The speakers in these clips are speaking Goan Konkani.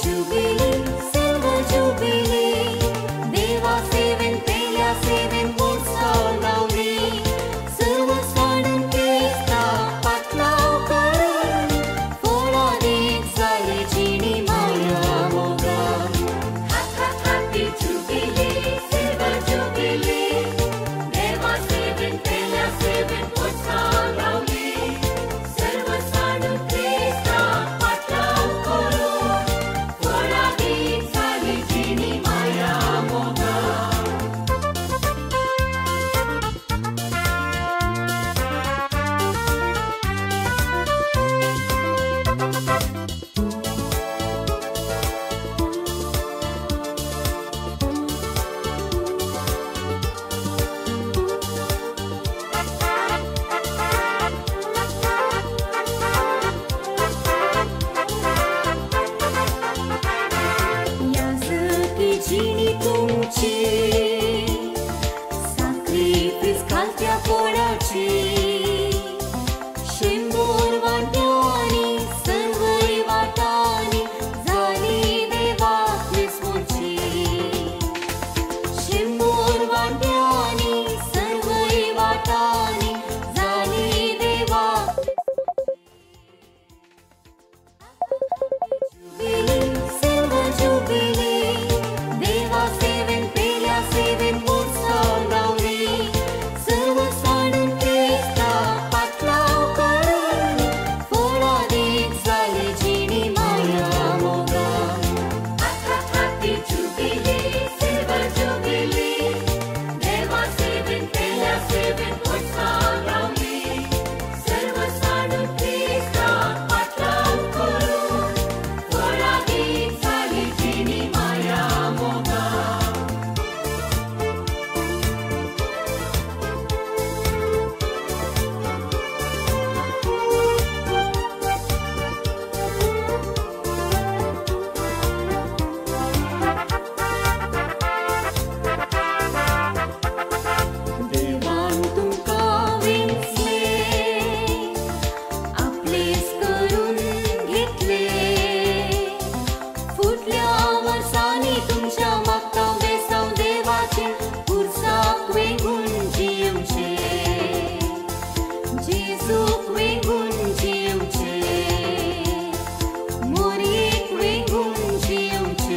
Jubilee, silver jubilee, देवा सेवेन पेल्या सेवेन वर्सां रावली, सर्व साणून क्रिस्ताक पाटलाव करून फळादीक जाली जिणी माया मोगान. Happy jubilee, silver jubilee, देवा सेवेन पेल्या सेवेन वर्सां रावली, सर्व साणून क्रिस्ताक पाटलाव करून फळादीक जाली जिणी माया मोगान. याजकी जिणी तुमची, साक्रिफीस घालत्या पोळाची, शंबर वांट्यांनी सर्वय वाटांनी जाली देवाक विसवची, शंबर वांट्यांनी सर्वय वाटांनी जाली देवाक. जुबिली, सिल्वर जुबिली, देवा सेवेन पेल्या सेवेन वर्सां रावली, सर्व साणून क्रिस्ताक पाटलाव करून फळादीक जाली जिणी माया मोगान. Happy jubilee, silver jubilee, देवा सेवेन पेल्या सेवेन वर्सां रावली, सर्व साणून क्रिस्ताक पाटलाव करून फळादीक जाली जिणी माया मोगान. देवान तुमकां विंचले, आपलेच करून घेतले, फुडल्या वर्सांनी तुमच्या मागता बेसांव देवाचें पुरसाक वेंगून जिवचें, जेजूक वेंगून जिवचें, मोरयेक वेंगून जिवचें.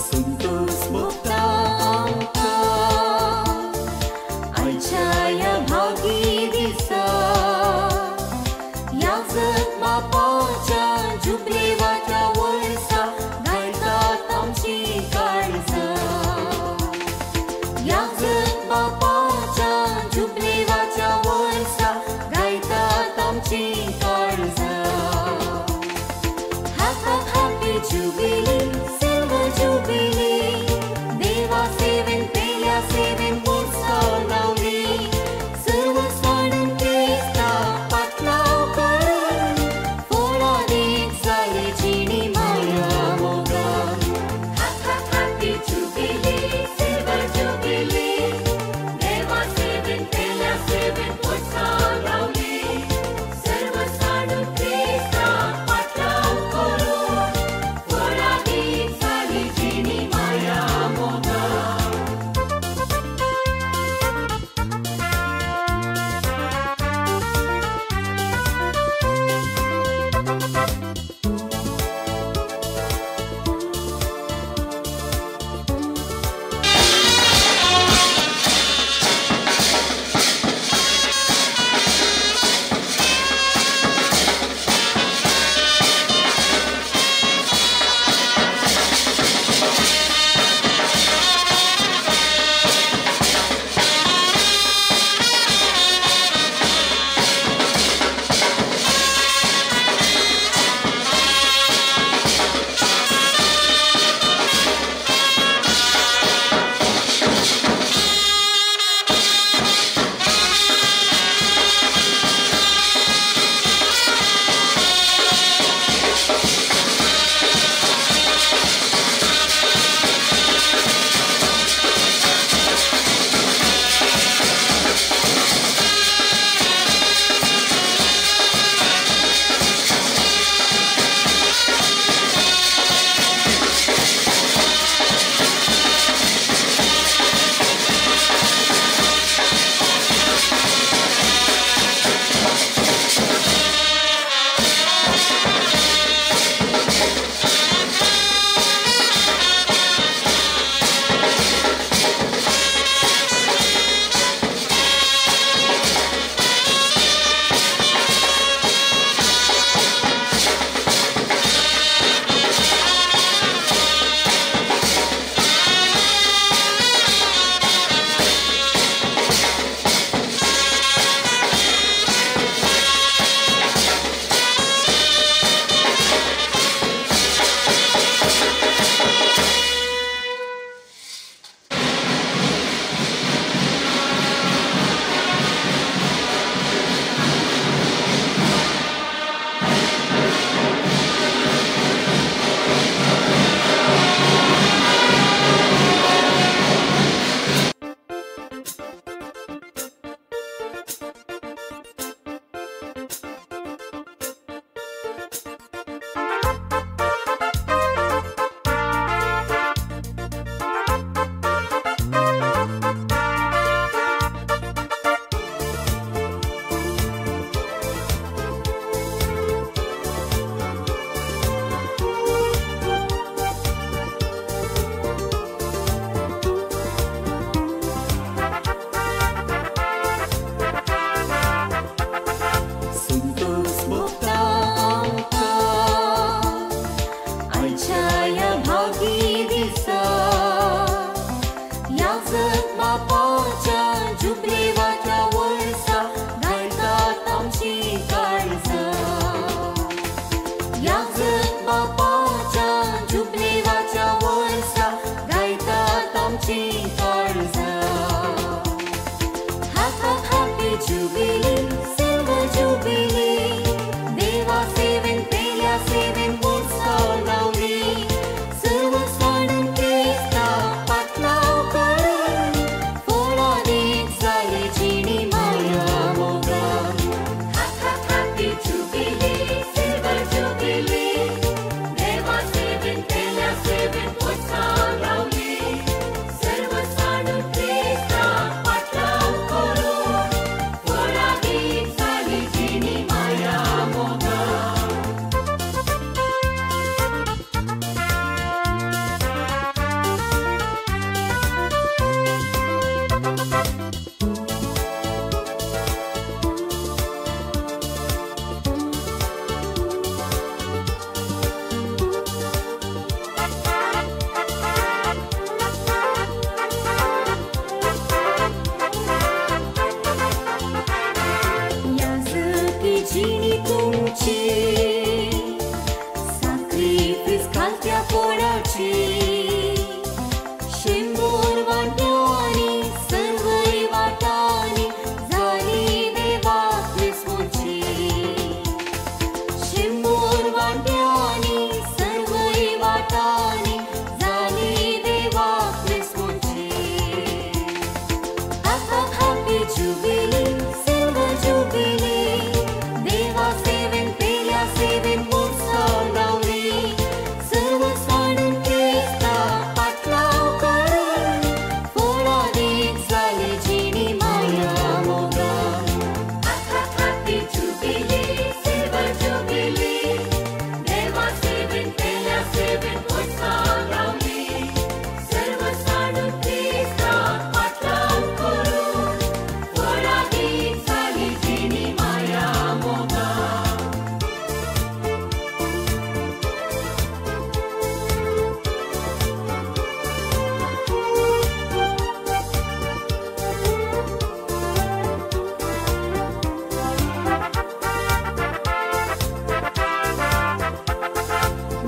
संतोष भोगता आमकां आयच्या ह्या भागी दिसा, याजक बापाच्या जुबलेवाच्या वर्सा गायतात आमची काळजां, याजक बापाच्या जुबलेवाच्या वर्सा गायतात आमची काळजां. Happy jubilee, silver jubilee, देवा सेवेन पेल्या सेवेन वर्सां रावली, सर्व साणून क्रिस्ताक पाटलाव करून फळादीक जाली जिणी माया मोगान. Happy jubilee, silver jubilee, देवा सेवेन पेल्या सेवेन वर्सां रावली, सर्व साणून क्रिस्ताक पाटलाव करून फळादीक जाली जिणी Jubilee, Silver Jubilee. देवा सेवेन पेल्या सेवेन उत्सव लावली. सर्व साडून क्रिस्ता पाटलाव करून फळादीक जाली जिणी माया मोगान. Happy Jubilee, Silver Jubilee. देवा सेवेन पेल्या सेवेन उत्सव लावली. सर्व साडून क्रिस्ता पाटलाव करून फळादीक जाली जिणी माया मोगान. याजकी जिणी तुमची साक्रिफीस घालत्या पोडाची शेंबूर वाट्यांनी सर्वय वाटांनी जाली देवाक विस्मोची. शेंबूर वाट्यांनी सर्वय वाटांनी जाली देवाक विस्मोची. Happy Jubilee, Silver Jubilee. देवा सेवेन पेल्या सेवेन उत्सव लावली. सर्व साडून क्रिस्ता पाटलाव करून फळादीक जाली जिणी माया मोगान. Happy Jubilee, Silver Jubilee. देवा सेवेन पेल्या सेवेन उत्सव लावली. सर्व साडून क्रिस्ता पाटलाव करून फळादीक जाली जिणी माया मोगान.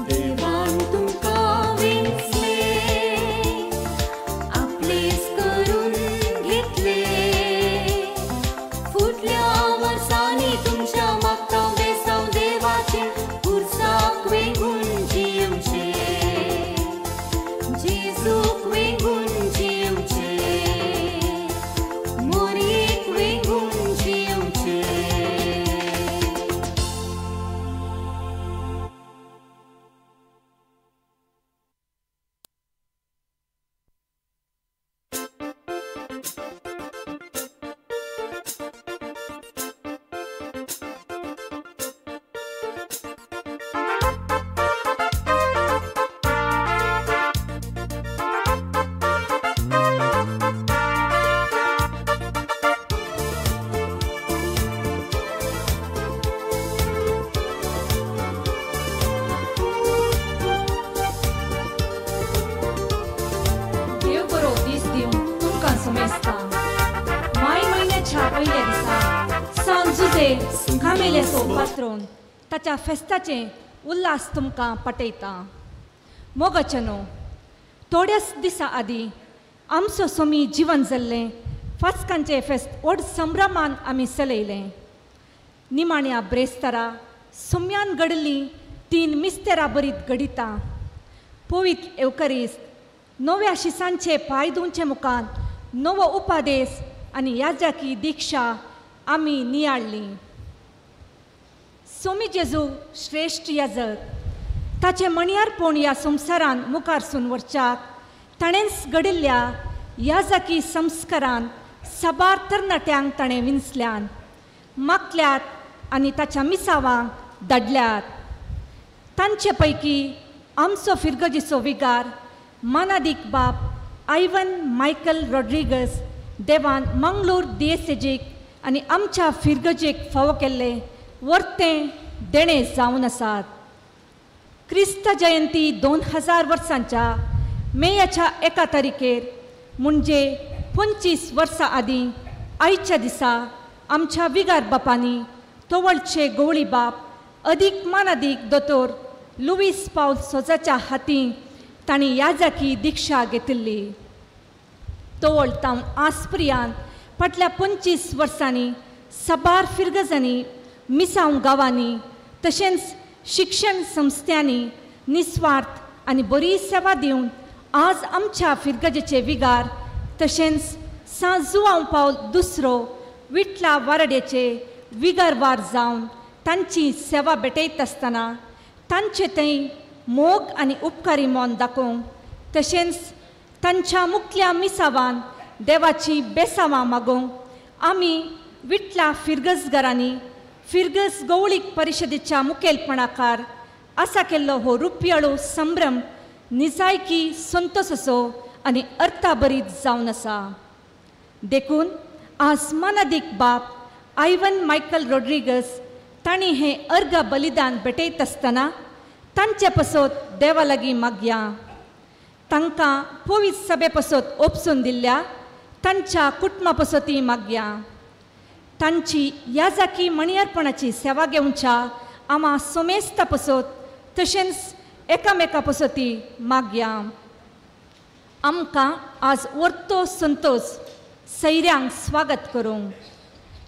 देवान तुमकां विंचले, आपलेच करून घेतले. फुडल्या वर्सांनी तुमच्या मागता बेसांव देवाचें पुरसाक वेंगून जियेवचें, जेजूक वेंगून जियेवचें, मोरयेक वेंगून जियेवचें. देव बरो दीस दिवं तुमकां समेस्तां. माय म्हयन्याच्या पयल्या दिसा सान जुजे कामेल्याचो पात्रोन ताच्या फेस्ताचें उल्हास तुमकां पाटयता. मोगाचें न्हू, थोड्याच दिसां आदीं आमचो सोमी जिवन जाल्लें फास्कांचें फेस्त व्हड संभ्रमान आमी चलयलें. निमाण्या ब्रेस्तारा सुम्यान घडलीं 3 मिस्तेरा बरीत घडितां. पवित्र एवकरिस्त नव्या शिसांचे पांय धुवचे मुखार नवो उपादेस आनी याजाकी दीक्षा आमी नियाळ्ळी. सोमी जेजू श्रेश्ठ याजक, ताचें मणयारपण ह्या संवसारान मुखार सून व्हरच्याक ताणेंच घडिल्ल्या याजकी संस्कारान साबार तरणाट्यांक ताणें विंचल्यान, मागल्यात आनी ताच्या मिसावांक धाडल्यात. तांचे पैकी आमचो फिरगजीचो विगार मानादीक बाप आयवन मायकल रॉड्रिगस देवान मंगळूर दियेसेजीक आनी आमच्या फिरगजेक फावो केल्लें वर्तें देणें जावन आसात. क्रिस्त जयंती 2000 वर्सांच्या मेयाच्या 1 तारखेर म्हणजे 25 वर्सां आदीं आयच्या दिसा आमच्या विगार बापांनी तवळचे गवळी बाप अदीक मानादीक दोतोर लुईस पावल सोजाच्या हातीं तांणी याजाकी दीक्षा घेतिल्ली. तवळ तावन आसप्रियान फाटल्या 25 वर्सांनी साबार फिरगजांनी, मिसांव गांवांनी तशेंच शिक्षण संस्थांनी निस्वार्थ आनी बरी सेवा दिवन आज आमच्या फिरगजेचे विगार तशेंच सां जुआंव पावल दुसरो विटला वारड्याचे विगारवार जावन तांची सेवा भेटयत आसतना तांचे थंय मोग आनी उपकारी मन दाखोवंक तशेंच तांच्या मुखल्या मिसावान देवाची बेसावां मागोवंक आमी विटला फिरगजघरांनी फिरगज गवळीक परिशदेच्या मुखेलपणाकार आसा केल्लो हो रुपयाळो संभ्रम निजायकी संतोष आनी अर्थाभरीत जावन आसा. देखून आज मानादीक बाप आयवन मायकल रोड्रिगस तांणी हें अर्घ बलिदान भेटयत आसतना तांचे पसत देवा लागीं मागया. तांकां पवित्र सभे पसत ओपसून दिल्ल्या तांच्या कुटुंबा पसती मागया. तांची याजाकी मणियर्पणाची सेवा घेवच्या आमा सोमेस्ता पसत तशेंच एकामेका पसती मागया. आमकां आज वर्तो संतोष सैऱ्यांक स्वागत करूंक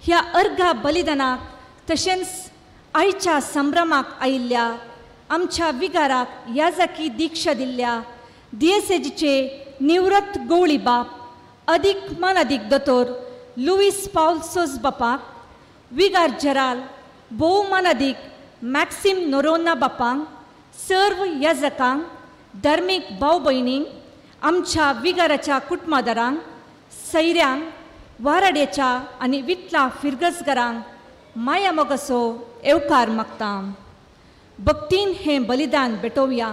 ह्या अर्घा बलिदानाक तशेंच आयच्या संभ्रमाक आयिल्ल्या आमच्या विगाराक याजाकी दीक्षा दिल्ल्या दियेसेजीचे निवृत्त गवळी बाप अदीक मानादीक दोतोर लुईस पावल सोज बापाक, विगार जेराल भोव मानादीक मॅक्सिम नोरोना बापांक, सर्व याजकांक, धार्मीक भाव भयणींक, आमच्या विगाराच्या कुटुंबादारांक, सैऱ्यांक, वाराड्याच्या आनी विटला फिरगजगरांक माया मोगाचो येवकार मागता. भक्तीन हें बलिदान भेटोवया.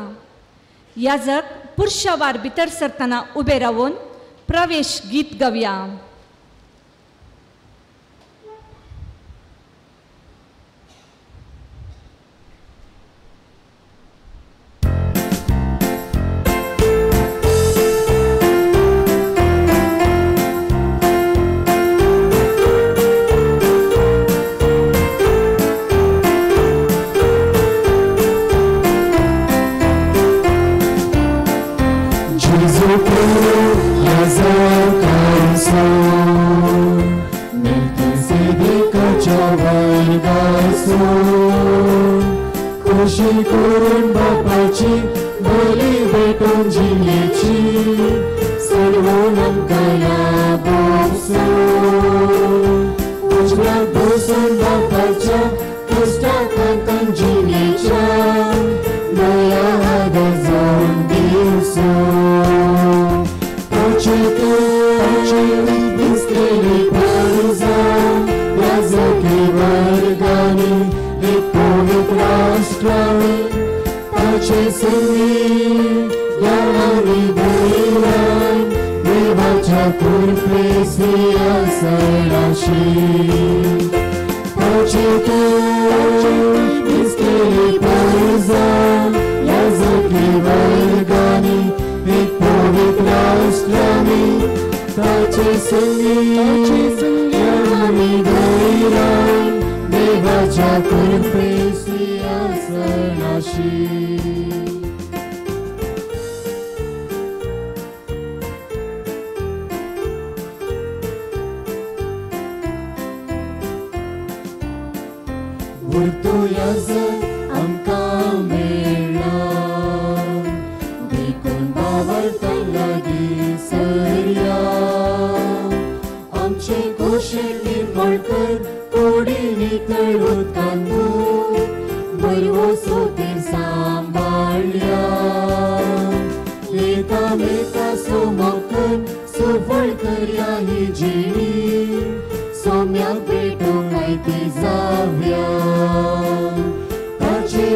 याजक पुरशावार भितर सरतना उबे रावन प्रवेश गीत गावया. खुशी करून बापाची बली भेटून जिणेची सर्व आमकां बोगसो उजव्या बसून बापाच्या पुस्तकांत जिणेच्या नया आदर जावन दिवसो दिसलेली परजा याजकी वर्गानी एक पवित्र राष्ट्रांनी ताचे संगी या आमी धैर्यान देवाच्या कृपेसी आसणाशी ताचे दिसलेली परजा याजकी वर्गानी एक पवित्र राष्ट्रांनी ताचे संगी या आमी धैर्यान देवाच्या कृपेसी आसणाशी. उर्दू याजक आमकां मेळ्ळा देखून बावळटा लागीं सरया आमचे कुशीक निर्मळ कर कोडी नितळ उदकान बरवो सोतीर सांबाळया एकामेका सोमोकन सुफळ करया ही जिणी सोम्याक भेटूंक आयती जाव्या ताचे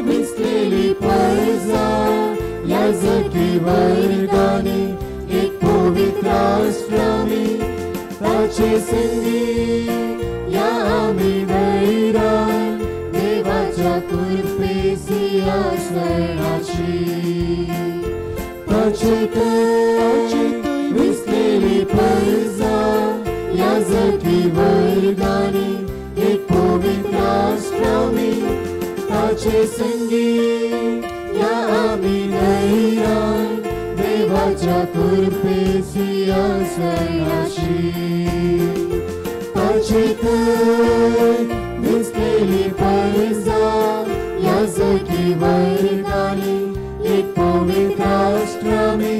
दिसलेली परजा याजकी वर्गानी एक पवित्र राष्ट्रांनी ताचे संगी या आमी धैर्यान देवाच्या कृपेसी आसणाची ताचे दिसलेली परजा याजकी वर्गानी एक पवित्र राष्ट्रांनी ताचे संगी या आमी धैर्यान देवाच्या कृपेसी आसणाशी. ताचे थंय दिसलेली परजा याजकी वर्गांनी एक पवित्र राष्ट्र आमी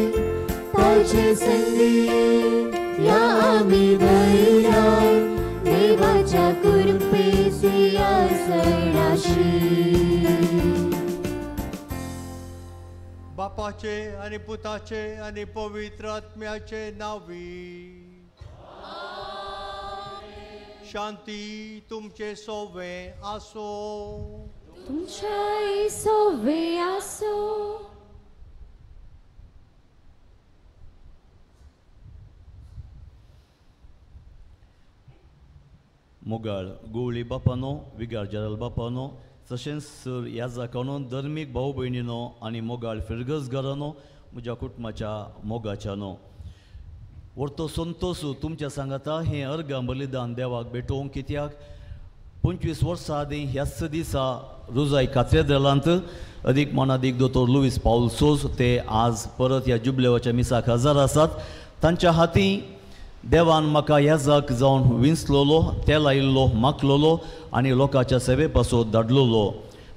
ताचे संगी या आमी धैर्यान देवाच्या कृपेसी आसणाशी. बापाचे आनी पुताचे आनी पवित्र आत्म्याचे नांवी. शांती तुमचे सोवे आसो. तुमच्याय सोवे आसो. मोगाळ गोवळी बापानो, विगार जेराल बापानो, तशेंच सर याजाकानो, धर्मीक भाव भयणीनो आनी मोगाळ फिरगजगारानो, म्हज्या कुटुंबाच्या मोगाच्यानो, व्हडतो संतोश तुमच्या सांगाता हें अर्गां बलिदान देवाक भेटोवंक. कित्याक 25 वर्सां आदीं ह्याच दिसा रोजाय कात्रेद्रालांत अदीक मोनादीक दोतोर लुईस पावल सोज ते आज परत ह्या जुबलेवाच्या मिसाक हजर आसात. तांच्या हाती देवान म्हाका याजक जावन विंचलोलो, तेल आयिल्लो, माखलोलो आनी लोकांच्या सेवे पासून धाडलोलो.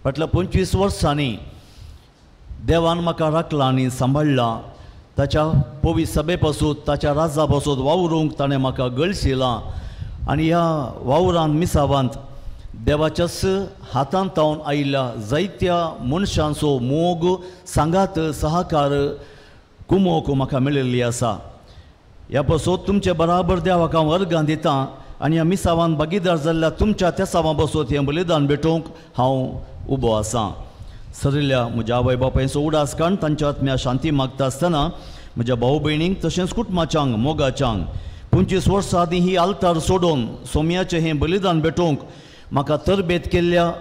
फाटल्या 25 वर्सांनी देवान म्हाका राखला आनी सांबाळ्ळा. ताच्या पवित्र सभे पासून, ताच्या राजा पासून वावरूंक ताणें म्हाका गळशिलां आनी ह्या वावरान मिसावांत देवाच्याच हातांत तावन आयिल्ल्या जायत्या मनशांचो मोग, सांगात, सहकार, कुमोक म्हाका मेळिल्ली आसा. ह्या पासून तुमचे बराबर देवाक हांव अर्गां दितां आनी ह्या मिसावान भागीदार जाल्ल्या तुमच्या तेसावां पासून हें बलिदान भेटोवंक हांव उबो आसां. सरिल्ल्या म्हज्या आवय बापायचो उडास काडून तांच्या आत्म्या शांती मागता आसतना म्हज्या भाव भयणींक तशेंच कुटुंबाच्यांक मोगाच्यांक 25 वर्सां आदीं ही आल्तार सोडून सोम्याचें हें बलिदान भेटोवंक म्हाका तरबेत केल्ल्या,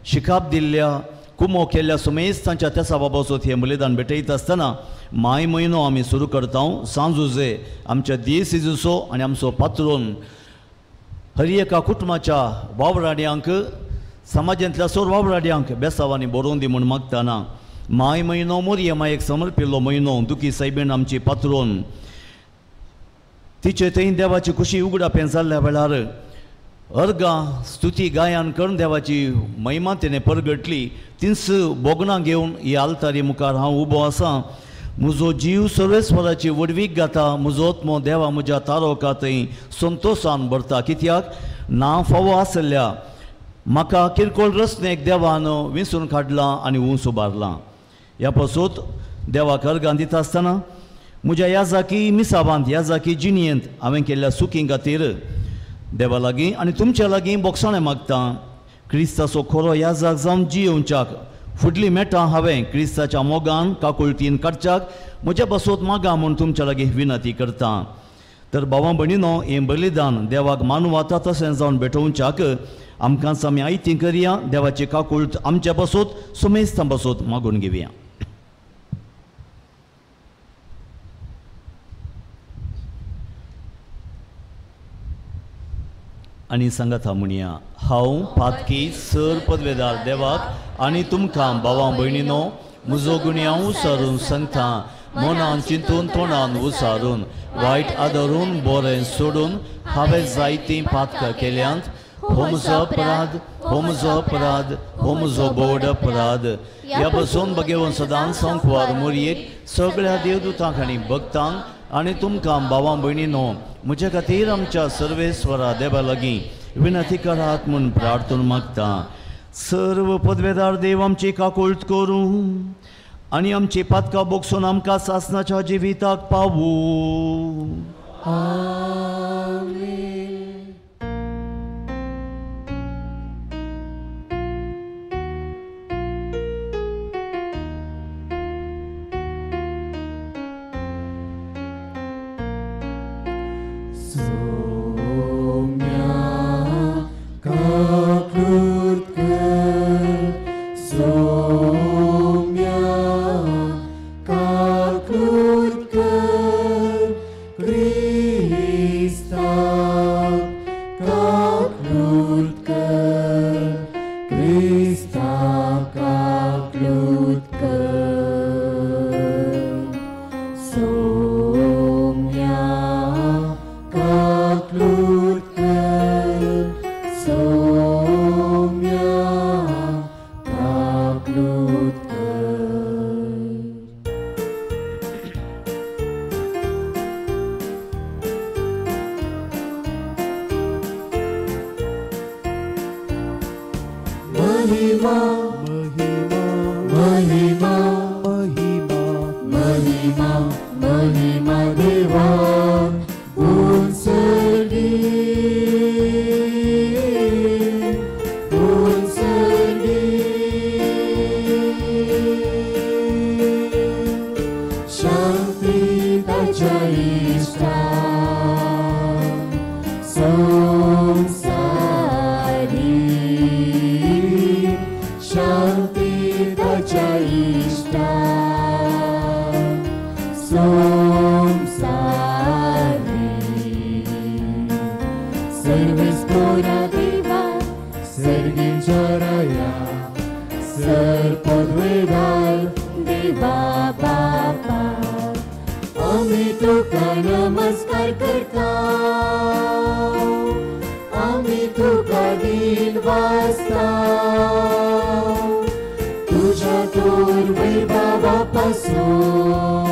शिकाप दिल्ल्या, कुमो केल्ल्या सुमेस्तांच्या तेसा बाबा हें बलिदान भेटयता आसतना माय म्हयनो आमी सुरू करता. सांजुजे आमच्या दियेसिजूचो आनी आमचो पात्रोन हर एका कुटुंबाच्या वावराड्यांक, समाजांतल्या सोर वावराड्यांक बेसावांनी बरोवन दी म्हूण मागतना माय म्हयनो मोरये मायेक समर्पिल्लो म्हयनो दुखी सायबीण आमची पात्रोन तिचे थंय देवाची खुशी उगडापें जाल्ल्या वेळार अर्गां स्तुती गायन करून देवाची महिमा तिणें परगटली. तींच भोगणां घेवन ही आल्तारी मुखार हांव उबो आसा. म्हजो जीव सर्वेस्वराची व्हडवीक गाता, म्हजो आत्मो देवा म्हज्या तारोका थंय संतोशान भरता. कित्याक ना फावो आसल्या म्हाका किरकोळ रचनेक देवान विंचून काडलां आनी उंच उबारलां. ह्या पासून देवाक अर्गां दिता आसतना म्हज्या ह्या जाकी मिसावांत, ह्या जाकी जिणयेंत हांवें केल्ल्या सुखी खातीर देवा लागीं आनी तुमच्या लागीं बोगसाणें मागता. क्रिस्ताचो खरो याजक जावन जियेवच्याक फुडली मेटां हांवें क्रिस्ताच्या मोगान काकुळतीन काडच्याक म्हज्या पासत मागा म्हूण तुमच्या लागीं विनंती करता. तर भावां भयणीनो, हें बलिदान देवाक मानवता तशें जावन भेटोवच्याक आमकांच आमी आयती करया. देवाची काकुळत आमच्या पासत सुमेस्तां पासत मागून घेवया. आनी सांगाता म्हणया, हांव पातकी सर पदवेदार देवाक आनी तुमकां भावां भयणीनो म्हजो गुन्यांव उसारून सांगता. मनान चिंतून तोंडान उसारून वायट आदरून बरें सोडून हांवें जायतीं पातकां केल्यांत. हो म्हजो अपराध, हो म्हजो अपराध, हो म्हजो बोड अपराध. ह्या पसून बगेवन सदांच संकवार मोरयेक सगळ्या देवदूतांक आनी भक्तांक आनी तुमकां भावां भयणीनो म्हज्या खातीर आमच्या सर्वेस्वरा देवा लागीं विनंती करात म्हूण प्रार्थना मागता. सर्व पदवेदार देव आमची काकुळट करूं आनी आमची पातकां बोगसून आमकां सासनाच्या जिविताक पावूं. Soumya, kaklurkar, Krishna. महिमा महिमा देवा उंचली उंचली शांती ताच्या इश्टा संसारी शांती ताच्या इश्टा संसारी सर्वेस्पोरा देवा सर्गीच्या राया सर पदवेदार देवा बापा आमी तुका नमस्कार करता आमी तुका दिन वाजता तुझ्या दुर्वैभावा पासून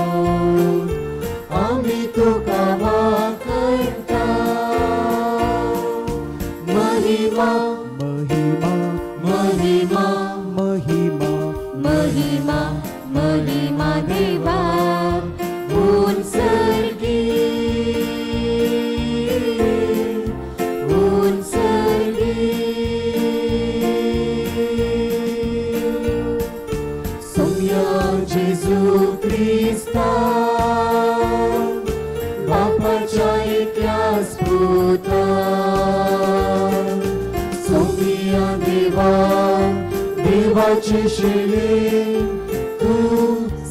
आमी तुका वाकरता महिमा महिमा महिमा महिमा महिमा महिमा देवा उंचली उंचली सोम्या जेजू क्रिस्ता बापाच्या एकल्याच पुता सोम्या देवा देवाचे शेले तूं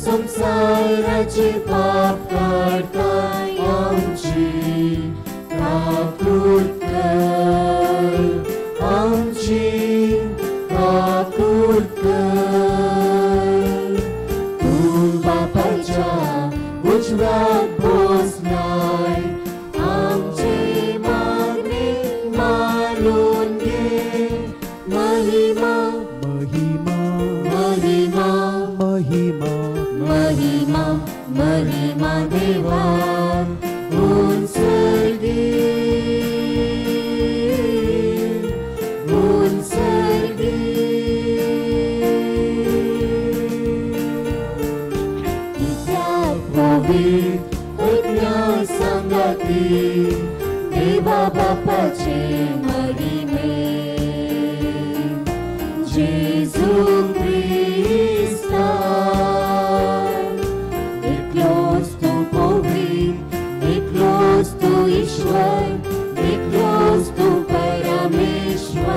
संसाराचे पाप काडताय आमची काकूट कर आमची काकूट कर तूं बापाच्या उजव्याक बसलाय आमचे मागणे मानून घे महिमा महिमा महिमा महिमा महिमा महिमा देवा उंचली उंचली कित्याक पवित्र आत्म्या सांगाती देवा बापाचे महिमे जेजू क्रिस्ता एकलोच तूं पवित्र एकलोच तूं ईश्वर एकलोच तूं परमेश्वर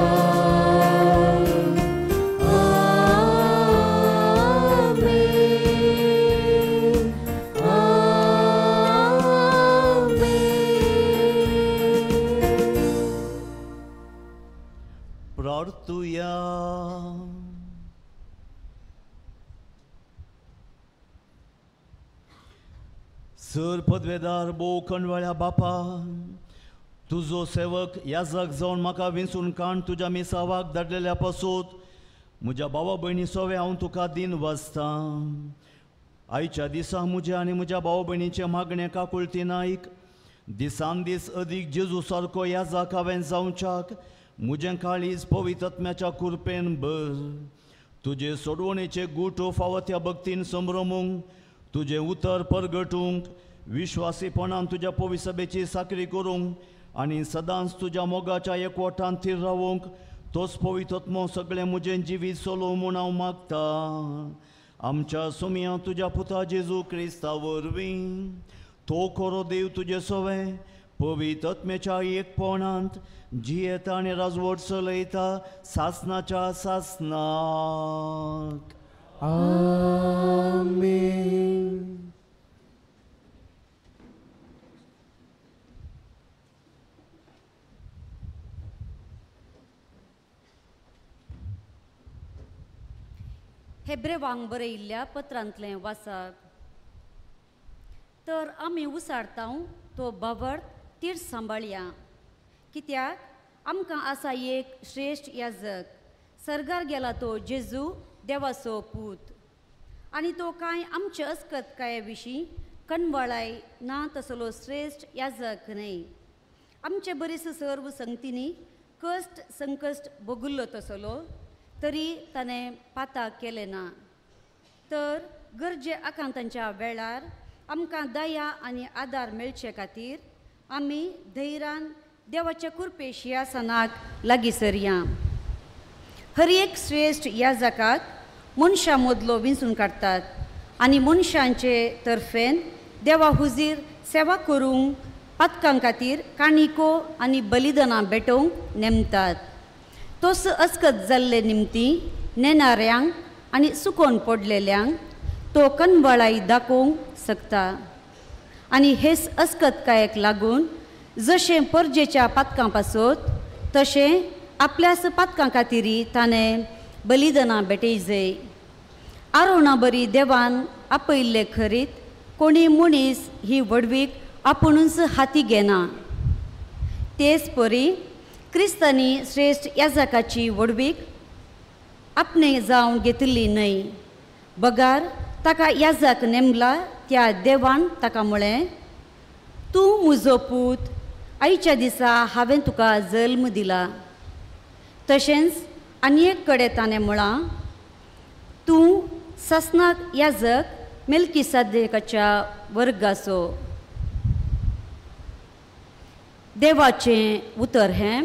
आमेन आमेन प्रार्थुया. सर पदवेदार भोव कणवाळ्या बापा तुजो सेवक याजक जावन म्हाका विंचून काण तुज्या मिसावाक धाडलेल्या पासूत म्हज्या भावा भयणी सोवे हांव तुका दिन वाचतां. आयच्या दिसा म्हज्या आनी म्हज्या भाव भयणीचें मागणें काकुळतीन आयक. दिसान दीस अदीक जेजू सारको याजक हांवें जावच्याक म्हजें काळीज पवित्र आत्म्याच्या कुरपेन भर. तुजे सोडवणेचे गूट फावो त्या भक्तीन संभ्रमूंक तुजें उतर परगटूंक विश्वासीपणान तुज्या पवित्र सभेची साकरी करूंक आनी सदांच तुज्या मोगाच्या एकवटान थीर रावूंक तोच पवित्र आत्मो सगळें म्हजें जिवीत चलोवं म्हूण हांव मागतां. आमच्या सोमया तुज्या पुता जेजू क्रिस्ता वरवीं तो खरो देव तुजे सवें पवित्र आत्म्याच्या एकपणांत जियेता आनी राजवट चलयता सासनाच्या सासनाक. आमेन. हेब्रेवांक बरयिल्ल्या पत्रांतलें वाचप. तर आमी उसारतांव तो बावर्त तीर्थ सांबाळया कित्याक आमकां आसा एक श्रेश्ठ याजक सर्गार गेला तो जेजू देवाचो पूत आनी तो कांय आमचे अस्कतकाये विशीं कणवळाय ना तसलो श्रेश्ठ याजक न्हय. आमचे बरेच सर्व संगतींनी कश्ट संकश्ट भोगुल्लो तसलो तरी ताणें पाता केलें ना तर गरजे आकांतांच्या वेळार आमकां दया आनी आदार मेळचे खातीर आमी धैर्यान देवाच्या कृपे शिंयासनाक लागीं सरया. हर एक श्रेश्ठ याजकाक मनशां मदलो विंचून काडटात आनी मनशांचे तर्फेन देवा हुजीर सेवा करूंक पातकां खातीर काणिको आनी बलिदानां भेटोवंक नेमतात. तोस अस्कत जाल्ले निमती नेणाऱ्यांक आनी सुकोन पडलेल्यांक तो कनवळाई दाखोवंक शकता आनी हेच अस्कतकायेक लागून जशें परजेच्या पातकां पासत तशें आपल्याच पातकां खातीर ताणें बलिदानां भेटयजय. आरोणा बरी देवान आपयल्ले खरीत कोणी मनीस ही व्हडवीक आपुणूच हाती घेना. तेच परी क्रिस्तांनी श्रेश्ठ याजकाची व्हडवीक आपणे जावन घेतिल्ली न्हय, बगार ताका याजक नेमला त्या देवान ताका म्हळें, तूं म्हजो पूत, आयच्या दिसा हांवें तुका जल्म दिला. तशेंच आनी एक कडेन ताणें म्हळां, तूं सासनाक याजक मेल्कीसादेकाच्या वर्गाचो. देवाचें उतर हें.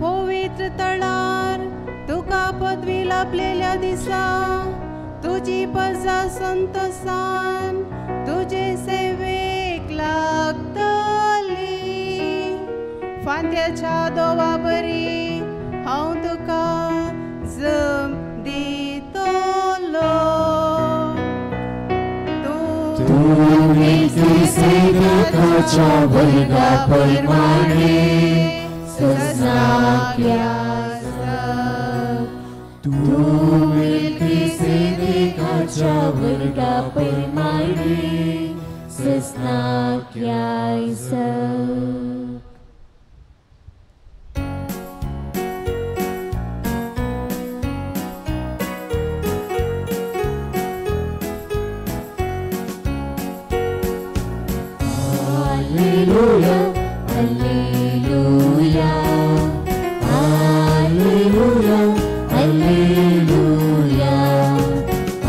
पवित्र तळार तुका पदवी लाभलेल्या दिसा तुजी प्रजा संतोषान तुजे सेवेक लागतली. फांत्याच्या दोवा बरी हांव तुका जम दितलो. तूं मेल्कीसेदेकाच्या वर्गा प्रमाणे सजनाक याजक. तूं मेल्कीसेदेकाच्या वर्गा प्रमाणे सजनाक याजक. Alleluia, Alleluia, Alleluia, Alleluia,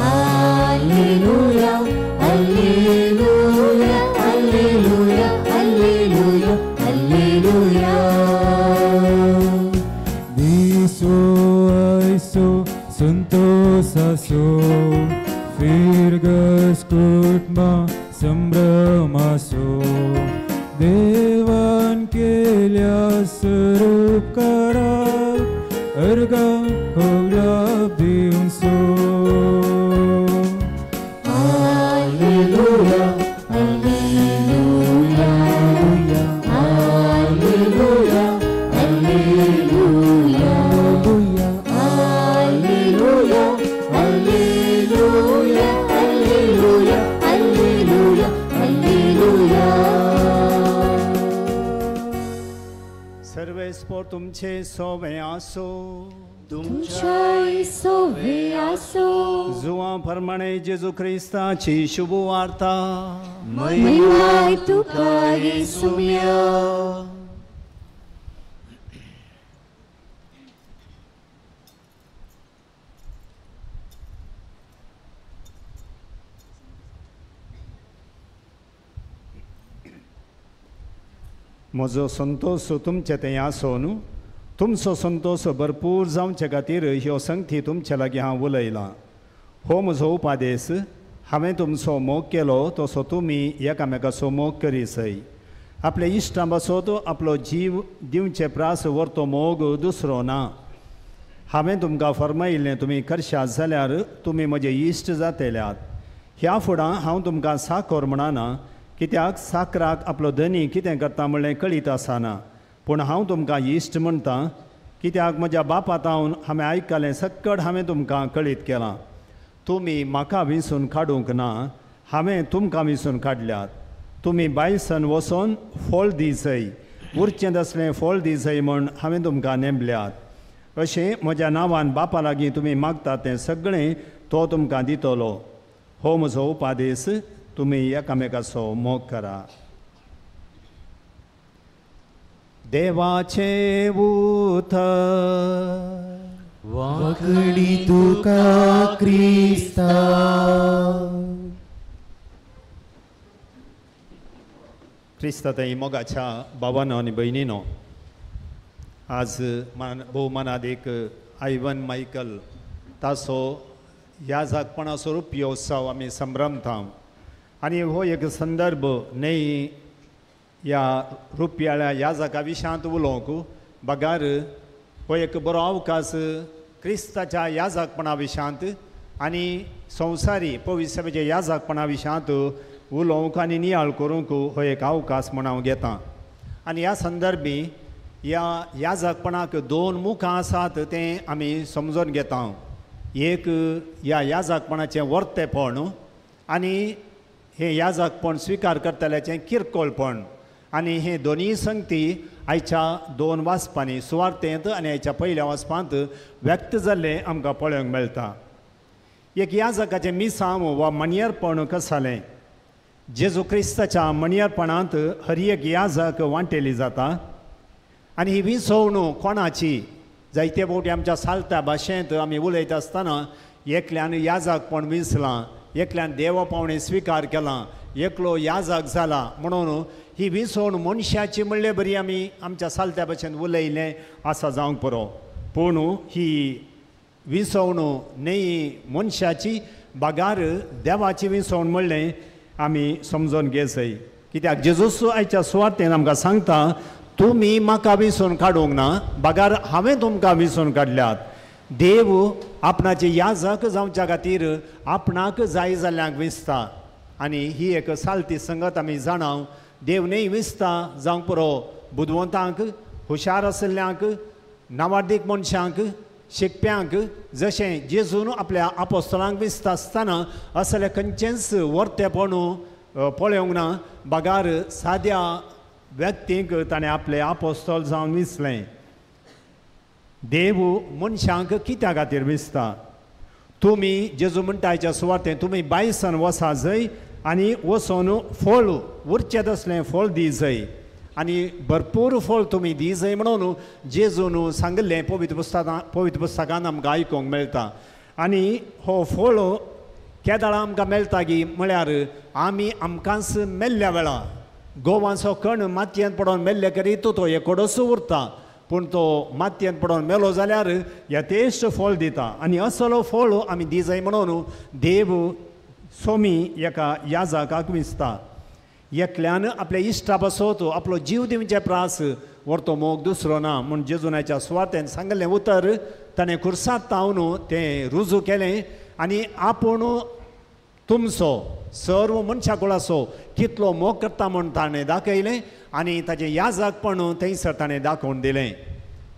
Alleluia, Alleluia, Alleluia, Alleluia, Alleluia. Diso aiso santosaso firgas kutma संभ्रमासो देवान केल्या स्वरूपकाराक अर्घा होगलाब दिवंसो. Alleluia, Alleluia, Alleluia, Alleluia, तुमचे सोवे आसो तुमच्याय सोवे आसो। जुआ प्रमाणे जेजू क्रिस्ताची शुभ वार्ता। महिमा तुका येसुम्या। म्हजो संतोष तुमचे थंय आसो न्हू, तुमचो संतोष भरपूर जावचे खातीर ह्यो संगती तुमचे लागीं हांव उलयलां। हो म्हजो उपादेश, हांवें तुमचो मोग केलो तसो तुमी एकामेकाचो मोग करीसय। आपल्या इश्टां पासत आपलो जीव दिवचे प्रास व्हरतो मोग दुसरो ना। हांवें तुमकां फर्मायिल्लें तुमी करशात जाल्यार तुमी म्हजे इश्ट जातल्यात। ह्या फुडां हांव तुमकां साखर म्हणना, कित्याक साकराक आपलो धनी कितें करता म्हणलें कळीत आसना, पूण हांव तुमकां इश्ट म्हणटा, कित्याक म्हज्या बापा तावन हांवें आयकलें सक्कड हांवें तुमकां कळीत केलां। तुमी म्हाका विंचून काडूंक ना, हांवें तुमकां विंचून काडल्यात। तुमी बायसन वचोन फळ दिसय, उरचें तसलें फळ दिसय म्हूण हांवें तुमकां नेमल्यात। अशें म्हज्या नांवान बापा लागीं तुमी मागता तें सगळें तो तुमकां दितलो। हो म्हजो उपादेश, तुमी एकामेकाचो मोग करा। देवाचें उतर। वांकडी तुका क्रिस्ता। क्रिस्ता थंय मोगाच्या भावानो आनी भयणीनो, आज भोवमानादीक आयवन मायकल ताचो ह्या जागपणाचो रुप्योत्सव आमी संभ्रमता। आनी हो एक संदर्भ न्हय ह्या रुपयाळ्या ह्या जागा विशयांत उलोवंक, बगार हो एक बरो अवकाश क्रिस्ताच्या ह्या जागपणा विशयांत आनी संवसारी पवित्र ह्या जागपणा विशयांत उलोवंक आनी नियाळ करूंक हो एक अवकाश म्हूण हांव घेतां। आनी ह्या संदर्भी ह्या ह्या जागपणाक दोन मुखां आसात तें आमी समजून घेता। एक ह्या ह्या जागपणाचें वर्तेपण आनी हें ह्या जागपण स्विकार करतल्याचें किरकोळपण, आनी हे दोनूय संगती आयच्या दोन वाचपांनी सुवार्थेंत आनी आयच्या पयल्या वाचपांत व्यक्त जाल्लें आमकां पळोवंक मेळटा। एक ह्या जागाचें मिसांव वा मणयरपण कसालें, जेजू क्रिस्ताच्या मणयरपणांत हर एक ह्या जाग वांटेली जाता। आनी ही विसवणूक कोणाची, जायते फावटी आमच्या सालत्या भाशेंत आमी उलयता आसतना एकल्यान याजाकपण विसलां, एकल्यान देवा पावणे स्विकार केला, एकलो याजाक जाला, म्हणून ही विसवण मनशाची म्हणले बरी आमी आमच्या सालत्या भाशेन उलयलें आसा जावंक पुरो। पूण ही विसवणूक न्हय मनशाची, बगार देवाची विसवण म्हणलें आमी समजून घेसय। कित्याक जेजूस आयच्या सुवातेन आमकां सांगता, तुमी म्हाका विसरून काडूंक ना, बगार हांवें तुमकां विसरून काडल्यात। देव आपणाचे याजक जावच्या खातीर आपणाक जाय जाल्ल्यांक विसता। आनी ही एक सालती संगत आमी जाणाव, देव न्हय विसता जावंक पुरो बुदवंतांक, हुशार आशिल्ल्यांक, नावार्दीक मनशांक, शिकप्यांक, जशें जेजून आपल्या आपोस्तलांक विसता आसतना असलें खंयचेंच वर्तेपण पळोवंक ना, बगार साद्या व्यक्तींक ताणें आपले आपोस्तल जावन विसलें। देव मनशांक कित्या खातीर विसता? तुमी जेजू म्हणटा आयच्या सुवातें तुमी बायसन वसा जय आनी वचोन फळ उरचें तसलें फळ दी जय आनी भरपूर फळ तुमी दी जय म्हणून जेजून सांगिल्लें पवित्र पुस्तकान आमकां आयकूंक मेळटा। आनी हो फळ केदाळा आमकां मेळटा गी म्हळ्यार आमी आमकांच मेल्ल्या वेळा गोवांचो कण मातयेंत पडोन मेल्ले करीत तो एकोडोसो उरता, पूण तो मातयेंत पडोन मेलो जाल्यार यथेश्ट फळ दिता। आनी असलो फळ आमी दी जाय म्हणून देव सोमी एका याजकाक विसता। एकल्यान आपल्या इश्टा पासत आपलो जीव दिवचे प्रास व्हरतो मोग दुसरो ना म्हूण जेजुनाच्या सुवातेन सांगिल्लें उतर ताणें खुर्सात तावन तें रुजू केलें आनी आपूण तुमचो सर्व मनशा कुळाचो कितलो मोग करता म्हूण ताणें दाखयलें आनी ताचें याजकपण थंयसर ताणें दाखोवन दिलें।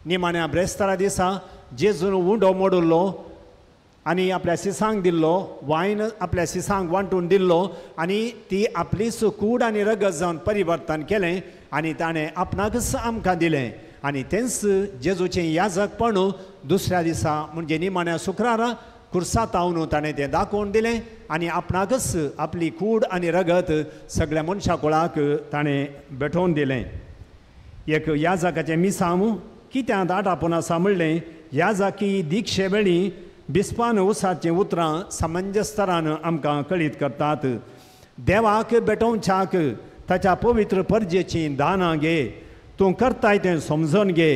निमाण्या ब्रेस्तारा दिसा जेजून उंडो मोडिल्लो आनी आपल्या सिसांक दिल्लो, वायन आपल्या सिसांक वांटून दिल्लो आनी ती आपलीच कूड आनी रगत जावन परिवर्तन केलें आनी ताणें आपणाकच आमकां दिलें। आनी तेंच जेजूचें याजकपण दुसऱ्या दिसा म्हणजे निमाण्या शुक्रारा कुर्सातावन ताणें तें दाखोवन दिलें आनी आपणाकच आपली कूड आनी रगत सगळ्या मनशा कुळाक ताणें भेटोवन दिलें. एक याजकाचें मिसांव कित्यांत आटापून आसा म्हणलें याजकी दिक्षे वेळी बिस्पान उसाचीं उतरां समंजस्तरान आमकां कळीत करतात. देवाक भेटोवच्याक ताच्या पवित्र परजेचीं दानां घे, तूं करताय तें समजून घे,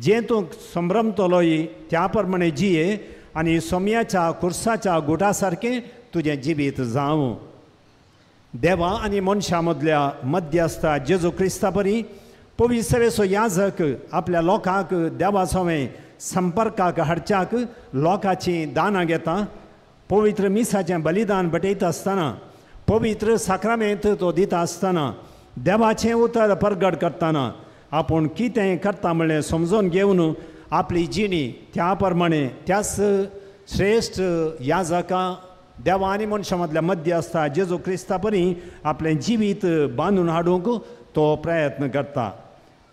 जें तूं संभ्रमतलोय त्या प्रमाणे जिये आनी सोम्याच्या कुर्साच्या गुटा सारकें तुजें जिवीत जावं. देवा आनी मनशां मदल्या मध्यस्था जेजू क्रिस्ता परी पवित्रवेचो याजक आपल्या लोकांक देवा सवें संपर्काक हाडच्याक लोकांचीं दानां घेता. पवित्र मिसाचें बलिदान भेटयता आसतना, पवित्र साक्रामेंत तो दिता आसतना, देवाचें उतर परगट करतना आपूण कितें करता म्हणलें समजून घेवन आपली जिणी त्या प्रमाणे त्याच श्रेश्ठ याजका देवा आनी मनशां मदल्या मध्यस्था जेजू क्रिस्ता परी आपलें जिवीत बांदून हाडूंक तो प्रयत्न करता.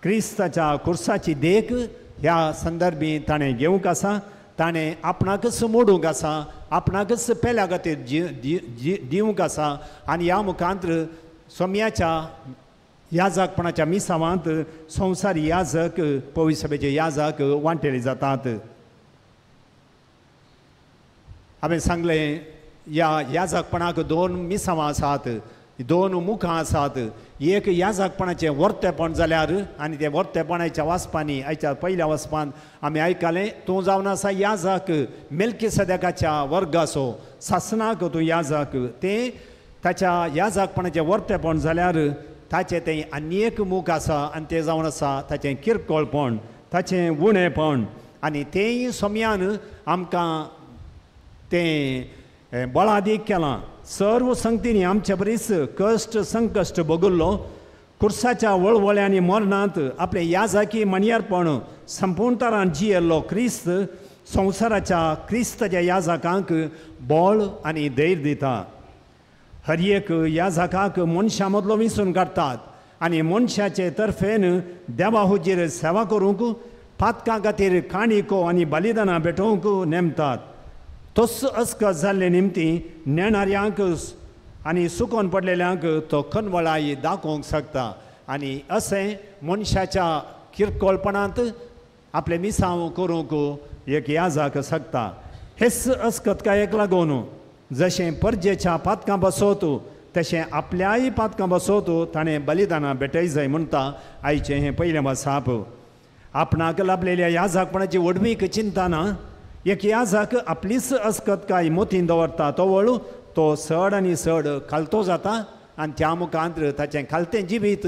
क्रिस्ताच्या कुर्साची देख ह्या संदर्भी ताणें घेवंक आसा, ताणें आपणाकच मोडूंक आसा, आपणाकच पेल्या खातीर दिवंक आसा आनी ह्या मुखांत सोम्याच्या याजकपणाच्या मिसावांत संवसारी याजक पविसभेचे याजक वांटेले जातात. हांवें सांगलें ह्या याजकपणाक दोन मिसावां आसात, दोन मुखां आसात. एक याजकपणाचें वर्तेपण जाल्यार आनी तें वर्तेपणाच्या वाचपांनी आयच्या पयल्या वाचपांत आमी आयकलें तूं जावन आसा याजक मेल्कीसेदेकाच्या वर्गाचो सासणाक तूं याजक. तें ताच्या याजकपणाचें वर्तेपण जाल्यार ताचें तें आनी एक मुख आसा आनी तें जावन आसा ताचें किरकोळपण, ताचें उणेपण आनी तेंय सोम्यान आमकां तें बळादीक केलां. सर्व संगतींनी आमच्या बरीच कश्ट संकश्ट भोगल्लो, कुर्साच्या वळवळ्यांनी मरणांत आपलें याजकी मणयारपण संपूर्णतरान जियेल्लो क्रिस्त संवसाराच्या क्रिस्ताच्या याजकांक बळ आनी धैर्य दिता. हर एक याजकाक मनशां मदलो विंचून काडटात आनी मनशाचे तर्फेन देवा हुजीर सेवा करूंक पातकां खातीर काणिको आनी बलिदानां भेटोवंक नेमतात. तोच अस्कत जाल्ले निमती नेणाऱ्यांक आनी सुकोन पडलेल्यांक तो खनवळाय दाखोवंक शकता आनी अशें मनशाच्या किरकोळपणांत आपलें मिसांव करूंक एक याजक शकता. हेच अस्कतकायेक लागून जशें परजेच्या पातकां बसोत तशें आपल्याय पातकां बसोत ताणें बलिदानां भेटय जाय म्हणटा आयचें हें पयलें वासाप. आपणाक लाभलेल्या याजकपणाची व्हडवीक चिंतना एक याजक आपलीच अस्कतकाय मोतीन दवरता तो वळू तो चड आनी चड खालतो जाता आनी त्या मुखांत ताचें खालतें जिवीत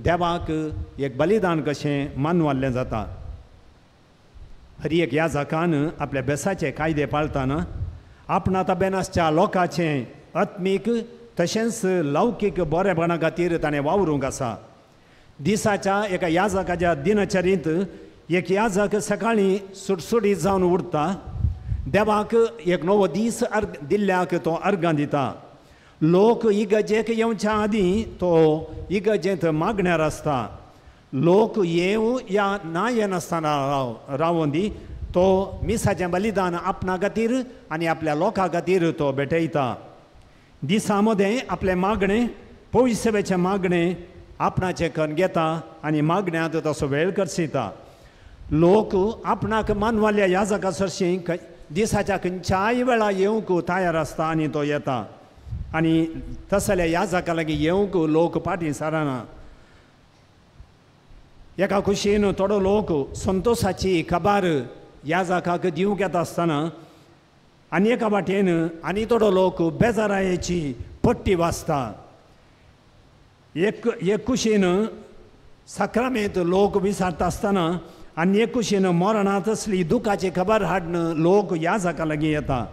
देवाक एक बलिदान कशें मानवाल्लें जाता. हर एक याजकान आपल्या बेसाचे कायदे पाळतना आपणा ताब्यान आसच्या लोकांचें आत्मीक तशेंच लौकीक बरेपणा खातीर ताणें वावरूंक आसा. दिसाच्या एका याजकाच्या दिनचरींत एक याजक सकाळीं सुटसुटीत जावन उरता, देवाक एक नवो दीस दिल्ल्याक तो अर्गां दिता. लोक इगर्जेक येवच्या आदीं तो इगर्जेंत मागण्यार आसता. लोक येवं या ना येनासतना रावों दी तो मिसाचें बलिदान आपणा खातीर आनी आपल्या लोकां खातीर तो भेटयता. दिसा मदें आपलें मागणें पयशेचें मागणें आपणाचें कन्न घेता आनी मागण्यांत तसो वेळ करसिता. लोक आपणाक मानवाल्या याजका सरशीं दिसाच्या खंयच्याय वेळा येवंक तयार आसता आनी तो येता आनी तसल्या याजका लागीं येवंक लोक फाटीं सरना. एका खुशयेन थोडो लोक संतोशाची खबर याजकाक दिवंक येता आसतना आनी एका वाटेन आनी थोडो लोक बेजारायेची पट्टी वाचता. एक कुशीन साक्रामेंत लोक विसारता आसतना आनी एक कुशीन मरणांत असली दुखाची खबर हाडून लोक याजका लागीं येता.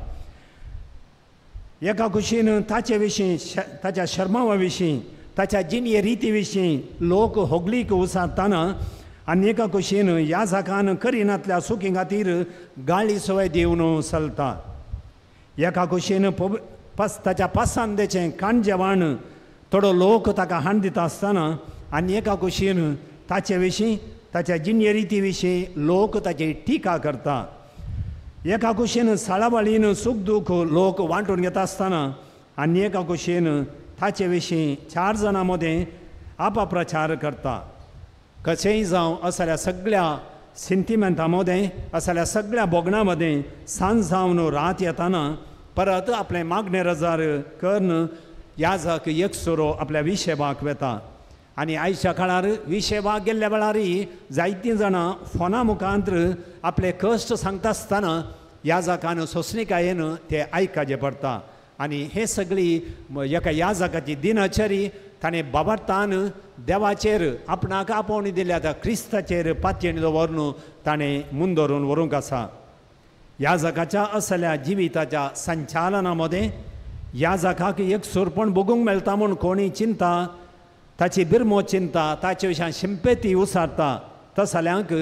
एका कुशीन ताचे विशीं ताच्या शर्मावा विशीं ताच्या जिणये रिती विशीं लोक होगलीक उसारतना आनी एका कुशीन याजकान करिनातल्या सुखी खातीर गाळी सवय दिवन चलता. एका कुशीन ताच्या पासांदेचें काणजेवाण थोडो लोक ताका हाण दिता आसतना आनी एका कुशीन ताचे विशीं ताच्या जिणे रिती विशीं लोक ताची टिका करता. एका कुशीन साळावाळीन सूख दूख लोक वांटून घेता आसतना आनी एका कुशीन ताचे विशीं 4 जाणां मदें आपप्रचार करता. कशेंय जावं असल्या सगळ्या सिंतिमेंता मदें असल्या सगळ्या भोगणां मदें सांज जावन रात येताना परत आपलें मागणें रजार करून याजक एकसुरो आपल्या विशेवाक वेता. आनी आयच्या काळार विशेवाक गेल्ल्या वेळारय जायतीं जाणां फोना मुखांत आपले कश्ट सांगता आसतना याजकान सोंसणिकायेन ते आयकाचें पडटा. आनी हे सगळी एका याजकाची दिनचरी ताणें बाबार्थान देवाचेर आपणाक आपोवणी दिल्या त्या क्रिस्ताचेर पातयेन दवरून ताणें मुंदरून व्हरूंक आसा. याजकाच्या असल्या जिविताच्या संचालना मदें याजकाक एक सुरपण भोगूंक मेळटा म्हूण कोणी चिंता, ताची बिरमो चिंता, ताचे विशयान शिंपेती उसारता तसल्यांक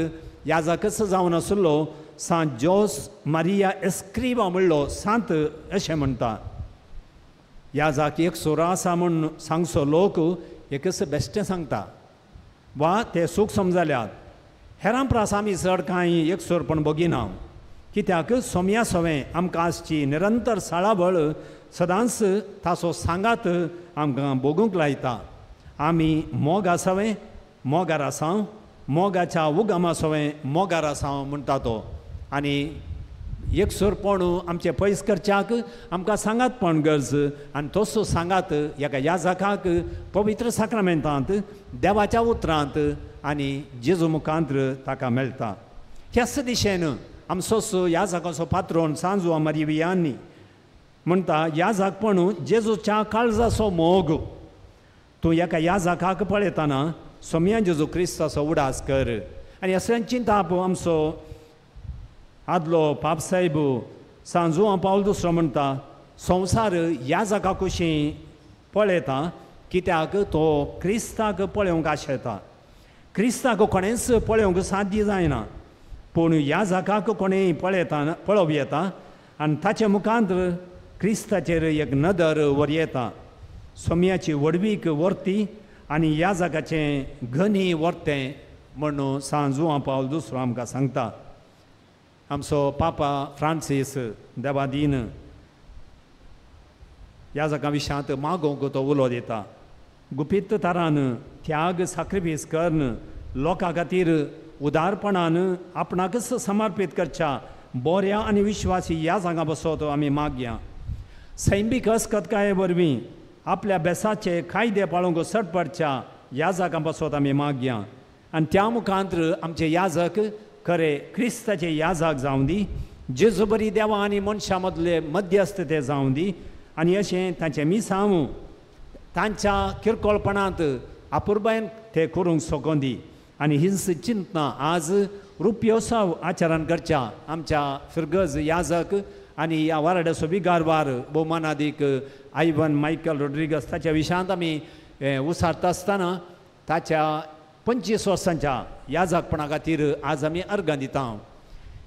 याजकच जावन आशिल्लो सांत जोस मारिया एस्क्रिवा म्हणलो सांत अशें म्हणटा. याजक एक सुरो आसा म्हूण सांगचो लोक एकच बेश्टें सांगता वा ते सूख समजल्यात. हेरां प्रास आमी चड कांय एक सुरपण भोगिना, कित्याक सोम्या सोवें आमकां आसची निरंतर साळावळ सदांच ताचो सांगात आमकां भोगूंक लायता. आमी मोग आसावें मोगार आसाव, मोगाच्या उगमा सोवें मोगार आसाव म्हणटा तो. आनी एक सुरपण आमचें पयस करच्याक आमकां सांगातपण गरज आनी तसो सांगात एका याजकाक पवित्र साक्रामेंतांत देवाच्या उतरांत आनी जेजू मुखांत ताका मेळटा. ह्याच दिशेन आमचोच याजकाचो पात्रोन सांजू मारिवियांनी म्हणटा याजकपण जेजूच्या काळजाचो मोग. तूं एका याजकाक पळयतना सोम्या जेजू क्रिस्ताचो उडास कर. आनी असलें चिंताप आमचो आदलो पापसाहेब सांजू पावल दुसरो म्हणटा संवसार याजका कुशी पळयता कित्याक तो क्रिस्ताक पळोवंक आशेता. क्रिस्ताक कोणेंच पळोवंक साध्य जायना, पूण याजकाक कोणेंय पळयता पळोवं येता आनी ताचे मुखांत क्रिस्ताचेर एक नदर व्हरयेता. सोम्याची व्हडवीक व्हरती आनी याजकाचें घनी व्हरतें म्हणून सांजू पावल दुसरो आमकां सांगता. आमचो पापा फ्रांसीस देवादीन याजका विशयांत मागोवंक तो उलो दिता. गुपीत तरान त्याग साक्रिफीस करून लोकां खातीर उदारपणान आपणाकच समर्पीत करच्या बऱ्या आनी विश्वासी याजकां बसोत आमी मागया. सैमीक अस्कतकाये वरवीं आपल्या बेसाचे कायदे पाळूंक सट पडच्या याजकां बसोत आमी मागया. आनी त्या मुखांत आमचे याजक खरे क्रिस्ताचे याजक जावं दी, जेजू बरी देवा आनी मनशां मदले मध्यस्थ ते जावं दी. आनी अशें तांचें मिसांव तांच्या किरकोळपणांत अपुरबायेन ते करूंक शकूं दी. आनी हीच चिंतना आज रुप्योत्सव आचरण करच्या आमच्या फिरगज याजक आनी ह्या वाराड्याचो विगारवार भोवमानादीक आयवन मायकल रोड्रिगस ताच्या विशयांत आमी उसारता आसतना ताच्या 25 वर्सांच्या याजकपणा खातीर आज आमी अर्गां दिता.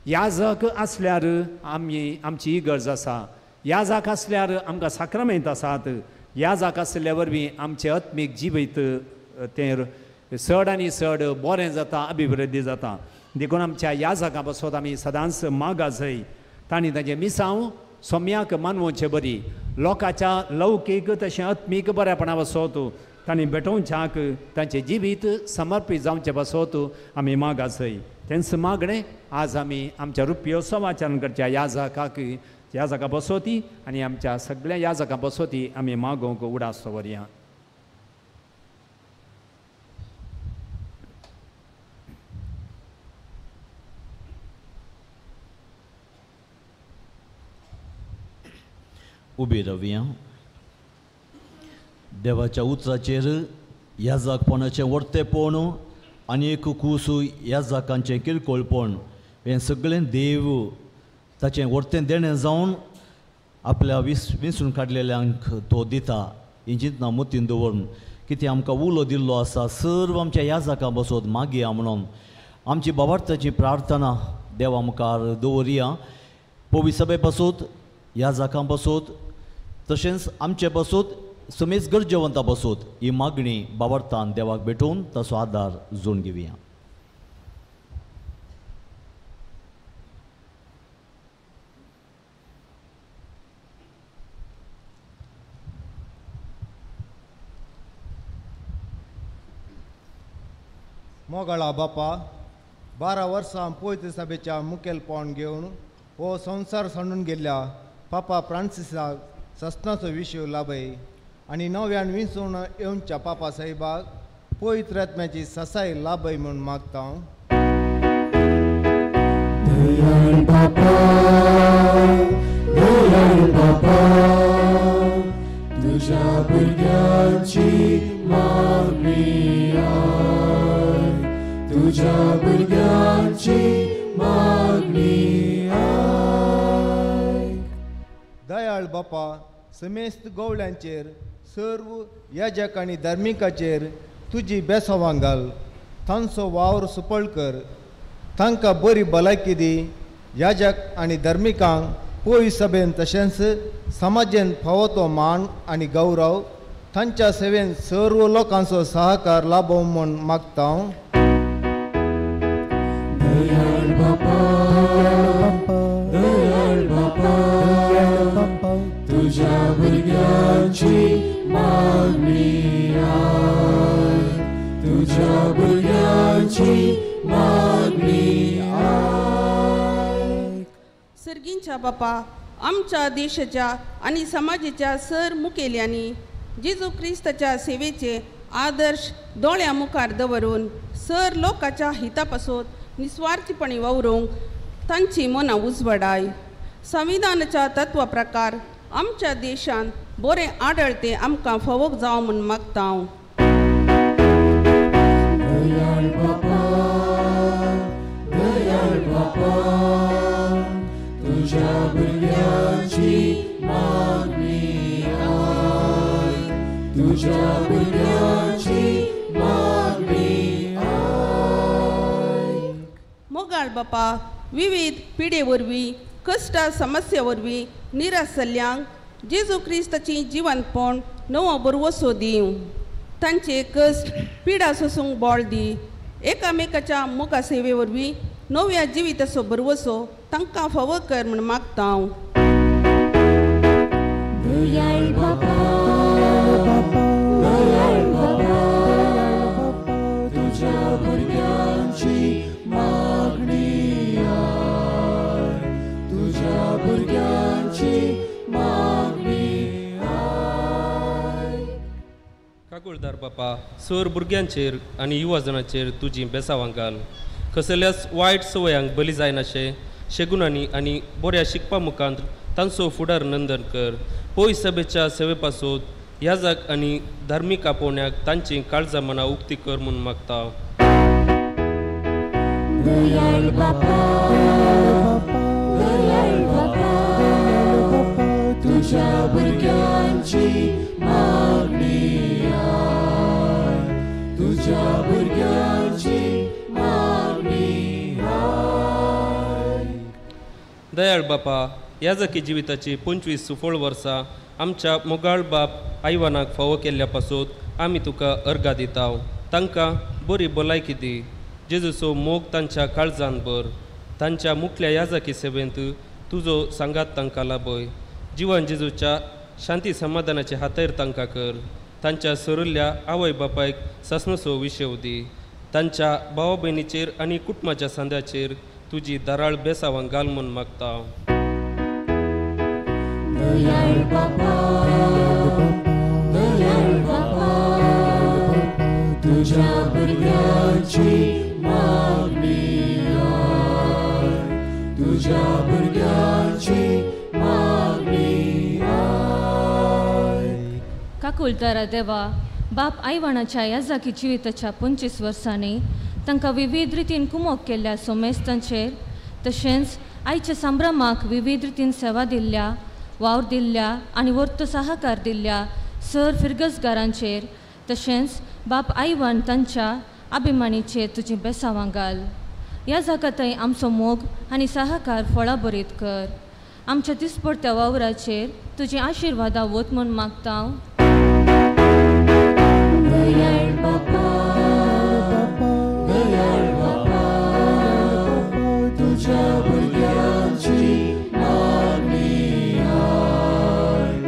याजक आसल्यार आमी आमची गरज आसा, याजक आसल्यार आमकां साक्रामेंत आसात, याजक आसल्या वरवीं आमचें आत्मीक जिवीत तें चड आनी चड बरें जाता, अभिवृद्धी जाता. देखून आमच्या याजकां पासत आमी सदांच मागा जाय. तांणी तांचें मिसांव सोम्याक मानवचे बरी लोकांच्या लौकीक तशें आत्मीक बरेपणा पासत तांणी भेटोवच्याक तांचें जिवीत समर्पीत जावचें पासत आमी मागा जाय. तेंच मागणें आज आमी आमच्या रुप्योत्सव आचरण करच्या याजकाक याजका बसोती आनी आमच्या सगळ्या याजकां बसोती आमी मागोवंक उडास दवरया. उबी रावया. देवाच्या उतराचेर याजकपणाचें वर्तेपण आनी एक कूस याजकांचें किरकोळपण हें सगळें देव ताचें वर्तें देणें जावन आपल्या विंचून काडलेल्यांक तो दिता. ही चिंतना मतीन दवरून कितें आमकां उलो दिल्लो आसा सर्व आमच्या याजकां बसोत मागया म्हणून आमची बाबार्थाची प्रार्थना देवा मुखार दवरया. पवी सभे बसोत याजकां बसोत तशेंच आमचे बसोत समेज गरजेवंता बसोत ही मागणी बाबार्थान देवाक भेटोवन ताचो आदार जोडून घेवया. मोगाळा बापा, 12 वर्सां पवित्र सभेच्या मुखेलपण घेवन हो संवसार सांडून गेल्ल्या पापा फ्रांसिसाक सस्नाचो विशय लाभय आनी नव्यान विंचून येवच्या पापा साहेबाक पवित्र आत्म्याची ससाय लाभय म्हूण मागता. दयाळ बापा, दयाळ बापा, तुझ्या भुरग्यांची मागणी आयक, तुझ्या भुरग्यांची मागणी आयक. दयाळ बापा, समेस्त गवळ्यांचेर, सर्व याजक आनी धार्मिकाचेर तुजी बेसवां घाल. तांचो वावर सुपळ कर, तांकां बरी भलायकी दी. याजक आनी धार्मिकांक पवित्र सभेन तशेंच समाजेन फावो तो मान आनी गौरव तांच्या सेवेन सर्व लोकांचो सहकार लाभोवं म्हूण मागता. दयाळ बापा, दयाळ बापा, तुझ्या भुरग्यांची मागणी आयक, तुझ्या भुरग्यांची मागणी आयक. सर्गींच्या बापा, आमच्या देशाच्या आनी समाजाच्या सर मुखेल्यांनी जेजू क्रिस्ताच्या सेवेचे आदर्श दोळ्या मुखार दवरून सर लोकांच्या हिता पासून निस्वार्थीपणी वावरूंक तांची मनां उजवडाय. संविधानाच्या तत्वा प्रकार आमच्या देशांत बरें आडळते आमकां फावोक जावं म्हूण मागता हांव. दयाळ बापा, दयाळ बापा, तुझ्या भुरग्यांची मागणी आयक, तुझ्या भुरग्यांची मागणी आयक. मोगाळ बापा, विविध पिडे वरवीं, कश्टा समस्या वरवीं निराश जाल्ल्यांक जेजू क्रिस्ताची जिवंतपण नवो बरवसो दिवं. तांचे कश्ट पिडा सोसूंक बळ दी. एकामेकाच्या मोगा सेवे वरवीं नव्या जिविताचो बरवसो तांकां फावो कर म्हूण मागता हांव. दयाळ बापा, दयाळ बापा, तुझ्या भुरग्यांची मागणी आयक, तुझ्या भुरग्यांची मागणी आयक. काकुळदार बापा, सर भुरग्यांचेर आनी युवाजणाचेर तुजी बेसावां घाल. कसल्याच वायट संवयांक बली जायनाशे शेगुणांनी आनी बऱ्या शिकपा मुखांत तांचो फुडार नंदन कर. पय सभेच्या सेवे पासून याजक आनी धार्मीक आपोवण्याक तांची काळजां मनां उक्ती कर म्हूण मागता. दयाळ बापा, दयाळ बापा, तुझ्या भुरग्यांची मागणी आयक, तुझ्या भुरग्यांची मागणी आयक. दयाळ बापा, याजकी जिविताची 25 सुफळ वर्सां आमच्या मोगाळ बाप आयवानाक फावो केल्ल्या पासून आमी तुका अर्गां दिता. तांकां बरी भलायकी दी. जेजूचो मोग तांच्या काळजान भर. तांच्या मुखल्या याजकी सेवेंत तुजो सांगात तांकां लाभय. जिवन जेजूच्या शांती समाधानाचे हातार तांकां कर. तांच्या सरुल्ल्या आवय बापायक सासणाचो विशेव दी. तांच्या भावा भयणीचेर आनी कुटुंबाच्या सांद्याचेर तुजी धाराळ बेसावां घाल म्हूण मागता. दयाळ बापा, दयाळ बापा, तुझ्या भुरग्यांची मागणी आयक, तुझ्या भुरग्यांची मागणी आयक. काकुळदारा देवा, बाप आयवाणाच्या याजाकी जिविताच्या 25 वर्सांनी तांकां विविध रितीन कुमोक केल्ल्या सोमेस्तांचेर तशेंच आयच्या संभ्रमाक विविध रितीन सेवा दिल्ल्या, वावर दिल्ल्या आनी वर्त सहकार दिल्ल्या सर फिरगजगारांचेर तशेंच बाप आयवान तांच्या अभिमानीचेर तुजी बेसावां घाल. ह्या जाकातय आमचो मोग आनी सहकार फळां बरीत कर. आमच्या दिसपडत्या वावराचेर तुजी आशिर्वादां वत म्हूण मागता. दयाळ बापा, दयाळ बापा, तुझ्या भुरग्यांची मागणी आयक,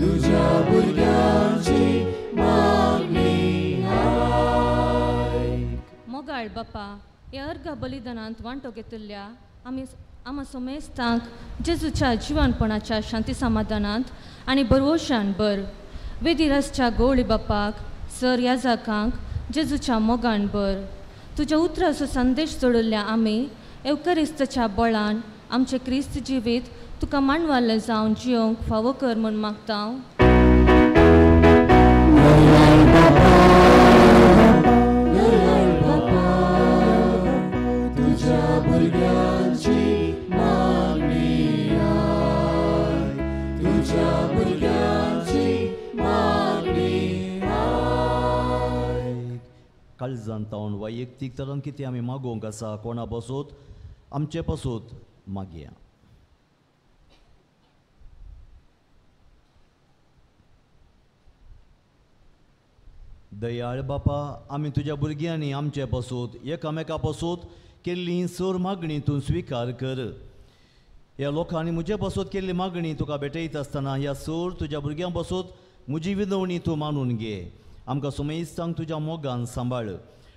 तुझ्या भुरग्यांची मागणी आयक. मोगाळ ह्या अर्घ बलिदानांत वांटो घेतिल्ल्या आमी आमा समेस्तांक जेजूच्या जिवनपणाच्या शांती समाधानांत आनी बरवशान बर वेदिरासच्या गवळी बापाक सर याजाकांक जेजूच्या मोगान बर तुज्या उतराचो संदेश जोडिल्ल्या आमी एवकरिस्तच्या बळान आमचें क्रिस्त जिवीत तुका मांडवालें जावन जियोंक फावो कर म्हूण मागता. तुझ्या भुरग्यांची मागणी आयक, तुझ्या भुरग्यांची मागणी आयक. काळजान तावन वैयक्तीक तरान कितें आमी मागोवंक आसा कोणा पासत आमचे पासत मागया. दयाळ बापा, आमी तुज्या भुरग्यांनी आमचे पासत एकामेका पासत केल्ली सर मागणी तूं स्विकार कर. ह्या लोकांनी म्हजे पासत केल्ली मागणी तुका भेटयता आसतना ह्या सर तुज्या भुरग्यां पासत म्हजी विनवणी तूं मानून घे. आमकां सुमेस्तांक तुज्या मोगान सांबाळ.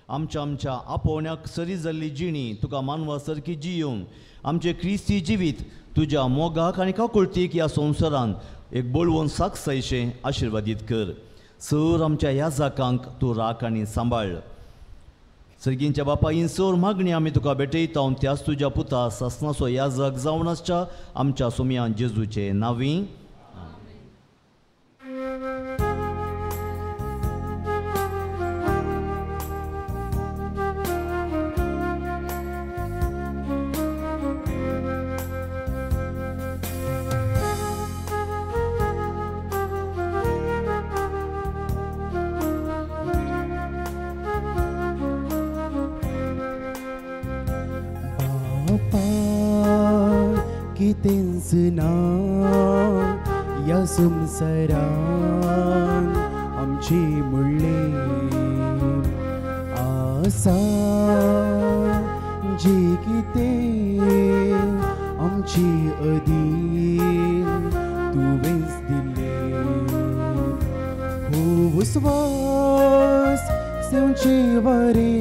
आमच्या आमच्या आपोवण्याक सरी जाल्ली जिणी तुका मानवा सारकी जियोवन आमचें क्रिस्ती जिवीत तुज्या मोगाक आनी काकुळतीक ह्या संवसारान एक बळवंत साक्षायशें आशिर्वादीत कर. सर आमच्या ह्या जाकांक तूं राख आनी सांबाळ. सर्गींच्या बापा, ही सर मागणी आमी तुका भेटयता त्याच तुज्या पुता सासनाचो ह्या जग जावन आसच्या आमच्या सोमयान जेजूचे नांवी. कितेंच ना ह्या संवसारान आमची मुळ्ळी आसा जी कितें आमची अदीन तुवेंच दिल्ली. हो उस्वास सेवची वारी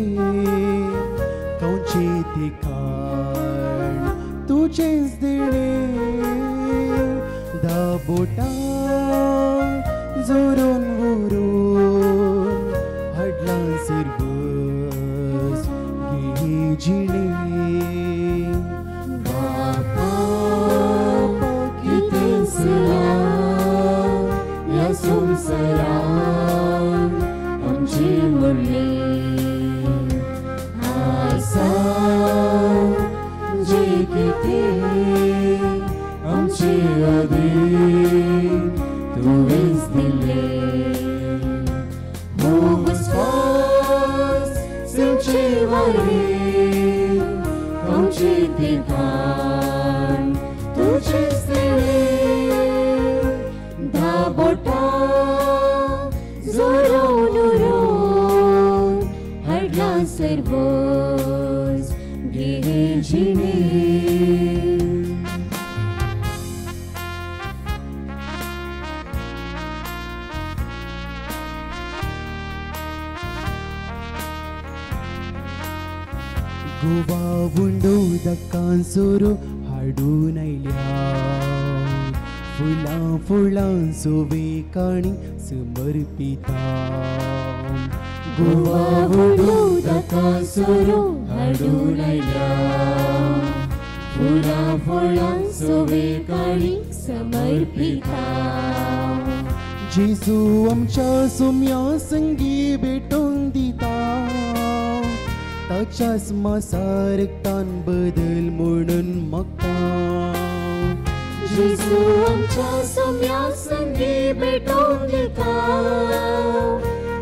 खावची ती खाण तुजेंच दिणें. धा बोटां जोरून व्हरून हाडलां सर्वस घे जिणें. बापा कितेंच ना ह्या संवसारान आमची मुळ्ळी आसा जी कितें आमची अदीन तुवेंच दिल्ली. हो उस्वास सेवची वारी खावची ती खाण तुजेच दिणें. धा बोटां जोरून उरून हाडलां सर्वस घे जिणें. गोवा उंडो उदकांसोरो हाडून आयल्या फुलां फुलां सोवे काणी समर्पिता. गोवा उंडो उदकांसोरो हाडून आयल्या फुलां फुलां सोवे काणी समर्पिता. जेजू आमच्या सुम्या संगी भेटोवन दिता ताच्याच मासारक्तान बदल म्हणून मागता. जेजू आमच्या सोम्या संगी भेटोवन दिता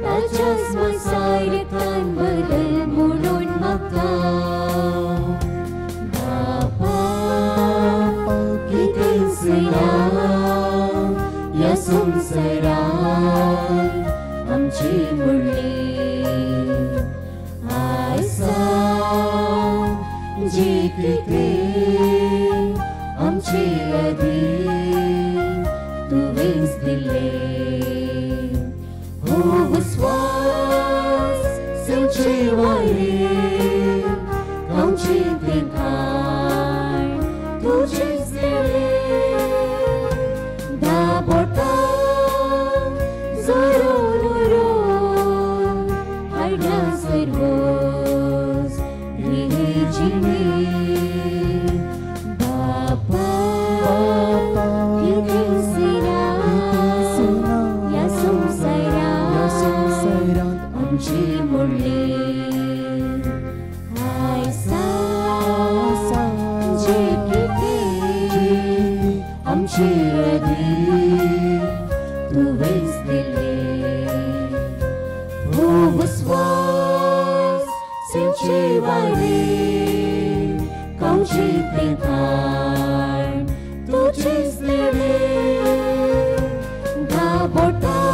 ताच्याच मासारक्तान बदल म्हणून मागता. बापा कितेंच ना ह्या संवसारान आमची मुळ्ळी आसा जी कितें आमची अदीन तुवेंच दिल्ली. हो उस्वास सेवची वारी खावची तें खाण तुजेच देणे धा बोटां जोरून उरोवन हाडल्या सर्वोस हे जिणे बापा कितें सिना ह्या संवसारांत आमची मोडली आयसा जें कितें आमचे आदीं तुवेंच दिल्लें हो विस्वास सिंचे वारें खावची तें खाण तुजेच देणे धा बोटां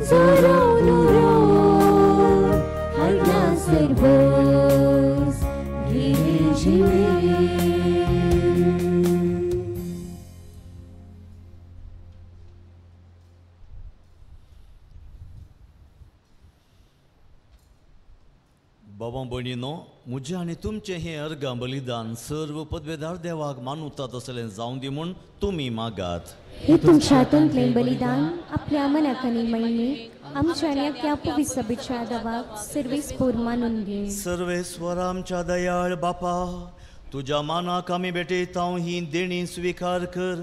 जोरून उरोवन हाडल्या सर्वोस घे जिणे. बाबा भयणीनो, म्हजें आनी तुमचें हें अर्गां बलिदान सर्व पदवेदार देवाक मानुता तसलें जावं दी म्हूण तुमी मागात. हे तुमच्या हातांतलें बलिदान आपल्या मनाक आनी मयणेक आमच्या आनी अख्ख्या पवित्र सभेच्या देवाक सर्वेस्पोर मानून घे. सर्वेस्वर आमच्या दयाळ बापा, तुज्या मानाक आमी भेटयता ही देणी स्विकार कर.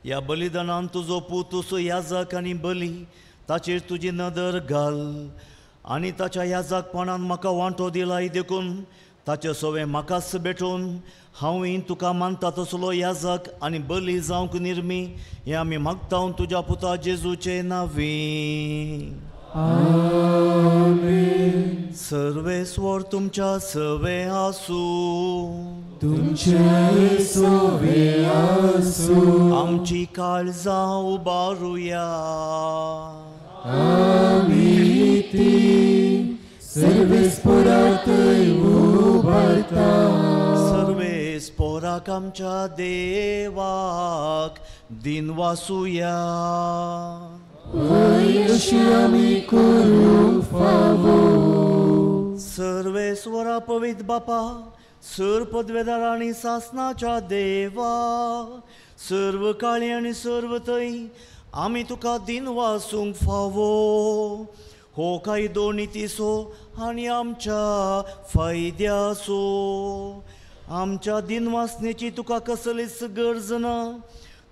ह्या बलिदानान तुजो पूत तुजो याजक आनी बली ताचेर तुजी नदर घाल आनी ताच्या याजकपणान म्हाका वांटो दिलाय देखून ताचे सवे म्हाकाच भेटून हांवूय तुका मानता तसलो याजक आनी बली जावंक निर्मी हें आमी मागता तुज्या पुता जेजूचे नांवी. आमेन. सर्वेस्वर तुमच्या सवे आसूं. तुमचे सवे आसूं. आमची काळजां उबारुया. आमी ती सर्वेस्पोरातय उबारता. सर्वेस्पोराक आमच्या देवाक दिनवासुया. अशी आमी करूंक फावो. सर्वेस्वरा पवित्र बापा, सर्व पदवेदार आनी सासनाच्या देवा, सर्व काळी आनी सर्व थंय आमी तुका दिनवासूंक फावो. हो कायदो नितीचो आनी आमच्या फायद्याचो. आमच्या दिनवासनेची तुका कसलीच गरज ना,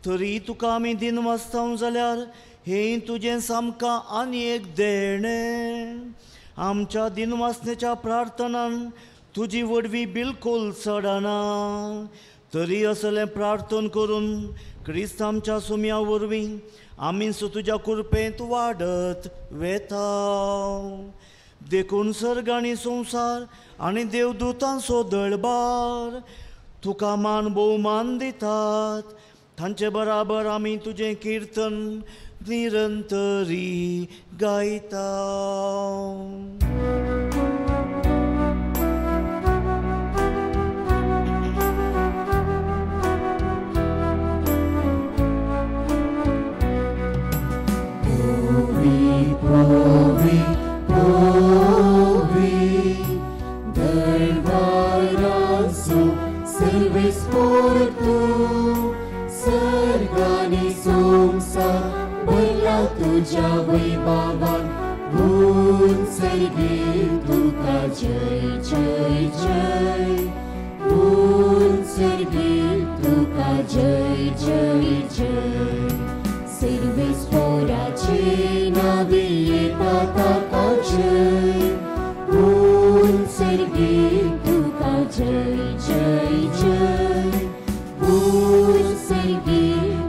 तरी तुका आमी दिनवासता जाल्यार हें तुजें सामकां आनी एक देणें. आमच्या दिनवासनेच्या प्रार्थनान तुजी वडवी बिलकूल चडना, तरी असलें प्रार्थन करून क्रिस्त आमच्या सुम्या वरवीं आमी सो तुज्या कृपेंत वाडत वेता. देखून सर्ग आनी संवसार आनी देवदूतांचो दळबार तुका मान भोवमान दितात. तांचे बराबर आमी तुजें किर्तन निरंतरी गायता. Povi, povi, दरबारासो सर्वेस्पोर तूं सर्गानी संवसार भरला तुज्या वैभवान. गुण सर्गे तुका जय जय जय, गुण सर्गे तुका जय जय जय. सर्वेस्पोराचे नावे येता ताका जय, गुण सर्गे तुका जय जय जय, गुण सर्गे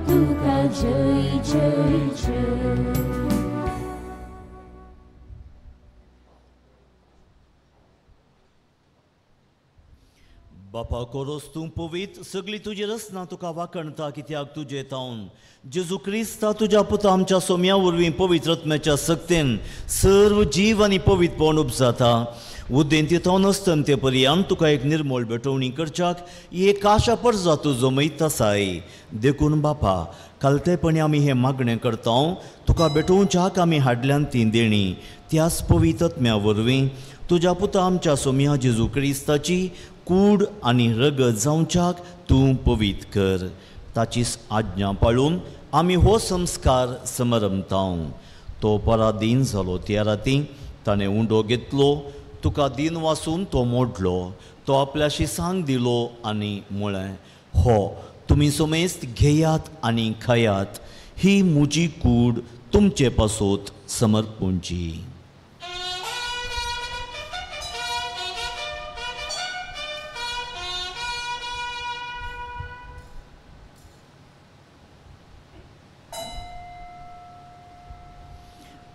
तुका जय जय जय. बापा कोरोस तूं पवित्र, सगळी तुजी रचना तुका वाखणता कित्याक तुजे तावन जेजू क्रिस्ता तुज्या पुता आमच्या सोम्या वरवीं पवित्र आत्म्याच्या सक्तेन सर्व जीव आनी पवित्रपण उपजाता. उद्देंती तावन अस्तंते पर्यंत तुका एक निर्मळ भेटवणी करच्याक एक आशा परजा तूं जमयत आसाय. देखून बापा कालतेपणी आमी हें मागणें करता, तुका भेटोवच्याक आमी हाडल्यान ती देणी त्याच पवित्र आत्म्या वरवीं तुज्या पुता आमच्या सोम्या जेजू क्रिस्ताची कूड आनी रगत जावच्याक तूं पवित्र कर. ताचीच आज्ञा पाळून आमी हो संस्कार समरमता. तो पराधीन जालो त्या राती ताणें उंडो घेतलो, तुका दिन वासून तो मोडलो, तो आपल्याशी सांग दिलो आनी म्हळें, हो तुमी समेस्त घेयात आनी खायात, ही म्हजी कूड तुमचे पासत समर्पूंची.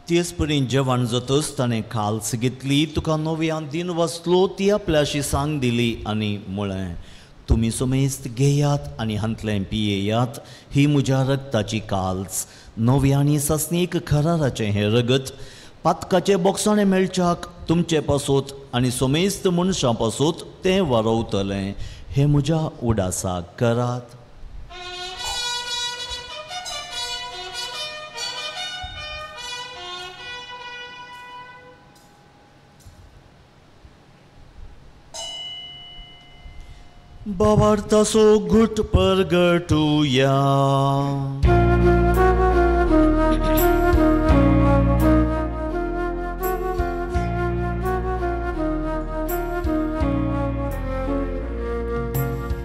तेच परी जेवण जातच ताणें खाल्स घेतली, तुका नव्यान दिन वाचलो, ती आपल्याशी सांग दिली आनी म्हळें, तुमी समेस्त घेयात आनी हांतलें पियेयात, ही म्हज्या रगताची काल्स, नव्या आनी सासणीक खराराचें हें रगत पातकाचें बोगसाणें मेळच्याक तुमचे पासत आनी समेस्त मनशां पासत तें वारोवतलें. हें म्हज्या उडासाक करात. बाबार्थाचो घुट परगटुया.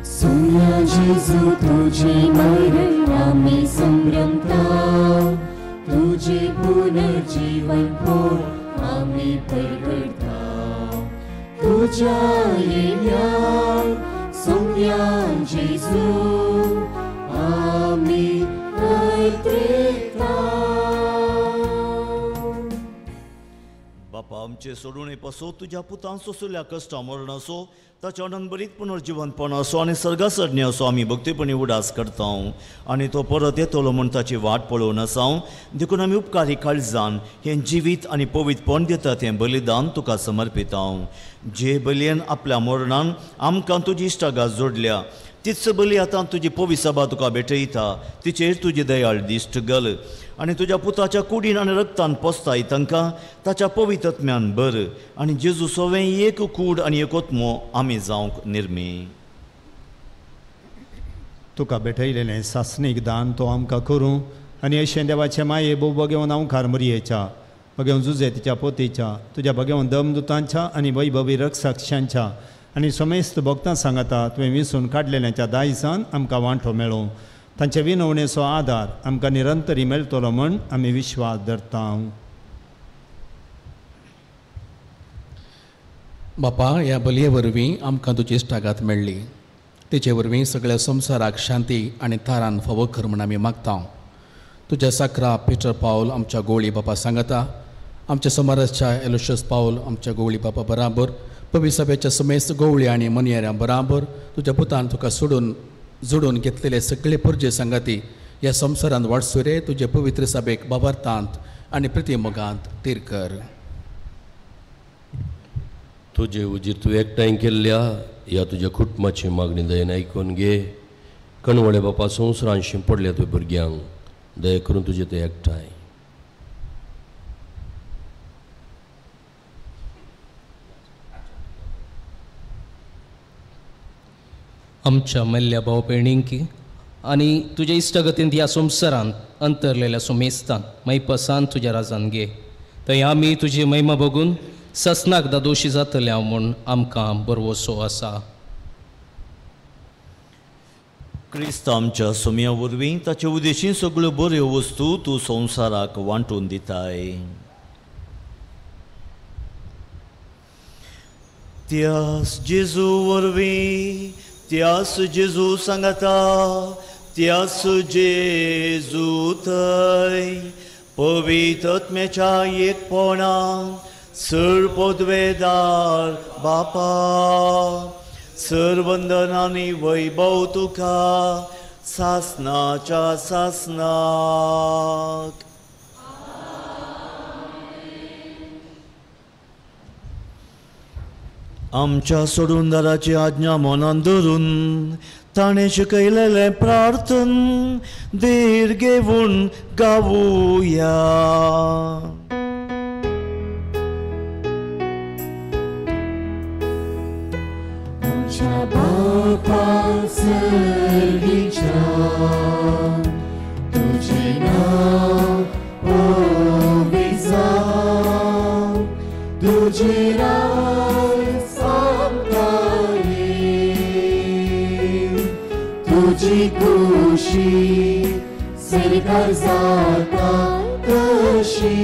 सोम्या जेजू तुझे मरण आमी संभ्रमता, तुझे पुनर्जीवन पोळ आमी परगटता. तुझ्या येण्या सोम्या जेजू आमी ऐकता. बापा आमचे सोडून पासो तुज्या पुतान सोंसुल्या कश्टां मरण असो, ताच्या अनंतभरीत पुनर्जिवनपण असो आनी सर्गासरणी असो आमी भक्तीपणी उडास करता आनी तो परत येतलो म्हूण ताची वाट पळोवन आसा. देखून आमी उपकारी काळजान हें जिवीत आनी पवित्रपण दिता तें बलिदान तुका समर्पिता. जे बलयेन आपल्या मरणान आमकां तुजी इश्टागात जोडल्या, तीच बली आतां तुजी पवित्र सभा तुका भेटयता, तिचेर तुजी दयाळ दिश्ट घाल आनी तुज्या पुताच्या कुडीन आनी रगतान पोसताय तांकां ताच्या पवित्र आत्म्यान भर आनी जेजू सोवें एक कूड आनी एक आत्मो आमी जावंक निर्मी. तुका भेटयलेलें सासणीक दान तो आमकां करूं आनी अशें देवाचे माये भोव बगेवन आंवकार मरयेच्या, बगेवन जुजेतीच्या पोतीच्या, तुज्या बगेवन दमदुतांच्या आनी वैभवी रक्षाक्षांच्या आनी समेस्त भक्तां सांगाता तुवें विसून काडलेल्यांच्या दायजान आमकां वांटो मेळूं. तांचे विनवणेचो आदार आमकां निरंतरी मेळटलो म्हूण आमी विश्वास धरता. बापा, ह्या बलये वरवीं आमकां तुजी इश्टागात मेळ्ळी, तिचे वरवीं सगळ्या संवसाराक शांती आनी थारान फावो कर म्हूण आमी मागता. तुज्या साकरा पिटर पावल आमच्या गोवळी बापा सांगता, आमच्या समाराच्या एलोशियस पावल आमच्या गोवळी बापा बराबर, पवित्र सभेच्या समेस्त गोवळी आनी मनयेऱ्यां बराबर तुज्या पुतान तुका सोडून जोडून घेतलेले सगळे परजे सांगाती ह्या संवसारांत वाटसुरे तुजे पवित्र सभेक बाबार्थांत आनी प्रतिमोगांत तीर कर. तुजे उजीर तूं एकठांय केल्ल्या ह्या तुज्या कुटुंबाची मागणी दयेन आयकून घे. कणवळे बापा संवसारांत शिंपडल्या तुवें भुरग्यांक दया करून तुजे ते एकठांय. आमच्या मेल्ल्या भाव भयणींकी आनी तुज्या इश्टागतींत ह्या संवसारांत अंतरलेल्या सुमेस्तान मैपसान तुज्या राजान घे, थंय आमी तुजी महिमा बघून ससनाक दादोशी जातल्या म्हूण आमकां बरवसो आसा. क्रिस्त आमच्या सोम्या वरवीं ताचे उदेशी सगळ्यो बऱ्यो वस्तू तूं संवसाराक वांटून दिताय. त्यास जेजू वरवीं, त्यास जेजू सांगाता, त्यास जेजू थंय पवित्र आत्म्याच्या एकपणान सर पदवेदार बापा, सर वंदनानी वैभव तुका सासनाच्या सासनाक. आमच्या सोडूनदाराची आज्ञा मनान धरून ताणें शिकयलेलें प्रार्थन धीर घेवन गावुया. तुझें नांव पवित्र जावं, तुजें राज आमकां येवं, तुजी खुशी सरकार जाता तशी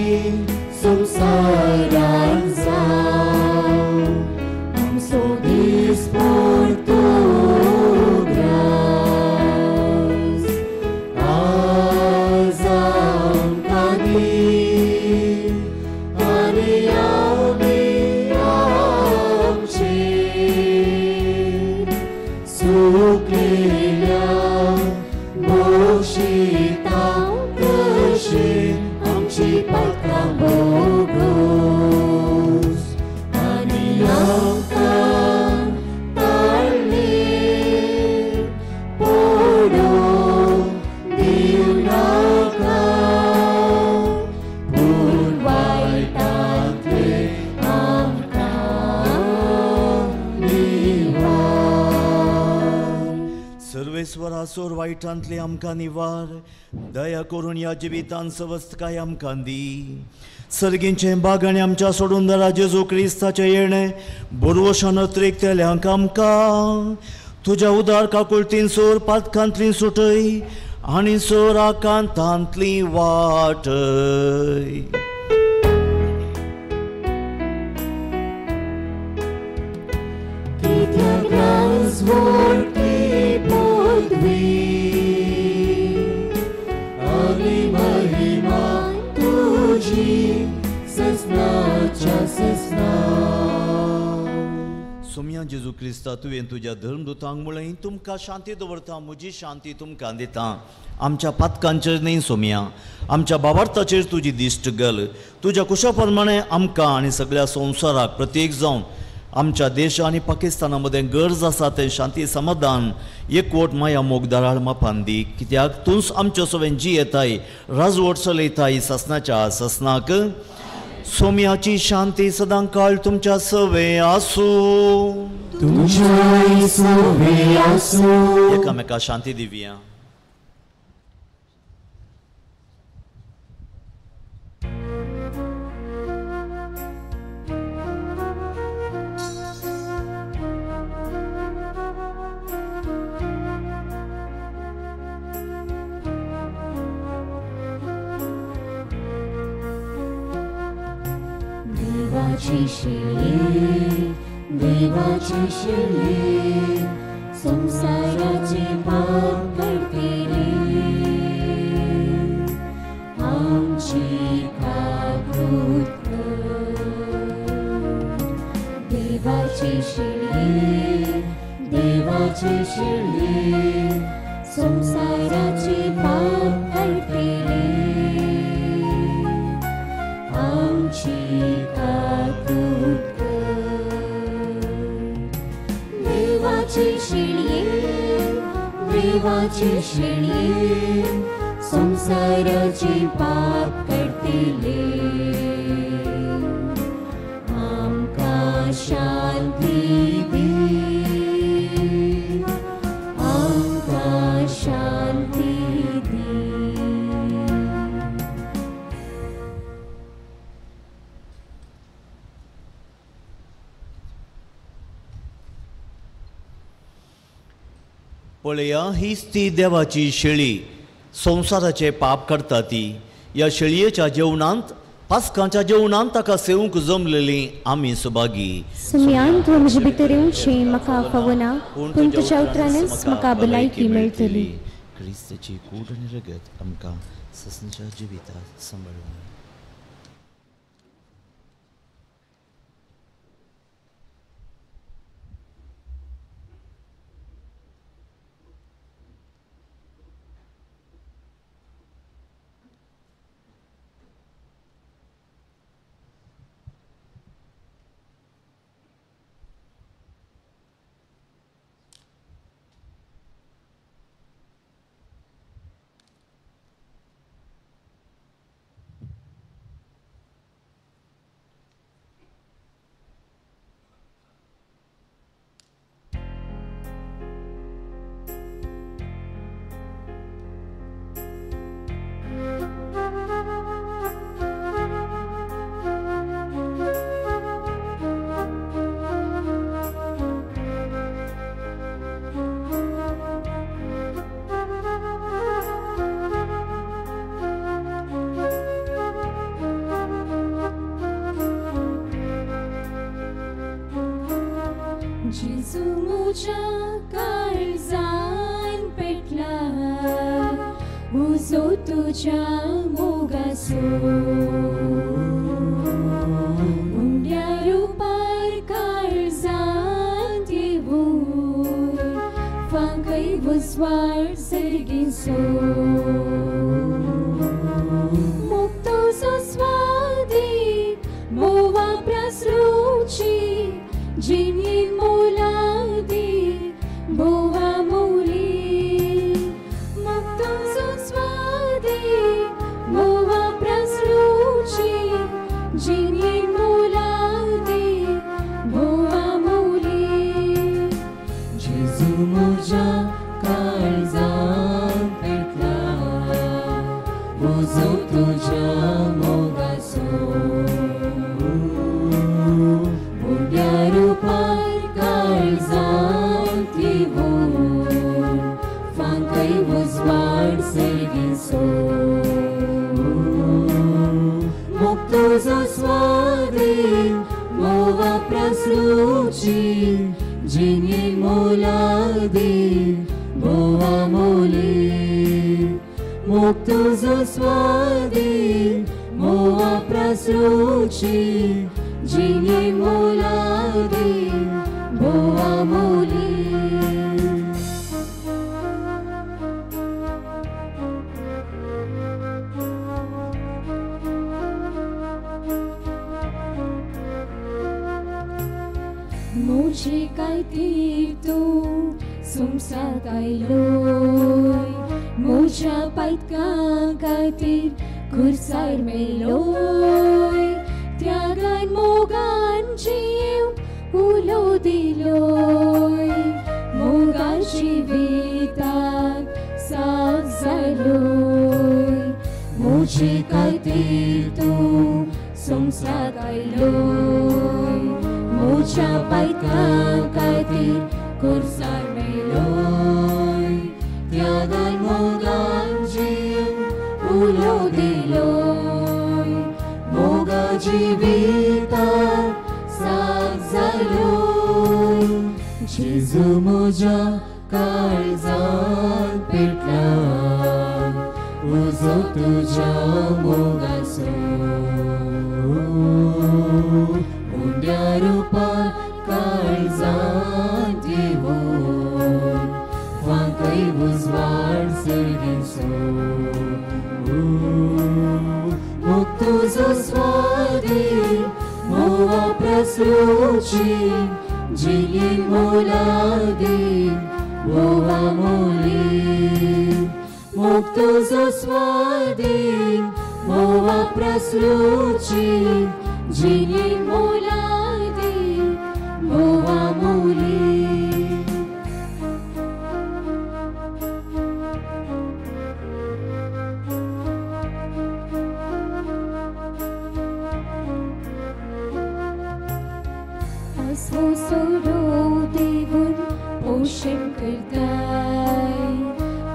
संवसारांत जावं. आमचो दीस पुरतो ग्रास आज आमकां दी, आनी आमी आमचे सुकलेल्या बक्षिता तशी आमची पात्रां बोगोस, आनी आमकां ताळ्ळे पडूंक दिवं नाका, पूण वायटांतलें आमकां निवार. सर्वेस्वरा सोर वायटांतले आमकां निवार, दया करून ह्या जिवितान सवस्तकाय आमकां दी. सर्गींचें बागांनी आमच्या सोडून दरा जेजू क्रिस्ताचें येणें बोरवशान अत्रेकतेल्यांक आमकां तुज्या उदार काकुळतीन सोर पातकांतली सुटय आनी सोर आकांतांतली वाटय. कित्याक राजवटी पदवी आनी महिमा तुजी ससनाच्या ससना. सोम्या जेजू क्रिस्ता, तुवें तुज्या धर्मदुतांक म्हळें, तुमकां शांती दवरता, म्हजी शांती तुमकां दिता. आमच्या पातकांचेर न्हय सोम्या, आमच्या बाबार्थाचेर तुजी दिश्ट घाल. तुज्या कुशा प्रमाणे आमकां आनी सगळ्या संवसाराक प्रत्येक जावन आमच्या देश आनी पाकिस्ताना मदें गरज आसा तें शांती समाधान एकवट माया मोग दराळ मापान दी. कित्याक तूंच आमच्या सवें जियेताय, राजवट चलयताय सासनाच्या सासनाक. सोम्याची शांती सदां काळ तुमच्या सवे आसूं, तुमच्याय सवे आसूं. एकामेका शांती दिवया. देवाची शिळी, देवाची शिळी, संवसाराचे पाप काडटली, आमची काकूत कर. देवाची शिळी, देवाची शिळी, संवसाराचे पाप काडटली, आमची काकूत कर. देवाची शिळये, देवाची शिळये, संवसाराचे पाप काडटले, आमकां शांती दी, आमकां शांती दी. पळया, हीच ती देवाची शेळी, संवसाराचे पाप करता ती. ह्या शेळयेच्या जेवणांत, पास्कांच्या जेवणांत ताका सेवंक जमलेली आमी सुभागी. सुम्यान तूं म्हजे भितर येवचें म्हाका फावना, पूण तुज्या उतरानच म्हाका भलायकी मेळटली. क्रिस्ताची कूड आनी रगत आमकां ससनाच्या जिवितांत सांबाळून. उजो तुज्या मोगासो उंड्या रुपार काळजांत येवन फांकय उजवाड सर्गीचो मुक्तोजो स्वादीक मोवा प्रसरूची जिणेन मोलादीक भोवा मोली मुक्तोजो स्वादीक मोवा प्रसरूची जिणेन मोलादीक भोवा मोली जेजू म्हज्या काळजांत पेटला उजो तुज्या मोगाचो उंड्या रुपार काळजांत येवन फांकय उजवाड सर्गीचो मुक्तोजो स्वादीक मोवा प्रसरूची जिणेन मोलादीक भोवा मोली मुक्तोजो स्वादीक मोवा प्रसरूची जिणेन मोलादीक भोवा मोली. म्हजे खातीर तूं संवसारांत आयलोय म्हज्या पातकां खातीर खुर्सार मेलोय त्यागान मोगान जीव उलो दिलोय मोगा जिविताक साक जालोय म्हजे खातीर तूं संवसारांत आयलोय म्हज्या पातकां खातीर खुर्सार मेलोय त्यागान मोगान जीव उलो दिलोय मोगा जिविताक साक जालोय जेजू म्हज्या काळजांत पेटला उजो तुज्या मोगाचो उंड्या रुपार काळजांत येवन फांकय उजवाड सर्गीचो मुक्तोजो स्वादीक मोवा प्रसरूची जिणेन मोलादीक भोवा मोली मुक्तोजो स्वादीक मोवा प्रसरूची जिणेन मोलादीक भोवा मोली. आसो सोरो देवून पोशण करताय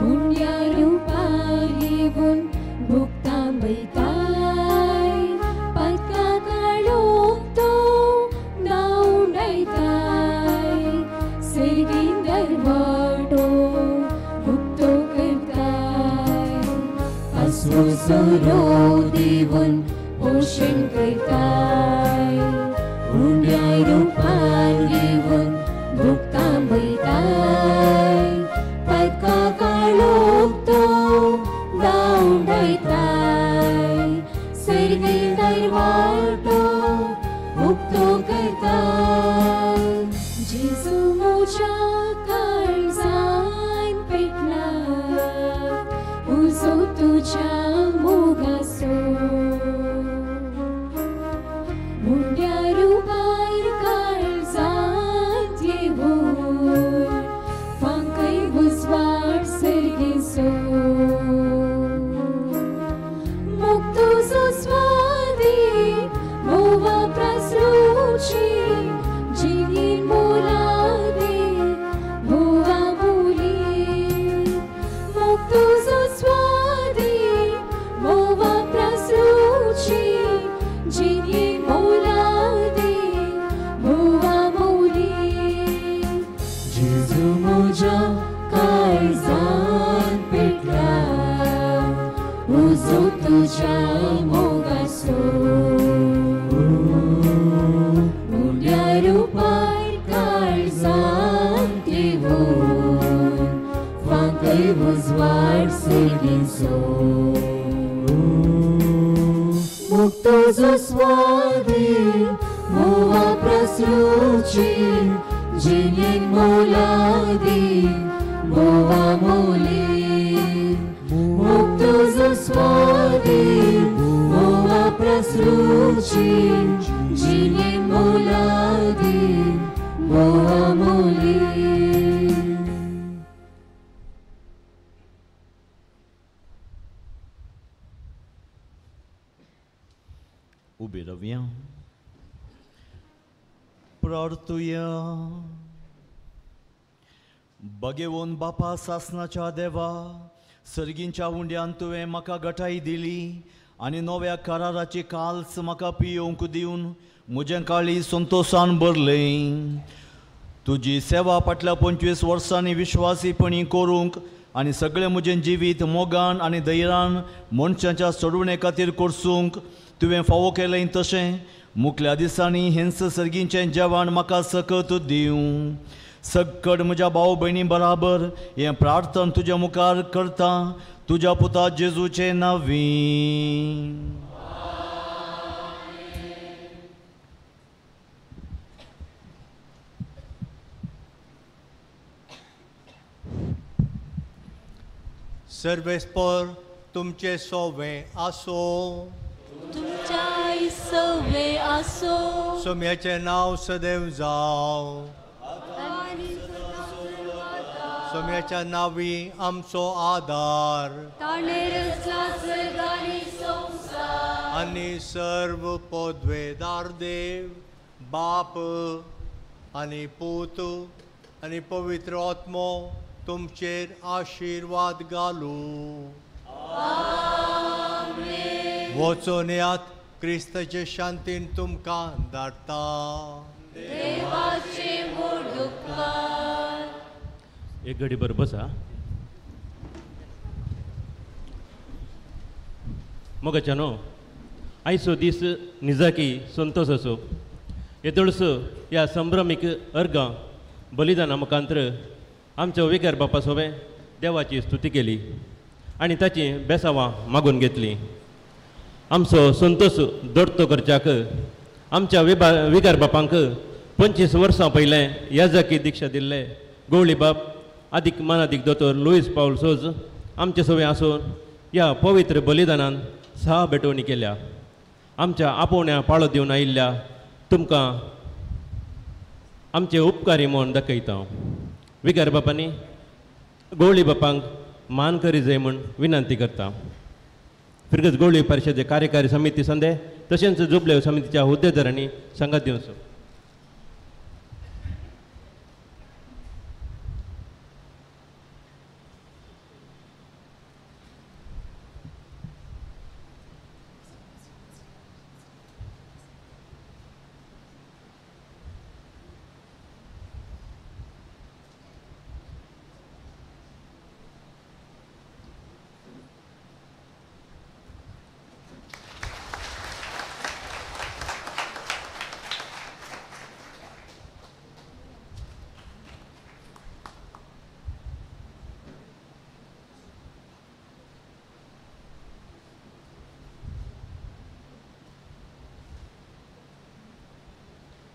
पुण्या रुपार येवन भुगतां वयताय पातकां काडूंक तो धांवडायताय सर्गीन दरवाटो उक्तो करताय आसो सोरो देवून पोशण करताय उंड्या रुपार येवन भुगतां वयताय पातकां काडूंक तो धांवडायताय सर्गीन दरवाटो उक्तो करताय जेजू म्हज्या काळजांत पेटला उजो तुज्या मोगाचो उंड्या रुपार काळजांत येवन फांकय उजवाड सर्गीचो फिरगेसो मुक्तो जुस्वादी मोवा प्रसरुची जिनेन मोलादी मोवा मोली मुक्तो जुस्वादी मोवा प्रसरुची जिनेन मोलादी मोवा मोली. उबे रावया प्रार्थुया. भगेवन बापा सासनाच्या देवा सर्गींच्या उंड्यान तुवें म्हाका गटाय दिली आनी नव्या कराराची काल्स म्हाका पियोवंक दिवन म्हजें काळी संतोशान भरलें. तुजी सेवा फाटल्या 25 वर्सांनी विश्वासीपणी करूंक आनी सगळें म्हजें जिवीत मोगान आनी धैर्यान मनशाच्या सोडवणे खातीर करसूंक तुवें फावो केलें तशें मुखल्या दिसांनी हेंच सर्गींचें जेवण म्हाका सकत दिवं. सक्कड म्हज्या भाव भयणी बराबर हें प्रार्थन तुज्या मुखार करता तुज्या पुता जेजूचे नांवी. सर्वेस्पर तुमचे सोवे आसो तुमच्याय सवे आसो. सोम्याचें नांव सदैव जावं. सोम्याच्या नांवी आमचो आदार आनी सर्व पदवेदार देव बाप आनी पूत आनी पवित्र आत्मो तुमचेर आशिर्वाद घालूं. वचून येयात क्रिस्ताचे शांतीन तुमकां धाडटा. एक घडी बरोबर बसा. मोगाच्यानो आयचो दीस निजाकी संतोष असो येदोळसो ह्या संभ्रमीक अर्गां बलिदाना मुखांत्र आमच्या विकार बापा सोबें देवाची स्तुती केली आनी ताचीं बेसावां मागून घेतलीं. आमचो संतोष दोडतो करच्याक आमच्या विकार बापांक 25 वर्सां पयलें याजकी दीक्षा दिल्ले गवळी बाप आदीक मानादीक दोतोर लुईस पावल सोज आमचे सोबें आसून ह्या पवित्र बलिदानान सहा भेटवणी केल्या. आमच्या आपोवण्या पाळो दिवन आयिल्ल्या तुमकां आमचे उपकारी म्हूण दाखयता. विकार बापांनी गवळी बापांक मान करी जाय म्हूण विनंती करता. फिरगज गवळी परिशदे कार्यकारी समिती संदे तशेंच जुबले समितीच्या हुद्देदारांनी सांगात दिवचो.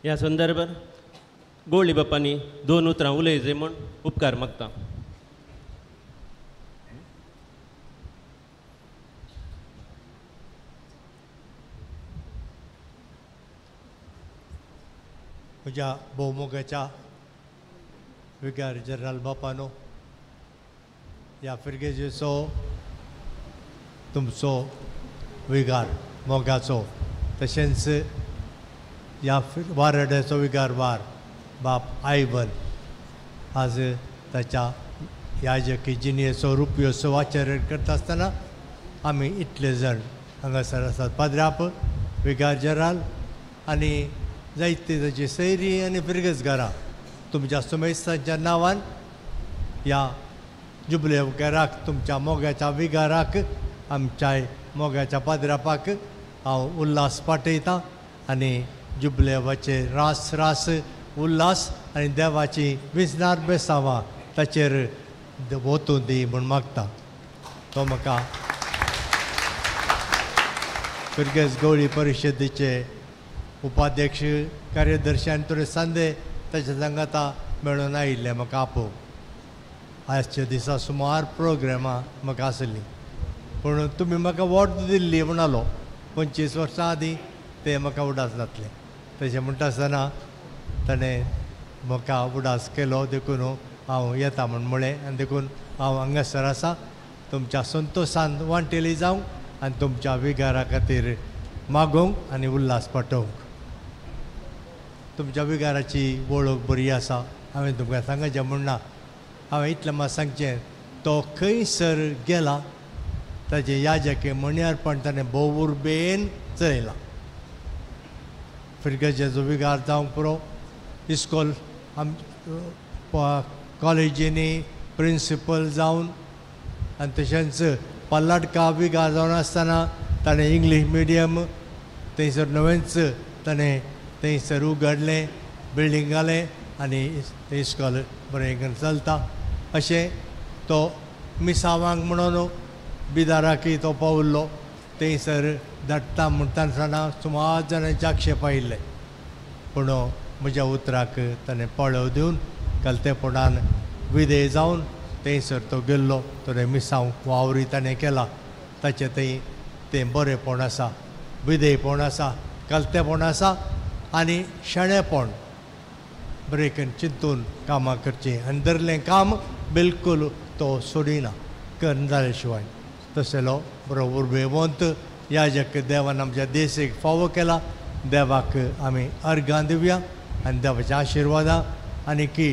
ह्या संदर्भात गोळी बापांनी 2 उतरां उलयचे म्हूण उपकार मागता. म्हज्या भोवमोगाच्या विकार जनरल बापानो ह्या फिरगेजेचो तुमचो विगार मोगाचो तशेंच ह्या वारड्याचो विगार वार बाप आयवन आज ताच्या याजकी जिणेचो रुपयोचो आचरण करता आसतना आमी इतले जाण हांगासर आसात. पाद्राप विगार जनरल आनी जायते ताची सैरी आनी फिरगजगारां तुमच्या सुमेस्तांच्या नांवान ह्या जुबलेवकाराक तुमच्या मोगाच्या विगाराक आमच्या मोगाच्या पाद्रापाक हांव उल्हास पाठयतां आनी जुबलेवाचे रास रास उल्हास आनी देवाची विजनार बेसावां ताचेर वतूं दी म्हूण मागता. तो म्हाका फिरगज गवळी परिशदेचे उपाध्यक्ष कार्यदर्शी आनी थोडे सांदे ताच्या सांगाता मेळून आयिल्ले म्हाका आपोवंक. आजच्या दिसा सुमार प्रोग्रामां म्हाका आसलीं, पूण तुमी म्हाका वोट दिल्ली म्हणालो 25 वर्सां आदीं, तें म्हाका उडास जातलें. तशें म्हणटा आसतना ताणें म्हाका उडास केलो, देखून हांव येता म्हूण म्हळें आनी देखून हांव हांगासर आसा तुमच्या संतोशान वांटेली जावंक आनी तुमच्या विगारा खातीर मागोवंक आनी उल्हास पाठोवंक. तुमच्या विगाराची वळख बरी आसा, हांवें तुमकां सांगचें म्हूण ना. हांवें इतलें मात सांगचें, तो खंयसर गेला ताचें याजकी म्हणयारपण ताणें भोव उर्बेन चलयलां. फिरगजेचो विगार जावंक पुरो, इस्कोल आम कॉलेजींनी प्रिंसिपल जावन आनी तशेंच पल्लाडका विगार जावन आसतना ताणें इंग्लीश मिडियम थंयसर नवेंच ताणें थंयसर उगडलें, बिल्डींग घालें आनी तें इस्कोल बरें चलता. अशें तो मिसावांक म्हणून बिदाराकय तो पावल्लो. थंयसर धाडटा म्हणटा आसतना सुमार जाणांचे आक्षेप आयिल्ले, पूण म्हज्या उतराक ताणें पळोव दिवन कलतेपणान विधेय जावन थंयसर तो गेल्लो. थोडे मिसांव वावरी ताणें केला, ताचें थंय तें बरेंपण आसा, विधेयपण आसा, कलतेपण आसा आनी शाणेपण. बरें करून चिंतून कामां करचीं आनी धरलें काम बिलकूल तो सोडिना करना जाल्या शिवाय. तसलो बरो उर्बेवंत याजक देवान आमच्या देशेक फावो केला. देवाक आमी अर्गां दिवया आनी देवाच्या आशिर्वादां आनी की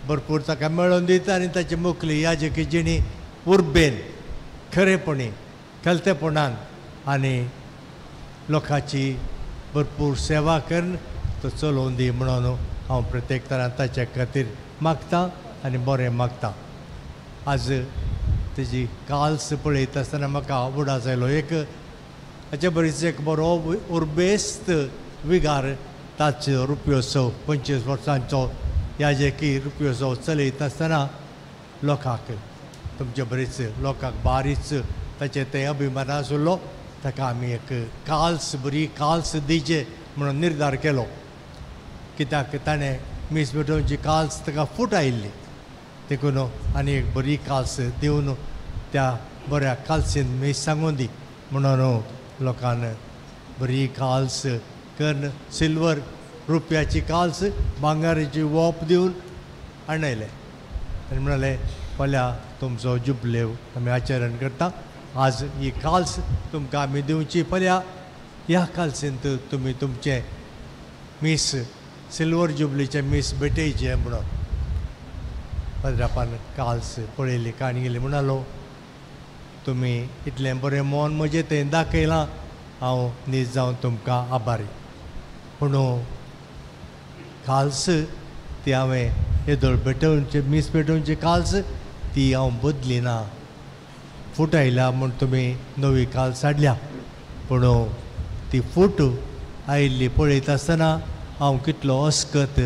भरपूर ताका मेळोवन दिता आनी ताची मुखली याजकी जिणी उर्बेन खरेपणी खलतेपणान आनी लोकांची भरपूर सेवा करून तो चलोवन दी म्हणून हांव प्रत्येक तरान ताच्या खातीर मागता आनी बरें मागता. आज तेजी काल्स पळयता आसतना म्हाका उडास आयलो. एक हाचे बरीच एक बरो उर्बेस्त विगार ताचो रुपयोत्सव 25 वर्सांचो याजकी रुपयोत्सव चलयता आसतना लोकांक तुमचे बरीच लोकांक बारीच ताचें तें अभिमान आसलो. ताका आमी एक काल्स बरी काल्स दिवचे म्हणून निर्धार केलो, कित्याक ताणें मीस भेटोवची काल्स ताका फूट आयिल्ली, देखून आनी एक बरी काल्स दिवन त्या बऱ्या काल्सीन मीस सांगून दी म्हणून लोकान बरी काल्स करून सिल्वर रुपयाची काल्स भांगाराची वोप दिवन आणयलें आनी म्हणालें फाल्यां तुमचो जुबलेव आमी आचरण करता, आज ही काल्स तुमकां आमी दिवची, फाल्यां ह्या काल्सींत तुमी तुमचें मीस सिल्वर जुबलीचें मीस भेटयचें म्हणून. पद्रापान काल्स पळयली काणी गेली, म्हणालो तुमी इतलें बरें मन म्हजें तें दाखयलां, हांव नीज जावन तुमकां आभारी, पूण काल्स ती हांवें येदोळ भेटोवचे मीस भेटोवची काल्स ती हांव बदली ना, फूट आयल्या म्हूण तुमी नवी काल्स हाडल्या, पूण ती फूट आयिल्ली पळयता आसतना हांव कितलो अस्कत,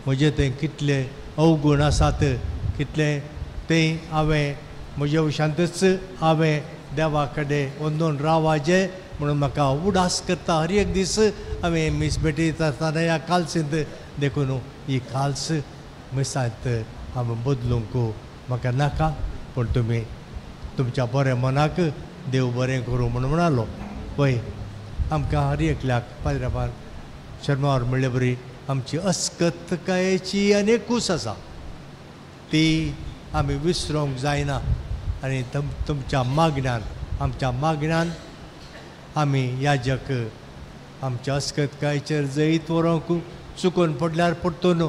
म्हजें तें कितले अवगूण आसात, कितले तें हांवें म्हज्या वशांतच हांवें देवा कडेन वंदून रावाचें म्हणून म्हाका उडास करता हर एक दीस हांवें मीस भेटयता आसतना ह्या काल्सींत. देखून ही काल्स मिसांत हांवें बदलूंक म्हाका नाका, पूण तुमी तुमच्या बऱ्या मनाक देव बरें करूं म्हूण म्हणालो. पळय आमकां हर एकल्याक पाद्रापान शर्मावर म्हणले बरी आमची अस्कतकायेची आनी एक कूस आसा, ती आमी विसरोंक जायना आनी तुमच्या मागण्यान आमच्या मागण्यान आमी याजक आमच्या अस्कतकायेचेर जैत व्हरूंक, चुकून पडल्यार परतून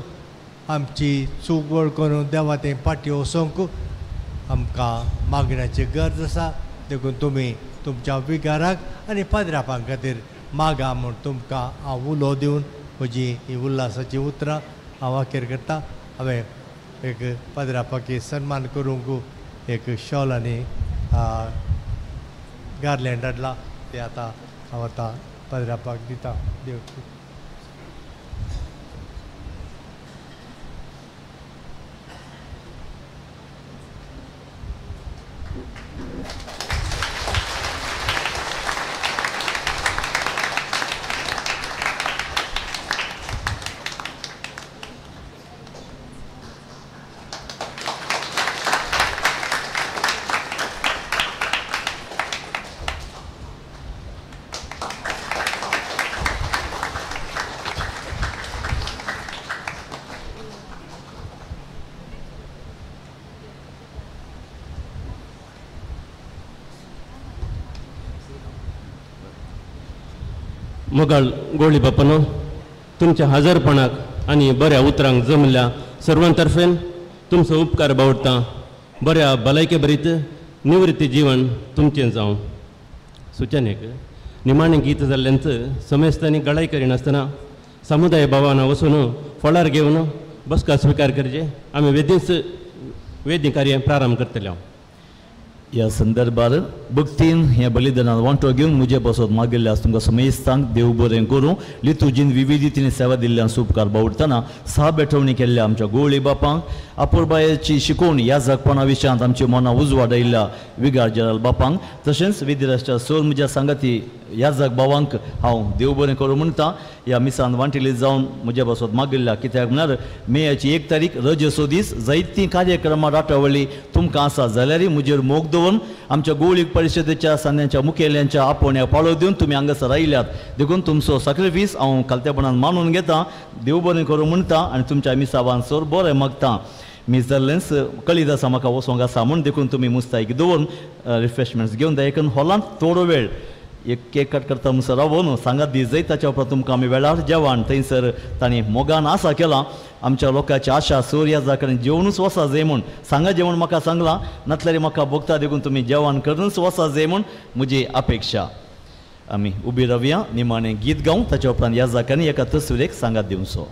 आमची चूक वळखून देवा तें फाटीं वचोंक आमकां मागण्याची गरज आसा. देखून तुमी तुमच्या विगाराक आनी पाद्रापां खातीर मागा म्हूण तुमकां हांव उलो दिवन म्हजी ही उल्हासाचीं उतरां हांव अखेर करता. हांवें एक पाद्रापाक सन्मान करूंक एक शॉल आनी गार्लँड हाडला, तें आतां हांव आतां पाद्रापाक दिता. देव मोगाळ गोळी बापानो, तुमच्या हजरपणाक आनी बऱ्या उतरांक जमल्या सर्वां तर्फेन तुमचो उपकार बावडटा. बऱ्या भलायके भरीत निवृत्ती जीवन तुमचें जावं. सुचनेक निमाणें गीत जाल्ल्यान समेस्तांनी गळाय करिनासतना समुदाय भावान वचून फळार घेवन बसका स्विकार करचे. आमी वेदींच वेदी कार्य प्रारंभ करतले. ह्या संदर्भार भक्तीन ह्या बलिदानान वांटो घेवन म्हजे पासत मागिल्ले आसा तुमकां समेस्तांक देव बरें करूं. लितुजीन विविधतेन सेवा दिल्ल्यान उपकार बावडटना सहा बेठवणी केल्ल्या आमच्या गोवळी बापांक, आपुरबायेची शिकोवण ह्या जगपणा विशयांत आमची मनां उजवाडायिल्ल्या विगार जनरल बापांक, तशेंच विधिराष्ट्र सोर म्हज्या सांगाती ह्या जग भावांक हांव देव बरें करूं म्हणटा. ह्या मिसान वांटिली जावन म्हज्या पासत मागिल्ल्या, कित्याक म्हळ्यार मेयाची 1 तारीख रजेचो दीस, जायतीं कार्यक्रमां राटावळी तुमकां आसा जाल्यारय म्हजेर मोग दवरून आमच्या गोवळीक परिशदेच्या सांद्यांच्या मुखेल्यांच्या आपोवण्याक पाळो दिवन तुमी हांगासर आयल्यात, देखून तुमचो सॅक्रिफीस हांव खालतेपणान मानून घेता. देव बरें करूं म्हणटा आनी तुमच्या मिसावान सोर बरें मागता. मीस जाल्लेंच कळीत आसा म्हाका वचोंक आसा म्हूण, देखून तुमी मुस्तायकी दवरून रिफ्रेशमेंट्स घेवन देखून हॉलांत थोडो वेळ एक केक कट करता म्हणसर रावोन सांगात दीस जायत. ताच्या उपरांत तुमकां आमी वेळार जेवण थंयसर तांणी मोगान आसा केलां. आमच्या लोकांची आशा सूर्या कडेन जेवणूच वसा जाय म्हूण सांगा, जेवण म्हाका सांगलां नातल्यार म्हाका भोगता, देखून तुमी जेवण करूनच वसा जाय म्हूण म्हजी अपेक्षा. आमी उबी रावया, निमाणें गीत गावं, ताच्या उपरांत ह्या जाकांनी एका तस्वीरेक सांगात दिवचो.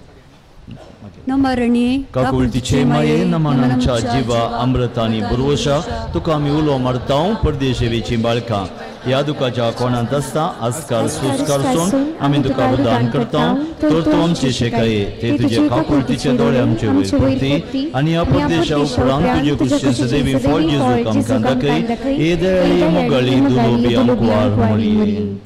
काकुळतीचे माये नमन आमच्या जिवा अमृत आनी बुरवशा, तुका आमी उलो मारता परदेशेवीची बाळकां. ह्या दुखाच्या कोणांत आसता आजकाल सुस्कार सोन आमी तुका उदान करता, तर तूं आमचे शेकाये ते तुजे काकुळतीचे दोळे आमचे वयर पडती आनी ह्या परदेशा उपरांत तुजे कुशीन सदैवी फळ जेजूक आमकां दाखय. हे दयाळी मोगाळी दुलोबी आमकुवार मोळये.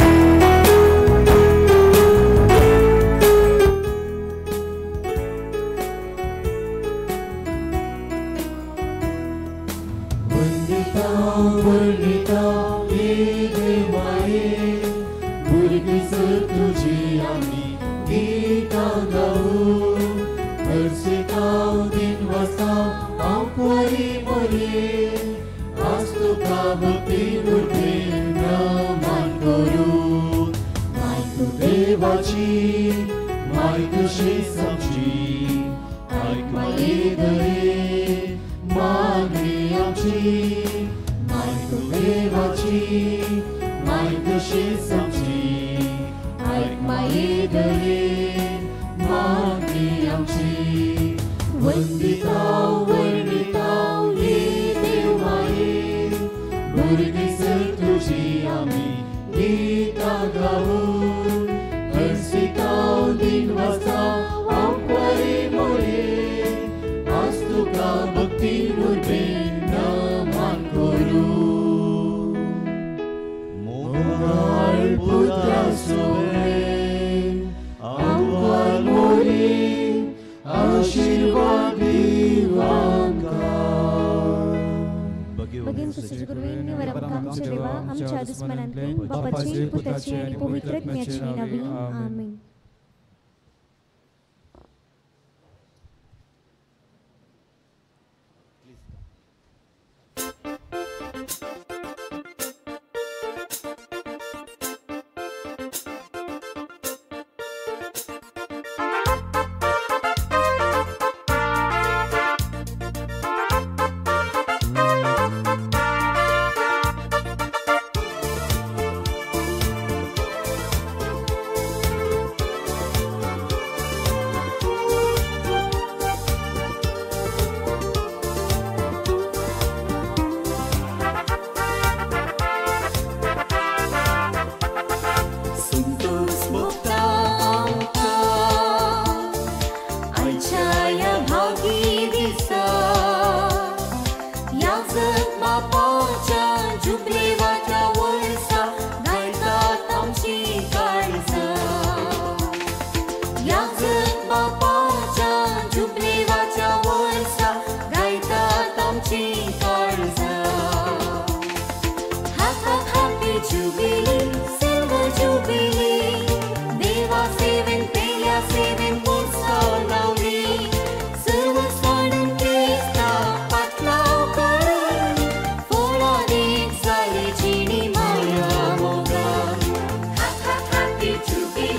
Happy jubilee.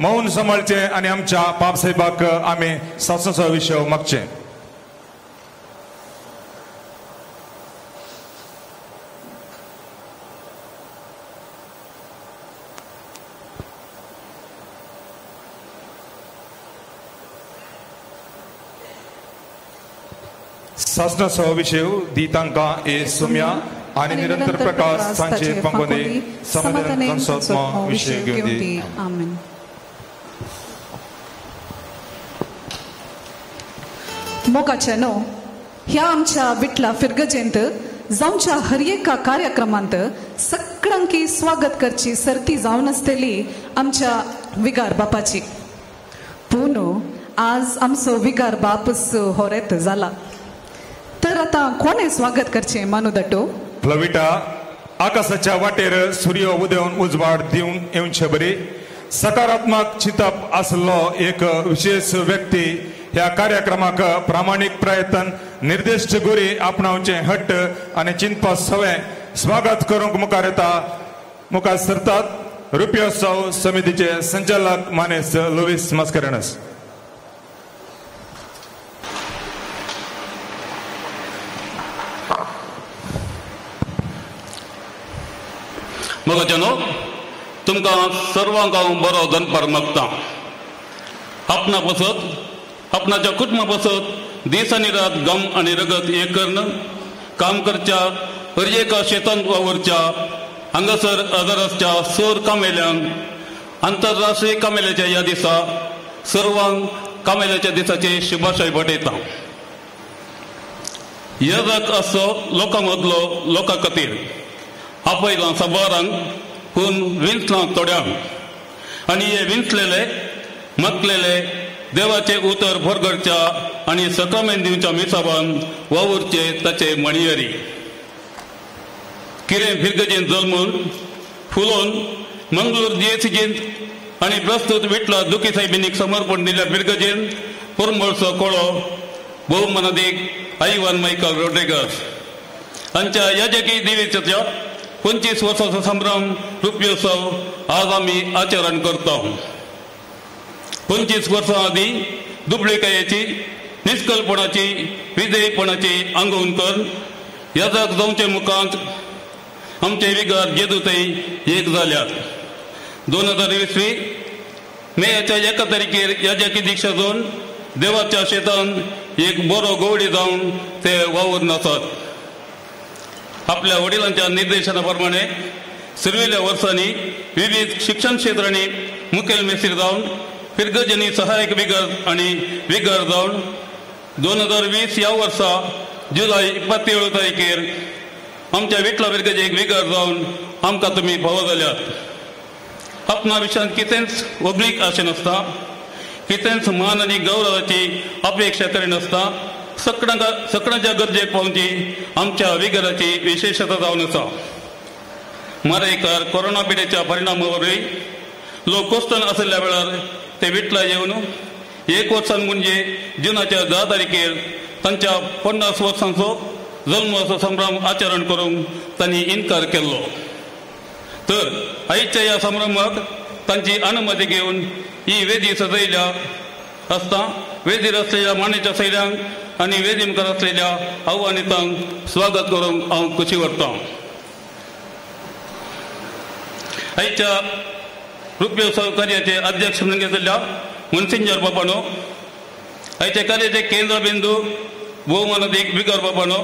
मौन सांबाळचें आनी आमच्या पाप साहेबाक आमी सासणाचो विशय मागचें. सासणाचो विशय दी तांकां ए सुम्या आनी निरंतर प्रकाश तांचे पंगोनी समाधान तांचो विशय घेवन दी. आमेन. मोगाचे न्हू ह्या आमच्या विटला फिरगजेंत जावच्या हर एका कार्यक्रमांत सगळ्यांकी स्वागत करची सर्ती जावन आसतली आमच्या विगार बापाची. पूण आज आमचो विगार बापच होरेत जाला, तर आतां कोणें स्वागत करचें मानू दाटो? फ्लविटा, आकाशाच्या वाटेर सूर्य उदेवन उजवाड दिवन येवचे बरी सकारात्मक चिंतप आसलो एक विशेष व्यक्ती ह्या कार्यक्रमाक प्रामाणीक प्रयत्न निर्दिश्ट गुरी आपणावचें हट्ट आनी चिंतपा सवें स्वागत करूंक मुखार येता. मुखार सरतात रुपयोत्सव समितीचे संचालक मानेस्त लुईस मस्करेनस. मोगाच्यानो, तुमकां सर्वांक हांव बरो दनपार मागता. आपणा पसत आपणाच्या कुटुंबा पसत दीस आनी रात गम आनी रगत एक करून काम करच्या हर एका शेतांत वावुरच्या हांगासर आजाराच्या सोर कामेल्यांक आंतरराष्ट्रीय कामेल्याच्या ह्या दिसा सर्वांक कामेल्याच्या दिसाचे शुभाशय भेटयता. येजाक असो लोकां मदलो लोकां खातीर आपयलां साबारांक पूण विंचलां थोड्यांक आनी हे विंचलेले मकलेले देवाचे उतर भरगडच्या आनी सकामेन दिवच्या मिसाबान वावुरचे ताचे मणयरी किरें फिरगजेन जल्मून फुलोवन मंगळूर जीएसीजींत आनी प्रस्तुत विटला दुखी साहेबींनी समर्पण दिल्या फिरगजेन परमळचो कोळो भोवमानादीक आयवान मायकल रोड्रिगस हांच्या याजकी देवीच्या 25 वर्सांचो संभ्रम रुपयोत्सव आज आमी आचरण करता. 25 वर्सां आदीं दुबळेकायेची निष्कलपणाची विजयपणाची आंगवण कर याजक जावचे मुखांत आमचे विगार जेजूथंय एक जाल्यात. 2020 मेच्या 1 तारखेर याजकी दीक्षा जावन देवाच्या शेतान एक बरो गवडी जावन ते वावूर आसात. आपल्या वडिलांच्या निर्देशना प्रमाणे सुरवेल्या वर्सांनी विविध शिक्षण क्षेत्रांनी मुखेल मेस्त्री जावन फिरगजनी सहायक विगर आनी विगर जावन 2020 ह्या वर्सा जुलय 27 तारखेर आमच्या विटला फिरगजेक विगर जावन आमकां तुमी फावो जाल्यात. आपणा विशयांत कितेंच वगळीक आशें नासता, कितेंच मान आनी गौरवाची अपेक्षा करिनासता सकडांच्या गरजेक पावची आमच्या विगराची विशेषता जावन आसा. मारेकार कोरोना पिडेच्या परिणामा वरवीं लोक कोस्तान आशिल्ल्या वेळार ते विटला येवन एक वर्सान म्हणजे जुनाच्या 10 तारखेर तांच्या 50 वर्सांचो जल्माचो संभ्रम आचरण करूंक तांणी इनकार केल्लो. तर आयच्या ह्या संभ्रमाक तांची अनुमती घेवन ही वेदी सजयल्या आसता. वेदीर आसलेल्या मानेच्या सैल्यांक आनी वेदी मुखार आसलेल्या आव्हानितांक स्वागत करूंक हांव खुशी व्हरतां. आयच्या रुपयोत्सव कार्याचे अध्यक्ष म्हणून घेतलेल्या मनसिंजर बाबानो, आयच्या कार्याचे केंद्रबिंदू भोवमानादीक बिगर बाबानो,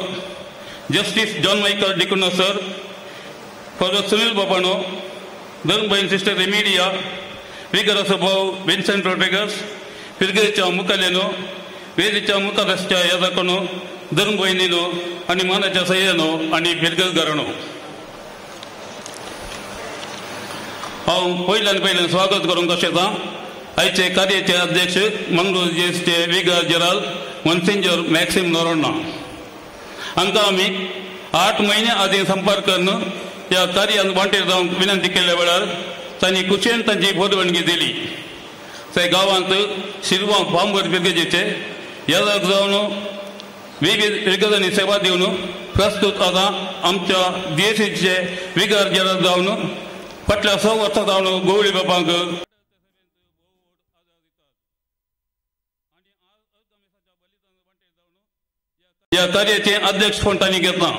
justice John Michael D'Cunha sir, father Sunil बाबानो, धर्मबहीण सिस्टर रेमिडिया, विगराचो भाव विन्सेंट रोड्रिगस, फिरगेच्या मुखाल्यानो, वेदीच्या मुखार आसच्या याजाकानो, धर्मभयणीनो आनी मानाच्या सय्यानो आनी फिरगजगारानो, हांव पयल्यान पयल्यान स्वागत करूंक अशें आयचे कार्याचे अध्यक्ष मंगळूर जेसचे विगर जेराल मनसिंजर मॅक्सिम नोरोण्णा हांकां आमी 8 म्हयन्या आदीं संपर्क करून ह्या कार्यान वांटेर जावंक विनंती केल्ल्या वेळार तांणी खुशयेन तांची परवानगी दिली. ते गांवांत शिरवां फार्मवर फिरगजेचे याजक जावन विविध फिरगजांनी सेवा दिवन प्रस्तुत आतां आमच्या डीएसीचे विगर जेराल जावन फाटल्या 6 वर्सां जावन गोवळी बापांक ह्या कार्याचें अध्यक्षपण तांणी घेतलां.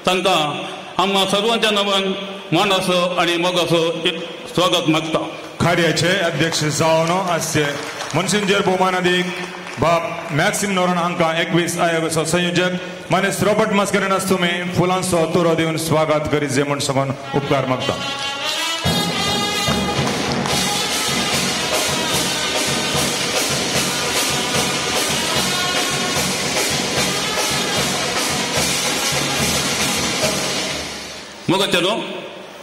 तांकां आमकां सर्वांच्या नांवान मानाचो आनी मोगाचो स्वागत मागता. कार्याचे अध्यक्ष जावन आसचे मनसिंजर भोवमानादीक बाब मॅक्सिम नोरन हांकां 21 आयोगाचो संयोजक मानेस्त रॉबर्ट मास्करेन्हास तुमी फुलांचो तुरो दिवन स्वागत करीत जे म्हूण सांगून उपकार मागता. मोगाचेलो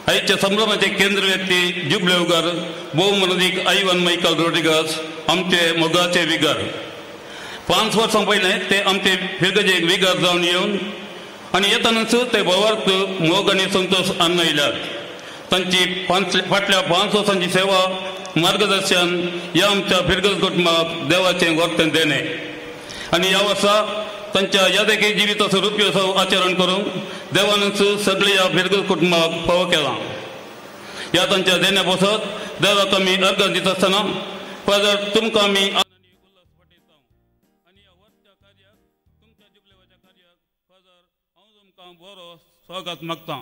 आयच्या संभ्रमाचे केंद्र व्यक्ती जुबलेवकर भोवमानादीक आयवन मायकल रोड्रिगस आमचे मोगाचे विगर. 5 वर्सां पयलें ते आमचे फिरगजेक विगर जावन येवन आनी येतनाच ते भोवार्थ मोग आनी संतोश आणयल्यात. तांची फाटल्या 5 वर्सांची सेवा मार्गदर्शन ह्या आमच्या फिरगज कुटुंबाक देवाचें वर्तन देणें आनी ह्या वर्सा तांच्या यादकी जिविताचो रुपयोत्सव आचरण करून देवानच सगळे ह्या फिरगज कुटुंबाक फावो केलां. ह्या तांच्या देण्या पासत देवाक आमी अर्घ दिता आसतना फादर तुमकां आमी बरो स्वागत मागता.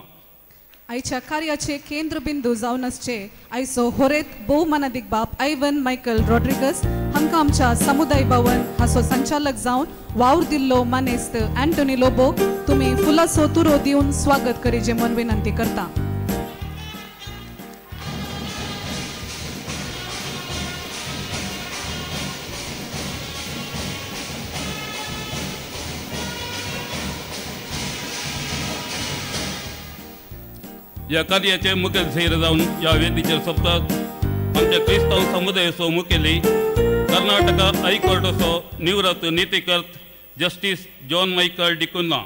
आयच्या कार्याचे केंद्रबिंदू जावन आसचे आयचो होरेत भोवमानादीक बाप आयवन मायकल रॉड्रिगस हांकां आमच्या समुदाय भवन हाचो संचालक जावन वावर दिल्लो मानेस्त अँटोनी लोबो तुमी फुलाचो तुरो दिवन स्वागत करीजे म्हूण विनंती करता. ह्या कार्याचे मुखेल सैर जावन ह्या वेदीचेर सोंपतात आमच्या क्रिस्तांव समुदायाचो मुखेली कर्नाटका हायकोर्टाचो निवृत्त नितीकर्त जस्टीस जॉन मायकल डिकुन्हा.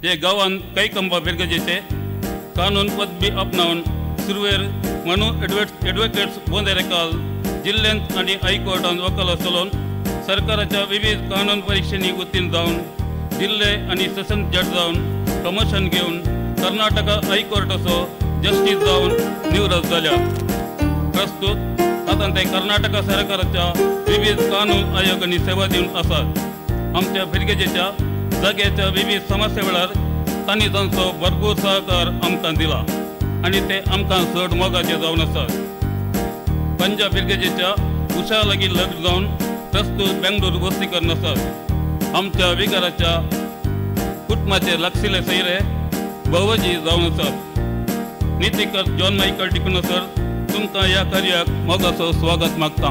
हे गांवान कैकंबा फिरगजेचे कानून पदवी आपणावन सुरवेर म्हणू एडवोकेट्स बोंदेरेकाल जिल्ल्यांत आनी हायकोर्टान वकालत चलोवन सरकाराच्या विविध कानून परिक्षेनी उत्तीर्ण जावन जिल्ले आनी सेशन जज जावन प्रमोशन घेवन कर्नाटका हायकोर्टाचो जस्टीस जावन निवृत्त जाल्यात. प्रस्तुत आतां ते कर्नाटका सरकाराच्या विविध कानून आयोगांनी सेवा दिवन आसात. आमच्या फिरगेजेच्या जाग्याच्या विविध समस्या वेळार तांणी तांचो भरपूर सहकार आमकां दिला आनी ते आमकां चड मोगाचे जावन आसात. पंजाब फिरगेजेच्या उशा लागीं लग्न जावन प्रस्तुत बेंगलोर वस्ती करून आसात. आमच्या विगाराच्या कुटुंबाचे लागशिल्ले सैरे भोवजी जावन आसात. नितीकर जॉन मायकल डिकुन्हा सर तुमकां ह्या कार्याक मोगाचो स्वागत मागता.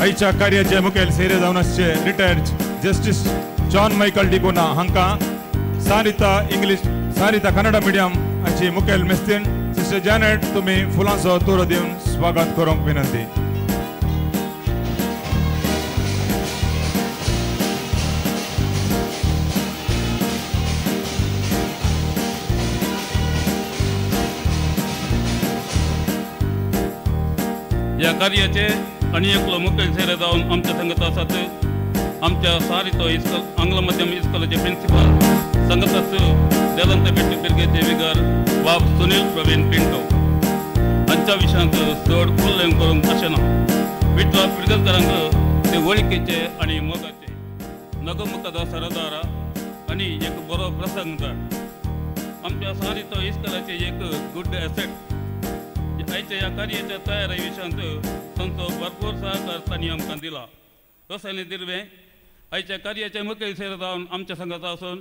आयच्या कार्याचे मुखेल सैरे जावन आसचे retired justice John Michael D'Cunha हांकां सारिता इंग्लीश सारिता कन्नडा मिडियम हाची मुखेल मेस्तीन सिस्टर जॅनेट तुमी फुलांचो तुरो दिवन स्वागत करूंक विनंती. ह्या कार्याचे आनी एकलो मुखेल सैरे जावन आमच्या संगत आसात आमच्या सारितो इस्कोल आंग्ल माध्यम इस्कोलाचे प्रिंसिपल संगताच देलंत बेट्टू फिरगेचे विगर बाब सुनील प्रवीण पिंटो हांच्या विशयांत चड उल्लेख करूंक अशें ना. विटला फिरगजकारांक ते वळखीचे आनी मोगाचे नगमुखदा सरदारा आनी एक बरो प्रसंगदार आमच्या सारितो इस्कोलाचे एक गुड एसेट. आयच्या ह्या कार्याच्या तयारी विशयांत तांचो भरपूर सहकार तांणी आमकां दिला. रसायनी दिर्वें आयच्या कार्याचे मुखेल सैर जावन आमच्या संगाता आसून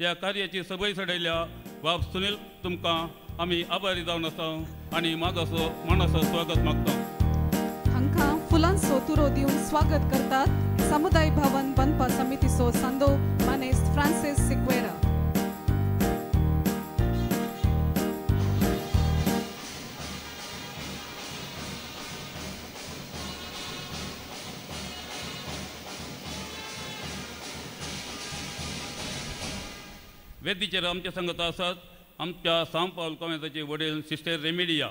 ह्या कार्याची सबय चडयल्या बाब सुनील तुमकां आमी आभारी जावन आसा आनी मागासो मानाचो स्वागत मागता. हांकां फुलांचो तुरो दिवन स्वागत करतात समुदाय भवन बांदपा समितीचो सांदो मानेस्त फ्रांसीस सिक्वेरा. वेदीचेर आमच्या संगत आसात आमच्या सांव पावल कॉवेंताचे वडील सिस्टर रेमिडिया.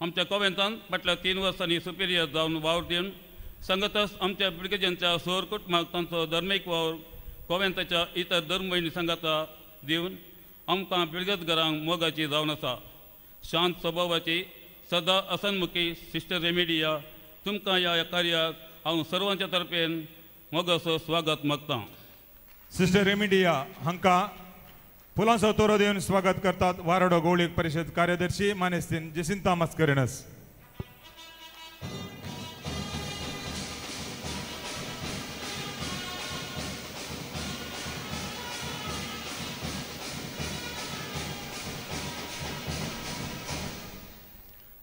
आमच्या कॉवेंतान फाटल्या 3 वर्सांनी सुपिरियर जावन वावर दिवन संगतच आमच्या पिळगेजांच्या सोर कुटुंबाक तांचो धर्मीक वावर कॉवेंताच्या इतर धर्मभयणी संगता दिवन आमकां पिळगेजघरांक मोगाची जावन आसा. शांत स्वभावाची सदा असनमुखी सिस्टर रेमिडिया तुमकां ह्या कार्याक हांव सर्वांच्या तर्फेन मोगाचो स्वागत मागता. सिस्टर रेमिडिया हांकां फुलांचो तोरो दिवन स्वागत करतात वारडो गौळीक परिशद कार्यदर्शी मानेस्तीन जेसिंता मास्करेनस.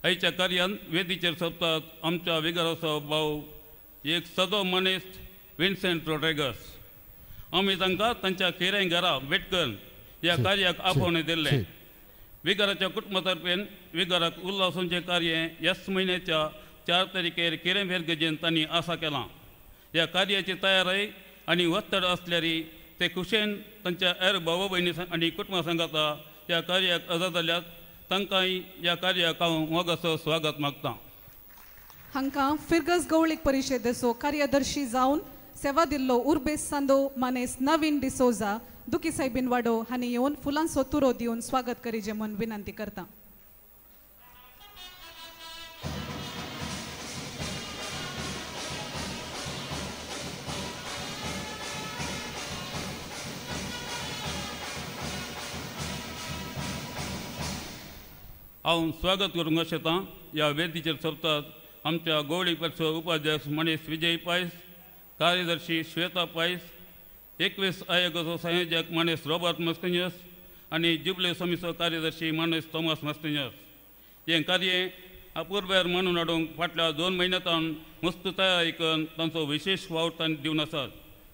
आयच्या कार्यान वेदीचेर सोबतात आमच्या विगाराचो भाव एक सदो मनीस विन्सेंट रोड्रिगस. आमी तांकां तांच्या केऱ्यां घरा भेट करून ह्या कार्याक आपोवणें दिल्लें. विगाराच्या कुटुंबा तर्फेन विगाराक उल्हासूंचें कार्य ह्याच म्हयन्याच्या 4 तारखेर केरें फेरगजेन तांणी आसा केलां. ह्या कार्याची तयारी आनी वत्तड आसल्यार ते खुशेन तांच्या हेर भाव भयणी आनी कुटुंबा सांगाता ह्या कार्याक हजर जाल्यात. तांकांय ह्या कार्याक हांव मोगाचो स्वागत मागता. हांकां फिरगज गौळीक परिशदेचो कार्यदर्शी जावन सेवा दिल्लो उर्बेस सांदो मानेस नवीन डिसोजा दुखी सायबीन वाडो हांणी येवन फुलांचो तुरो दिवन स्वागत करीजे म्हूण विनंती करता. हांव स्वागत करूंक आशेतां ह्या वेदीचेर सोबतात आमच्या गौळी परिशद उपाध्यक्ष मनीस विजय पायस, कार्यदर्शी श्वेता पायस, 21 आयोगाचो संयोजक मानेस रॉबर्ट मस्कन्यस आनी जुबले समितीचो कार्यदर्शी मानेस थॉमस मस्कन्यस. हें कार्य अपुरबायेर मानून हाडूंक फाटल्या 2 म्हयन्यांत मस्त तयारी करून तांचो विशेश वावर तांणी दिवन आसात.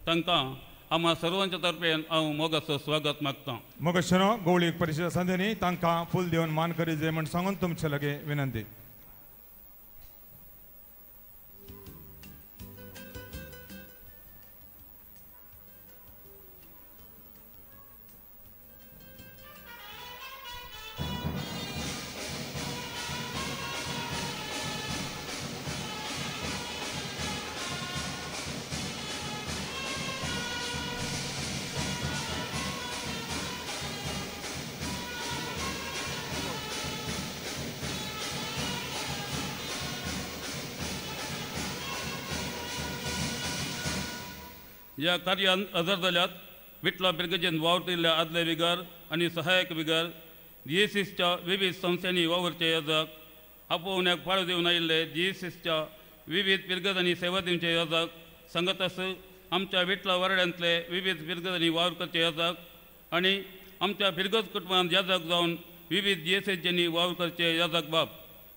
तांकां आम्हा सर्वांच्या तर्फेन हांव मोगाचो स्वागत मागता. मोगाचो गौळीक परिशद संदेनी तांकां फूल दिवन मान करीजे म्हूण सांगून तुमचे लागीं विनंती. ह्या कार्यान हजर जाल्यात विटला बिर्गजेन वावरिल्ल्या आदले विगार आनी सहायक विगार, जीएसएसच्या विविध संस्थांनी वावरचे याजक, आपोवण्याक पाळो दिवन आयिल्ले जीएसएसच्या विविध पिरगजांनी सेवा दिवचे याजक, सांगतास आमच्या विटला वारड्यांतले विविध पिरगजांनी वावर करचे याजक आनी आमच्या फिरगज कुटुंबान याजक जावन विविध जीएसएसज्यांनी वावर करचे याजक बाब,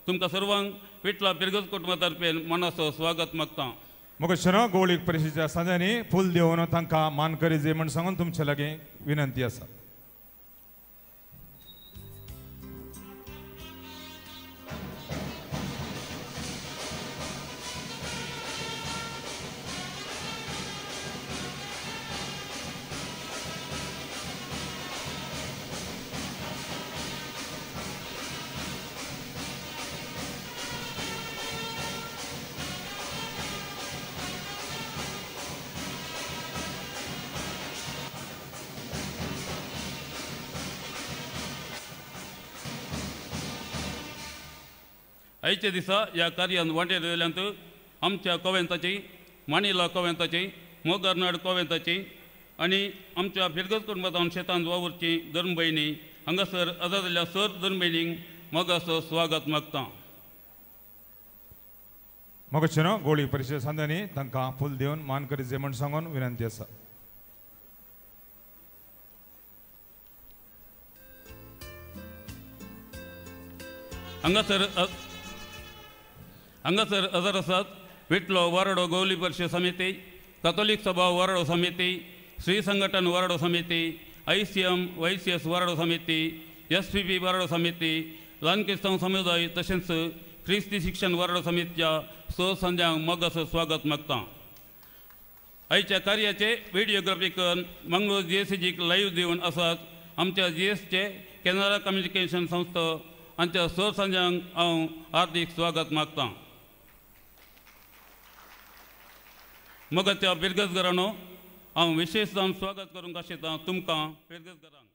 तुमकां सर्वांक विटला फिरगज कुटुंबा तर्फेन मनाचो स्वागत मागता. मोगाचो गौळीक परिशदेच्या संद्यांनी फूल दिवन तांकां मान करीजे म्हूण सांगून तुमचे लागीं विनंती आसा. आयच्या दिसा ह्या कार्यान वांटेर येयल्यांत आमच्या कोवेंताची, मानिला कोवेंताची, मोगरनाड कोवेंताची आनी आमच्या फिरगज कुटुंबांत शेतांत वावुरची धर्मभयणी हांगासर हजर जाल्ल्या सर धर्मभयणींक मोगाचो स्वागत मागता. मोगाचो गौळी परिशद संद्यांनी तांकां फूल दिवन मान करीजे म्हूण सांगून विनंती आसा. हांगासर हजर आसात विटलो वारडो गौली परिशद समिती, कथोलीक सभा वारडो समिती, श्री संघटन वारडो समिती, ICM YCS वारडो समिती, SPP वारडो समिती, ल्हान क्रिस्तांव समुदाय तशेंच क्रिस्ती शिक्षण वारडो समितीच्या स संध्यांक मोगाचो स्वागत मागता. आयच्या कार्याचे व्हिडिओग्राफी करून मंगळूर जीएससीजीक लायव्ह दिवन आसात आमच्या जीएसचे कॅनरा कम्युनिकेशन संस्था हांच्या स संध्यांक हांव हार्दीक स्वागत मागता. मोगाच्या फिरगजघरांनो हांव विशेश जावन स्वागत करूंक आशिल्लो तुमकां फिरगजघरांक.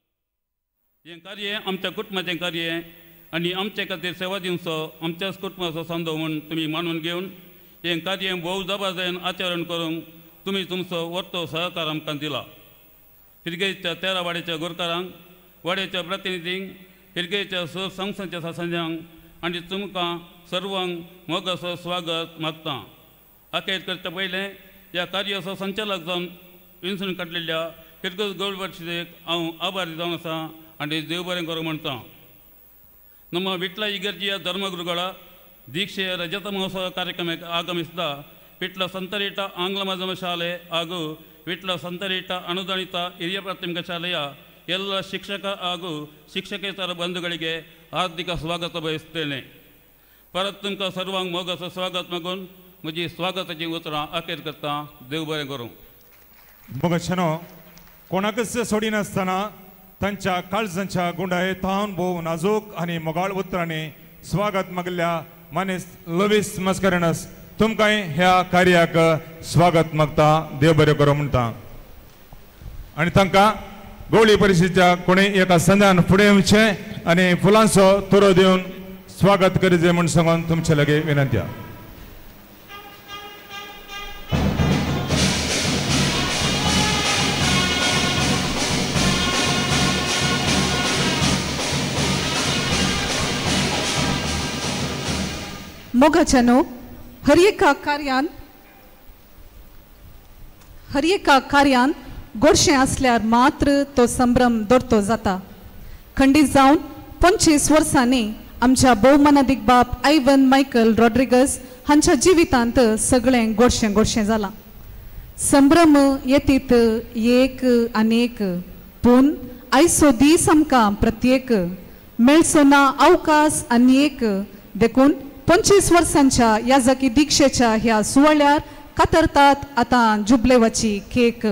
हें कार्य आमच्या कुटुंबाचें कार्य आनी आमचे खातीर सेवा दिवचो आमच्याच कुटुंबाचो सांदो म्हूण तुमी मानून घेवन हें कार्य भोव जबाबदारीन आचरण करूंक तुमी तुमचो वरतो सहकार आमकां दिला. फिरगेच्या 13 वाड्याच्या गोरकारांक, वाड्याच्या प्रतिनिधींक, फिरगेच्या स संस्थांच्या सासंज्यांक आनी तुमकां सर्वांक मोगाचो स्वागत मागता. अखेर करच्या पयलें ह्या कार्याचो संचालक जावन विंचून काडलेल्या फिरगज गौड परिशदेक हांव आभारी जावन आसा आनी देव बरें करूं म्हणटा. ನಮ್ಮ ವಿಟ್ಲ ಇಗರ್ಜಿಯ ಧರ್ಮಗುರುಗಳ ದೀಕ್ಷೆಯ ರಜತ ಮಹೋತ್ಸವ ಕಾರ್ಯಕ್ರಮಕ್ಕೆ ಆಗಮಿಸಿದ ವಿಟ್ಲ ಸಂತರೀಟ ಆಂಗ್ಲ ಮಾಧ್ಯಮ ಶಾಲೆ ಹಾಗೂ ವಿಟ್ಲ ಸಂತರೀಟ ಅನುದಾನಿತ ಹಿರಿಯ ಪ್ರಾಥಮಿಕ ಶಾಲೆಯ ಎಲ್ಲ ಶಿಕ್ಷಕ ಹಾಗೂ ಶಿಕ್ಷಕೇತರ ಬಂಧುಗಳಿಗೆ ಹಾರ್ದಿಕ ಸ್ವಾಗತ ಬಯಸುತ್ತೇನೆ. परत तुमकां सर्वांक मोगाचो स्वागत मागून म्हजी स्वागताची उतरां अखेर करता. देव बरें करूं. मोगाच्यानो, कोणाकच सोडिनासतना तांच्या काळजांच्या गुंडाये थावन भोव नाजूक आनी मोगाळ उतरांनी स्वागत मागल्या मानेस लवीस मस्करेनस तुमकांय ह्या कार्याक स्वागत मागता. देव बरें करूं म्हणटा. आनी तांकां गवळी परिशदेच्या कोणी एका संदान फुडें येवचें आनी फुलांचो तुरो दिवन स्वागत करीत म्हूण सांगून तुमचे लागीं विनंती. मोगाच्यानो, हर एका कार्यान गोडशें आसल्यार मात्र तो संभ्रम दोरतो जाता. खंडीत जावन 25 वर्सांनी आमच्या भोवमानादीक बाप आयवन मायकल रॉड्रिगस हांच्या जिवितांत सगळें गोडशें गोडशें जालां. संभ्रम येतीत एक आनी एक, पूण आयचो दीस आमकां प्रत्येक मेळचो ना अवकाश आनी एक. देखून 25 वर्सांच्या याजकी दीक्षेच्या ह्या सुवाळ्यार कातरतात आतां जुबलेवाची केक.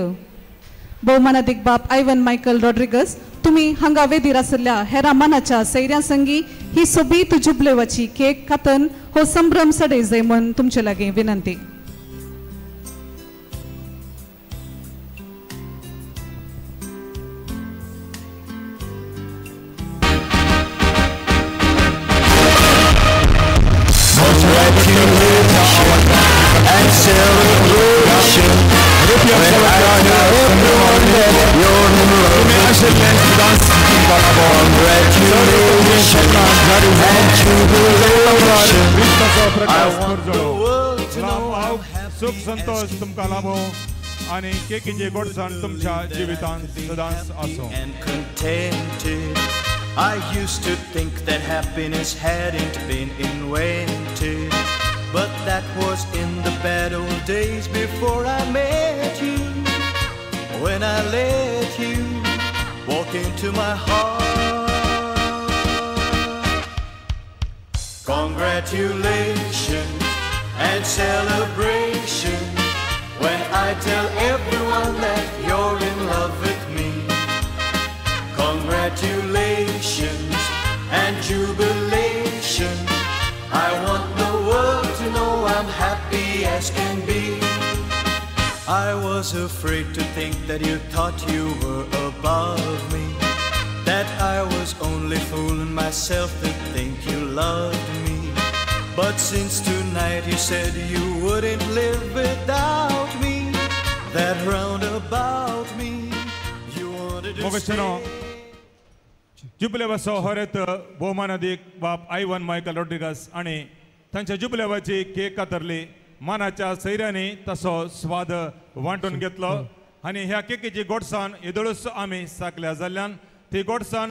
भोवमानादीक बाप आयवन मायकल रॉड्रिगस, तुमी हांगा वेदीर आशिल्ल्या हेरा मानाच्या सैऱ्यां संगी ही सोबीत जुबलेवाची केक कातन हो संभ्रम सडे जाय म्हूण तुमचे लागीं विनंती. सुख संतोष तुमकां लाभो आनी केकीची गोडसाण तुमच्या जिवितांत सदांच आसूं. I used to think that happiness hadn't been invented, but that was in the bad old days before I met you, when I let you walk into my heart. Congratulations and celebration when I tell everyone that you're in love with me. Congratulations and jubilation. I want the world to know I'm happy as can be. I was afraid to think that you thought you were above me, that I was only fooling myself to think you loved me. But since tonight you said you wouldn't live without me, that round about me you wanted to stay. जुबलेवाचो हरेत भोवमानादीक बाप आयवन मायकल रॉड्रिगस आनी तांच्या जुबलेवाची केक कातरली. मानाच्या सैऱ्यांनी तसो स्वाद वांटून घेतलो आनी ह्या केकीची गोडसाण येदोळूच आमी साकल्या जाल्ल्यान ती गोडसाण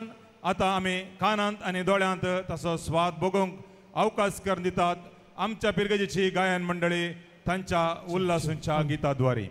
आतां आमी कानांत आनी दोळ्यांत तसो स्वाद भोगूंक अवकाश करून दितात आमच्या पिरगजेची गायन मंडळी तांच्या उल्हासूंच्या गीताद्वारे.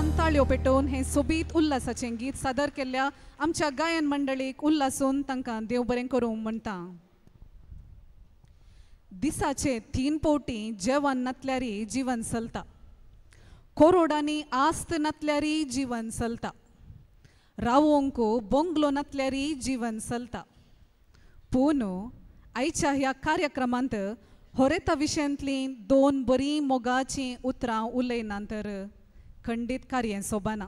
उल्लासून ताळयो पेटोवन हें सोबीत उल्हासाचें गीत सादर केल्ल्या आमच्या गायन मंडळीक उल्हासून तांकां देव बरें करूं म्हणटा. दिसाचे 3 पवटी जेवण नातल्यारी जीवन चलता, कोरोडांनी आस्त नातल्यारी जीवन चलता, रावोंक बोंगलो नातल्यारी जीवन चलता. पूण आयच्या ह्या कार्यक्रमांत होरेता विशयांतलीं 2 बरीं मोगाचीं उतरां उलयना तर खंडीत कार्य सोबाना.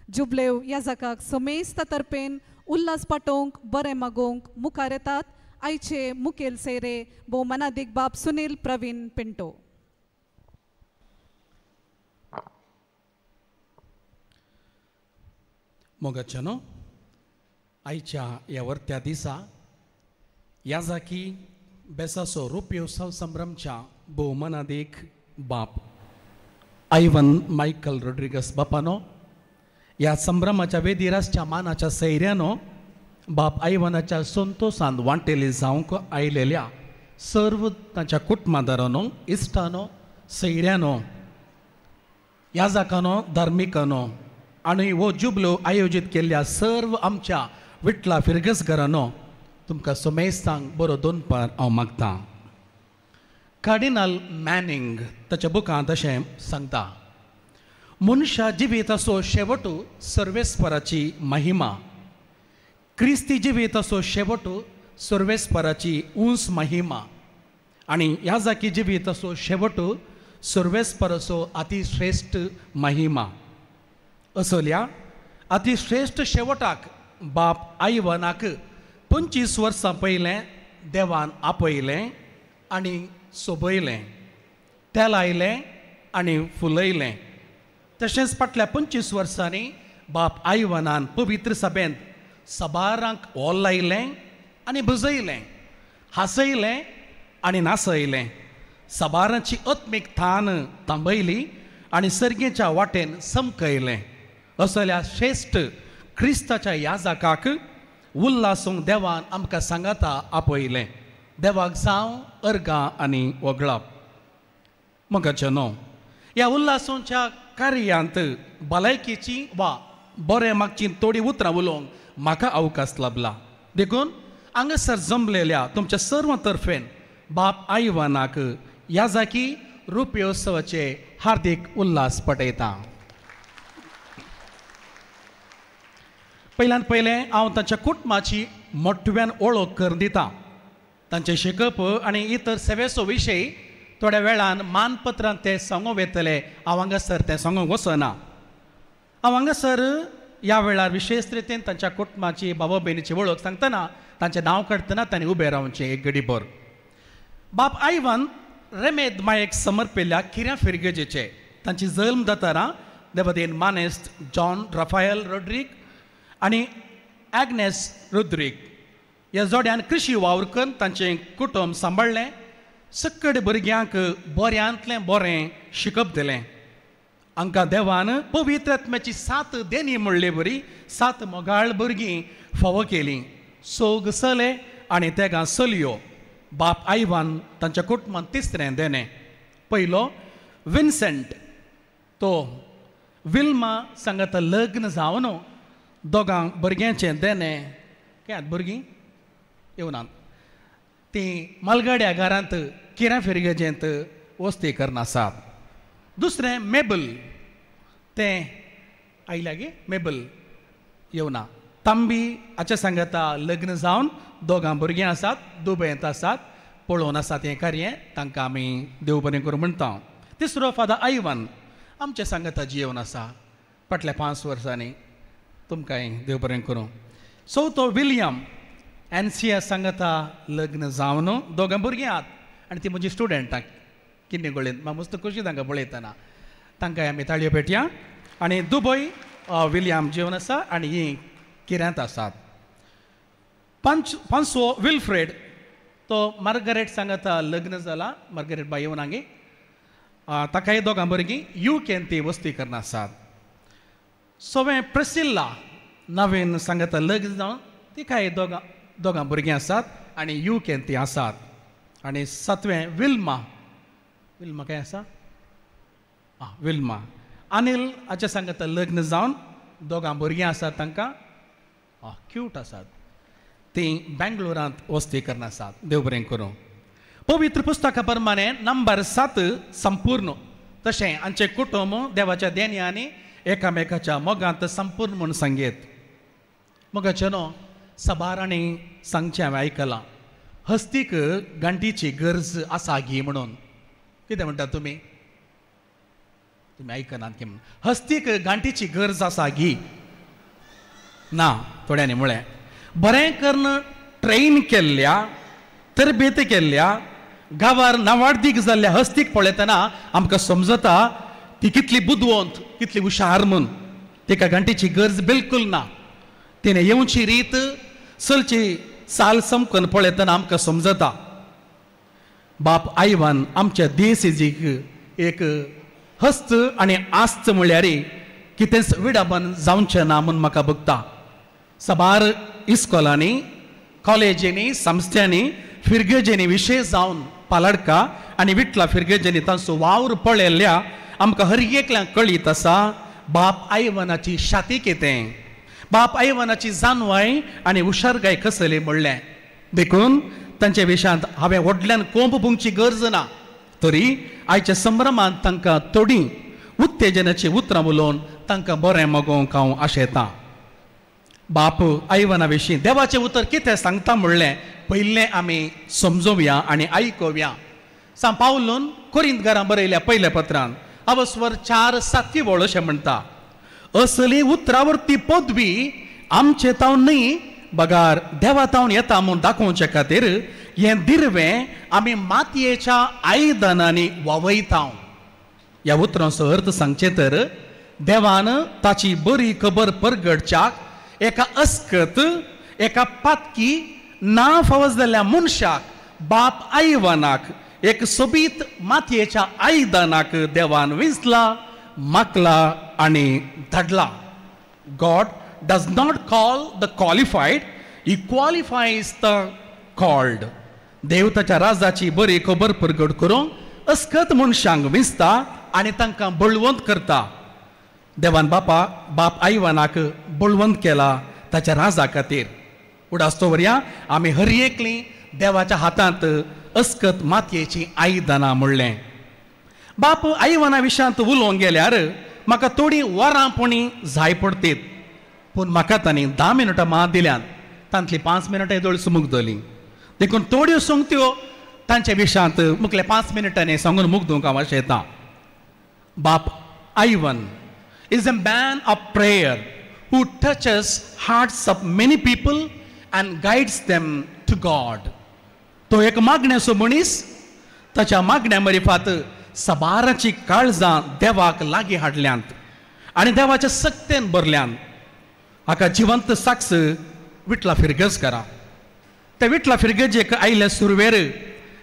जुबलेव ह्या जाकाक समेस्त तर्पेन उल्हास पाटोवंक बरें मागोवंक मुखार येतात आयचे मुखेल सेरे भोवमानादीक बाब सुनील प्रवीण पिंटो. मोगाच्यानो, आयच्या ह्या वर्त्या दिसा ह्या जाकी बेसाचो रुप्योत्सव संभ्रमच्या भोवमानादीक बाप आयवन मायकल रोड्रिगस बापानो, ह्या संभ्रमाच्या वेदीरासच्या मानाच्या सैऱ्यानो, बाप आयवनाच्या संतोशान वांटेली जावंक आयलेल्या सर्व तांच्या कुटुंबादारानो, इश्टानो, सैऱ्यानो, याजकानो, धार्मिकानो आनी हो जुबलो आयोजीत केल्ल्या सर्व आमच्या विटला फिरगसघरानो तुमकां समेस्तांक बरो दोनपार हांव मागतां. कार्डिनल मॅनिंग ताच्या बुकांत अशें सांगता, मनशा जिविताचो शेवट सर्वेस्पराची महिमा, क्रिस्ती जिविताचो शेवट सर्वेस्पराची उंच महिमा आनी ह्या जाकी जिविताचो शेवट सर्वेस्पराचो अतिश्रेश्ठ महिमा. असल्या अतिश्रेश्ठ शेवटाक बाप आयवनाक 25 वर्सां पयलें देवान आपयलें आनी सोबयलें, तेलायलें आनी फुलयलें. तशेंच फाटल्या 25 वर्सांनी बाप आयवनान पवित्र सभेंत सबारांक ओल लायलें आनी भजयलें, हांसयलें आनी नासयलें, सबारांची आत्मीक थान थांबयली आनी सर्गेच्या वाटेन समकयलें. असल्या श्रेश्ठ क्रिस्ताच्या याजकाक उल्हासूंक देवान आमकां सांगाता आपयलें. देवाक जावं अर्गां आनी वगळाप. मगाचें न्हू, ह्या उल्हासूंच्या कार्यांत भलायकेची वा बरें मागची थोडीं उतरां उलोवंक म्हाका अवकाश लाबला. देखून हांगासर जमलेल्या तुमच्या सर्व तर्फेन बाप आयवनाक ह्या जाकी रुप्योत्सवाचे हार्दीक उल्हास पटयता. पयल्यान पयलें हांव तांच्या कुटुंबाची मोठव्यान वळख करून दिता. तांचें शिकप आनी इतर सेवेचो विशय थोड्या वेळान मानपत्रान ते सांगूंक येतले. हांव हांगासर तें सांगूंक वचना. हांव हांगासर ह्या वेळार विशेश रितीन तांच्या कुटुंबाची बाबा भयणीची वळख सांगतना तांचें नांव काडटना तांणी उबें रावचें एक गडीभर. बाप आयवन रेमेद मायेक समर्पिल्ल्या किऱ्या फिरगेजेचे तांची जल्म जाताना देवदेन मानेस्त जॉन राफायल रोड्रीक आनी एग्नेस रुद्रीक ह्या जोड्यान कृशी वावर करून तांचें कुटुंब सांबाळ्ळें. सकड भुरग्यांक बऱ्यांतलें बरें शिकप दिलें. हांकां देवान पवित्र आत्म्याची 7 देणी म्हणले बरी 7 मोगाळ भुरगीं फावो केलीं. 6 चले आनी 3 चलयो. बाप आयवान तांच्या कुटुंबान तिसरें देणें. पयलो विन्सेंट, तो विल्मा सांगाता लग्न जावन दोगां भुरग्यांचें देणें. काय भुरगीं येवनात, तीं मालगाड्या घरांत किऱ्या फिरगेजेंत वस्ती करून आसात. दुसरें मेबल, तें आयल्या गे मेबल येवना. तांबी हाच्या सांगाता लग्न जावन 2 भुरगीं आसात, दुबयंत आसात, पळोवन आसात हें कार्य. तांकां आमी देव बरें करूं म्हणटा. तिसरो फादर आयवन आमच्या सांगाता जियेवन आसा फाटल्या 5 वर्सांनी. तुमकांय देव बरें करूं. चवथो विलियम एनसीएस सांगाता लग्न जावन 2 भुरगीं आहात आनी ती म्हजी स्टुडंटां किन्नी गोळेंत. म्हाका मस्त खोशी तांकां पळयतना. तांकांय आमी ताळयो पेटया. आनी दुबय विलियम जेवन आसा आनी ही किऱ्यांत आसात. पांचवो विल्फ्रेड, तो मार्गरेट सांगाता लग्न जाला, मार्गरेट बाय येवन हांगे. ताकाय 2 भुरगीं युकेन ती वस्ती करून आसात. सवें प्रेसिल्ला नवीन सांगाता लग्न जावन तिकाय 2 भुरगीं आसात आनी युकेन ती आसात. आनी सातवें विल्मा, विल्मा काय आसा? आं, विल्मा अनिल हाच्या सांगता लग्न जावन दोगां भुरगीं आसात तांकां, क्यूट आसात, तीं बेंगलोरांत वस्ती करून आसात. देव बरें करूं. पवित्र पुस्तका प्रमाणे नंबर 7 संपूर्ण, तशें आमचें कुटुंब देवाच्या देण्यांनी एकामेकाच्या मोगांत संपूर्ण म्हूण सांगेत. मोगाचें न्हू सबारांनी सांगचें हांवें आयकलां, हस्तीक गांठीची गरज आसा गी म्हणून. कितें म्हणटा तुमी? तुमी आयकनात की म्हणून हस्तीक गांठीची गरज आसा गी ना? थोड्यांनी म्हळें बरें करून ट्रेन केल्ल्या, तरबेत केल्ल्या, गांवार नावाडदीक जाल्ल्या हस्तीक पळयतना आमकां समजता ती कितली बुदवंत, कितली हुशार म्हूण. तिका गांठीची गरज बिलकुल ना. तिणें येवची रीत, चलची साल समकन पळयतना आमकां समजता. बाप आयवान आमच्या देसीजीक एक हस्त आनी आस्त म्हळ्यार कितेंच विडंबन जावचें ना म्हूण म्हाका भोगता. साबार इस्कोलांनी, कॉलेजींनी, संस्थांनी, फिरगेजींनी, विशेश जावन पालडका आनी विटला फिरगेजींनी तांचो वावर पळयल्ल्या आमकां हर एकल्यांक कळीत आसा बाप आयवनाची शाती कितें, बाप आयवनाची जानवाय आनी हुशारकाय कसली म्हणलें. देखून तांच्या विशयांत हांवें व्हडल्यान कोंब भोंगची गरज ना, तरी आयच्या संभ्रमांत तांकां थोडी उत्तेजनाची उतरां उलोवन तांकां बरें मागोवंक हांव आशेतां. बाप आयवना विशीं देवाचें उतर कितें सांगता म्हणलें पयलें आमी समजोवया आनी आयकोवया. सांत पावलून कोरिंत घरां बरयल्या पयल्या पत्रान अवस्वर 4:7 वळ अशें म्हणटा, असली उतरावर्ती पदवी आमचे तावन न्हय बगार देवा तावन येता म्हूण दाखोवचे खातीर हें दिरवें आमी मातयेच्या आयदनांनी वावयता. ह्या उतरांचो अर्थ सांगचें तर देवान ताची बरी खबर परगटच्याक एका अस्कत, एका पातकी ना फावज जाल्ल्या मनशाक, बाप आयवनाक, एक सोबीत मातयेच्या आयदनाक देवान विंचला, माकला आनी धाडला. God does not call the qualified, he qualifies the called. देव ताच्या राजाची बरी खबर परगट करूंक अस्कत मनशांक विंचता आनी तांकां बळवंत करता. देवान बापा बाप आयवनाक बळवंत केला ताच्या राजा खातीर. उडास दवरया आमी हर एकली देवाच्या हातांत अस्कत मातयेची आयदनां म्हणलें. बाप आयवना विशयांत उलोवंक गेल्यार म्हाका थोडीं वरां पुणी जाय पडटीत, पूण म्हाका तांणी 10 मिनटां मात दिल्यात, तांतली 5 मिनटां येदोळ मुगदली. देखून थोड्यो संगत्यो तांच्या विशयांत मुखले 5 मिनटांनी सांगून मुगदूंक हांव आशेतां. बाप Ivan is a man of prayer who touches hearts of many people and guides them to God. तो एक मागण्याचो मनीस, ताच्या मागण्या मरिफात सबाराची काळजां देवाक लागीं हाडल्यांत आनी देवाच्या सक्तेन भरल्यांत. हाका जिवंत साक्ष विटला फिरगज करा. त्या विटला फिरगजेक आयल्या सुरवेर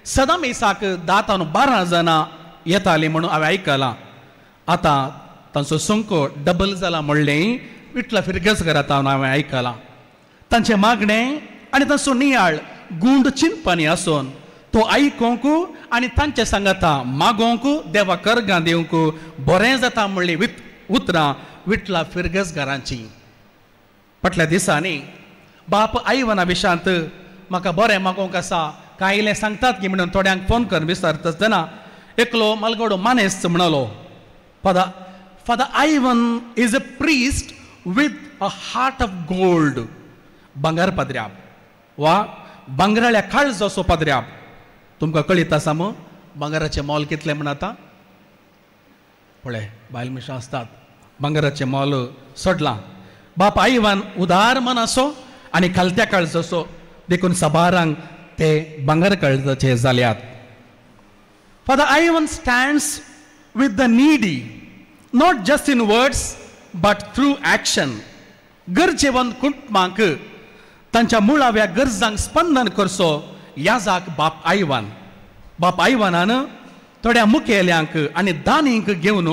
सदां मिसाक 10 आनी 12 जाणां येतालीं म्हणून हांवें आयकलां. आतां तांचो संको डबल जाला म्हणलें विटला फिरगज घरांत हांवें आयकलां. तांचें मागणें आनी तांचो नियाळ गुंड चिंतपानी आसून तो आयकोंक आनी तांचे सांगाता मागोवंक देवा करगां दिवंक बरें जाता म्हणली उतरां विटला फिरगज घरांची. फाटल्या दिसांनी बाप आयवना विशांत म्हाका बरें मागोवंक आसा कांय इल्लें सांगतात की म्हणून थोड्यांक फोन करून विचारता आसतना एकलो मालगडो मानेस्त म्हणालो, Father Ivan is a priest with a heart of gold. भांगर पाद्र्याब वा भांगराळ्या काळजाचो पाद्र्याब. तुमकां कळीत आसा मू भांगराचें मोल कितलें म्हण आतां पळय बायल मनशां आसतात, भांगराचें मोल सोडलां. बाप आयवान उदार मनाचो आनी खालत्या काळजाचो, देखून साबारांक ते भांगर काळजाचे जाल्यात. Father Ivan stands with the needy, not just in words but through action. गरजेवंत कुटुंबांक तांच्या मुळाव्या गरजांक स्पंदन करचो याजाक बाप आयवान. बाप आयवानान थोड्या मुखेल्यांक आनी दानींक घेवन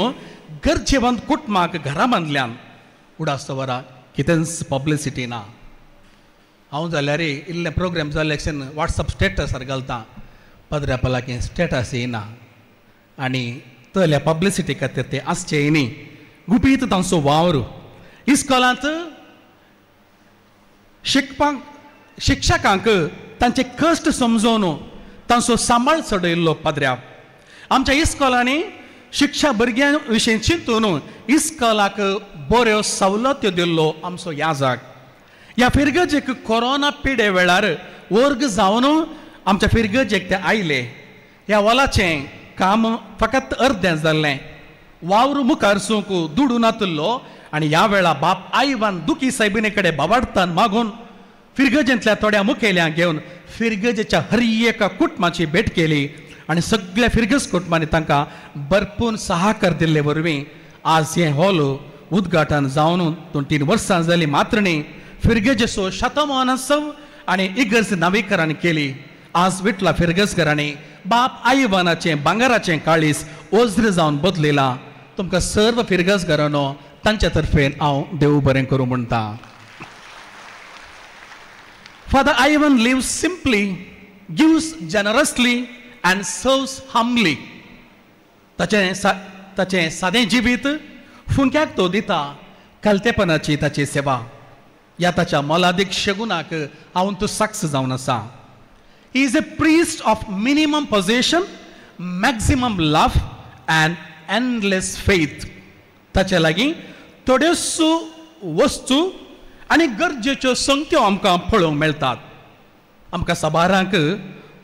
गरजेवंत कुटुंबांक घरा बांदल्यान. उडास दवरा कितेंच पब्लिसिटी ना. हांव जाल्यार इल्लें प्रोग्राम जाल्ले वॉट्सएप स्टेटसार घालता, पदऱ्या पलाकी स्टेटस येना आनी तल्या पब्लिसिटी खातीर ते आसचेय न्ही. गुपीत तांचो वावर. इस्कोलांत शिकपाक शिक्षकांक तांचे कश्ट समजोवन तांचो सांबाळ चडयल्लो पाद्र्याव. आमच्या इस्कोलांनी शिक्षा भुरग्यां विशीं चिंतून इस्कोलाक बऱ्यो सवलत्यो दिल्लो आमचो याजक. ह्या फिरगजेक कोरोना पिडे वेळार वर्ग जावन आमच्या फिरगजेक ते आयले. ह्या वलाचें काम फकत अर्दें जाल्लें, वावर मुखार सूंक दुडू नातुल्लो आनी ह्या वेळा बाप आयवान दुखी सायबिणे कडेन बाबाडतान मागून फिरगजेंतल्या थोड्या मुखेल्यांक घेवन फिरगजेच्या हर एका कुटुंबाची भेट केली आनी सगळ्या फिरगज कुटुंबांनी तांकां भरपूर सहाकार दिल्ले वरवीं आज हें हॉल उद्घाटन जावन 2-3 वर्सां जालीं. मात्र न्ही, फिरगजेचो शतमानोत्सव आनी इगर्ज नवीकरण केली. आज विटला फिरगजकारांनी बाप आयवानाचें भांगराचें काळीस वज्र जावन बदलिलां. तुमकां सर्व फिरगजकारांनो तांच्या तर्फेन हांव देव बरें करूं म्हणटा. Father Ivan lives simply, gives generously and serves humbly. ताचें सादें जिवीत फुंक्याक तो दिता, कलतेपणाची ताची सेवा. ह्या ताच्या मोलादीक शगुनाक हांव तूं साक्ष जावन आसा. He is a priest of minimum possession, maximum love and endless faith. ताचे लागीं थोड्योसो वस्तू आनी गरजेच्यो संख्यो आमकां पळोवंक मेळटात. आमकां साबारांक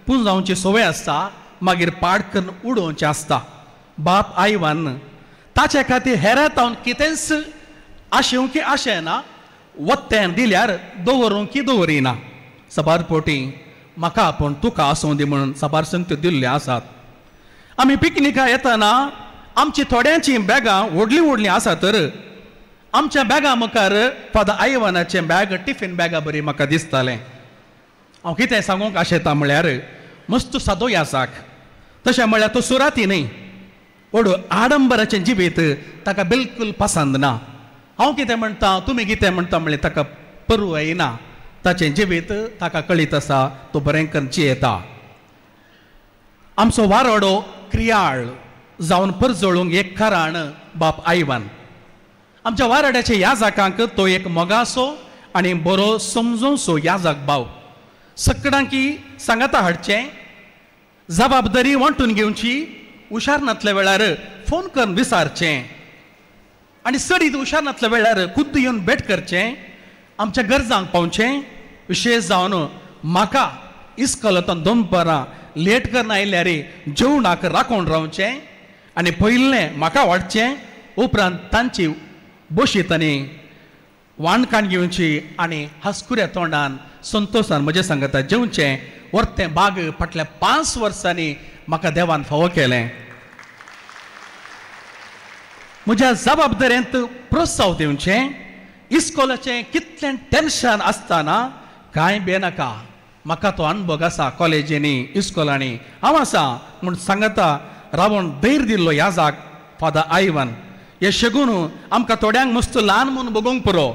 पुंजावची संवय आसता, मागीर पाड करून उडोवचें आसता. बाप आयवान ताचे खातीर हेरातावन कितेंच आशेवंक की आशेना, वत्तें दिल्यार दवरूंक की दवरिना. साबार पोटी म्हाका आपूण तुका आसूं दी म्हणून साबार संगत्यो दिल्ल्यो आसात. आमी पिकनिका येतना आमची थोड्यांची बॅगां व्हडलीं व्हडलीं आसा तर आमच्या बॅगा मुखार फादर आयवानाचें बॅग टिफीन बॅगा बरी म्हाका दिसतालें. हांव कितें सांगूंक आशेता म्हळ्यार मस्त सादो यासाक, तशें म्हळ्यार तो सुराती न्ही, व्हड आडंबराचें जिवीत ताका बिलकूल पसंद ना. हांव कितें म्हणटा तुमी कितें म्हणटा म्हणल्यार ताका परवाय येना. ताचें जिवीत ताका कळीत आसा, तो बरें करून जियेता. आमचो वारोडो क्रियाळ जावन परजळूंक एक कारण बाप आयवान. आमच्या वाराड्याच्या याजकांक तो एक मोगासो आनी बरो समजोवचो याजक भाव. सगळ्यांकी सांगाता हाडचें, जबाबदारी वांटून घेवची, हुशार नातल्या वेळार फोन करून विचारचें आनी चडीत हुशार नातल्या वेळार खुद्द येवन भेट करचें, आमच्या गरजांक पावचें. विशेश जावन म्हाका इस्कोलांतल्यान दनपारां लेट करून आयल्यार जेवणाक राखून रावचें आनी पयलें म्हाका वाडचें, उपरांत तांची बशीत आनी वाणकाण घेवची आनी हांसकुऱ्या तोंडान संतोशान म्हजें सांगता जेवचें. वर्तें बाग फाटल्या 5 वर्सांनी म्हाका देवान फावो केलें. म्हज्या जबाबदारेंत प्रोत्साव दिवचें. इस्कोलाचें कितलें टेन्शन आसतना कांय बेनाका, म्हाका तो अनुभव आसा कॉलेजींनी इस्कोलांनी हांव आसा म्हूण सांगता रावण धैर्य दिल्लो याजाक फादर आयवन. हे शेगून आमकां थोड्यांक मस्त ल्हान म्हूण बगोवंक पुरो,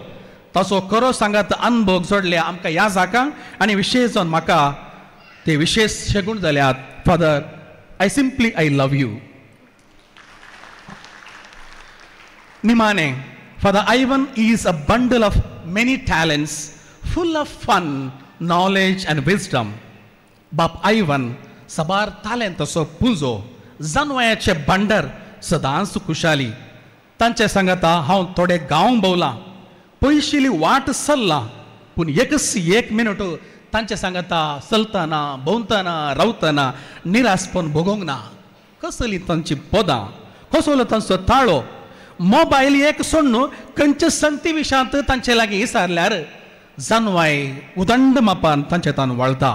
ताचो खरो सांगात अनुभव जोडले आमकां ह्या जाकांक आनी विशेश जावन म्हाका ते विशेश शेगूण जाल्यात. Father, I simply I love you. निमाणे, Father Ivan is a bundle of many talents, full of fun, knowledge and wisdom. बाप आयवन साबार तालेंताचो पुंजो, जानवयाचे भांडार सदांच खुशाली. तांचे सांगाता हांव थोडे गांव भोवलां, पयशिली वाट चल्लां, पूण एकच एक मिनट तांचे सांगाता चलतना भोंवतना रावतना निरासपण भोगोवंक ना. कसली तांची पदां, कसलो तांचो ताळो, मोबायल एक सोडून खंयचे संगती विशांत तांचे लागीं विचारल्यार जानवाय उदंड मापान तांचे तान वाळता.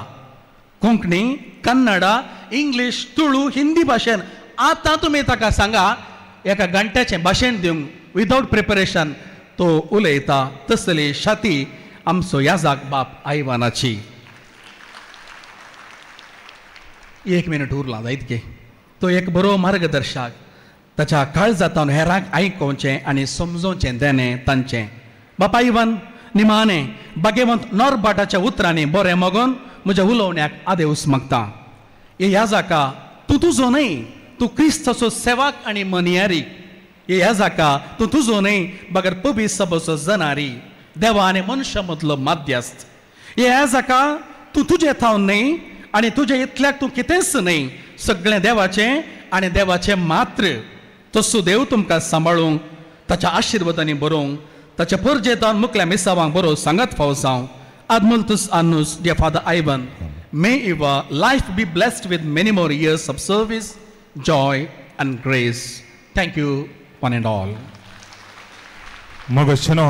कोंकणी, कन्नडा, इंग्लीश, तुळू, हिंदी भाशेन आतां तुमी ताका सांगा एका घंट्याचें भाशण दिवंक विदावट प्रिपरेशन तो उलयता. तसली शाती आमचो याजाक बाप आयवानाची. एक मिनट उरला जायत गे. तो एक बरो मार्गदर्शक, ताच्या काळजांतल्यान हेरांक आयकोवचें आनी समजोवचें देणें तांचें. बाप आयवन निमाणे भाग्यवंत नॉर्बाटाच्या उतरांनी बरें मगोन म्हज्या उलोवण्याक आदेवस मागता. हे याजाका, तूं तुजो न्हय, तूं क्रिस्ताचो सेवक आनी मनियारी. हे ह्या जाका तूं तुजो न्हय बगर पबी सभेचो जनारी देवा आनी मनशा मदलो माध्यस्थ. हे ह्या जाका तूं तुजे थावन न्हय आनी तुजे इतल्याक तूं कितेंच न्हय, सगळें देवाचें आनी देवाचें मात्र. तसो देव तुमकां सांबाळूंक, ताच्या आशिर्वादांनी बरोवंक, ताच्या परजेतान मुकल्या मिसावांक बरो सांगात फावो जावं. Admultus annus, dear Father Ivan, may your life be blessed with many more years of service, joy and grace. Thank you one and all. मगशनो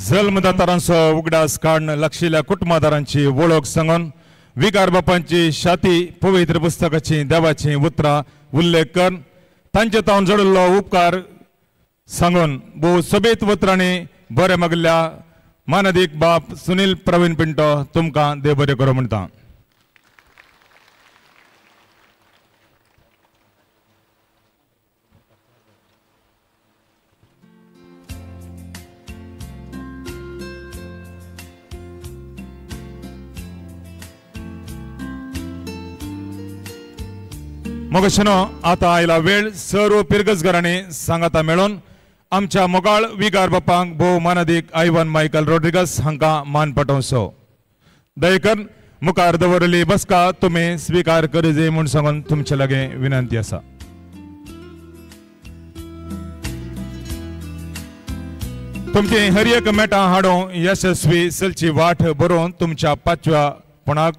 जल्मदातारांचो उगडास काडून लागशिल्ल्या कुटुंबादारांची वळख सांगून विगार बापांची शाती पवित्र पुस्तकाची देवाची उतरां उल्लेख करून तांचे तावन जोडिल्लो उपकार सांगून भोव सोबीत उतरांनी बरें मागिल्ल्या मानादीक बाप सुनील प्रवीण पिंटो तुमकां देव बरें करूं म्हणटा. मगशनो आतां आयला वेळ सर्व पिरगजघरांनी सांगाता मेळून आमच्या मोगाळ विगार बापांक भोव मानादीक आयवन मायकल रोड्रिगस हांकां मान पटोवचो. दयेकर मुखार दवरिल्ली बसका तुमी स्विकार करिजे म्हूण सांगून तुमचे लागीं विनंती आसा. तुमची हर एक मेटां हाडून यशस्वी चलची वाट बरोवन तुमच्या पांचव्या पणाक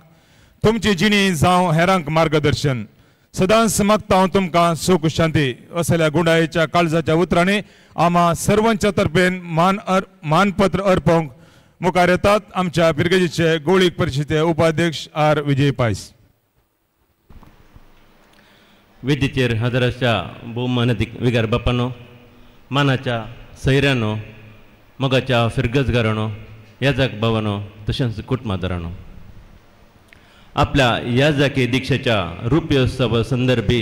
तुमची जिणी जावं हेरांक मार्गदर्शन सदांच मागता हांव तुमकां सुख शांती. असल्या गुंडायेच्या काळजाच्या उतरांनी आमा सर्वांच्या तर्फेन मानपत्र अर्पवंक मुखार येतात आमच्या पिरगेजीचे गोळीक परिशदेचे उपाध्यक्ष आर विजय पायस. वेदीचेर हजराच्या भोवमानादीक विगार बापानो, मानाच्या सैऱ्यानो, मोगाच्या फिरगजगारानो, याजक भावानो तशेंच कुटुंबादारानो, आपल्या याजकी दीक्षेच्या रुप्योत्सव संदर्भी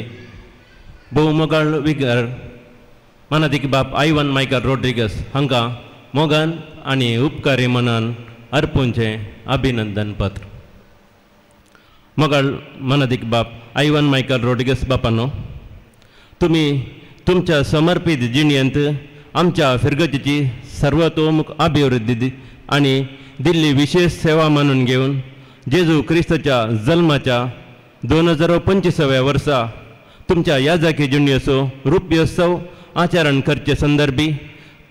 भोवमोगाळ विगार मानादीक बाप आयवन मायकल रोड्रिगस हांकां मोगान आनी उपकारी मनान अर्पूंचें अभिनंदन पत्र. मोगाळ मानादीक बाप आयवन मायकल रोड्रिगस बापानो, तुमी तुमच्या समर्पीत जिणेंत आमच्या फिरगतीची सर्वतोमुख अभिवृद्धी आनी दिल्ली विशेष सेवा मानून घेवन जेजू क्रिस्ताच्या जल्माच्या 2025व्या वर्सा तुमच्या याजकी जिणेचो रुप्योत्सव आचरण करचे संदर्भी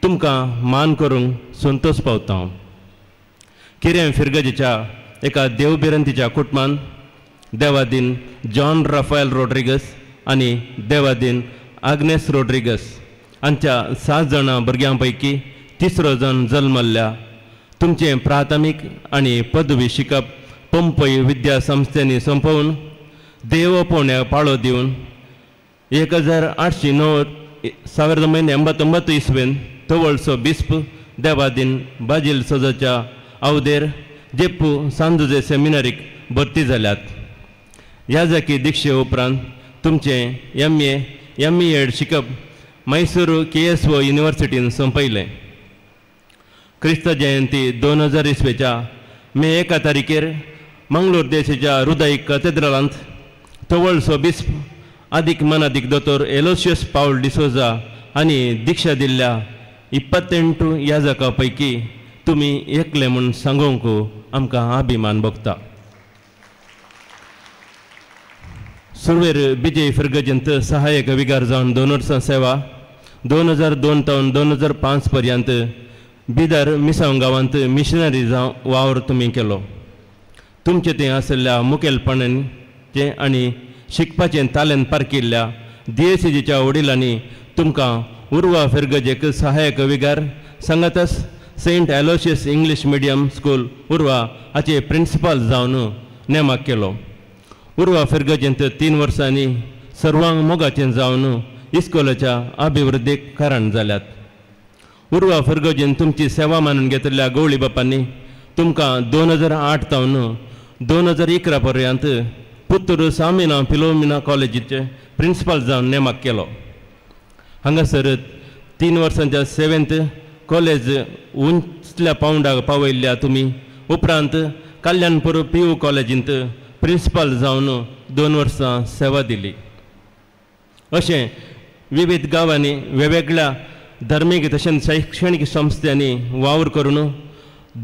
तुमकां मान करूंक संतोष पावता. किरें फिरगजीच्या एका देवभिरंतीच्या कुटुंबान देवादीन जॉन राफायल रोड्रिगस आनी देवादीन आग्नेस रोड्रिगस हांच्या 7 जाणां भुरग्यां पैकी तिसरो जण जल्मल्ल्या तुमचें प्राथमीक आनी पदवी शिकप पंपय विद्या संस्थेनी सोंपोवन देव पोवण्याक पाळो दिवन 1809 1989 इसवेन तवळसो बिस्प देवादीन बाजील सोजाच्या अवदेर जेप्पू सांजुजे सेमिनारीक भरती जाल्यात. याजकी दीक्षे उपरांत तुमचें MA MEd शिकप मैसूर KSO युनिवर्सिटीन सोंपयलें. क्रिस्त जयंती 2000 इसवेच्या मे 1 तारखेर मंगळूर देशाच्या हृदय कथेद्रलांत तवळसो बिस्प आदीक मनादीक दोतोर एलोशियस पावल डिसोजा आनी दीक्षा दिल्ल्या 28 याजका पैकी तुमी एकले म्हूण सांगूंक आमकां अभिमान भोगता. सुरवेर विजय फिरगजंत सहायक विगार जावन 2 वर्सां सेवा 2002 तावन 2005 पर्यंत बिदर मिसांव गांवांत मिशनरी जावन वावर तुमी केलो. तुमचे थंय आशिल्ल्या मुखेलपणाचें आनी शिकपाचें तालेंत पारकिल्ल्या DACGच्या वडिलांनी तुमकां उर्वा फिरगजेक सहायक विगार सांगातच Saint Aloysius English medium school Urwa हाचे प्रिंसिपल जावन नेमाक केलो. उर्वा फिरगजेंत 3 वर्सांनी सर्वांग मोगाचें जावन इस्कोलाच्या अभिवृद्धीक कारण जाल्यात. उर्वा फिरगजेन तुमची सेवा मानून घेतिल्ल्या गवळी बापांनी तुमकां 2008 तावन 2011 पर्यंत पुत्तूर सामिना फिलोमिना कॉलेजीचे प्रिंसिपल जावन नेमाक केलो. हांगासर 3 वर्सांच्या सेवेंत कॉलेज उंचल्या पावंडाक पावयल्ल्या तुमी उपरांत कल्याणपूर PU कॉलेजींत प्रिंसिपल जावन 2 वर्सां सेवा दिली. अशें विविध गांवांनी वेगवेगळ्या धर्मीक तशेंच शैक्षणीक संस्थांनी वावर करून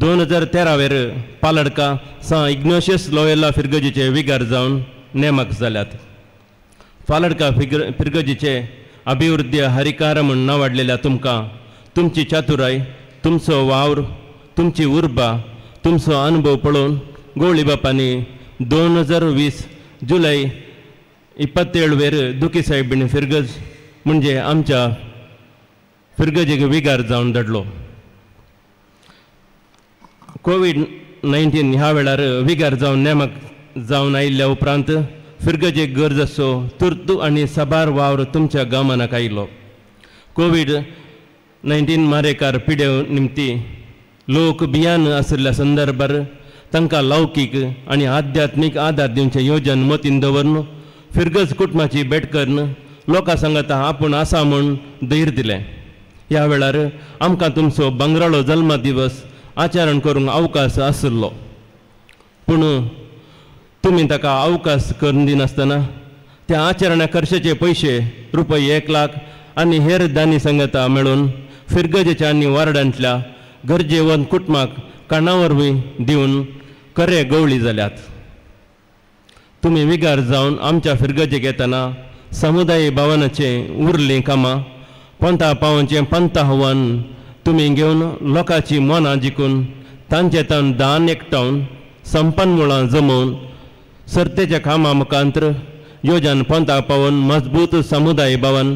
2013 वेर पालडका सां इग्नेशियस लोयोला फिरगजीचे विगार जावन नेमक जाल्यात. पालडका फिरगजीचे अभिवृद्धी हरिकार म्हूण नांवाडलेल्या तुमकां तुमची चातुराय, तुमचो वावर, तुमची उर्बा, तुमचो अनुभव पळोवन गवळी बापांनी 2020 जुलय 27 वेर दुखी साहेबीन फिरगज म्हणजे आमच्या फिरगजीक विगार जावन धाडलो. कोवीड-19 ह्या वेळार विगार जावन नेमक जावन आयिल्ल्या उपरांत फिरगजेक गरज आसचो तुर्तू आनी साबार वावर तुमच्या गामानाक आयलो. कोवीड-19 मारेकार पिडे निमती लोक भियान आशिल्ल्या संदर्भार तांकां लौकीक आनी आध्यात्मीक आदार दिवचें योजन मतीन दवरून फिरगज कुटुंबाची भेट करून लोकां सांगता आपूण आसा म्हूण धैर्य दिलें. ह्या वेळार आमकां तुमचो भांगराळो जल्म दिवस आचरण करूंक अवकाश आशिल्लो, पूण तुमी ताका अवकाश करून दिनासतना त्या आचरणा खर्चाचे पयशे रुपये 1 लाख आनी हेर दानी संगता मेळून फिरगजेच्या आनी वार्डांतल्या गरजेवंत कुटुंबाक काणा वरवीं दिवन खरे गवळी जाल्यात. तुमी विगार जावन आमच्या फिरगजेक येतना समुदाय भवनाचें उरलीं कामां पंथा पावोवचें पंथ आव्हान तुमी घेवन लोकांची मनां जिखून तांचे तान दान एकठावन संपन्न मुळां जमोवन सर्तेच्या कामां मुखांत्र योजन पंथा पावोवन मजबूत समुदाय भवन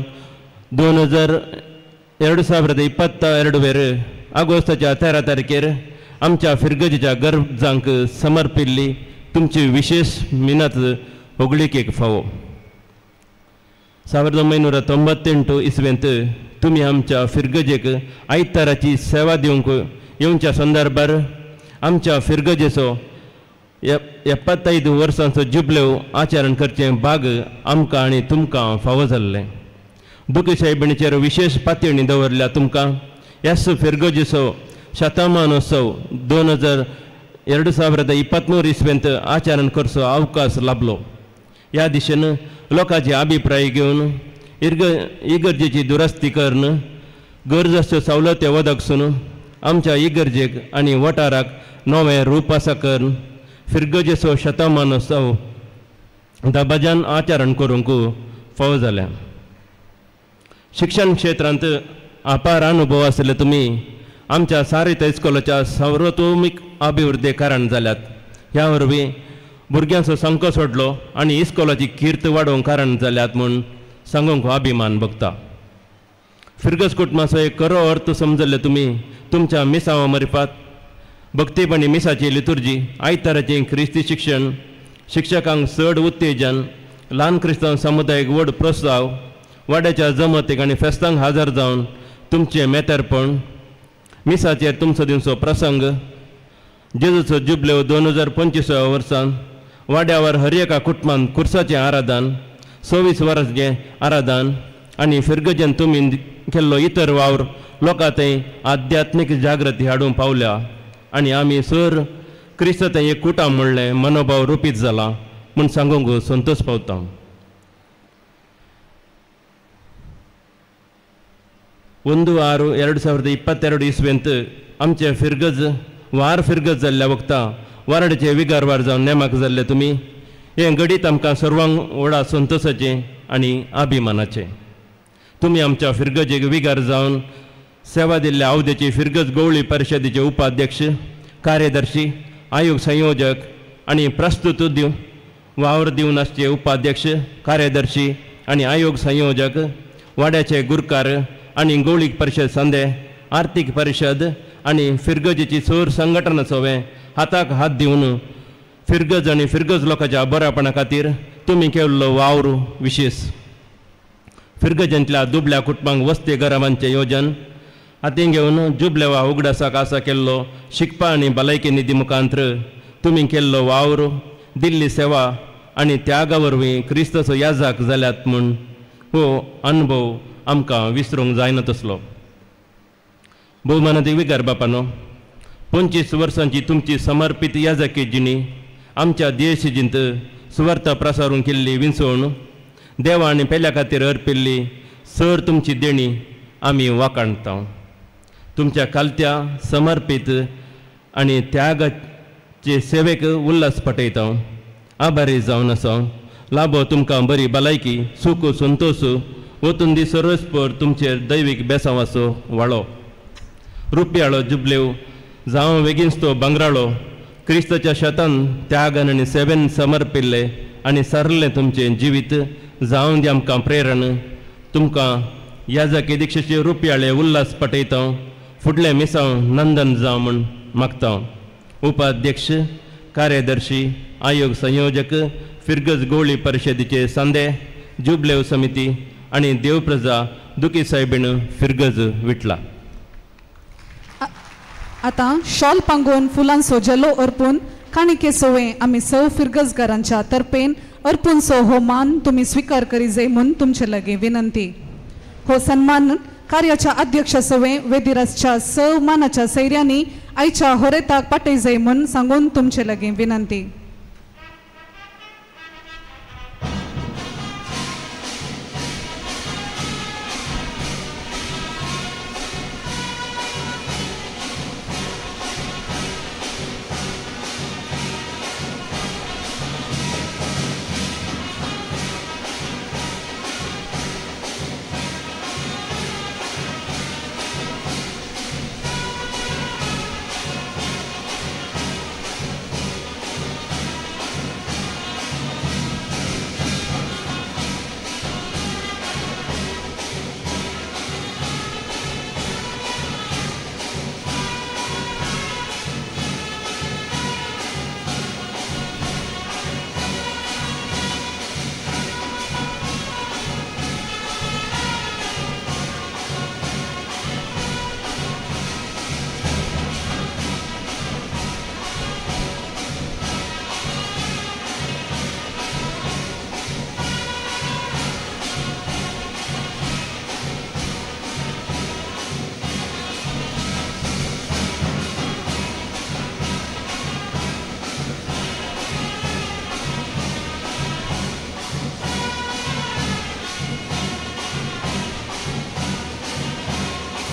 2022 वेर ऑगस्टाच्या 13 तारखेर आमच्या फिरगजीच्या गरजांक समर्पिल्ली तुमची विशेष मिनत होगळिकेक फावो. 1998 इसवेंत तुमी आमच्या फिरगजेक आयताराची सेवा दिवंक येवच्या संदर्भार आमच्या फिरगजेचो 75 वर्सांचो जुबलेव आचरण करचें भाग आमकां आनी तुमकां फावो जाल्लें. दुखी साहेबणीचेर विशेष पातयणी दवरल्या तुमकां ह्याच फिरगजेचो शतमानोत्सव 2023 इसवेंत आचरण करचो अवकाश लाभलो. ह्या दिशेन लोकांचे अभिप्राय घेवन इगर्जेची दुरस्ती करून गरज आसच्यो सवलती वदकसून आमच्या इगर्जेक आनी वठाराक नवें रूप आसा करून फिरगजेचो शतमानोत्सव दबाज्यान आचरण करूंक फावो जालें. शिक्षण क्षेत्रांत अपार अनुभव आशिल्ले तुमी आमच्या सारिता इस्कोलाच्या सर्वतोमीक अभिवृद्धी कारण जाल्यात. ह्या वरवीं भुरग्यांचो संको सोडलो आनी इस्कोलाची कीर्त वाडोवंक कारण जाल्यात म्हूण सांगूंक अभिमान भोगता. फिरगज कुटुंबाचो एक खरो अर्थ समजल्ले तुमी तुमच्या मिसांवा मरिफात भक्तीपणी मिसाची लितुर्जी, आयताराचें क्रिस्ती शिक्षण, शिक्षकांक चड उत्तेजन, ल्हान क्रिस्तांव समुदायक व्हड प्रोत्साव, वाड्याच्या जमतीक आनी फेस्तांक हाजर जावन तुमचें मेतरपण, मिसाचेर तुमचो दिवचो प्रसंग, जेजूचो जुबलेव 2025 वर्सान वाड्यावर हर एका कुटुंबान कुर्साचें आराधन, 26 वर्सांचें आराधन आनी फिरगजेन तुमी केल्लो इतर वावर लोकां थंय आध्यात्मीक जागृती हाडूंक पावल्या आनी आमी सर क्रिस्त थंय एक कुटां म्हणलें मनोभाव रुपीत जाला म्हूण सांगूंक संतोश पावता. 1-6-2022 इसवेंत आमचे फिरगज वार फिरगज जाल्ल्या वखता वारडचे विगारवार जावन नेमाक जाल्ले तुमी हें घडीत आमकां सर्वांक व्हडा संतोशाचें आनी अभिमानाचें. तुमी आमच्या फिरगजेक विगार जावन सेवा दिल्ल्या आवदेची फिरगज गवळी परिशदेचे उपाध्यक्ष, कार्यदर्शी, आयोग संयोजक आनी प्रस्तुत वावर दिवन आसचे उपाध्यक्ष, कार्यदर्शी आनी आयोग संयोजक, वाड्याचे गुरकार आनी गवळीक परिशद सांदे, आर्थीक परिशद आनी फिरगजेची चड संघटना सोवे हाताक हात दिवन फिरगज आनी फिरगज लोकांच्या बऱ्यापणा खातीर तुमी केल्लो वावर विशेष. फिरगजेंतल्या दुबल्या कुटुंबांक वस्ती घराबांचें योजन हातीं घेवन जुबलेवा उगडासाक आसा केल्लो शिकपा आनी भलायकी निधी मुखांत्र तुमी केल्लो वावर, दिल्ली सेवा आनी त्यागा वरवीं क्रिस्ताचो याजाक जाल्यात म्हूण हो अनुभव आमकां विसरूंक जायना तसलो. भोवमानादी विगार बापानो, 25 वर्सांची तुमची समर्पीत याजकी जिणी आमच्या देश जिंत सुवार्थ प्रसारून केल्ली विंचवण, देवा आनी पेल्या खातीर अर्पिल्ली सर तुमची देणी आमी वाखाणता. तुमच्या कालत्या समर्पीत आनी त्यागाचे सेवेक उल्हास पटयता. आभारी जावन आसा. लाभो तुमकां बरी भलायकी, सुख संतोश वतून दी सर्वस्पर तुमचेर दैवीक बेसांवाचो वाळो. रुपयाळो जुबलेव जावं वेगींच तो भांगराळो क्रिस्ताच्या शेतान त्यागान आनी सेवेन समर्पिल्ले आनी सारलें तुमचें जिवीत जावं दी आमकां प्रेरण. तुमकां याजकी दीक्षेचे रुपयाळे उल्हास पटयता. फुडलें मिसांव नंदन जावं म्हूण मागता. उपाध्यक्ष, कार्यदर्शी, आयोग संयोजक, फिरगज गोवळी परिशदेचे सांदे, जुबलेव समिती आनी देवप्रजा दुखी सायबीण फिरगज विटला. आतां शॉल पांगोवन फुलांचो झेलो अर्पून काणिके सोवे आमी सौ फिरगजगारांच्या तर्फेन अर्पून सो हो मान तुमी स्विकार करी जाय म्हूण तुमचे लागीं विनंती. हो सन्मान कार्याच्या अध्यक्ष सवे वेदिरासच्या स मानाच्या सैऱ्यांनी आयच्या होरेताक पाटय जाय म्हूण सांगून तुमचे लागीं विनंती.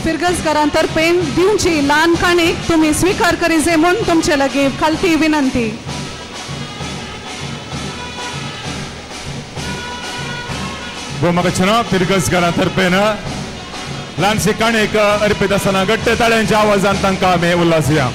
फिरगजकारांतर्फे दिवची ल्हान काणीक तुमी स्विकार करी जाय म्हूण तुमचे लागीं खालती विनंती. भोवमागाचें फिरगजकारांतर्फेन ल्हानशी काणीक अर्पीत आसतना घट्ट ताळ्यांच्या आवाजान तांकां आमी उल्हासया.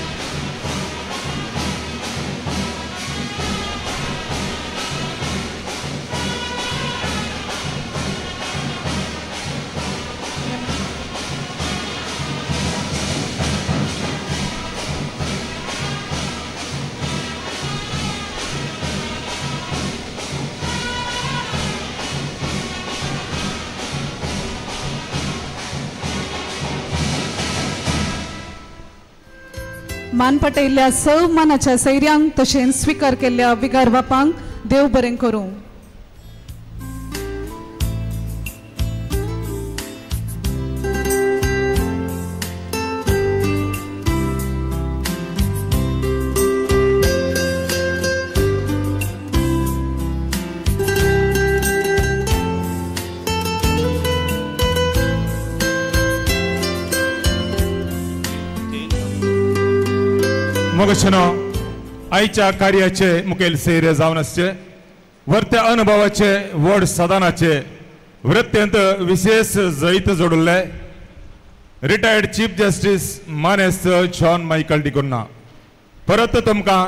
मान पटयल्ल्या सव मानाच्या सैऱ्यांक तशेंच स्विकार केल्ल्या विगार बापांक देव बरें करूं. आयच्या कार्याचे मुखेल सैरे जावन आसचे वर्त्या अनुभवाचे व्हड सदनाचे वृत्तेंत विशेष जैत जोडिल्ले रिटायर्ड चीफ जस्टीस मानेस्त जॉन मायकल डिकुन्हा. परत तुमकां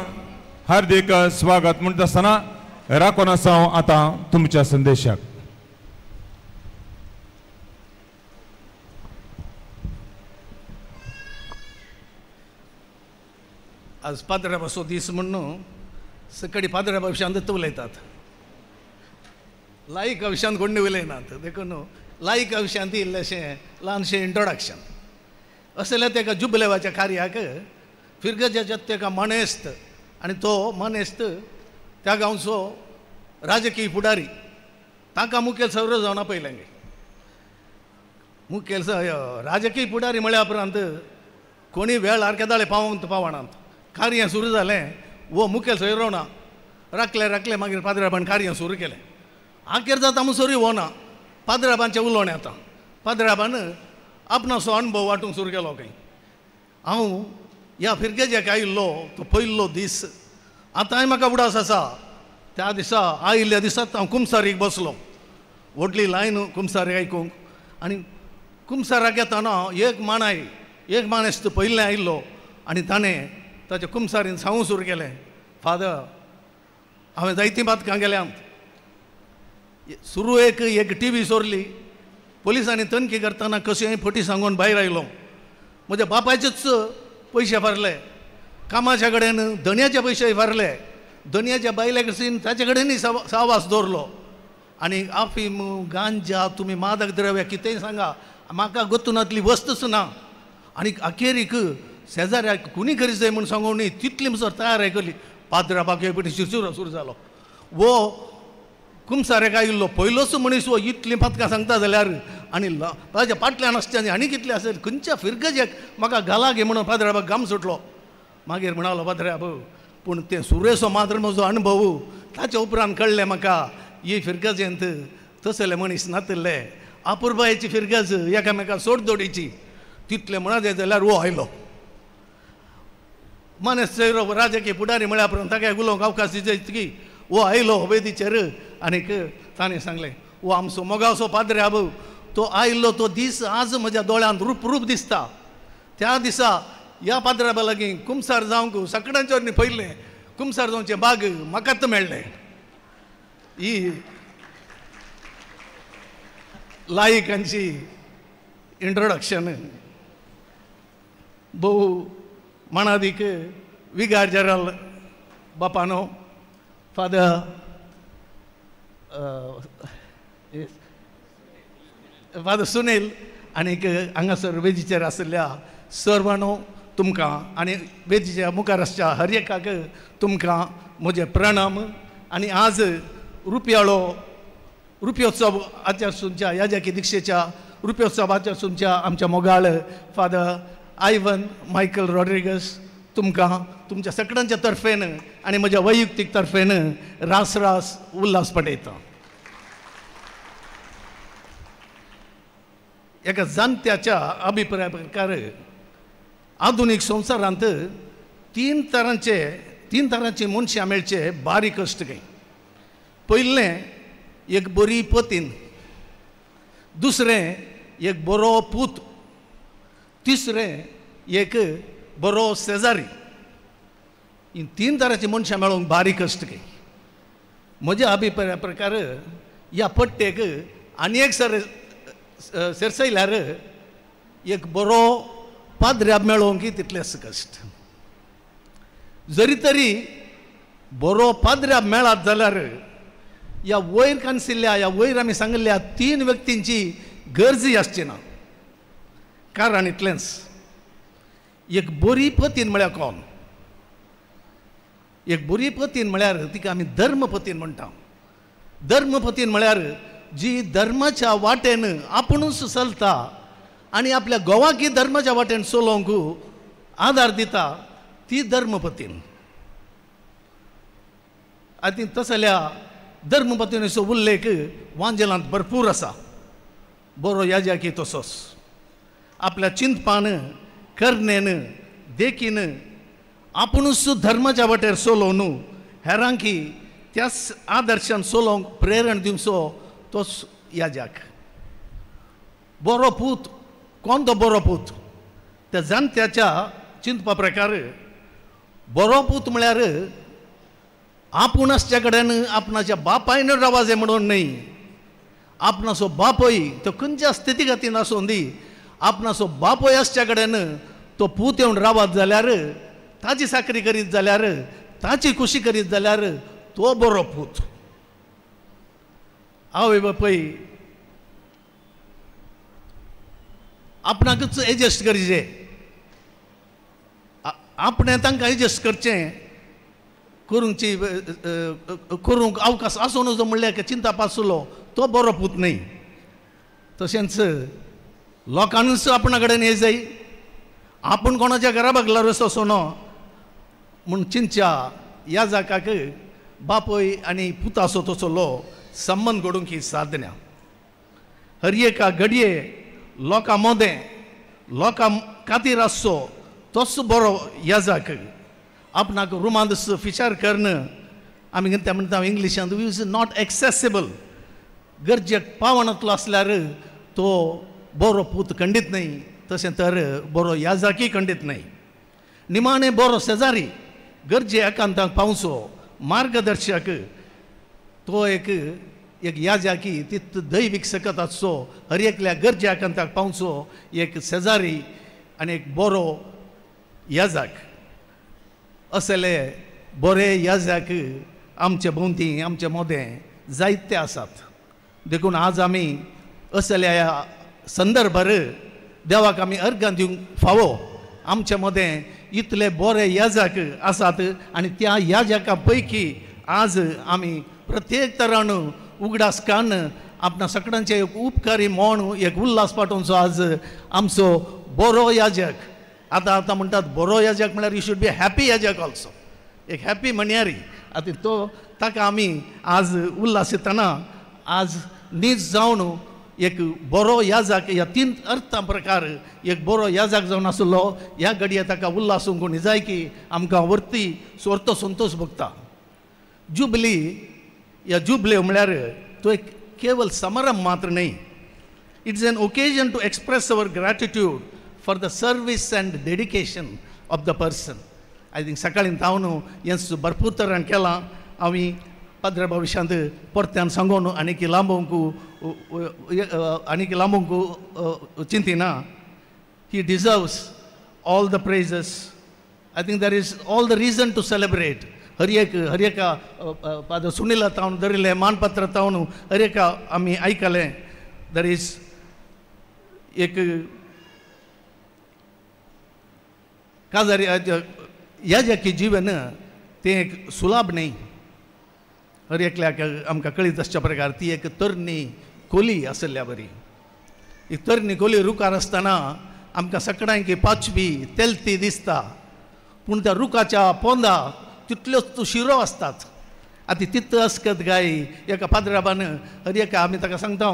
हार्दिक स्वागत म्हणटा आसतना राखून आसा हांव आतां तुमच्या संदेशाक. आज पाद्र्याबाचो दीस म्हणून सकाळी पाद्र्याबा विशयांत उलयतात, लायका विशयांत कोण उलयनात. देखून लायका विशयांत इल्लेशें ल्हानशें इंट्रोडक्शन. असल्या तेका जुबलेवाच्या कार्याक फिरगजाच्या तेका मानेस्त आनी तो मानेस्त त्या गांवचो राजकीय फुडारी तांकां मुखेल सवरो जावन आपयलें. मुखेल राजकीय फुडारी म्हळ्या उपरांत कोणी वेळार केदाळे पावोवंक पावनात. कार्य सुरू जालें वो मुखेल सोयरो ना राखले राखले मागीर पाद्राबान कार्य सुरू केलें. आखेर जाता म्हणसरूय वो ना पाद्राबांचें उलोवणें आतां पाद्राबान आपणाचो अणभव वांटूंक सुरू केलो खंय. हांव ह्या फिरगेजाक आयिल्लो तो पयलो दीस आतांय म्हाका उडास आसा. त्या दिसा आयिल्ल्या दिसाच हांव कुमसारीक बसलो, व्हडली लायन कुमसारी आयकूंक. आनी कुमसाराक येताना एक मानाय एक मानेस्त पयलें आयिल्लो आनी ताणें ताच्या कुमसारीन सांगूंक सुरू केलें, फादर हांवें जायतीं पातकां गेल्यांत. सुरवेक एक टी व्ही सोरली, पोलिसांनी तनखी करतना कशेंय फटी सांगून भायर आयलो. म्हज्या बापायचेच पयशे फारले, कामाच्या कडेन धनयाचे पयशे फारले, धनयाच्या बायले कडेन ताचे कडेनूय सावास दवरलो. आनी अफीम गांजा तुमी मादक द्रव्या कितेंय सांगा म्हाका गोतूनातली वस्तूच ना. आनी अखेरीक शेजाऱ्याक कोणी करी जाय म्हूण सांगून न्ही तितली म्हणसर तयार आयकली. पाद्राबाक एक शिरशिरो सुरू जालो. वो कुमसारेक आयिल्लो पयलोच मनीस हो इतलीं पातकां सांगता जाल्यार आनी ताच्या फाटल्यान आसच्या आनी कितलें आसेल खंयच्या फिरगजेक म्हाका घाला गे म्हणून पाद्राबाक घाम सुटलो. मागीर म्हणालो पाद्राब पूण तें सुरेचो मात्र म्हजो अणभव ताच्या उपरांत कळ्ळें म्हाका ही फिरगजेंत तसले मनीस नातिल्ले, अपुरबायेची फिरगज एकामेका सोडदोडीची. तितलें म्हणत जाल्यार हो आयलो मानेस्त सोयरो राजकीय फुडारी म्हळ्या उपरांत ताका उलोवंक अवकाश दिता की हो आयलो वेदीचेर. आनीक ताणें सांगलें हो आमचो मोगासो पाद्राब तो आयलो तो दीस आज म्हज्या दोळ्यांत रूप रूप दिसता. त्या दिसा ह्या पाद्राबा लागीं कुमसार जावंक सगळ्यांच्या न्ही पयलें कुमसार जावचें बाग म्हाकाच मेळ्ळें. ही लायकांची इंट्रोडक्शन. भोव मानादीक विगार जनरल बापानो फादर फादर सुनील आनीक हांगासर वेदीचेर आशिल्ल्या सर्वांनो तुमकां आनी वेदीच्या मुखार आसच्या हर एकाक तुमकां म्हजें प्रणाम. आनी आज रुपयाळो रुपयोत्सव आचरसूनच्या याजकी दीक्षेच्या रुपयोत्सव आचरसूनच्या आमच्या मोगाळ फादर आयवन मायकल रॉड्रिगस तुमकां तुमच्या सगळ्यांच्या तर्फेन आनी म्हज्या वैयक्तीक तर्फेन रास रास उल्हास पडयता. एका जाणट्याच्या अभिप्राया प्रकार आधुनीक संवसारांत तीन तरांची मनशां मेळचे बारीक कश्ट खंय. पयलें एक बरी पतीन, दुसरें एक बरो पूत, तिसरें एक बरो शेजारी. ही तीन तरांची मनशां मेळोवंक बारीक कश्ट खंय. म्हज्या अभिप्राया प्रकार ह्या पट्टेक आनी एक सर सरसयल्यार एक बरो पाद्र्याब मेळोवंक तितलेंच कश्ट. जरी तरी बरो पाद्र्याब मेळत जाल्यार ह्या वयर कानशिल्ल्या ह्या वयर आमी सांगिल्ल्या तीन व्यक्तींची गरजूय आसची ना. कारण इतलेंच, एक बरी पतीन म्हळ्यार कोण? एक बरी पतीन म्हळ्यार तिका आमी धर्मपतीन म्हणटा. धर्मपतीन म्हळ्यार जी धर्माच्या वाटेन आपुणूच चलता आनी आपल्या गोवाकी धर्माच्या वाटेन चलोवंक आदार दिता ती धर्मपतीन. आनी तसल्या धर्मपतीचो उल्लेख वांजेलांत भरपूर आसा. बरो याजकी तसोच आपल्या चिंतपान करणेन देखीन आपुणूच धर्माच्या वाटेर चलोवन हेरांकी त्याच आदर्शान चलोवंक प्रेरण दिवचो तोच याजक. बरो पूत कोण तो बरो पूत? त्या जाणट्याच्या चिंतपा प्रकार बरो पूत म्हळ्यार आपूण आसच्या कडेन आपणाच्या बापायन रावाजें म्हणून न्हय, आपणाचो बापूय तो खंयच्या स्थिती खातीर आसूं दी, आपणाचो बापूय आसच्या कडेन तो पूत येवन रावत जाल्यार, ताची साकरी करीत जाल्यार, ताची खुशी करीत जाल्यार तो बरो पूत. आवय बापूय आपणाकूच एडजस्ट करचें, आपणें तांकां एडजस्ट करचें, करूंची करूंक अवकाश आसूं नजो म्हणल्यार चिंता पासलो तो बरो पूत न्हय. तशेंच लोकांनूच आपणा कडेन ये जाय, आपूण कोणाच्या घरा बगलार वचो न्हू म्हूण चिंतच्या ह्या जाकाक बापूय आनी पुताचो तसलो संबंद घडोवंक ही साधना. हर एका घडये लोकां मदें लोकां खातीर आसचो तोच बरो याजक. आपणाक रुमांत फिचार करून आमी कितें म्हणटा इंग्लिशांत is not accessible, गरजेक पावनातलो आसल्यार तो बरो पूत खंडीत न्हय, तशें तर बरो याजकय खंडीत न्हय. निमाणें बरो शेजारी, गरजे एकांताक पावचो मार्गदर्शक, तो एक एक याजकी तित दैवीक सकत आसचो, हर एकल्या गरजे एकांताक पावचो एक शेजारी आनी एक बरो याजक. असले बरे याजक आमचे भोंवती आमचे मोदें जायते आसात. देखून आज आमी असल्या ह्या संदर्भार देवाक आमी अर्गां दिवंक फावो. आमचे मदें इतले बरे याजक आसात आनी त्या याजका पैकी आज आमी प्रत्येक तरान उगडास काडून आपणा सगळ्यांचे एक उपकारी म्हण एक उल्हास पाठोवचो आज आमचो बरो याजक. आतां आतां म्हणटात बरो याजक म्हळ्यार you should be happy याजक ऑल्सो, एक हॅपी म्हणयारी. आतां तो ताका आमी आज उल्हास येतना आज नीज जावन एक बरो याजक ह्या तीन अर्थां प्रकार एक बरो याजक जावन आसलो ह्या घडये ताका उल्हासूंक कोणी जाय की आमकां वरती सोरतो संतोश भोगता. जुबली ह्या जुबले म्हळ्यार तो एक केवल समारंभ मात्र न्हय, it's an occasion to express our gratitude for the service and dedication of the person. I think सकाळीं तावन हें भरपूर तरान केलां हांवें पाद्रा भविश्यांत परत्यान सांगून आनीक लांबोवंक चिंतिना. He deserves all the praises. I think there is all the reason to celebrate. हर एका पाद्र सुनीला तावन धरिल्लें मानपत्र तावन हर एका आमी आयकलें. There is एक काजारी याजकी जीवन तें एक सुलाभ न्हय, हर एकल्याक आमकां कळीत आसच्या प्रकार ती एक तरणी कोली आशिल्ल्या बरी. एक तरणी कोली रुखार आसतना आमकां सगळ्यांक पाचवी तेलती दिसता, पूण त्या रुखाच्या पोंदा तितल्योच तूं शिरो आसतात. आतां तित अस्कत गाय एका पाद्राबान हर एका आमी ताका सांगता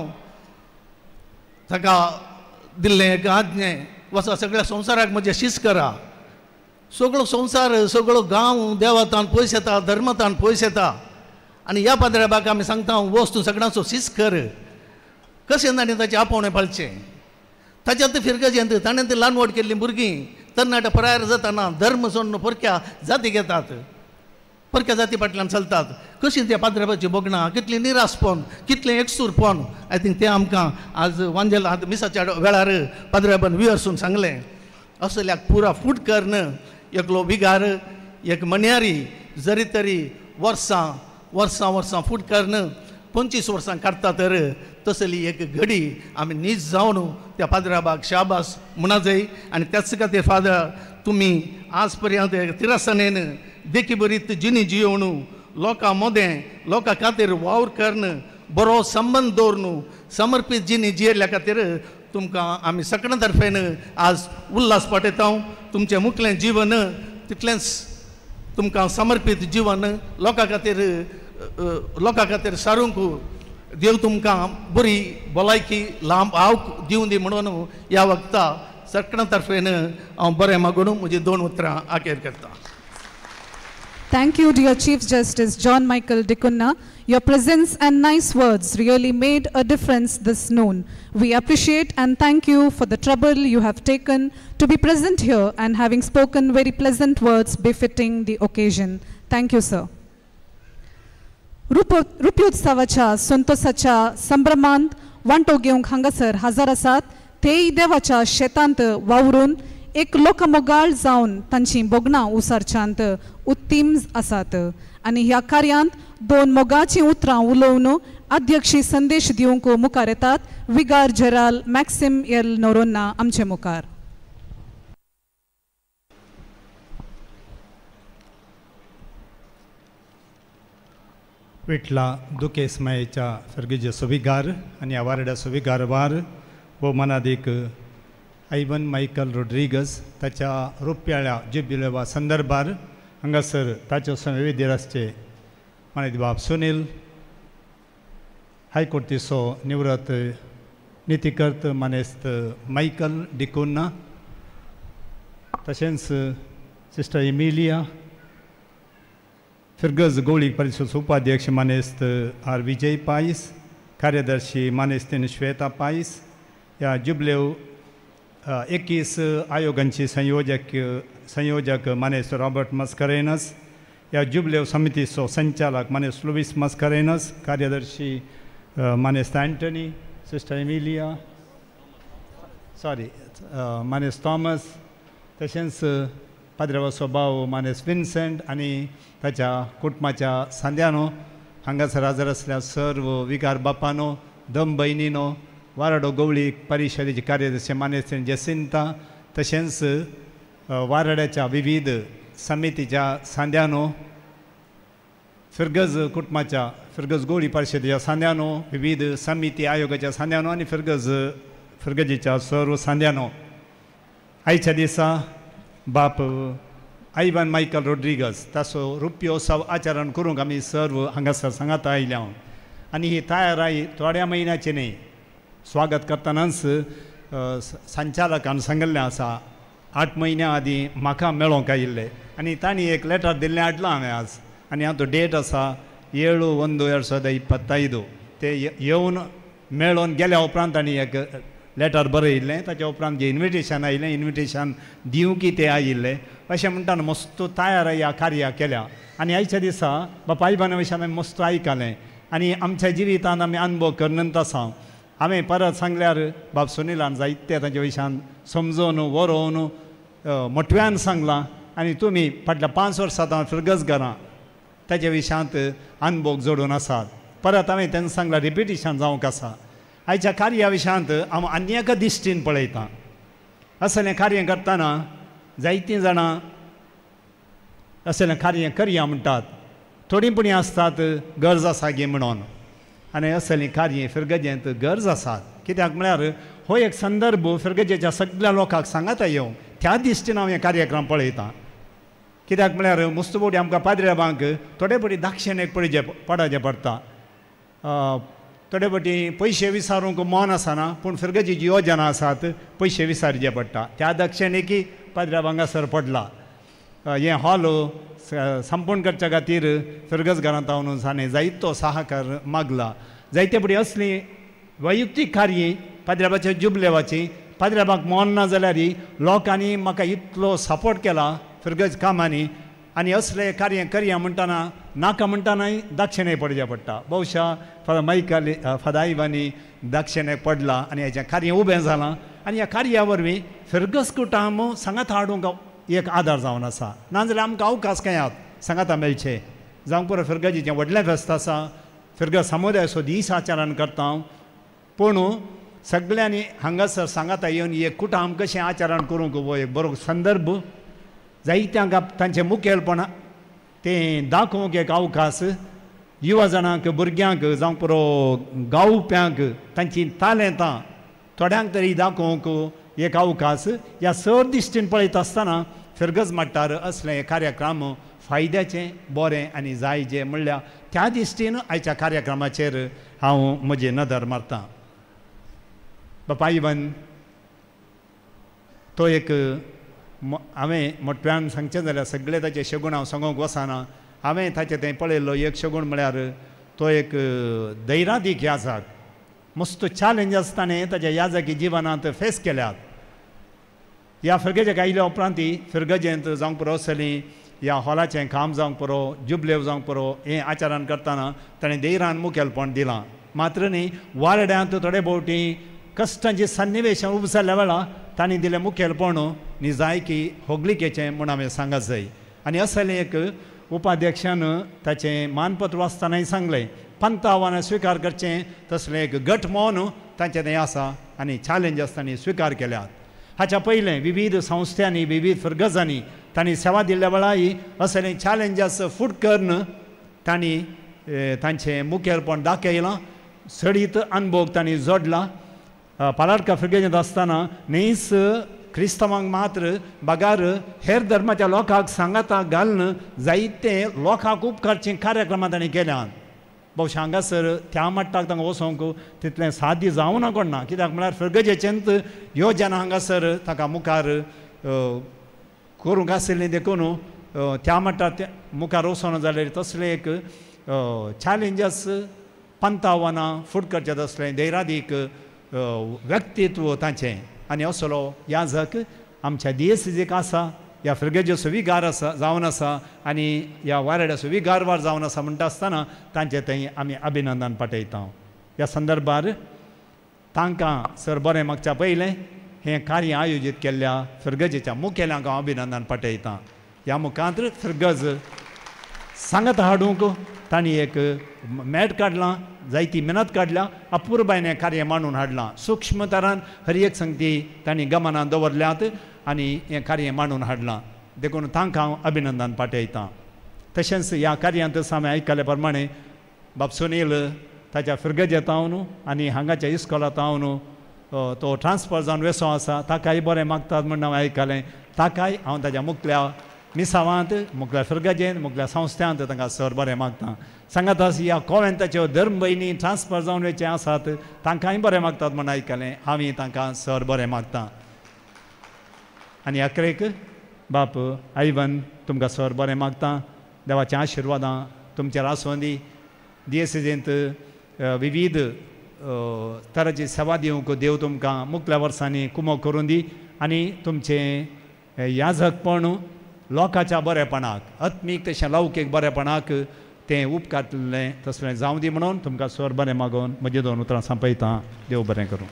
ताका दिल्लें एक आज्ञें, वचा सगळ्या संवसाराक म्हजें शीस करा. सगळो संवसार सगळो गांव देवतान पयस येता, धर्मतान पयस येता आनी ह्या पाद्राबाक आमी सांगता वच तूं सगळ्यांचो शीस कर. कशें ताणें ताचें आपोवणें पाळचें, ताच्यात फिरगजेंत ताणें ती ल्हान व्हड केल्लीं भुरगीं तरणाट्या परायर जाताना धर्म सोडून परक्या जाती घेतात, परक्या जाती फाटल्यान चलतात. कशीं त्या पाद्राबाची भोगणां, कितलीं निरासपण, कितलें एकसूरपण. I think तें आमकां आज वांजेल मिसाच्या वेळार पाद्राबान वियर्सून सांगलें. असल्याक पुरा फूट करून एकलो विगार एक मन्यारी जरी तरी वर्सां वर्सां वर्सां फूट करून 25 वर्सां काडटा तर तसली एक घडी आमी नीज जावन त्या पाद्राबाक शाबास म्हणा जाय. आनी त्याच खातीर फादर तुमी आज पर्यंत तिरसनेन देखी बरीत जिणी जियोवन लोकां मदें लोकां खातीर वावर करून बरो संबंद दवरून समर्पीत जिणी जियेल्ल्या खातीर तुमकां आमी सगळ्यां तर्फेन आज उल्हास पाठयता. तुमचें मुखलें जीवन तितलेंच तुमकां समर्पीत जीवन लोकां खातीर सारूंक देव तुमकां बरी भलायकी लांब आवक दिवं दी म्हणून ह्या वखता सगळ्यां तर्फेन हांव बरें मागून म्हजी दोन उतरां आखेर करता. Thank you, dear Chief Justice John Michael D'Cunha. Your presence and nice words really made a difference this noon. We appreciate and thank you for the trouble you have taken to be present here and having spoken very pleasant words befitting the occasion. Thank you, sir. रुप्योत्सवाच्या संतोषाच्या संभ्रमांत वांटो घेवंक हांगासर हजर आसात तेय देवाच्या शेतांत वावरून एक लोकमोगाळ जावन तांची भोगणां उसारच्यांत उत्तीम आसात आनी ह्या कार्यांत दोन मोगाचीं उतरां उलोवन अध्यक्षी संदेश दिवंक मुखार येतात विगार जेराल मॅक्सिम एल नोरोन्ना आमचे मुखार. विटला दुकेस मायेच्या सर्गीचे सुविगार आनी आवारड्या सुविगार वार भोवमानादीक आयवन मायकल रोड्रिगस ताच्या रुपयाळ्या जुबिलेवा संदर्भार हांगासर ताच्यो संवेदीर आसचे मानेद बाब सुनील हायकोर्टीचो निवृत्त नितीकर्त मानेस्त मायकल डिकोन्ना, तशेंच सिस्टर एमिलिया, फिरगज गोळी परिशद उपाध्यक्ष मानेस्त आर विजय पायस, कार्यदर्शी मानेस्तीन श्वेता पायस, ह्या जुबलेव 21 आयोगांची संयोजक मानेस्त रॉबर्ट मस्करेनस, ह्या जुबलेव समितीचो संचालक मानेस्त लुईस मस्करेनस, कार्यदर्शी मानेस्त अँटनी, सिस्टर एमिलिया, सॉरी मानेस्त थॉमस, तशेंच पाद्रेवाचो भाव मानेस्त विन्सेंट आनी ताच्या कुटुंबाच्या सांद्यानो, हांगासर हाजर आसल्या सर्व विगार बापानो, दम भयणीनो, वाराडो गवळी परिशदेची कार्यदर्शी मानेस्त जेसिंता, तशेंच वाराड्याच्या विविध समितीच्या सांद्यानो, फिरगज कुटुंबाच्या फिरगज गोळी परिशदेच्या सांद्यानो, विविध समिती आयोगाच्या सांद्यानो आनी फिरगजीच्या सर्व सांद्यानो, आयच्या दिसा बाप आयवन मायकल रोड्रिगस ताचो रुप्योत्सव आचरण करूंक आमी सर्व हांगासर सांगाता आयल्या आनी ही तयाराय थोड्या म्हयन्याची न्ही. स्वागत करतनाच संचालकान सांगिल्लें आसा 8 म्हयन्या आदीं म्हाका मेळोंक आयिल्ले आनी तांणी एक लेटर दिल्लें हाडलां हांवें आज आनी हातूंत डेट आसा 7/1/2025. ते येवन मेळोन गेल्या उपरांत तांणी एक लेटर बरयिल्लें, ताच्या उपरांत जें इन्विटेशन आयिल्लें, इन्विटेशन दिवंकी ते आयिल्ले. अशें म्हणटा मस्त तयार ह्या कार्या केल्या आनी आयच्या दिसा बापा आयबाना विशयान आमी मस्त आयकलें आनी आमच्या जिवितान आमी अनुभव करनंत आसा. हांवें परत सांगल्यार बाब सुनिलान जायते तांच्या विशयान समजोवन वरोवन मोटव्यान सांगलां आनी तुमी फाटल्या 5 वर्सां हांव फिरगज घरां ताच्या विशयांत अनुभव जोडून आसात. परत हांवें तेन्ना सांगलां रिपिटिशन जावंक आसा. आयच्या कार्या विशयांत हांव आनी एका दिश्टीन पळयतां. असलें कार्य करतना जायतीं जाणां असलें कार्य करया म्हणटात, थोडीं पुणी आसतात गरज आसा गे म्हणून, आनी असलीं कार्य फिरगजेंत गरज आसात. कित्याक म्हळ्यार हो एक संदर्भ फिरगजेच्या सगळ्या लोकांक सांगाता येवं त्या दिश्टीन हांव हे कार्यक्रम पळयतां. कित्याक म्हळ्यार मुस्तुबोडी आमकां पाद्रेबांक थोडे फावटी दाक्षिणेक पडचें पडटा, थोडे फावटी पयशे विसारूंक मन आसना, पूण फिरगजेची योजना आसात पयशे विसारचे पडटा. त्या दक्षिणेकी पाद्रेब हांगासर पडला. हें हॉल संपूर्ण करच्या खातीर फिरगज घरांत हांव ताणें जायतो सहकार मागला. जायते फावटी असलीं वैयक्तीक कार्य पाद्रेबाच्या जुबलेवाची पाद्रेबाक मन ना जाल्यार लोकांनी म्हाका इतलो सपोर्ट केला फिरगज कामांनी आनी असले कार्य करया म्हणटना नाका म्हणटनाय दक्षिणे पडचें पडटा. बहुशा फादर मायकल फादर आयवानी दक्षिणेक पडला आनी हेजें कार्य उबें जालां आनी ह्या कार्या वरवीं फिरगज कुटुंब सांगात हाडूंक एक आदार जावन आसा. नाजाल्यार आमकां अवकाश कांय सांगाता मेळचे जावंक पुरो फिरगजीचें व्हडलें फेस्त आसा, फिरगज समुदायाचो दीस आचरण करता हांव, पूण सगळ्यांनी हांगासर सांगाता येवन एक कुटुंब कशें आचरण करूंक हो एक बरो संदर्भ जायत्यांक तांचें मुखेलपण तें दाखोवंक एक अवकाश, युवा जाणांक भुरग्यांक जावं पुरो गावप्यांक तांचीं तालेंतां थोड्यांक तरी दाखोवंक एक अवकाश. ह्या सर दिश्टीन पळयता आसतना फिरगज माट्टार असले कार्यक्रम फायद्याचें बरें आनी जाय जें म्हणल्यार त्या दिश्टीन आयच्या कार्यक्रमाचेर हांव म्हजी नदर मारतां. बापा आयवन तो एक हांवें मोटव्यान सांगचें जाल्यार सगळे ताचे शगूण हांव सांगूंक वचना. हांवें ताचें तें पळयल्लो एक शगूण म्हळ्यार तो एक धैरादीक याजक, मस्त चॅलेंज आसतना ताच्या याजकी जिवनांत फेस केल्यात. ह्या फिरगजेक आयल्या उपरांत फिरगजेंत जावंक पुरो असली ह्या हॉलाचें काम जावंक पुरो, जुबलेव जावंक पुरो, हें आचरण करतना ताणें धैरान मुखेलपण दिलां. मात्र न्ही वारड्यांत थोडे भोवटी कश्टांची सन्निवेशां उब जाल्ल्या वेळार तांणी दिलें मुखेलपण निजायकी होगलिकेचें म्हूण हांवें सांगत जाय. आनी असलें एक उपाध्यक्षान ताचें मानपत्र वाचतनाय सांगलें पंत आव्हानां स्विकार करचें तसलें एक घट मौन तांचें तें आसा आनी चॅलेंज तांणी स्विकार केल्यात. हाच्या पयलें विविध संस्थांनी विविध फिरगजांनी तांणी सेवा दिल्ल्या वेळार असलें चॅलेंजस फूट करून तांणी तांचें मुखेलपण दाखयलां, सडीत अनुभव तांणी जोडला. पालाडका फिरगजेंत आसतना न्हीच क्रिस्तांवांक मात्र बगार हेर धर्माच्या लोकांक सांगाता घालून जायते लोकांक उपकारचीं कार्यक्रमां तांणी केल्यात. भोवशा हांगासर त्या मट्टाक तांकां वचोंक तितलें साध्य जावं ना कोण ना कित्याक म्हळ्यार फिरगजेचेंत योजना हांगासर ताका मुखार करूंक आशिल्ली देखून त्या मट्टाक मुखार वचोना जाल्यार तसलें एक चॅलेंजस पंतावनां फुट करचें तसलें धैरादीक व्यक्तित्व तांचें आनी असलो याजक आमच्या दियेसीक आसा ह्या फिरगजेचो विगार आसा जावन आसा आनी ह्या वारेड्याचो विगारवार जावन आसा म्हणटा आसतना तांचें थंय आमी अभिनंदन पाठयता. ह्या संदर्भार तांकां सर बरें मागच्या पयलें हें कार्य आयोजीत केल्ल्या फिरगजेच्या मुखेल्यांक हांव अभिनंदन पाठयता. ह्या मुखांत फिरगज सांगत हाडूंक तांणी एक मॅट काडलां, जायती मेहनत काडल्या, अपुरबायेन हें कार्य मांडून हाडलां. सूक्ष्म तरान हर एक संगती तांणी गमनान दवरल्यात आनी हें कार्य मांडून हाडलां देखून तांकां हांव अभिनंदन पाठयतां. तशेंच ह्या कार्यांत हांवें आयकल्या प्रमाणे बाब सुनील ताच्या फिरगजेंत हांव आनी हांगाच्या इस्कोलांत हांव तो ट्रान्सफर जावन वेसो आसा ताकाय बरें मागतात म्हूण हांवें आयकलें. ताकाय हांव ताच्या मुखल्या मिसावांत मुखल्या फिरगजेंत मुखल्या संस्थांत तांकां सर बरें मागता. सांगात ह्या कोवेंताच्यो धर्म भयणी ट्रान्सफर जावन वयचे आसात तांकांय बरें मागतात म्हूण आयकलें, हांवें तांकां सर बरें मागता. आनी अकरेक बाप आयवन तुमकां सर बरें मागता. देवाच्या आशिर्वादां तुमचेर आसूं दी. दियेसेजींत विविध तराची सेवा दिवंक देव तुमकां मुखल्या वर्सांनी कुमक करून दी आनी तुमचें याजकपण लोकांच्या बरेपणाक आत्मीक तशें लौकीक बरेपणाक तें उपकारतलें तसलें जावं दी म्हणून तुमकां सर बरें मागून म्हजी दोन उतरां सांपयता. देव बरें करूं.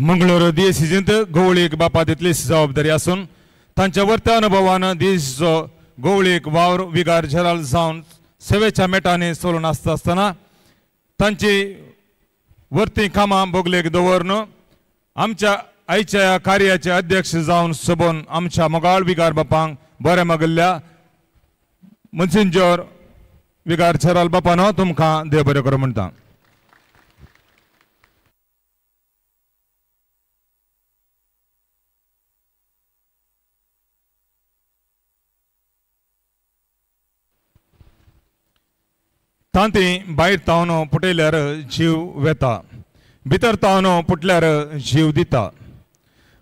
मंगळूर दियेसीजींत गवळीक बापा तितलीच जबाबदारी आसून तांच्या वर्त्या अनुभवान दियेसीचो गवळीक वावर विगार झेराल जावन सेवेच्या मेटांनी चलून आसता आसतना तांची वर्ती कामां बोगलेक दवरून आमच्या आयच्या ह्या कार्याचे अध्यक्ष जावन सोबोन आमच्या मोगाळ विगार बापांक बरें मागिल्ल्या मनसिंजोर विगार झेराल बापानो तुमकां देव बरें करूं म्हणटा. तांती भायर तावन पुटयल्यार जीव वेता, भितर तावन पुटल्यार जीव दिता.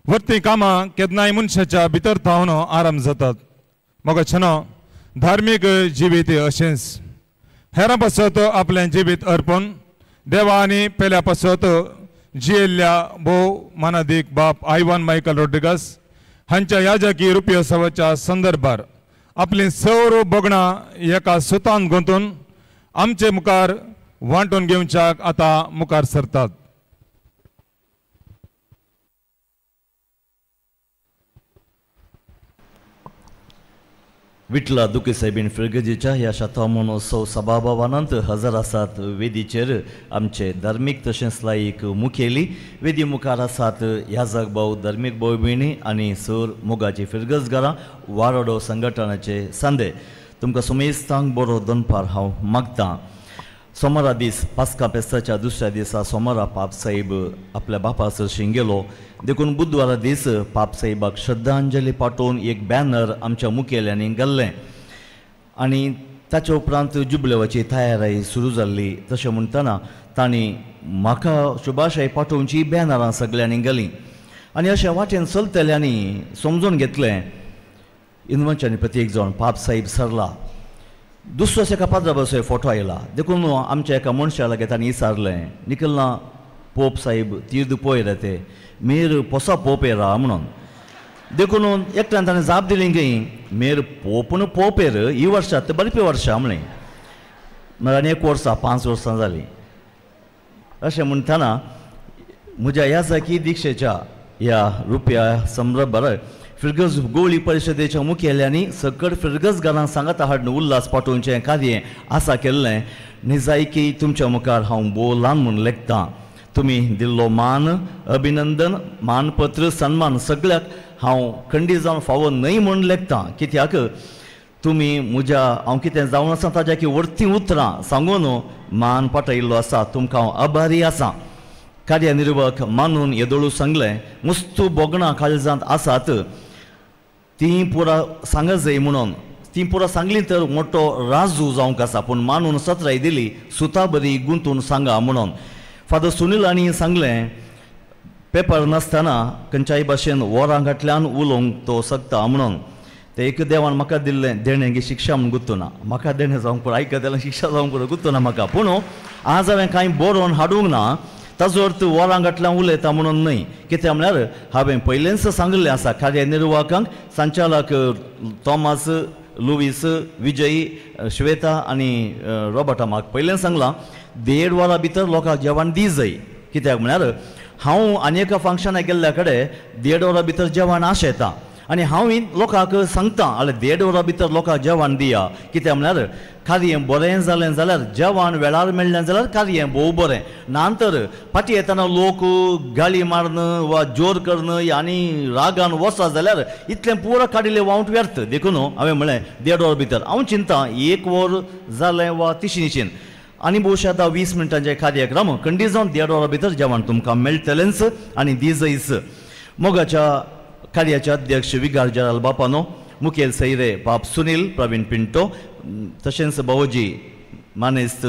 वर्ती कामां केन्नाय मनशाच्या भितर तावन आराम जातात. मगो धार्मीक जिवीत अशेंच हेरां पासत आपलें जिवीत अर्पण देवा आनी पेल्या पासत जियेल्ल्या भोव मानादीक बाप आयवान मायकल रोड्रिगस हांच्या याजकी रुपयोत्सवाच्या संदर्भार आपलीं सौर बगणां एका सुतान गुंतून आमचे मुखार वांटून घेवच्याक आतां मुखार सरतात. विटला दुके साहेबीन फिरगजेच्या ह्या शतमानोत्सव सभाभवनांत हजर आसात वेदीचेर आमचे धार्मीक तशेंच लायक मुखेली. वेदी मुखार आसात याजक भाऊ, धार्मीक भाऊ भयणी आनी सर मोगाची फिरगजगारां वारोडो संघटनाचे सांदे. तुमकां सुमेस्तांक बरो दनपार हांव मागतां. सोमारा दीस पास्का पेस्ताच्या दुसऱ्या दिसा सोमारा पापसाहेब आपल्या बापा सरशीं गेलो देखून बुधवारा दीस पापसाहेबाक श्रद्धांजली पाठोवन एक बॅनर आमच्या मुखेल्यांनी घाल्लें आनी ताच्या उपरांत जुबलेवाची तयारी सुरू जाल्ली. तशें म्हणटना तांणी म्हाका शुभाशय पाठोवची बॅनरां सगल्यांनी घालीं आनी अशें वाटेन चलतल्यांनी समजून घेतलें इनवंच्यानी प्रत्येक जाण पापसाहेब सरला. दुसरोच एका पाद्रा फोटो आयला देखून आमच्या एका मनशा लागीं तांणी विचारलें निकलना पोप साहेब तीर्द पयर ते मेर पोसा पोप येरा म्हणून. देखून एकट्यान ताणें जाप दिली की मेर पोप न्हू पोप येर ही वर्सां ते बरपी वर्सां म्हणलें. मागीर आनी एक वर्सां 5 वर्सां जालीं. अशें म्हणटना म्हज्या ह्या जाकी दिक्षेच्या ह्या रुपया संदर्भार फिरगज गोवळी परिशदेच्या मुखेल्यांनी सकड फिरगजगारांक सांगाता हाडून उल्हास पाठोवचें कार्य आसा केल्लें. निजायकी तुमच्या मुखार हांव भोव ल्हान म्हूण लेखतां. तुमी दिल्लो मान, अभिनंदन, मानपत्र, सन्मान सगळ्याक हांव खंडीत जावन फावो न्हय म्हूण लेखतां. कित्याक तुमी म्हज्या हांव कितें जावन आसा ताज्या की वरतीं उतरां सांगून मान पाठयिल्लो आसा. तुमकां हांव आभारी आसा. कार्यनिर्वाहक मानून येदोळू सांगलें मुस्तू भोगणां काळजांत आसात तीं पुरा सांगा जाय म्हणून ती पुरो सांगली तर मोठो राजू जावंक आसा पूण मानून सत्राय दिली सुता बरी गुंतून सांगा म्हणून. फादर सुनील आनी सांगलें पेपर नासतना खंयच्याय भाशेन वरां घातल्यान उलोवंक तो शकता म्हणून. तें एक देवान म्हाका दिल्लें देणें की शिक्षा म्हूण गुत्तुना म्हाका देणें जावंक पुरो आयकतलें शिक्षा जावंक पुरो गुत्तुना म्हाका. पूण आज हांवें कांय बरोवन हाडूंक ना ताजो अर्थ वरां घातल्यान उलयता म्हणून न्हय. कित्याक म्हळ्यार हांवें पयलेंच सांगिल्लें आसा कार्यनिर्वाहकांक संचालक थॉमस लुवीस विजयी श्वेता आनी रॉबर्टा म्हाका पयलें सांगलां 1.5 वरां भितर लोकांक जेवण दी जाय. कित्याक म्हळ्यार हांव आनी एका फंक्शनाक गेल्ल्या कडेन 1.5 वरां भितर जेवण आशेता आनी हांव लोकांक सांगता आले 1.5 वरां भितर लोकांक जेवण दिया. कित्याक म्हळ्यार कार्य बरें जालें जाल्यार जेवण वेळार मेळ्ळें जाल्यार कार्य भोव बरें ना तर फाटीं येतना लोक गाळी मारन वा जोर करन आनी रागान वचा जाल्यार इतलें पुरो काडिल्लें वावट व्यर्थ. देखून हांवें म्हळें 1.5 वरां भितर हांव चिंता 1 वर जालें वा तिशीं आनी भोवशा आतां 20 मिनटांचे कार्यक्रम खंडीत जावन 1.5 वरां भितर जेवण तुमकां मेळटलेंच आनी दिजयच. मोगाच्या कार्याचे अध्यक्ष विगार जेराल बापानो, मुखेल सैरे बाप सुनील प्रवीण पिंटो, तशेंच भावोजी मानेस्त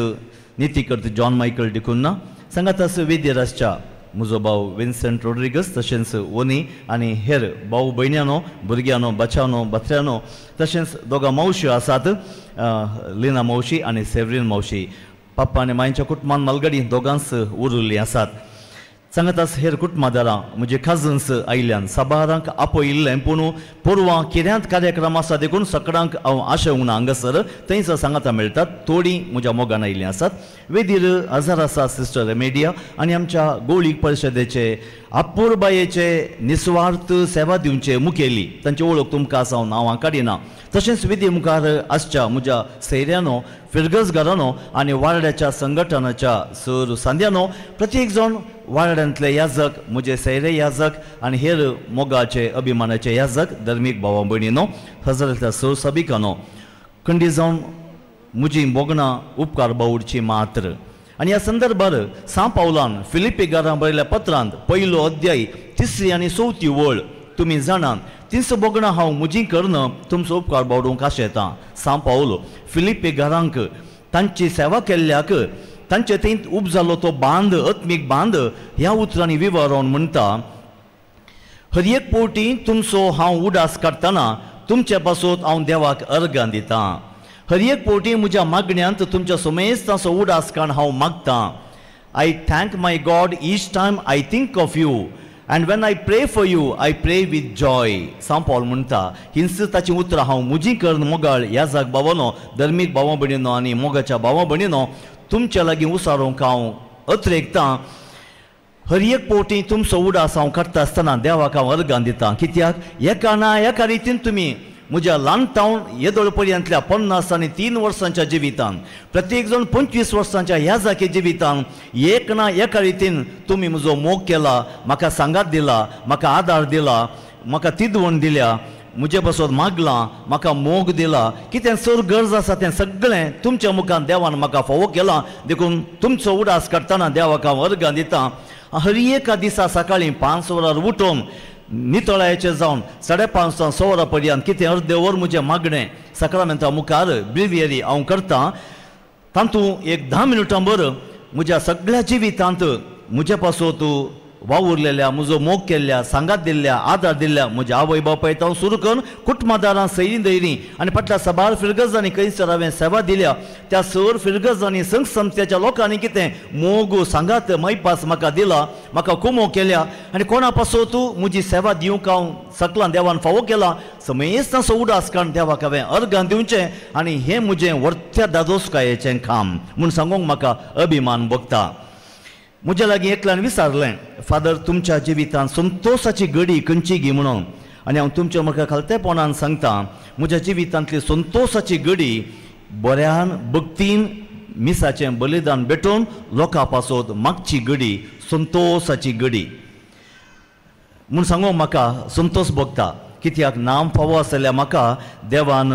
नितीकर्त जॉन मायकल डिकुन्ना, सांगातास वेद्यराजच्या म्हजो भाव विन्सेंट रोड्रिगस, तशेंच वनी आनी हेर भाव भयण्यांनो, भुरग्यांनो, बच्यांनो, बत्र्यांनो, तशेंच दोगां मावश्यो आसात लिना मावशी आनी सेवरीन मावशी. पप्पा आनी मांयच्या कुटुंबान मालगडी दोगांच उरिल्लीं आसात. सांगातास हेर कुटुंबादारां म्हजे कजन्स आयिल्ल्यान साबारांक आपयिल्लें पूण पोरवां किऱ्यांत कार्यक्रम आसा देखून सगळ्यांक हांव आशेवंक ना हांगासर थंयसर सांगाता मेळटात थोडीं म्हज्या मोगान आयिल्लीं आसात. वेदीर हजार आसा सिस्टर रेमेडिया आनी आमच्या गोळीक परिशदेचे अपुरबायेचे निस्वार्थ सेवा दिवचे मुखेली तांची वळख तुमकां आसा हांव नांवां काडिना. तशेंच वेदी मुखार आसच्या म्हज्या सैऱ्यानो फिरगजगारानो आनी वारड्याच्या संघटनाच्या सर सांद्यानो प्रत्येक जाण वारड्यांतले याजक म्हजे सैरे याजक आनी हेर मोगाचे अभिमानाचे याजक धर्मीक भावा भयणीनो हजरांतल्या सर सबिकानो खंडीत जावन म्हजी मोगणां उपकार बावडची मात्र. आनी ह्या संदर्भार सां पावलान फिलिपीगारां बरयल्ल्या पत्रांत 1 अध्याय 3 आनी 4 वळ तुमी जाणात तीस बोगणां हांव म्हजी करून तुमचो उपकार बावडूंक आशेतां. सां पावलो फिलिपीगारांक तांची सेवा केल्ल्याक तांचे थंय उब जालो तो बांद आत्मीक बांद ह्या उतरांनी विवरण म्हणटा हर एक पवटी तुमचो हांव उडास काडटना तुमचे पासून हांव देवाक अर्गां दितां. हर एक पवटी म्हज्या मागण्यांत तुमच्या समेस्तांचो उडास काड हांव मागतां. I thank my God each time I think of you and when I pray for you I pray with joy. Sao Paul म्हणटा हिंस ताचीं उतरां हांव म्हजी करून मोगाळ ह्या जाग भावानो धर्मीक भावा भयणीनो आनी मोगाच्या भावा भयणीनो तुमच्या लागीं उसारूंक हांव अत्रेकतां. हर एक पवटी तुमचो उडास हांव काडटा आसतना देवाक हांव अर्गां दितां. कित्याक एका ना एका रितीन तुमी म्हज्या ल्हान तावन येदोळ पर्यंतल्या 53 वर्सांच्या जिवितान प्रत्येक जाण 25 वर्सांच्या ह्या जाके जिवितान एक ना एका रितीन तुमी म्हजो मोग केला, म्हाका सांगात दिला, म्हाका आदार दिला, म्हाका तिदवण दिल्या, म्हजे पासत मागलां, म्हाका मोग दिला. कितें सर गरज आसा तें सगळें तुमच्या मुखार देवान म्हाका फावो केलां. देखून तुमचो उडास काडटना देवाक हांव अर्गां दितां. हर एका दिसा सकाळीं 5 वरार उठून नितळायेचें जावन 5:30 6 वरां पर्यंत कितें अर्दे वर म्हजें मागणें सकाळमेंता मुखार ब्रिवियरी हांव करतां. तातूंत एक 10 मिनटां बर म्हज्या सगळ्या जिवितांत म्हजे पासत वावुरलेल्या म्हजो मोग केल्ल्या सांगात दिल्ल्या आदार दिल्ल्या म्हज्या आवय बापायत हांव सुरू करून कुटुंबादारां सैरीं दैरीं आनी फाटल्या साबार फिरगजांनी खंयसर हांवें सेवा दिल्या त्या सर फिरगजांनी संघ संस्थेच्या लोकांनी कितें मोग सांगात मैपास म्हाका दिला, म्हाका कुमो केल्या आनी कोणा पासत म्हजी सेवा दिवंक हांव सकलां देवान फावो केला. समेस्तांचो उडास काडून देवाक हांवें अर्गां दिवचें आनी हें म्हजें वर्त्या दादोसकायेचें काम म्हूण सांगूंक म्हाका अभिमान भोगता. म्हज्या लागीं एकल्यान विचारलें फादर तुमच्या जिवितांत संतोसाची गडी खंयची गी म्हणून आनी हांव तुमच्या म्हाका खालतेपणान सांगता म्हज्या जिवितांतली संतोसाची गडी बऱ्यान भक्तीन मिसाचें बलिदान भेटोवन लोकां पासत मागची गडी संतोसाची गडी म्हूण सांगूंक म्हाका संतोस भोगता. कित्याक नाम फावो आसलेल्या म्हाका देवान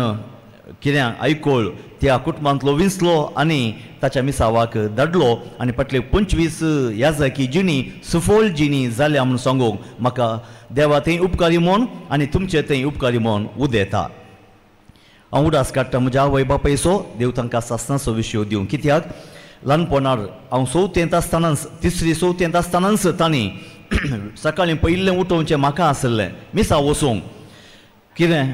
कितें आयकोळ त्या कुटुंबांतलो विंचलो आनी ताच्या मिसावाक धाडलो आनी फाटले 25 याजकी जिणी सुफळ जिणी जाल्या म्हूण सांगूंक म्हाका देवा थंय उपकारी म्हूण आनी तुमचे थंय उपकारी म्हूण उदेता. हांव उडास काडटा म्हज्या आवय बापायचो देव तांकां सासणाचो विशय दिवं. कित्याक ल्हानपणार हांव चवथेंत आसतनाच, तिसरी चवथेंत आसतनाच तांणी सकाळीं पयलें उठोवचें म्हाका आसलें मिसा वचूंक. कितें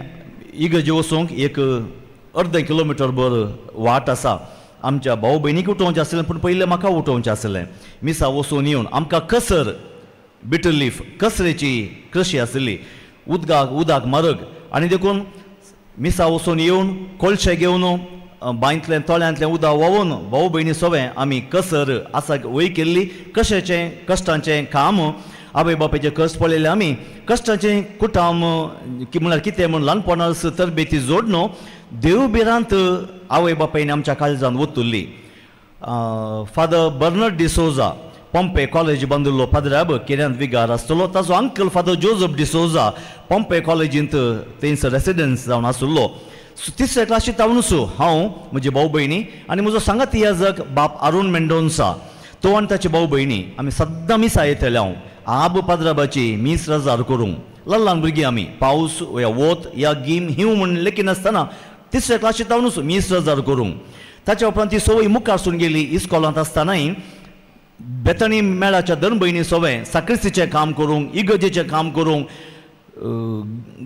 इगर्जे वचूंक एक अर्दें किलोमिटर भर वाट आसा. आमच्या भाव भयणीक उठोवचें आसलें पूण पयलें म्हाका उठोवचें आसलें. मिसा वचून येवन आमकां कसर बिटर लीफ कसरेची कृशी आसली, उदकाक उदक म्हारग आनी देखून मिसा वचून येवन कोळशे घेवन बांयतलें तळ्यांतलें उदक व्हांवून भाव भयणी सगळें आमी कसर आसा वय केल्ली. कशेचें कश्टांचें काम, आवय बापायचें कश्ट पळयलें आमी, कश्टांचें कुटाम म्हळ्यार कितें म्हूण ल्हानपणाच तरबेती जोडून देव भिरांत आवय बापायन आमच्या काळजान ओतुल्ली. फादर बर्नर्ड डिसोजा पंपे कॉलेज बांदिल्लो पाद्राब केऱ्यांत विगार आसतलो. ताचो अंकल फादर जोजफ डिसोजा पंपे कॉलेजींत थंयसर रेसिडन्स जावन आसलो. तिसऱ्या क्लासींत हांवूच हांव, म्हजी भाव भयणी आनी म्हजो सांगाती याजक बाप अरुण मेंडोन्सा, तो आनी ताची भाव भयणी आमी सद्दां मिसा येतले. हांव आब पाद्राबाची मीस रजार करूंक ल्हान ल्हान भुरगीं आमी, पावस या वत या गीम हिंव म्हूण लेखिनासतना तिसऱ्या क्लासींत हांवूच मीस रजार करूंक. ताच्या उपरांत ती संवय मुखार गेली. इस्कॉलांत आसतनाय बेतणी मेळाच्या धर्म भयणी सवय साक्रिस्तीचें काम करूंक, इगर्जेचें काम करूंक,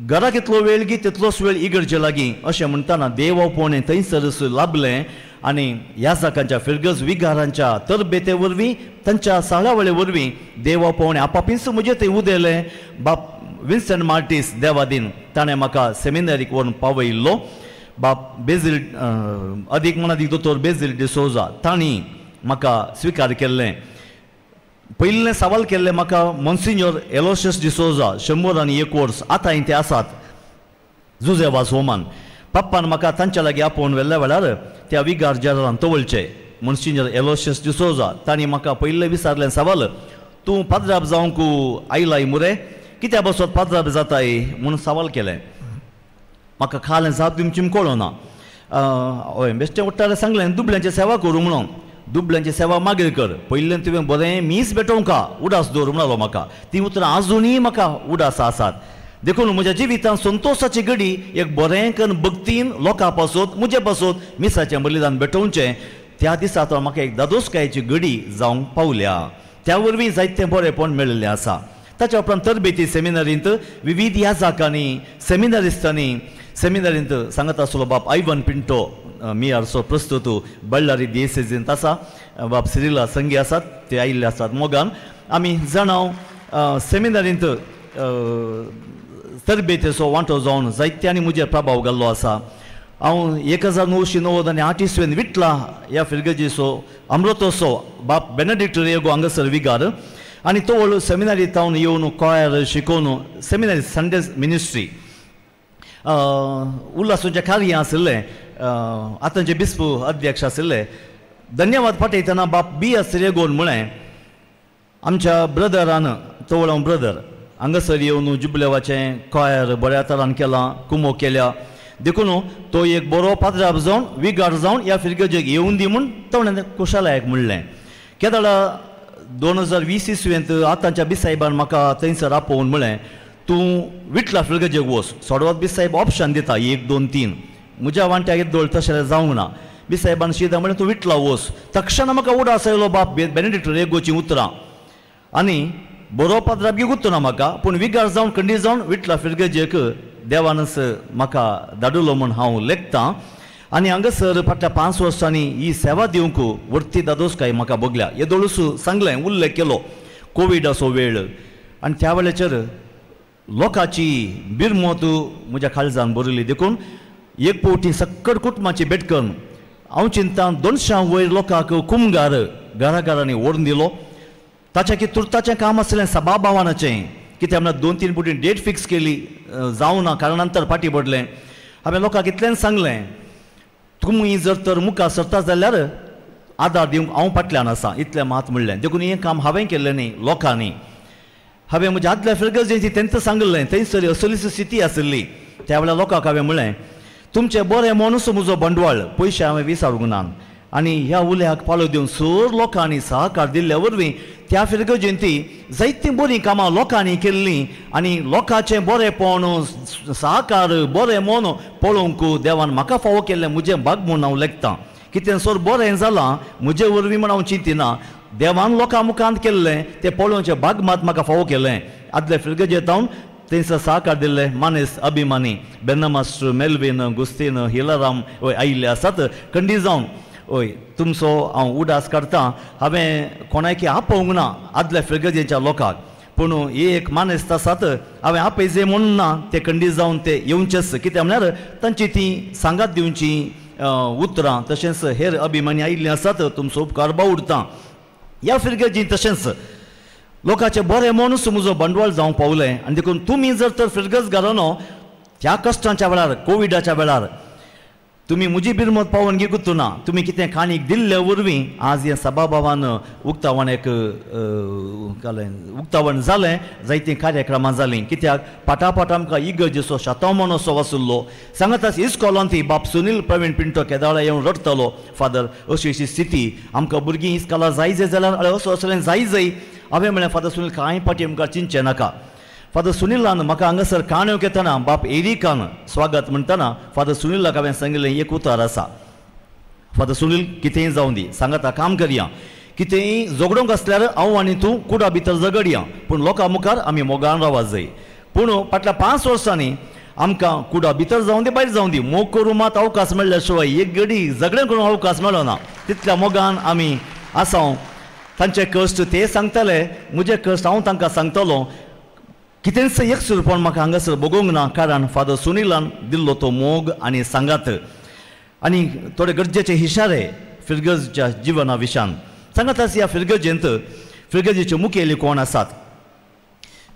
घरा कितलो वेळ गी तितलोच वेळ इगर्जे लागीं अशें म्हणटना देव पोणे थंयसरच लाभलें आनी ह्या जाकांच्या फिरगज विगारांच्या तरबेते वरवीं तांच्या साळावळे वरवीं देवा पोवणे आपापींच म्हजें थंय उदेलें. बाप विन्सन मार्टीस देवादीन ताणें म्हाका सेमिनारीक व्हरून पावयल्लो. बाप बेजील अदीक म्हण दोतोर बेजील डिसोजा तांणी म्हाका स्विकार केल्लें. पयलें सवाल केल्लें म्हाका मोन्सिन्योर एलोशियस डिसोजा, 101 वर्स आतांय ते आसात जुजे वाज होमान. पप्पान म्हाका तांच्या लागीं आपोवन व्हेल्ल्या वेळार त्या विगार जेरान तवळचे मोन्सिन्योर एलोशियस डिसोजा तांणी म्हाका पयलें विचारलें सवाल, तूं पाद्राब जावंक आयलाय मुरे, कित्या बसत पाद्राब जाताय म्हूण सवाल केलें. म्हाका खालें जाप दिवची कळना. हय बेश्टें उठ्ठालें सांगलें दुबल्यांची सेवा करूं म्हणून. दुबल्यांची सेवा मागीर कर, पयलें तुवें बरें मीस भेटोवंका उडास दवर म्हणालो म्हाका. तीं उतरां आजुनूय म्हाका उडास आसात. देखून म्हज्या जिवितांत संतोशाची घडी एक बरें करून भक्तीन लोकां पासत म्हजे पासत मिसाचें बलिदान भेटोवचें त्या दिसा तो म्हाका एक दादोसकायेची घडी जावंक पावल्या. त्या वरवीं जायतें बरेंपण मेळिल्लें आसा. ताच्या उपरांत तरबेती सेमिनारींत विविध याजाकांनी सेमिनारिस्तांनी सेमिनारींत सांगत आसलो बाप आयवन पिंटो मियारचो प्रस्तुत बल्लारी दिएसेजींत आसा, बाप सिरिला संगी आसात, ते आयिल्ले आसात मोगान. आमी जाणां सेमिनारींत तरबेतेचो वांटो जावन जायत्यांनी म्हजेर प्रभाव घाल्लो आसा. हांव 1998 इसवेन विटला ह्या फिरगजेचो अमृतोत्सव बाप बेनेडिक्ट रेगो हांगासर विगार आनी तो सेमिनारी तावन येवन कॉयर शिकोवन सेमिनारी संडे मिनिस्ट्री उल्हासूचें कार्य आशिल्लें. आतांचे बिस्पू अध्यक्ष आशिल्ले. धन्यवाद पाठयतना बाप बी एस रेगोन म्हळें आमच्या ब्रदरान तवळ हांव ब्रदर हांगासर येवन जुबलेवाचें कॉयर बऱ्या तरान केलां, कुमो केल्या, देखून तो एक बरो पाद्राब जावन विगार जावन ह्या फिरगजेक येवन दी म्हूण तवळें कुशालायक म्हणलें. केदळा 2020 इसवेंत आतांच्या बिसाहेबान म्हाका थंयसर आपोवन म्हळें तूं विटला फिरगजेक वच, सोडवत बिसाहेब ऑप्शन दिता 1 2 3, म्हज्या वांट्याक येदोळ तशें जावंक ना. बिसाहेबान शिदा म्हळें तूं विटला वच. तक्षणा म्हाका उडास आयलो बाप बेनेडिक्ट रेगोचीं उतरां आनी बरो पाद्राब गुत्तो ना म्हाका पूण विगार जावन खंडीत जावन विटला फिरगजेक देवानच म्हाका धाडुलो म्हूण हांव लेखतां. आनी हांगासर फाटल्या 5 वर्सांनी ही सेवा दिवंक व्हडती दादोसकाय म्हाका भोगल्या. येदोळूच सांगलें उल्लेख केलो कोविडाचो वेळ आनी त्या वेळाचेर लोकांची बिरमत म्हज्या काळजान भरिल्ली. देखून एक फावटी सक्कड कुटुंबाची भेट करून हांव चिंता 200 वयर लोकांक कुमगार घरा घरांनी व्हरून दिलो. ताच्या की तुर्ताचें काम आसलें सभाभवनाचें, कित्याक म्हळ्यार 2-3 फावटी डेट फिक्स केली जावना कारणांतर फाटीं पडलें. हांवें लोकांक इतलेंच सांगलें तुमी जर तर मुखार सरता जाल्यार आदार दिवंक हांव फाटल्यान आसा इतलें मात म्हणलें. देखून हें काम हांवें केल्लें न्ही लोकांनी. हांवें म्हज्या आदल्या फिरगजेची तेंच सांगिल्लें थंयसर असलीच स्थिती आशिल्ली. त्या वेळार लोकांक हांवें म्हणलें तुमचें बरें म्हणूच म्हजो बंडवाळ, पयशे हांवें विचारूंक ना. आनी ह्या उल्याक पाळो दिवन सर लोकांनी सहकार दिल्ल्या वरवीं त्या फिरगजेंती जायतीं बरीं कामां लोकांनी केल्लीं आनी लोकांचें बरेंपण सहकार बरें मन पळोवंक देवान म्हाका फावो केल्लें म्हजें भाग म्हूण हांव लेखतां. कितें सर बरें जालां म्हजे वरवीं म्हूण हांव चिंतिना, देवान लोकां मुखांत केल्लें तें पळोवचें भाग मात म्हाका फावो केलें. आदले फिरगजेंत हांव थंयसर सहकार दिल्ले मानेस अभिमानी बेन्ना मास्टर मेलवीन गुस्तीन हिलाराम वय आयिल्ले आसात. खंडी जावन हय तुमचो हांव उडास काडटा, हांवें कोणाकी आपोवंक ना आदल्या फिरगजेच्या लोकांक, पूण एक मानेस्त आसात हांवें आपयजे म्हणून ना, ते खंडी जावन ते येवचेच. कित्याक म्हळ्यार तांची ती सांगात दिवची उतरां तशेंच हेर अभिमानी आयिल्लीं आसात. तुमचो उपकार बावुडटा. ह्या फिरगजी तशेंच लोकांचें बरें मनूच म्हजो भांडवल जावंक पावलें आनी देखून तुमी जर तर फिरगज घालनो ह्या कश्टांच्या वेळार कोविडाच्या वेळार तुमी म्हजी बिरमत पावोवन घेवूंक ना, तुमी कितें काणीक दिल्ले वरवीं आज हें सभाभवन उक्तावण एक उक्तावण जालें, जायतीं कार्यक्रमां जालीं. कित्याक पाटापाट आमकां इगर्जेचो शातांव असो आशिल्लो. सांगत आस इस्कॉलांत ती बाप सुनील प्रवीण पिंटो केदाळा येवन रडटलो, फादर अशी अशी स्थिती आमकां भुरगीं इस्कॉला जाय जाय जाल्यार असो असलें जाय जाय. हांवें म्हणलें फादर सुनील कांय पाटी आमकां चिंतचें नाका. फादर सुनीलान म्हाका हांगासर काणयो घेतना बाप एरिकान स्वागत म्हणटना फादर सुनीलाक हांवें सांगिल्लें एक उतर आसा, फादर सुनील कितेंय जावं दी सांगाता काम करया, कितेंय झगडोंक आसल्यार हांव आनी तूं कुडा भितर झगडया, पूण लोकां मुखार आमी मोगान रावा जाय. पूण फाटल्या 5 वर्सांनी आमकां कुडा भितर जावं दी भायर जावं दी मोग करूं मात अवकाश मेळ्ळ्या शिवाय एक गडी झगडें करूंक अवकाश मेळना. तितल्या मोगान आमी आसा. तांचे कश्ट ते सांगताले, म्हजे कश्ट हांव तांकां सांगतलो. कितेंच एक सुरपण म्हाका हांगासर भोगोवंक ना, कारण फादर सुनीलान दिल्लो तो मोग आनी सांगात आनी थोडे गरजेचे इशारे फिरगजच्या जिवना विशान सांगात. ह्या फिरगजेंत फिरगजेचे मुखेली कोण आसात?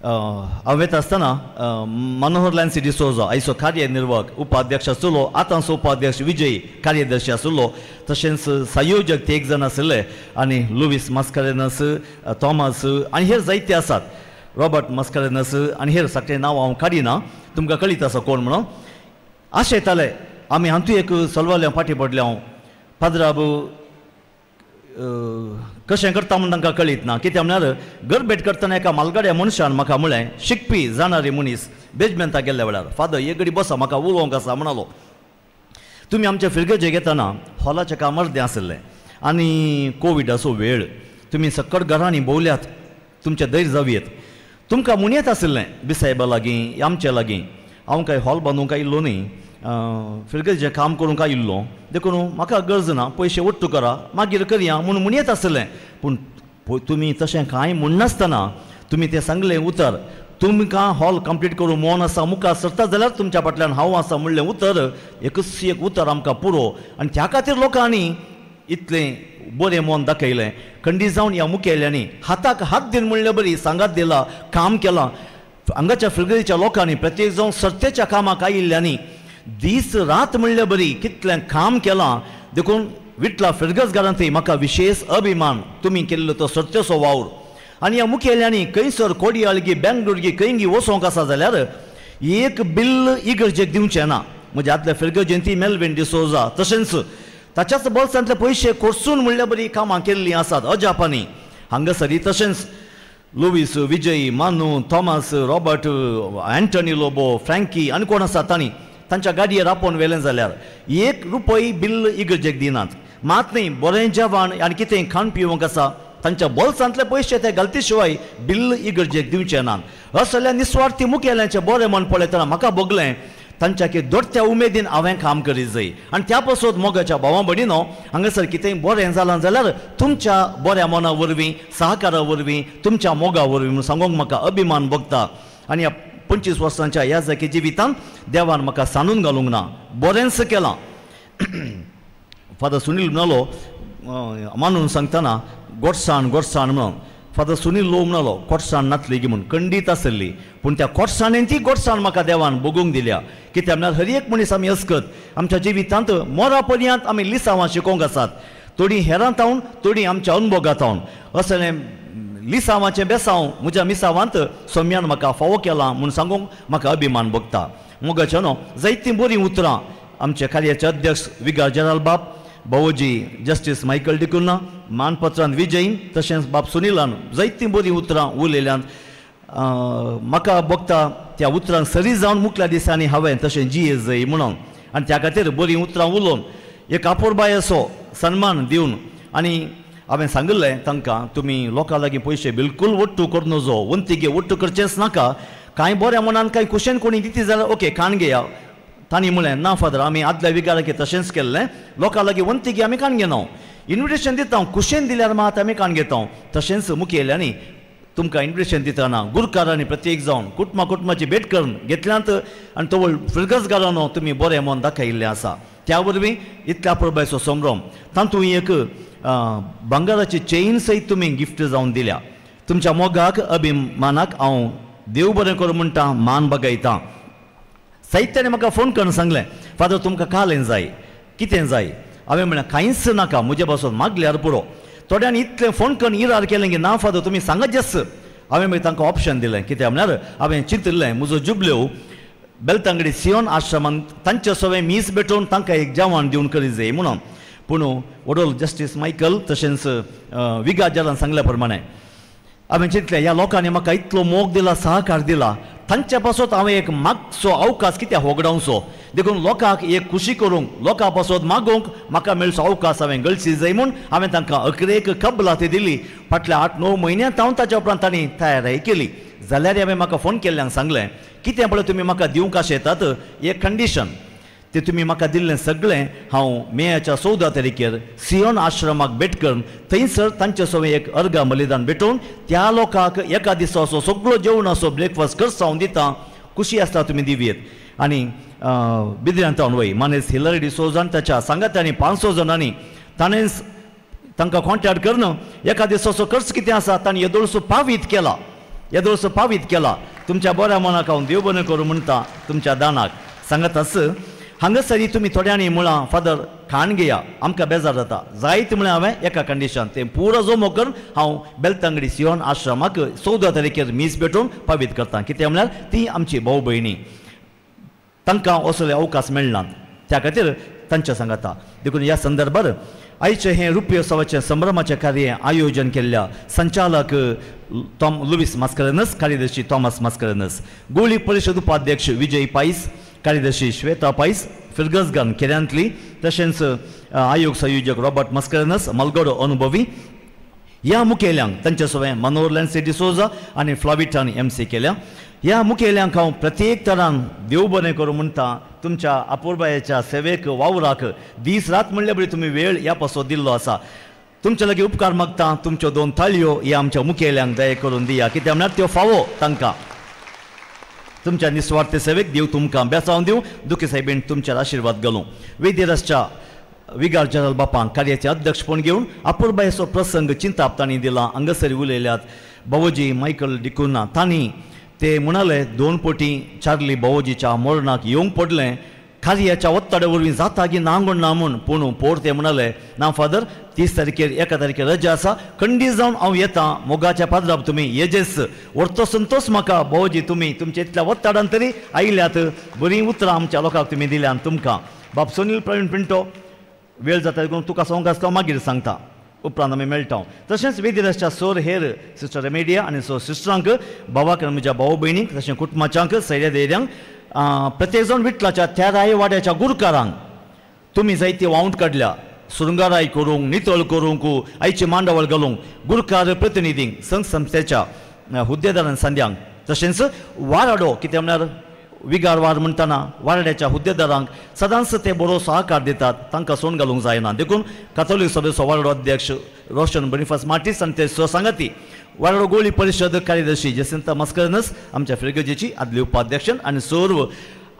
हांव येता आसतना मनोहर लॅन्सी डिसोजा आयचो कार्यनिर्वाहक उपाध्यक्ष आशिल्लो, आतांचो उपाध्यक्ष विजय कार्यदर्शी आशिल्लो, तशेंच संयोजक ते एक जाण आशिल्ले आनी लुवीस मास्करेनस थॉमस आनी हेर जायते आसात, रॉबर्ट मस्करेनस आनी हेर सगळें नांव हांव काडिना, तुमकां कळीत आसा कोण म्हणून. आशें येतालें आमी हातूं एक सलवाल्या फाटीं पडले. हांव पाद्राब कशें करता म्हूण तांकां कळीत ना. कित्याक म्हळ्यार गरबेट करतना एका मालगाड्या मनशान म्हाका म्हळें, शिकपी जाणारी मनीस बेजमेंता गेल्ल्या वेळार, फादर एक घडी बसा म्हाका उलोवंक आसा म्हणालो. तुमी आमच्या फिरगजेक येतना हॉलाचें काम अर्दें आशिल्लें आनी कोविडाचो वेळ, तुमी सकट घरांनी भोंवल्यात, तुमचें धैर्य जावयेत. तुमकां म्हणयेत आशिल्लें बिसायबा लागीं आमचे लागीं, हांव कांय हॉल बांदूंक आयिल्लो न्ही, फिरगजेचें काम करूंक आयिल्लो, देखून म्हाका गरज ना, पयशे ओट्टू करा मागीर करया म्हूण म्हणयेत आशिल्लें. पूण तुमी तशें कांय म्हणनासतना तुमी तें सांगलें उतर, तुमकां हॉल कंप्लीट करूं मन आसा मुखार सरता जाल्यार तुमच्या फाटल्यान हांव आसा म्हणलें उतर, एकूच एक उतर आमकां पुरो. आनी त्या खातीर लोकांनी इतलें बरें मन दाखयलें. खंडीत जावन ह्या मुखेल्यांनी हाताक हात दिवन म्हणले बरी सांगात दिला, काम केलां. हांगाच्या फिरगजेच्या लोकांनी प्रत्येक जावन सर्तेच्या कामाक आयिल्ल्यांनी दीस रात म्हणले बरी कितलें काम केलां. देखून विटला फिरगजगारांतय म्हाका विशेष अभिमान तुमी केल्लो तो सर्तेचो वावर. आनी ह्या मुखेल्यांनी खंयसर कोडियाळगी बेंगलोरगी खंयगी वचोंक आसा जाल्यार एक बिल्ल इगर्जेक दिवचें ना. म्हज्या आदल्या फिरगजेंती मेलवीन डिसोजा तशेंच ताच्याच बोल्सांतले पयशे कोर्सून म्हणल्या बरी कामां केल्लीं आसात अजापांनी. हांगासरी तशेंच Luis Vijay Manu Thomas Robert Antony Lobo Frankie आनी कोण आसात तांणी तांच्या गाडयेर आपोवन व्हेलें जाल्यार एक रुपय बिल्ल इगर्जेक दिनात. मात न्ही बरें जेवण आनी कितें खाण पिवंक आसा तांच्या बोल्सांतले पयशे ते घालते शिवाय बिल्ल इगर्जेक दिवचे नात. असल्या निस्वार्थी मुखेल्यांचें बरें मन पळयतना म्हाका भोगलें तांच्या की दोडत्या उमेदीन हांवें काम करीत जाय. आनी त्या पासत मोगाच्या भावां भयणीनो हांगासर कितेंय बरें जालां जाल्यार तुमच्या बऱ्या मना वरवीं, सहकारा वरवीं, तुमच्या मोगा वरवीं म्हूण सांगूंक म्हाका अभिमान भोगता. आनी ह्या 25 वर्सांच्या ह्या जाकी जिवितांत देवान म्हाका सांडून घालूंक ना, बरेंच केलां. फादर सुनील म्हणालो मानून सांगतना गोडसाण गोडसाण म्हणून. फादर सुनील लो म्हणालो कोटसाण नातली गी म्हूण खंडीत आसली, पूण त्या कोटसाणेन ती गोडसाण म्हाका देवान भोगूंक दिल्या. कित्याक म्हळ्यार हर एक मनीस आमी अस्कत आमच्या जिवितांत मोरा पर्यंत आमी लिसांवां शिकोवंक आसात, थोडीं हेरां तावन थोडीं आमच्या अनुभोगां तावन. असलें लिसांवाचें बेसांव म्हज्या मिसावांत सोम्यान म्हाका फावो केलां म्हूण सांगूंक म्हाका अभिमान भोगता. मोगाच्या न्हू जायतीं बरीं उतरां आमचे कार्याचे अध्यक्ष विगार जेराल बाब भावोजी जस्टीस मायकल डिकुन्हा मानपत्रान विजयी तशेंच बाब सुनीलान जायतीं बरीं उतरां उलयल्यांत. म्हाका भोगता त्या उतरांक सरी जावन मुखल्या दिसांनी हांवें तशें जिये जाय म्हणून आनी त्या खातीर बरीं उतरां उलोवन एक आपुरबायेचो सन्मान दिवन आनी हांवें सांगिल्लें तांकां तुमी लोकां लागीं पयशे बिलकूल वट्टू करूं नजो, वंतीगे वट्टू करचेंच नाका. कांय बऱ्या मनान कांय कुशेन कोणी दिती जाल्यार ओके खाण घेया. तांणी म्हणलें ना फादर, आमी आदल्या विगाराक तशेंच केल्लें, लोकां लागीं वंतीगे आमी खाण घेना, इन्विटेशन दिता, कुशेन दिल्यार मात आमी खाण घेता. तशेंच मुखेल्यांनी तुमकां इन्विटेशन दितना गुरकारांनी प्रत्येक जावन कुटुंबा कुटुंबाची भेट करून घेतल्यांत आनी तवळ फिरगजगारांनो तुमी बरें मन दाखयिल्लें आसा. त्या वरवीं इतल्या प्रभायचो संभ्रम तातूंत एक भांगराची चेन सयत तुमी गिफ्ट जावन दिल्या. तुमच्या मोगाक अभिमानाक हांव देव बरें करूं म्हणटा, मान बगयता. साहित्याने म्हाका फोन करून सांगलें फादर तुमकां कालें जाय, कितें जाय? हांवें म्हणलें कांयच नाका, म्हजे पासून मागल्यार पुरो. थोड्यांनी इतलें फोन करून इरार केलें की ना फादर तुमी सांगत जस. हांवें मागीर तांकां ऑप्शन दिलें, कित्याक म्हळ्यार हांवें चिंतिल्लें म्हजो जुबल्यो बेलतांगडी सियोन आश्रमान तांचे सवें मीस भेटोवन तांकां एक जेवण दिवन करी जाय म्हणून. पूण वडोल जस्टीस मायकल तशेंच विगा जलान सांगल्या प्रमाणे हांवें चिंतलें ह्या लोकांनी म्हाका इतलो मोग दिला, सहकार दिला, तांच्या पासत हांवें एक मागचो अवकाश कित्याक होगडावचो. देखून लोकांक एक खुशी करूंक, लोकां पासत मागूंक म्हाका मेळचो अवकाश हांवें गळशी जाय म्हूण हांवें तांकां अकरेक कबलाती दिली. फाटल्या 8-9 म्हयन्यांत हांव ताच्या उपरांत तांणी तयारी केली. जाल्यार हांवें म्हाका फोन केल्ल्यान सांगलें कितें पळय तुमी म्हाका दिवंक अशें येतात एक कंडिशन, ते तुमी म्हाका दिल्लें सगळें हांव मेयाच्या 14 तारखेर सियोन आश्रमाक भेट करून थंयसर तांचे सवें एक अर्गा बलिदान भेटोवन त्या लोकांक एका दिसा असो सगळो जेवणाचो ब्रेकफास्ट खर्च हांव दिता, खुशी आसता तुमी दिवयेत. आनी बिद्र्यांत वय मानेस हिलरी डिसोजान ताच्या सांगात्यांनी 500 जाणांनी ताणें तांकां कॉन्टॅक्ट करून एका दिसाचो खर्च कितें आसा ताणें येदोळसो पावीत केला, येदोळसो पावीत केला. तुमच्या बऱ्या मनाक हांव देव बरें करूं म्हणटा तुमच्या दानाक सांगत आस. हांगासर तुमी थोड्यांनी म्हळां फादर खाण घेया, आमकां बेजार जाता जायत म्हळें हांवें एका कंडिशन तें पुरो जमो करून हांव बेलतांगडी सियोन आश्रमाक 14 तारखेर मीस भेटोवन पावीत करता. कित्याक म्हळ्यार ती आमची भाव भयणी, तांकां असले अवकाश मेळनात, त्या खातीर तांच्या सांगाता. देखून ह्या संदर्भार आयचें हें रुप्योत्सवाचें संभ्रमाचें कार्य आयोजन केल्ल्या संचालक लुवीस मास्करेनस, कार्यदर्शी थॉमस मास्करेनस, गोळी परिशद उपाध्यक्ष विजय पायस, कार्यदर्शी श्वेता पायस, फिरगजगान केऱ्यांतली, तशेंच आयोग संयोजक रॉबर्ट मास्करेनस, मलगडो अनुभवी ह्या मुखेल्यांक तांचे सवें मनोहर लॅन्सी डिसोजा आनी फ्लाविटान MC केल्या. ह्या मुखेल्यांक हांव प्रत्येक तरान देव बरें करूं म्हणटा. तुमच्या अपुरबायेच्या सेवेक वावराक दीस रात म्हणल्यार बरी तुमी वेळ ह्या पासो दिल्लो आसा. तुमच्या लागीं उपकार मागता. तुमच्यो 2 थाळयो ह्या आमच्या मुखेल्यांक दया करून दिया, कित्याक म्हळ्यार त्यो फावो तांकां. तुमच्या निस्वार्थ सेवेक देव तुमकां बेसावन दिवं, दुखी साहेबीन तुमच्यार आशिर्वाद घालूं. वेदिरसच्या विगार जनरल बापांक कार्याचे अध्यक्षपण घेवन अपुरबायेचो प्रसंग चिंताप तांणी दिला. हांगासर उलयल्यात भावोजी मायकल डिकुन्हा, तांणी ते म्हणाले 2 पटी चार्ली भावोजीच्या मरणाक येवंक पडलें, कार्याच्या ಒತ್ತಡ वरवीं जाता की ना म्हूण ना म्हूण, पूण पोर ते म्हणाले ना फादर 30 तारखेर 1 तारखेर रजा आसा, खंडीत जावन हांव येता, मोगाच्या पाद्राब तुमी येजेस व्हरतो संतोष म्हाका भावोजी तुमी तुमच्या इतल्या ಒತ್ತಡಾन तरी आयल्यात, बरीं उतरां आमच्या लोकांक तुमी दिल्यान. तुमकां बाब सुनील प्रवीण पिंटो वेळ जाता देखून तुका सांगूंक आसलो मागीर सांगता, उपरांत आमी मेळटा. तशेंच वेदिरसच्या सोर हेर सिस्टर रेमेडिया आनी सो सिस्टरांक, भावाक आनी म्हज्या भाव भयणींक, तशें कुटुंबाच्यांक, सैऱ्या धैर्यांक, प्रत्येक जाण विटलाच्या तेराय वाड्याच्या गुरकारांक तुमी जायती वावंट काडल्या सुरंगाराय करूंक, नितळ करूंक, आयची मांडावळ घालूंक, गुरकार प्रतिनिधींक, संघ संस्थेच्या हुद्देदारां संद्यांक, तशेंच वाराडो कितें म्हळ्यार विगार वार म्हणटना वाराड्याच्या हुद्देदारांक सदांच ते बरो सहकार दितात, तांकां सोण घालूंक जायना. देखून कातोलीक सभेचो वाराडो अध्यक्ष रोशन बनिफास मार्टीस आनी ते सांगाती वाराडो गोळी परिशद कार्यदर्शी जसिंता मस्करनस आमच्या फिरगजेची आदली उपाध्यक्ष आनी सर्व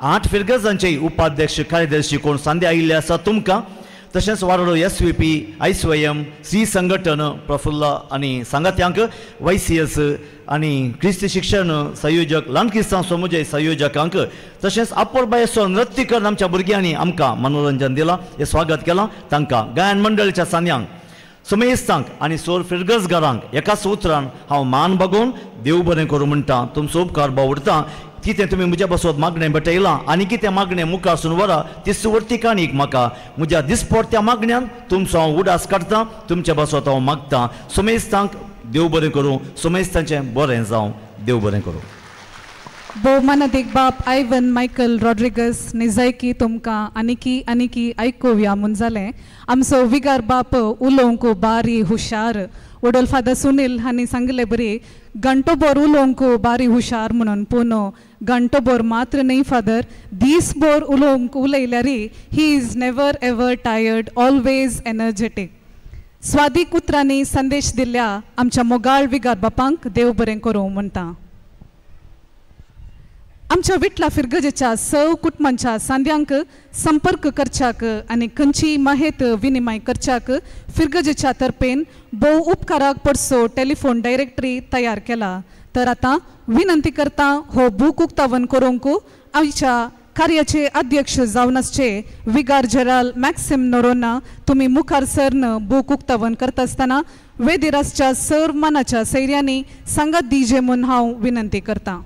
8 फिरगजांचे उपाध्यक्ष कार्यदर्शी कोण सांदे आयिल्ले आसा तुमकां, तशेंच वाराडो SVP ICYM C संघटन प्रफुल्ल आनी सांगात्यांक, YCS आनी क्रिस्ती शिक्षण संयोजक ल्हान क्रिस्तांव समुदाय संयोजकांक, तशेंच अपुरबायेचो नृत्य करून आमच्या भुरग्यांनी आमकां मनोरंजन दिलां, हें स्वागत केलां तांकां, गायन मंडळाच्या सांद्यांक, सुमेस्तांक आनी सोर फिरगजगारांक एकाच उतरान हांव मान बागोवन देव बरें करूं म्हणटा. तुमचो उपकार बावडटा. कितें तुमी म्हज्या बसत मागणें भेटयलां आनी कितें मागणें मुखारसून वरा ती सुवर्ती काणीक म्हाका म्हज्या दिसपडत्या मागण्यान तुमचो हांव उडास काडटा, तुमच्या बसत हांव मागता. सोमेस्तांक देव बरें करूं, सोमेस्तांचें बरें जावं, देव बरें करूं. भोवमानादीक बाप आयवन मायकल रॉड्रिगस निजायकी तुमकां आनिकी आनिकी आयकुया म्हूण जालें. आमचो विगार बाप उलोवंक बारी हुशार. ओडोल फादर सुनील हांणी सांगले बरी घंटोभर उलोवंक बारी हुशार म्हणून, पूण घंटोभर मात्र न्हय फादर, दीसभर उलोवंक उलयल्यार he is never ever tired, always energetic. स्वादीक उतरांनी संदेश दिल्ल्या आमच्या मोगाळ विगार बापांक देव बरें करूं म्हणटा. आमच्या विटला फिरगजेच्या सव कुटुंबांच्या सांद्यांक संपर्क करच्याक आनी खंयचीय माहेत विनिमय करच्याक फिरगजेच्या तर्फेन भोव उपकाराक पडसो टेलिफोन डायरेक्टरी तयार केला. तर आतां विनंती करता हो बूक उक्तावन करूंक आमच्या कार्याचे अध्यक्ष जावन आसचे विगार जेराल मॅक्सिम नोरोना तुमी मुखार सरन बूक उक्तावन करता आसतना वेदिरासच्या सर मानाच्या सैर्यांनी सांगात दिजे म्हूण हांव विनंती करता.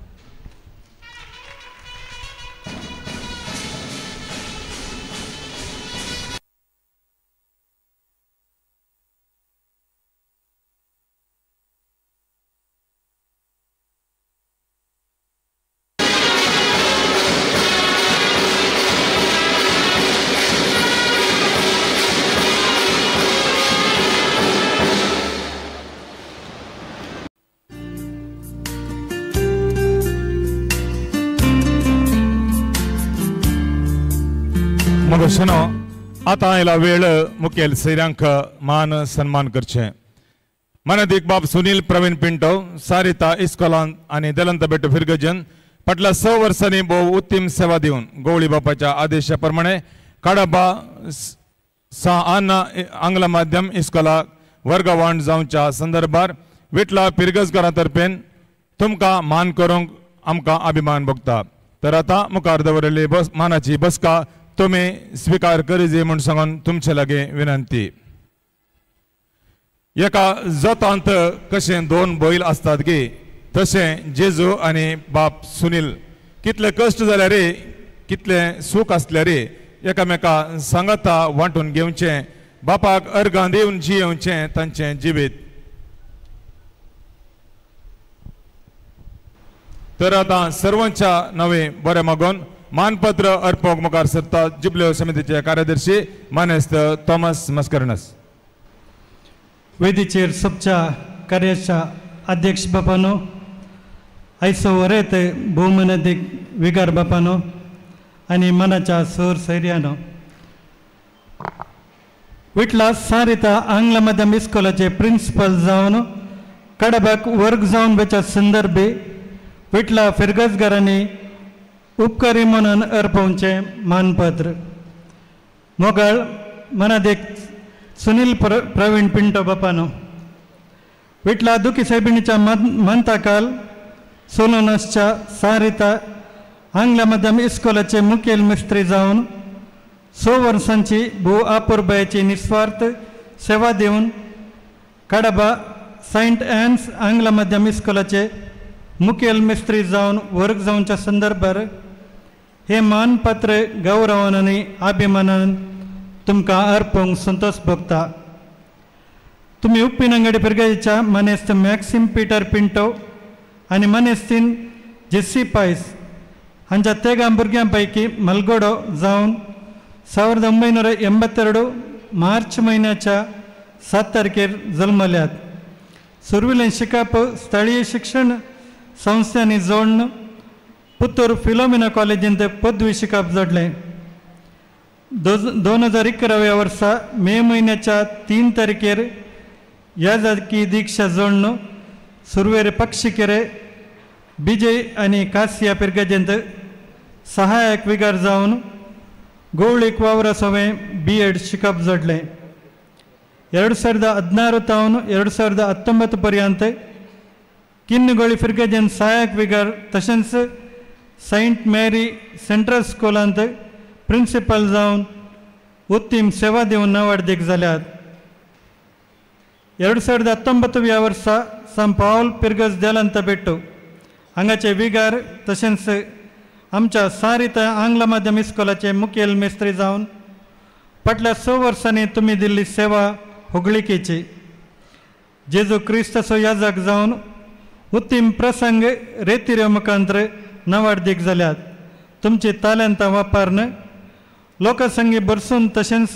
आतां आयला वेळ मुखेल सैऱ्यांक मान सन्मान करचे. मानादीक बाब सुनील प्रवीण पिंटो सारिता इस्कॉलान आनी दलंत बेट फिरगजन फाटल्या 6 वर्सांनी भोव उत्तम सेवा दिवन गवळी बापाच्या आदेशा प्रमाणे काडाबा सा आन्ना आंग्ल माध्यम इस्कॉलाक वर्गवाण जावच्या संदर्भार विटला पिरगजकारां तर्फेन तुमकां मान करूंक आमकां अभिमान भोगता. तर आतां मुखार दवरिल्ली बस मानाची बसका तुमी स्विकार करिजे म्हूण सांगून तुमचे लागीं विनंती. एका जोतांत कशें 2 बैल आसतात गी तशें जेजू आनी बाप सुनील कितले कश्ट जाल्यार कितले सूख आसल्यार एकामेका सांगाता वांटून घेवचें, बापाक अर्गां दिवन जियेवचें तांचें जिवीत. तर आतां सर्वांच्या नवें बरें मागून मानपत्र अर्पक मुखार सरता जिबल्यो समितीचे कार्यदर्शी मानेस्त थॉमस मस्करनस. वेदीचेर सबच्या कार्याच्या अध्यक्ष बापानो, आयचो वरेत भोवमानादीक विगार बापानो आनी मनाच्या सोर सैर्यानो, विटला सारिता आंग्ल माध्यम इस्कोलाचे प्रिंसिपल जावन कडबाक वर्ग जावन वेच्या संदर्भे विटला फिरगजगारांनी उपकारी म्हणून अर्पवचें मानपत्र. मोगाळ मनादेक सुनील प्रवीण पिंटो बापानो, विटला दुखी सायबिणीच्या मंताकाल सोलोनसच्या सारिता आंग्ल माध्यम इस्कोलाचे मुखेल मिस्त्री जावन 6 वर्सांची भोव आपुरबायेची निस्वार्थ सेवा दिवन कडबा सेंट एन्स आंग्ल माध्यम इस्कोलाचे मुखेल मिस्त्री जावन वर्ग जावच्या संदर्भार हे मानपत्र गौरवान आनी अभिमानान तुमकां अर्पूंक संतोष भोगता. तुमी उप्पिनंगडी फिरगजेच्या मानेस्त मॅक्सिम पिटर पिंटो आनी मानेस्तीन जेस्सी पायस हांच्या 13 भुरग्यां पैकी मलगोडो जावन 1982 मार्च म्हयन्याच्या 7 तारखेर जल्मल्यात. सुर्विलें शिकप स्थळीय शिक्षण संस्थांनी जोडून पुत्तूर फिलोमिना कॉलेजींत पदवी शिकप जोडलें. 2011 वर्सा मे म्हयन्याच्या 3 तारखेर याजकी दीक्षा जोडून सुर्वेर पक्षिकेरे बिजय आनी कासिया पिरगजेंत सहायक विगार जावन गोवळीक वावरा सवें बी एड शिकप जोडलें. 2016 तावन 2019 पर्यंत किन्नगोळी फिरगजेन सहायक विगार तशेंच सेंट मेरी सेंट्रल स्कुलांत प्रिंसिपल जावन उत्तम सेवा दिवन नावाडदीक जाल्यात. 2019 वर्सा सांत पावल पिरगज देलांत बेट्टू हांगाचे विगार तशेंच आमच्या सारिता आंग्ल माध्यम इस्कोलाचे मुखेल मेस्त्री जावन फाटल्या 6 वर्सांनी तुमी दिल्ली सेवा होगळिकेची. जेजू क्रिस्ताचो याजक जावन उत्तीम प्रसंग रेतिऱ्यो मुखांतर नवाडदीक जाल्यात. तुमची तालेंतां वापरून लोकांसंगी भरसून तशेंच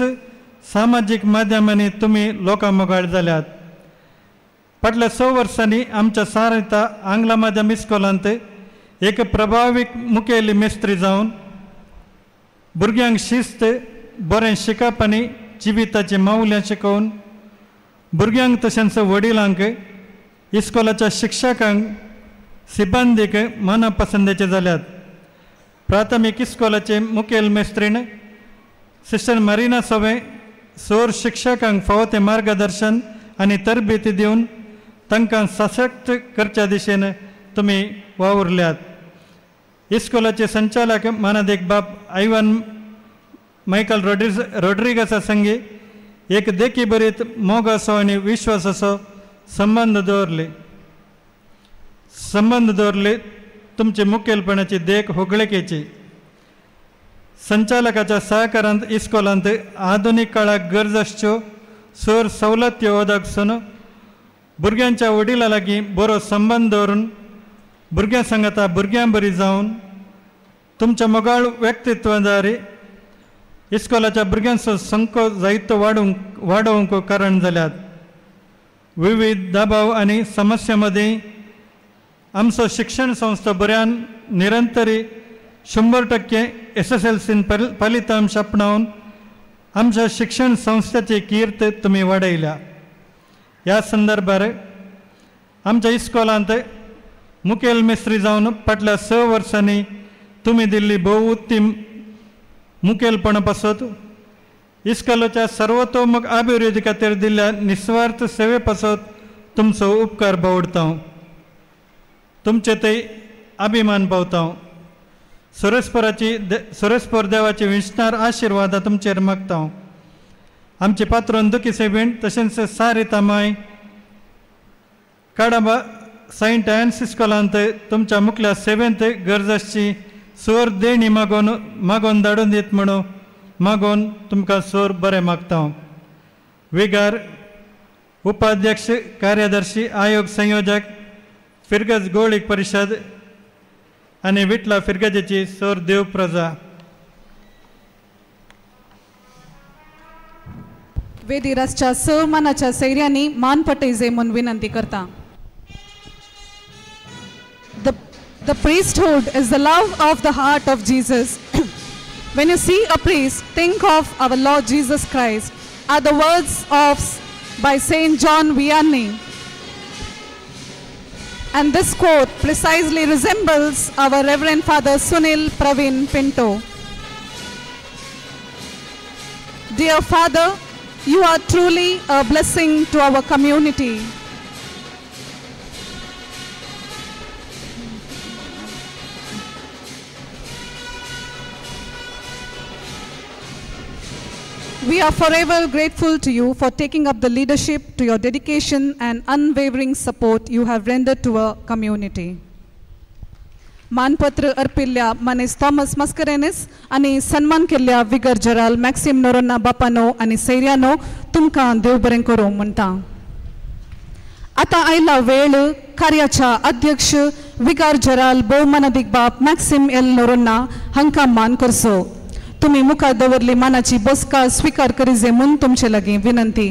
सामाजीक माध्यमांनी तुमी लोकां मोगाळ जाल्यात. फाटल्या 6 वर्सांनी आमच्या सारिता आंग्ल माध्यम इस्कोलांत एक प्रभावीक मुखेली मेस्त्री जावन भुरग्यांक शिस्त, बरें शिकप आनी जिविताची मावल्यां शिकोवन भुरग्यांक तशेंच वडिलांक, इस्कोलाच्या शिक्षकांक, सिब्बंदीक मना पसंदेचे जाल्यात. प्राथमीक इस्कोलाचे मुखेल मेस्त्रीण सिस्टर मरीना सवे सोर शिक्षकांक फावो तें मार्गदर्शन आनी तरबेती दिवन तांकां सशक्त करच्या दिशेन तुमी वावुरल्यात. इस्कोलाचे संचालक मानादीक बाब आयवन मायकल रॉड्रिगसा संगी एक देखी बरीत मोगाचो आनी विश्वासाचो संबंद दवरले. तुमचे मुखेलपणाची देख होगळेकेची. संचालकाच्या सहकारांत इस्कोलांत आधुनीक काळाक गरज आसच्यो सोर सवलत्यो ओदकसून भुरग्यांच्या वडिलां लागीं बरो संबंद दवरून भुरग्यां सांगाता भुरग्यां बरी जावन तुमच्या मोगाळ व्यक्तित्वादारी इस्कोलाच्या भुरग्यांचो संको जायतो वाडोवंक कारण जाल्यात. विविध दबाव आनी समस्या मदीं आमचो शिक्षण संस्था बऱ्यान निरंतरी 100% SSLC फलितांश आपणावन आमच्या शिक्षण संस्थेची कीर्त तुमी वाडयल्या. ह्या संदर्भार आमच्या इस्कोलांत मुखेल मेस्त्री जावन फाटल्या 6 वर्सांनी तुमी दिल्ली भोव उत्तीम मुखेलपणा पासत इस्कोलाच्या सर्वतोमुख अभिवृद्धी खातीर दिल्ल्या निस्वार्थ सेवे पासत तुमचो उपकार बावडता, तुमचे थंय अभिमान पावता. सुरेस्पर देवाची विणणार आशिर्वादां तुमचेर मागता. आमचे पात्रोन दुखी सेबीण तशेंच सारिता माय काडाबा सेंट एन्स इस्कोलांत तुमच्या मुखल्या सेवेंत गरज आसची सोर देणी मागोवन धाडून दीत म्हणून मागोवन तुमकां सोर बरें मागता. विगार, उपाध्यक्ष, कार्यदर्शी, आयोग संयोजक, फिरगज गोळीक परिशद आनी विटला फिरगजेची सोर देव प्रजा. वेदिरासच्या स मानाच्या सैर्यांनी मान पटयजे म्हूण विनंती करता. The priesthood is the love of the heart of Jesus. When you see a priest, think of our Lord Jesus Christ, are the words of by Saint John Vianney. And this quote precisely resembles our Reverend Father Sunil Praveen Pinto. Dear Father, you are truly a blessing to our community. We are forever grateful to you for taking up the leadership, to your dedication and unwavering support you have rendered to our community. मानपत्र अर्पिल्ल्या मानेस थॉमस मस्करेनिस आनी सन्मान केल्ल्या विगर जराल मॅक्सिम नोरोन्ना बापानो आनी सैर्यानो तुमकां देव बरें करूं म्हणटा. आतां आयला वेळ कार्याच्या अध्यक्ष विगार जराल भोवमानादीक बाप मॅक्सिम एल नोरोन्ना हांकां मान करचो. तुमी मुखार दवरली मानाची बसका स्विकार करिजे म्हूण तुमचे लागीं विनंती.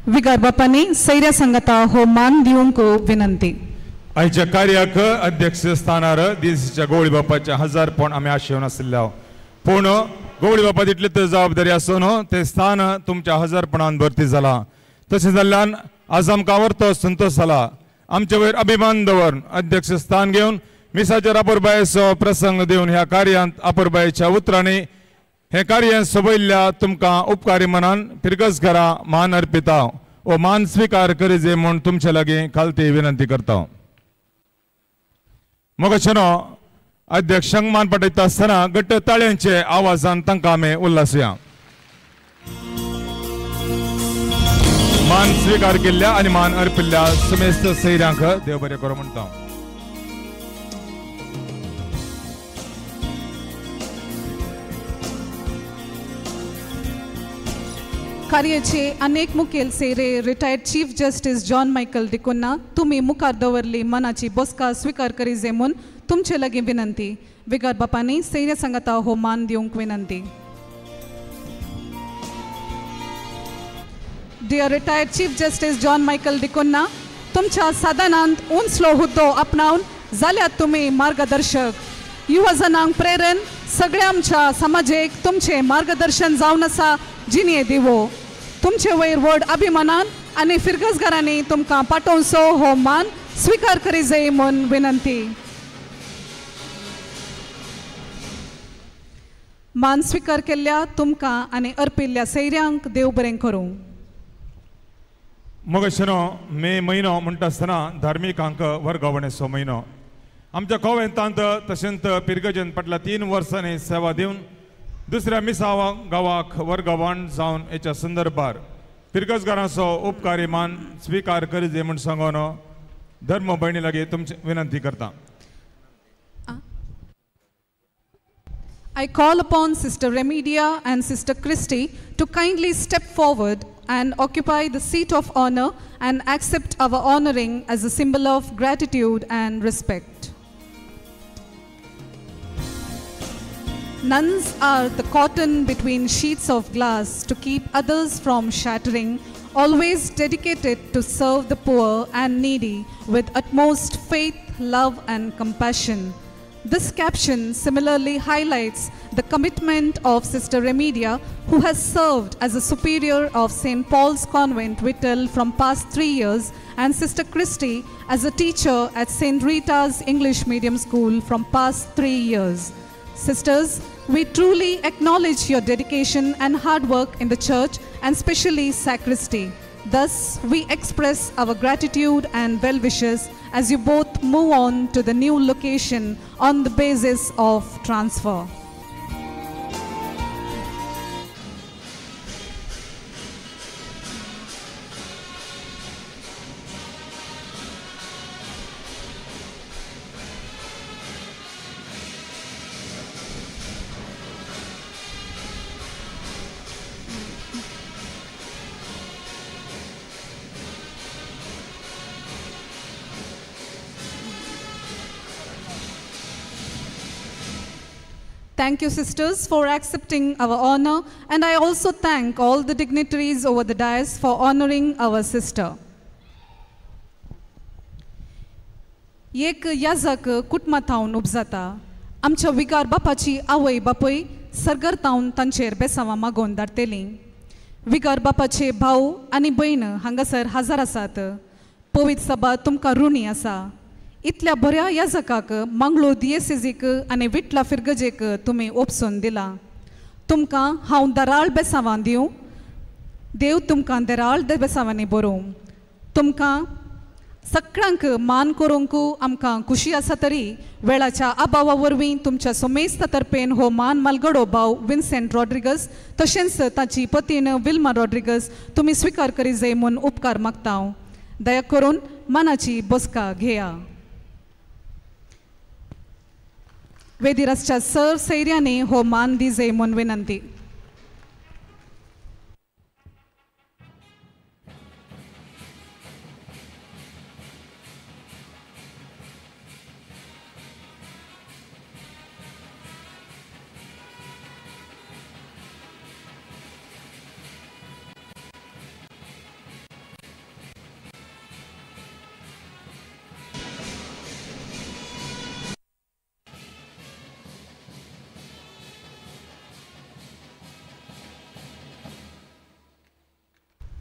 विगार बापांनी सैर्या सांगाता हो मान दिवंक विनंती. आयच्या कार्याक अध्यक्ष स्थानार देशाच्या गवळी बापाच्या हजारपण आमी आशेवन आशिल्ल्या, पूण गवळी बापा तितली तर जबाबदारी आसून ते स्थान तुमच्या हजारपणान भरती जाला. तशें जाल्ल्यान आज आमकां वर्तो संतोश जाला. आमचे वयर अभिमान दवरून अध्यक्ष स्थान घेवन मिसाचेर आपुरबायेचो प्रसंग दिवन ह्या कार्यांत आपुरबायेच्या उतरांनी हें कार्य सोबयल्ल्या तुमकां उपकारी मनान फिरगज घरा मान अर्पिता ओ मान स्विकार करिजे म्हूण तुमचे लागीं खालती विनंती करता. मोगाचेनो अध्यक्षांक मान पटयता आसतना घट्ट ताळ्यांचे आवाजान तांकां आमी उल्हासया. मान स्विकार केल्ल्या आनी मान अर्पिल्ल्या समेस्त सैऱ्यांक देव बरें करूं म्हणटा. कार्याचे अनेक मुखेल सेरे retired chief justice John Michael D'Cunha तुमी मुखार दवरली मनाची बसका स्विकार करी म्हूण तुमचे लागीं विनंती. विगार बापांनी सैर्या सांगाता हो मान दिवंक विनंती. Dear retired chief justice John Michael D'Cunha, तुमच्या साधनांत उंचलो हुद्दो आपणावन जाल्यार तुमी मार्गदर्शक. युवा जनांक प्रेरण सगळ्या आमच्या समाजेक तुमचें मार्गदर्शन जावन आसा जिणये दिवो. तुमचे वयर व्हड अभिमानान आनी फिरगजगारांनी तुमकां पाठोवचो हो मान स्विकार करी जाय म्हूण विनंती. मान स्विकार केल्ल्या तुमकां आनी अर्पिल्ल्या सैऱ्यांक देव बरें करूं. मगशनो मे म्हयनो म्हणटा आसतना धार्मिकांक वर्गवणेचो म्हयनो. आमच्या कोवेंतांत तशेंच पिरगजेन फाटल्या 3 वर्सांनी सेवा दिवन दुसऱ्या मिसाव गांवाक वर्गवण जावन हेच्या संदर्भार पिरगजगारांचो उपकारी मान स्विकार करी म्हूण सांगून धर्म भयणी लागीं तुमची विनंती करता. I call upon Sister Remedia and Sister Christy to kindly step forward and occupy the seat of honor and accept our honoring as a symbol of gratitude and respect. Nuns are the cotton between sheets of glass to keep others from shattering, always dedicated to serve the poor and needy with utmost faith, love and compassion. This caption similarly highlights the commitment of Sister Remedia, who has served as a superior of St. Paul's Convent, Vittal, from past 3 years, and Sister Christy as a teacher at St. Rita's English Medium School from past 3 years. Sisters, we truly acknowledge your dedication and hard work in the church and especially sacristy. Thus, we express our gratitude and well wishes as you both move on to the new location on the basis of transfer. Thank you, sisters, for accepting our honor, and I also thank all the dignitaries over the dais for honoring our sister. एक याजक कुटुंबांत उपजाता. आमच्या विगार बापाची आवय बापूय सरगर तावन तांचेर बेसांवां मागोवन धाडटली. विगार बापाचे भाव आनी भयण हांगासर हजर आसात. पवित्र सभा तुमकां ऋणी आसा. इतल्या बऱ्या याजकाक मांगलो दियेसेजीक आनी विटला फिरगजेक तुमी ओपसून दिला. तुमकां हांव दराळ बेसांवां दिवं. देव तुमकां दराळ बेसांवांनी बरोवं. तुमकां सगळ्यांक मान करूंक आमकां खुशी आसा तरी वेळाच्या अभावा वरवीं तुमच्या सोमेस्त तर्फेन हो मान मालगडो भाव विन्सेंट रॉड्रिगस तशेंच ताची पतीन विल्मा रॉड्रिगस तुमी स्विकार करी जाय म्हूण उपकार मागता. दया करून मानाची बसका घेया. वेदिरासच्या सर सैर्यांनी हो मान दी जाय म्हूण विनंती.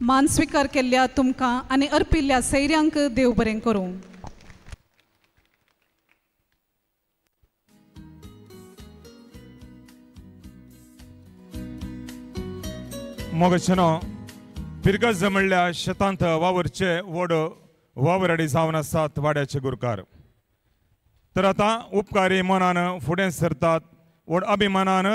मान स्विकार केल्ल्या तुमकां आनी अर्पिल्ल्या सैर्यांक देव बरें करूं. मोगशनो फिरगज म्हणल्या शेतांत वावरचे व्हड वावराडी जावन आसात वाड्याचे गुरकार. तर आतां उपकारी मनान फुडें सरतात व्हड अभिमानान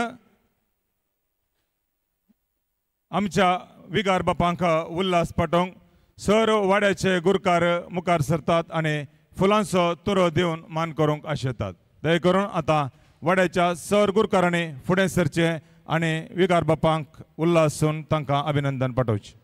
आमच्या विगार बापांक उल्हास पाटोवंक सर वाड्याचे गुरकार मुखार सरतात आनी फुलांचो तुरो दिवन मान करूंक आशेतात. दया करून आतां वाड्याच्या सर गुरकारांनी फुडें सरचें आनी विगार बापांक उल्हासून तांकां अभिनंदन पाठोवचें.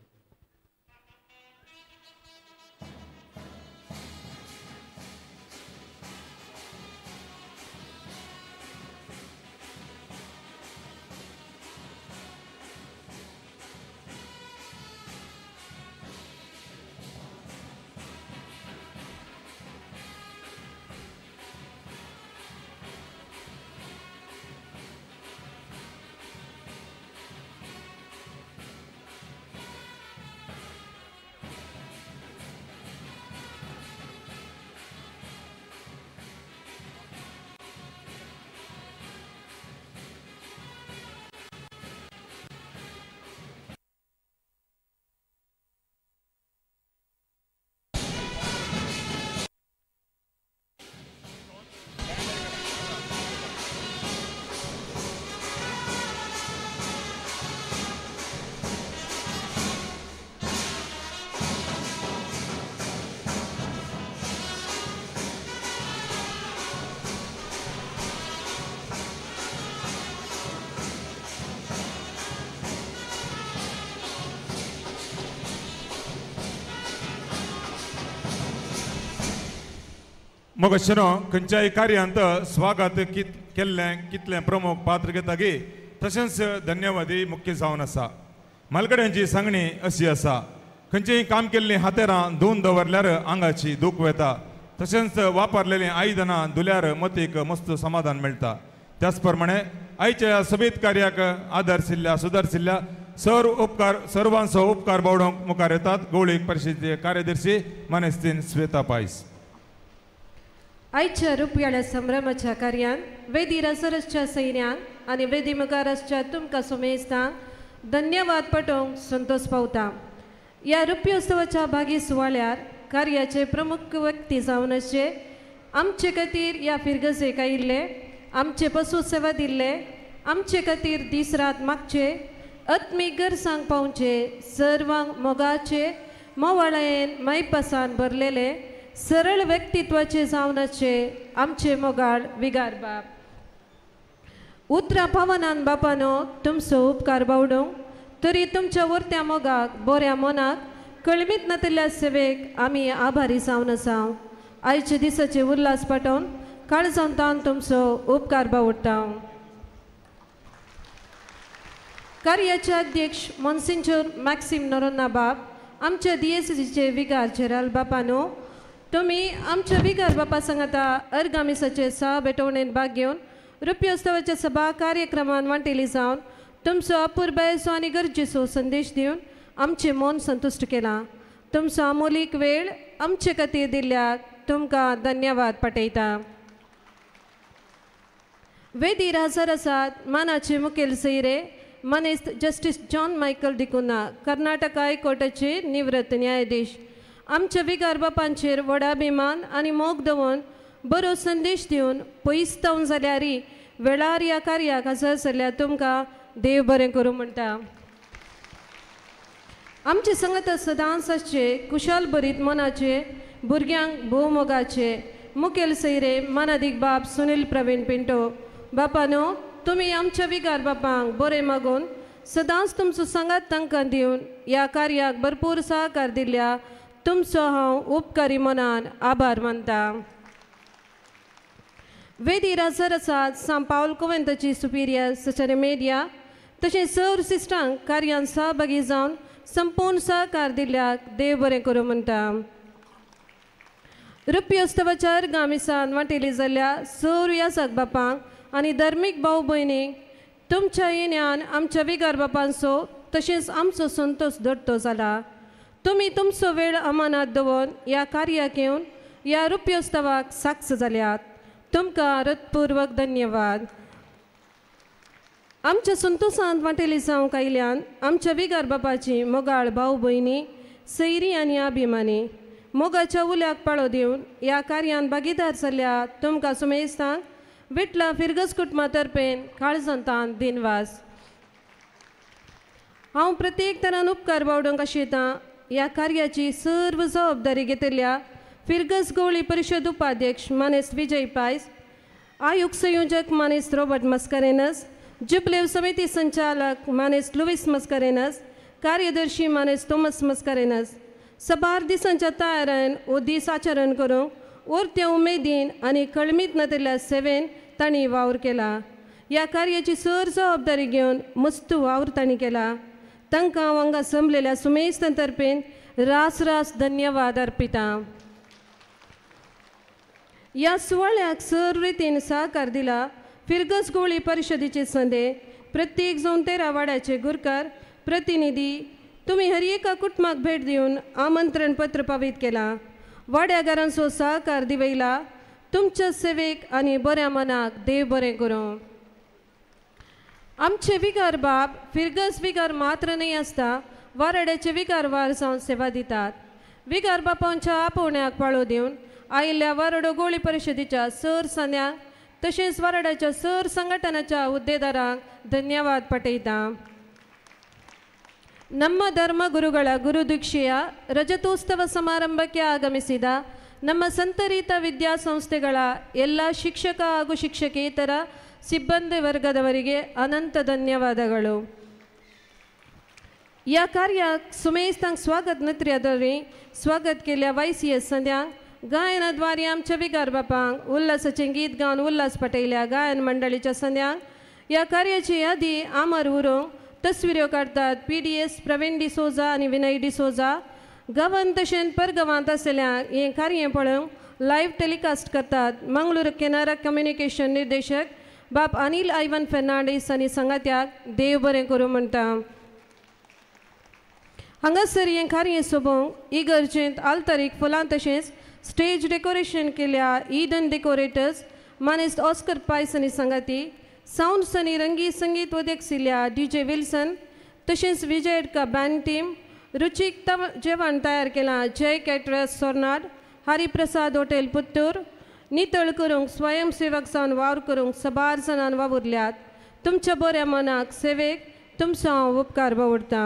मगशनो खंयच्याय कार्यांत स्वागत केल्लें कितलें प्रमुख पात्र घेता गी तशेंच धन्यवादी मुख्य जावन आसा. मालगड्यांची सांगणी अशी आसा, खंयचेय काम केल्लीं हातेरां धुवन दवरल्यार आंगाची दूख वेता, तशेंच वापरलेलीं आयदनां धुल्यार मतीक मस्त समाधान मेळटा. त्याच प्रमाणे आयच्या ह्या सोबीत कार्याक आदर्शिल्ल्या सुदारशिल्ल्या सर्व उपकार सर्वांचो उपकार बावडोवंक मुखार येतात गवळीक परिशदेचे कार्यदर्शी मानेस्तीन श्वेता पायस. आयच्या रुपयाळ्या संभ्रमाच्या कार्यान वेदी रसरसच्या सैन्यांक आनी वेदी मुखारसच्या तुमकां सुमेस्तांक धन्यवाद पटोवंक संतोष पावता. ह्या रुप्योत्सवाच्या भागी सुवाळ्यार कार्याचे प्रमुख व्यक्ती जावन आसचे आमचे खातीर ह्या फिरगजेक आयिल्ले, आमचे पशु सेवा दिल्ले, आमचे खातीर दीस रात मागचे, आत्मीक गरजांक पावचे, सर्वांक मोगाचे मोवाळायेन मायपासान भरलेले सरळ व्यक्तित्वाचे जावन आसचे आमचे मोगाळ विगार बाप. उतरां पावनान बापानो तुमचो उपकार बावडूंक तरी तुमच्या वरत्या मोगाक बऱ्या मनाक कळमीत नातिल्ल्या सेवेक आमी आभारी जावन आसा. आयचे दिसाचे उल्हास पाठोवन काळजांतान तुमचो उपकार बावडटा. कार्याचे अध्यक्ष मोन्सिंजोर मॅक्सिम नोरोन्हा बाप, आमच्या डीएसीचे विगार जेराल बापानो, तुमी आमच्या विगार बापा सांगाता अर्गामिसाचे सहा भेटवणेन भाग घेवन रुप्योत्सवाच्या सभा कार्यक्रमान वांटेली जावन तुमचो अपुरबायेचो आनी गरजेचो संदेश दिवन आमचें मन संतुश्ट केलां. तुमचो अमोलीक वेळ आमचे खातीर दिल्ल्याक तुमकां धन्यवाद पाठयता. वेदीर हजर आसात मानाचे मुखेल सयरे मानेस्त justice John Michael D'Cunha, Karnataka हायकोर्टाचे निवृत्त न्यायाधीश. आमच्या विगार बापांचेर व्हड अभिमान आनी मोग दवरून बरो संदेश दिवन पयस जावन जाल्यारय वेळार ह्या कार्याक हजर जाल्यार तुमकां देव बरें करूं म्हणटा. आमचे संगत सदांच आसचे कुशाल भरीत मनाचे भुरग्यांक भोवमोगाचे मुखेल सयरे मानादीक बाप सुनील प्रवीण पिंटो. बापानो, तुमी आमच्या विगार बापांक बरें मागून सदांच तुमचो सांगात तांकां दिवन ह्या कार्याक भरपूर सहकार दिल्या तुमचो हांव उपकारी मनान आभार मानता. वेदीर हजर आसात सांत पावल कोवेंताची सुपिरियर सिस्टर मेडिया तशेंच सर्व सिस्टरांक कार्यान सहभागी जावन संपूर्ण सहकार दिल्ल्याक देव बरें करूं म्हणटा. रुप्योत्सवाच्या अर्गामिसान वांटेली जाल्ल्या सर्व याजक बापांक आनी धर्मीक भाव भयणींक तुमच्या येण्यान आमच्या विगार बापांचो तशेंच आमचो संतोश दडतो जाला. तुमी तुमचो वेळ अमानात दवरून ह्या कार्याक येवन ह्या रुप्योत्सवाक साक्ष जाल्यात. तुमकां हृतपूर्वक धन्यवाद. आमच्या संतोशांत वांटेली जावंक आयल्यान आमच्या विगार बापाची मोगाळ भाव भयणी सैरी आनी अभिमानी मोगाच्या उल्याक पाळो दिवन ह्या कार्यान भागीदार जाल्या तुमकां सुमेस्तांक विटला फिरगज कुटुंबा तर्फेन काळजांतान दिनवास. हांव प्रत्येक तरान उपकार बावडूंक आशितां ह्या कार्याची सर्व जबाबदारी घेतिल्ल्या फिरगज गवळी परिशद उपाध्यक्ष मानेस्त विजय पायस, आयुक्त संयोजक मानेस्त रॉबर्ट मस्करेनस जुबलेव समिती संचालक मानेस लुईस मस्करेनस, कार्यदर्शी मानेस थॉमस मस्करेनस सबार दिसांच्या तयारान हो दीस आचरण करूंक ओरत्या उमेदीन आनी कळमीत नातिल्ल्या सेवेन तांणी वावर केला. ह्या कार्याची सर जबाबदारी घेवन मस्त वावर तांणी केला. तांकां हांव हांगा जमलेल्या सुमेस्तां तर्फेन रास रास धन्यवाद अर्पिता. ह्या सुवाळ्याक सर रितीन सहकार दिला फिरगज गोवळी परिशदेचे संदे प्रत्येक जावन 13 वाड्याचे गुरकार प्रतिनिधी तुमी हर एका कुटुंबाक भेट दिवन आमंत्रण पत्र पावीत केला. वाड्यागारांचो सहकार दिवयला. तुमच्या सेवेक आनी बऱ्या मनाक देव बरें करूं. आमचे विगार बाब फिरगज विगार मात्र न्हय आसता, वाराड्याचे विगार वार जावन सेवा दितात. विगार बापांच्या आपोवण्याक पाळो दिवन आयिल्ल्या वाराडो गोळी परिशदेच्या सर संद्यांक तशेंच वाराड्याच्या सर संघटनाच्या हुद्देदारांक धन्यवाद पाठयता. ನಮ್ಮ ಧರ್ಮಗುರುಗಳ ಗುರುದೀಕ್ಷೆಯ ರಜತೋತ್ಸವ ಸಮಾರಂಭಕ್ಕೆ ಆಗಮಿಸಿದ ನಮ್ಮ ಸಂತರೀತ ವಿದ್ಯಾಸಂಸ್ಥೆಗಳ ಎಲ್ಲ ಶಿಕ್ಷಕ ಹಾಗೂ ಶಿಕ್ಷಕೇತರ ಸಿಬ್ಬಂದಿ ವರ್ಗದವರಿಗೆ ಅನಂತ ಧನ್ಯವಾದಗಳು. या कार्याक सुमेस्तांक स्वागत नत्र्याद्वारे स्वागत केल्या वाय सी एस संद्यांक गायनाद्वारे आमच्या विगार बापांक उल्हासाचें गीत गावन उल्हास पटयल्या गायन मंडळीच्या संद्यांक. ह्या कार्याची यादी आमर उरोवंक तस्विऱ्यो काडटात PDS Praveen D'Souza आनी विनय डिसोजा. गांवांत तशेंच परगांवांत आसलेल्यांक हें कार्य पळोवंक लायव्ह टेलिकास्ट करतात मंगळूर केनारा कम्युनिकेशन निर्देशक बाप अनिल आयवन फेर्नांडीस आनी सांगात्याक देव बरें करूं म्हणटा. हांगासर हें कार्य सोबोवंक इगर्जेंत आल्तारीक फुलां तशेंच स्टेज डेकोरेशन केल्या ईडन डेकोरेटर्स मानेस्त ऑस्कर पायस आनी सांगाती, सावंड्स आनी रंगीत संगीत वदेक्सिल्या DJ Wilson तशेंच विजय एडका बँड टीम, रुचीक जेवण तयार केलां जय कॅटरर्स सोरनाड, हरिप्रसाद हॉटेल पुत्तूर, नितळ करूंक स्वयंसेवक जावन वावर करूंक सबार जाणान वावुरल्यात. तुमच्या बऱ्या मनाक सेवेक तुमचो हांव उपकार बावडटा.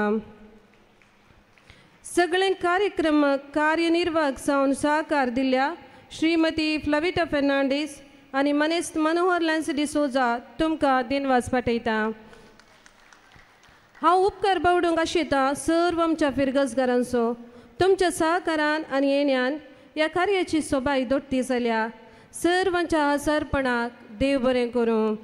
सगळे कार्यक्रम कार्यनिर्वाहक जावन सहकार दिल्ल्या श्रीमती फ्लविटा फेर्नांडीस आनी मनेस्त मनोहर लॅन्स डिसोजा तुमकां दिनवास पाठयता. हांव उपकार बावडूंक आशेता सर्व आमच्या फिरगजगारांचो. तुमच्या सहकारान आनी येण्यान ह्या कार्याची सोबाय दोट्टी जाल्या. सर्वांच्या हजारपणाक देव बरें करूं.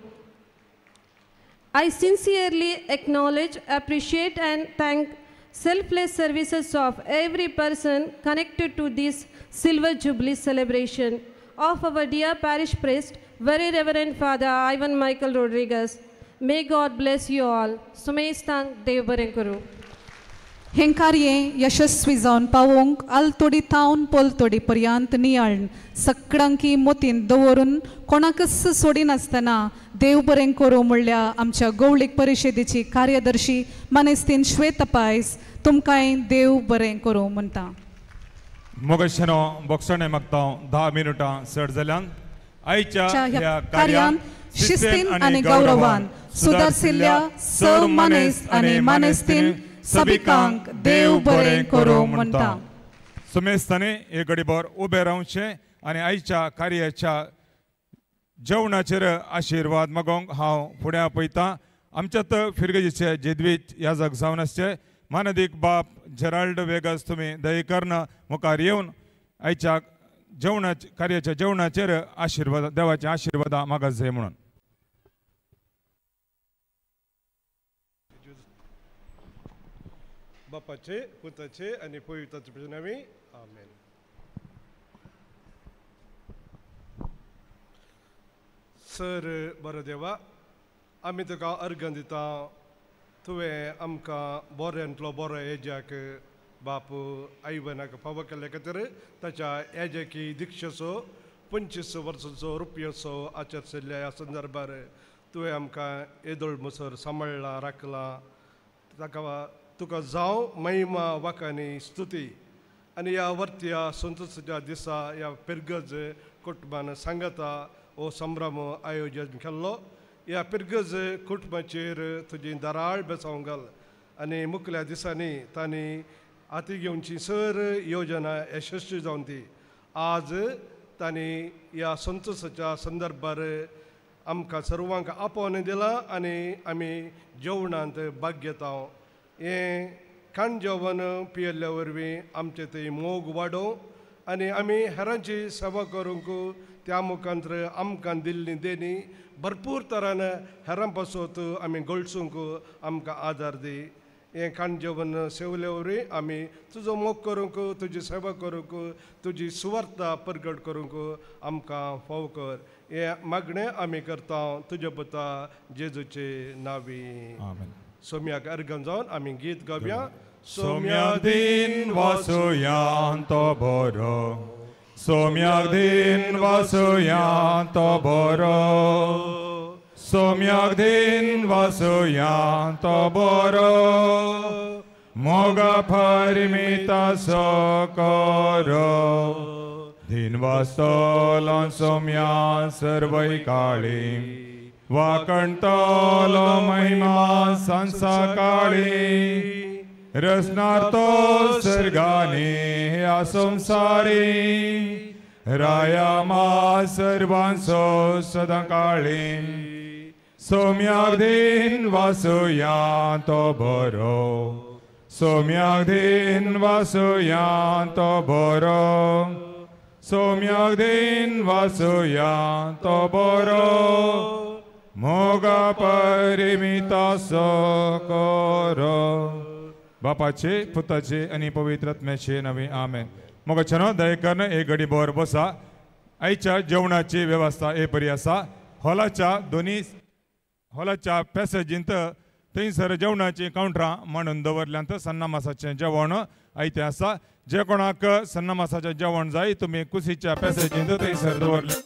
I sincerely acknowledge, appreciate and thank selfless services of every person connected to this Silver Jubilee celebration of our dear parish priest, Very Reverend Father Ivan Michael Rodriguez. May God bless you all. Sumestang Dev बरें करूं. हें कार्य यशस्वी जावन पावोवंक आलतोडी तावन पोलतोडी पर्यंत नियाळ सगळ्यांकी मोतीन दवरून कोणाकच सोडिनासतना देव बरें करूं म्हणल्या आमच्या गौळीक परिशदेची कार्यदर्शी मानेस्तीन श्वेता पायस तुमकांय देव बरें करूं म्हणटा. मोगशेनो बोक्षणे मागता 10 मिनुटां चड जाल्यान आयच्या ह्या कार्यान शिस्तीन आनी गौरवान सुदारशिल्ल्या स मानेस्त आनी मानेस्तीन सबिकांक देव बरें करूं म्हणटा. सुमेस्तांनी एक घडीभर उबें रावचें आनी आयच्या कार्याच्या जेवणाचेर आशिर्वाद मागोवंक हांव फुडें आपयतां. आमच्यात फिरगजीचे जेद्वीत याजक जावन आसचे मानदीक बाप जेराल्ड वेगस तुमी दयेकर्ण मुखार येवन आयच्या जेवणाचे कार्याच्या जेवणाचेर आशिर्वाद देवाचे आशिर्वादा मागत जाय म्हणून. बापाचे पुताचे आनी पवित्राचे नांवी आमेन. सर बरो देवा, आमी तुका अर्घ दिता. तुवें आमकां बऱ्यांतलो बरो एजाक बाप आयवनाक फावो केल्ले खातीर ताच्या एजाकी दिक्षेचो 25 वर्सांचो रुपयाचो आचरशिल्ल्या ह्या संदर्भार तुवें आमकां येदोळ मुसर सांबाळ्ळा राखला. ताका तुका जावं महिमा वाकानी स्तुती. आनी ह्या वर्त्या संतोषाच्या दिसा ह्या पिरगज कुटुंबान सांगता हो संभ्रम आयोजन केल्लो. ह्या पिरगज कुटुंबाचेर तुजी दराळ बेसांव घाल आनी मुखल्या दिसांनी तांणी हाती घेवची सर योजना यशस्वी जावन ती. आज तांणी ह्या संतोषाच्या संदर्भार आमकां सर्वांक आपोवन दिलां आनी आमी जेवणांत भाग घेता. हें खाण जेवण पियेल्ल्या वरवीं आमचे थंय मोग वाडोवं आनी आमी हेरांची सेवा करूंक त्या मुखांत्र आमकां दिल्ली देणी भरपूर तरान हेरां पासत आमी गळसूंक आमकां आदार दी. हें खाण जेवण सेवले वरवीं आमी तुजो मोग करूंक, तुजी सेवा करूंक, तुजी सुवार्ता परगट करूंक आमकां फाव कर. हें मागणें आमी करता तुज्या पुता जेजूचे नांवी. सोम्याक अर्गम जावन आमी गीत गावया. सोम्याक दिन वासुयां तो बरो, सोम्याक दिन वासुयां तो बरो, सोम्याक दिन वासुयां तो बरो, मोगा परिमिता सो करो. दिन वासतलो सोम्या सर्वय काळी, वाकणतलो महिमा संसा काळी, रसनार तो सर्गानी ह्या संसारी, राया मा सर्वांचो सदां काळी. सोम्याक दिन वासुयां तो बरो, सोम्याक दिन वासुयां तो बरो, सोम्याक दिन वासुयां तो बरो, मोगा परिमिता सो करो. बापाचे, पुताचे आनी पवित्र आत्म्याचे नवे आमेन. मोगाच्यानो दया करून एक घडी भर बसा. आयच्या जेवणाची वेवस्था हे बरी आसा. हॉलाच्या दोनी हॉलाच्या पॅसेजींत थंयसर जेवणाची कावंटरां मांडून दवरल्यांत. सन्नामासाचें जेवण आयतें आसा. जे कोणाक सन्नामासाचें जेवण जाय तुमी कुशीच्या पॅसेजींत थंयसर दवरलें.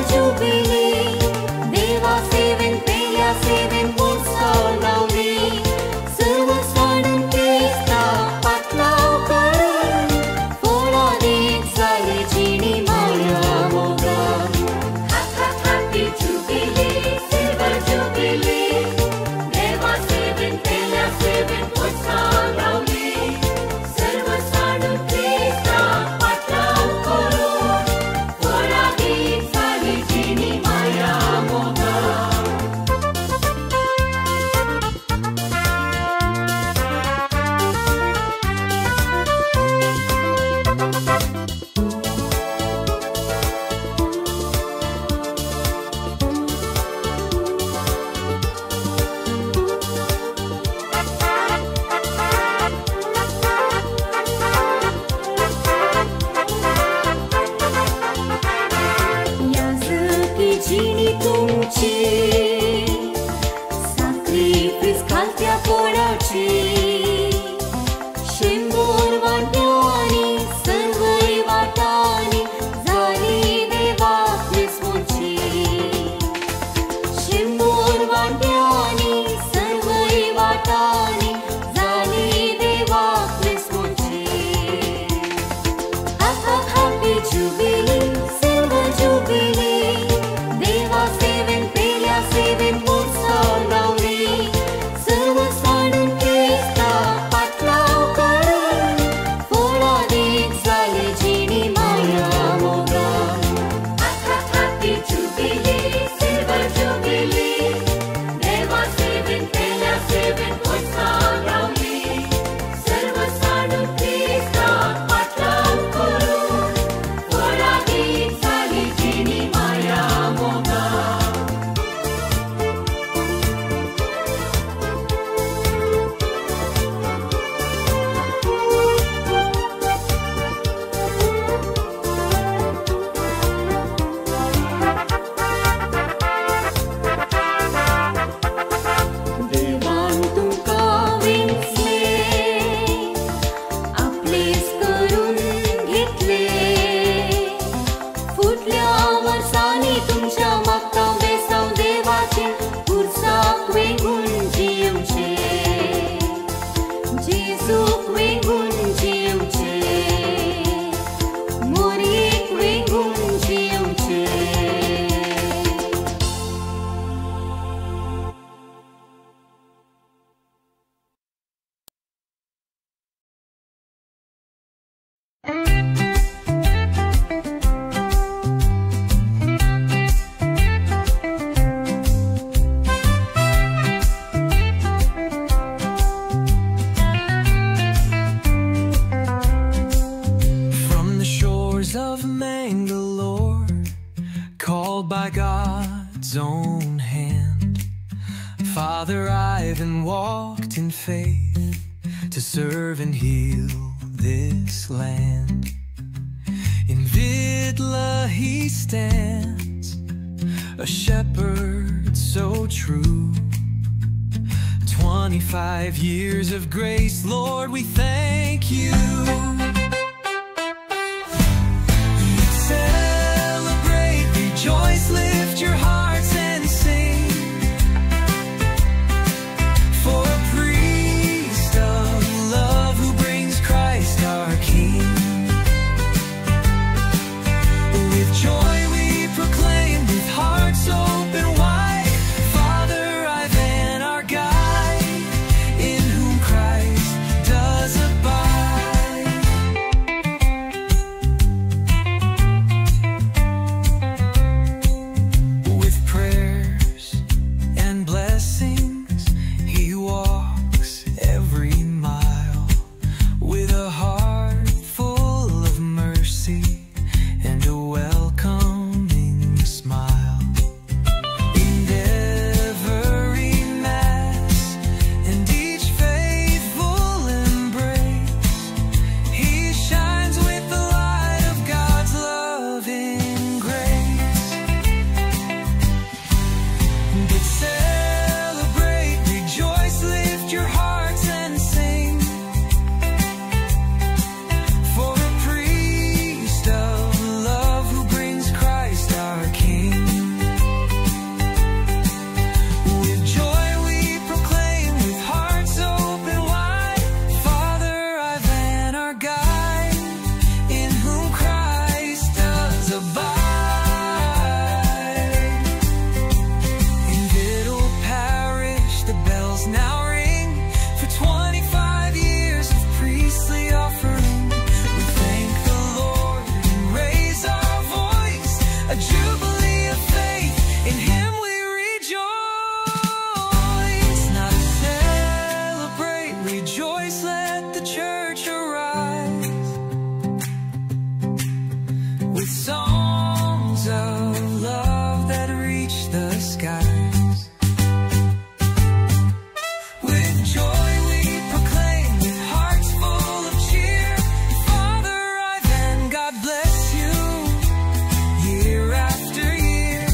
Jubilee, Deva Seven, Peya Seven, What's all lovely? Ivan walked in faith to serve and heal this land. In Vitla he stands, a shepherd so true. 25 years of grace, Lord, we thank you. Celebrate, rejoice, lift your hearts and sing for a priest of love who brings Christ our King. With joy we proclaim, with hearts open wide, Father Ivan, our guide, in whom Christ does abide. With prayers and blessings, he walks every mile, with a heart full of mercy and a welcoming smile. In every mass and each faithful embrace, he shines with the light of God's loving grace. But celebrate, rejoice, lift your hearts and sing for a priest of love who brings Christ our King. With joy we proclaim, with hearts open wide, Father Ivan, our guide, in whom Christ does abide. In Vittle Parish, the bells now ring for 25 years of priestly offering. We thank the Lord and raise our voice, a jubilee of faith, in Him we rejoice. Now to celebrate, rejoice, let the church arise with songs of love that reach the skies. With joy we proclaim, with hearts full of cheer, Father Ivan, God bless you, year after year.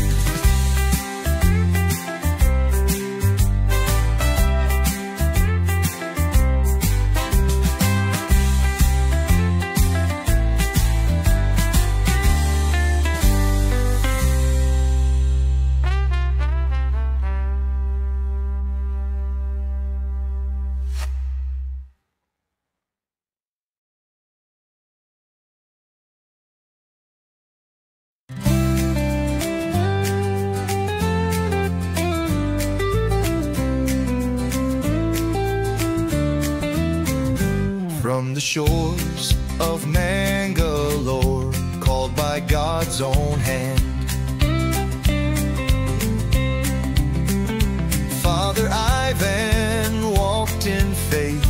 From the shores of Mangalore, called by God's own hand, Father Ivan walked in faith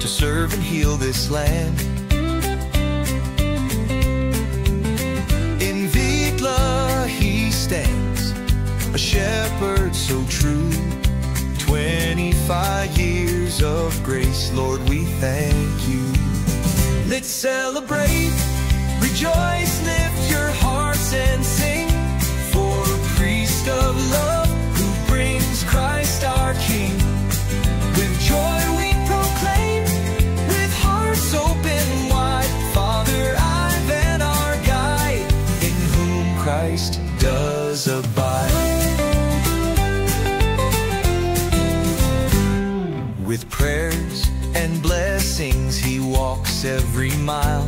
to serve and heal this land. In Vitla he stands, a shepherd so true. 25 years of grace, Lord, we thank you. Let's celebrate, rejoice, lift your hearts and sing for a priest of love who brings Christ our King. With joy we proclaim, with hearts open wide, Father Ivan, our guide, in whom Christ does abide. With prayers and blessings he walks every mile,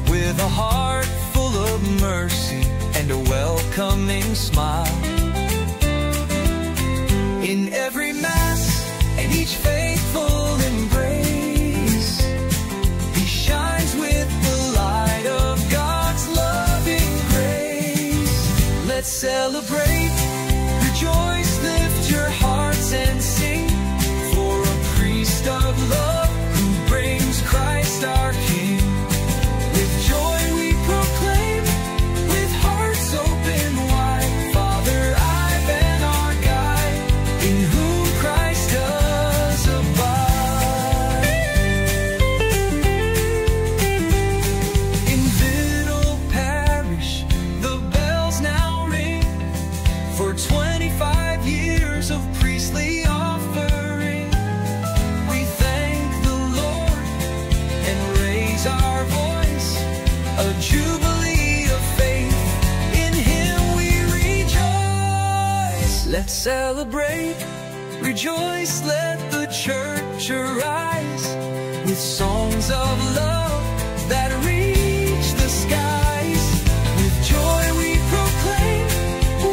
with a heart full of mercy and a welcoming smile. In every mass and each faithful embrace, he shines with the light of God's loving grace. Let's celebrate, rejoice, lift your hearts and sing for a priest of love who brings Christ our King. With joy we proclaim, with hearts open wide, Let's celebrate, rejoice, let the church arise with songs of love that reach the skies. With joy we proclaim,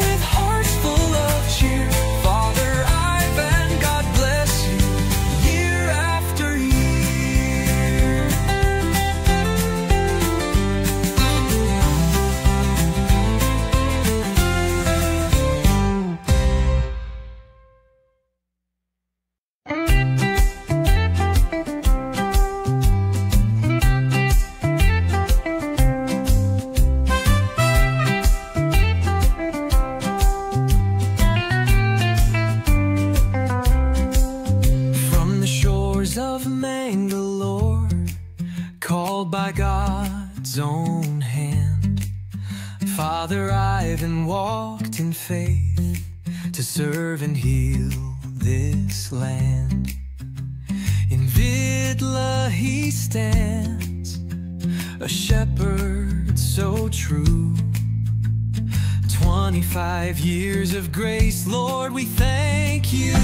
with hearts full of cheer, Father Ivan, God bless you year after year. From the shores of Mangalore, called by God's own hand, Father Ivan walked in faith to serve and heal this land. In Vitla he stands, a shepherd so true. 25 years of grace, Lord, we thank you.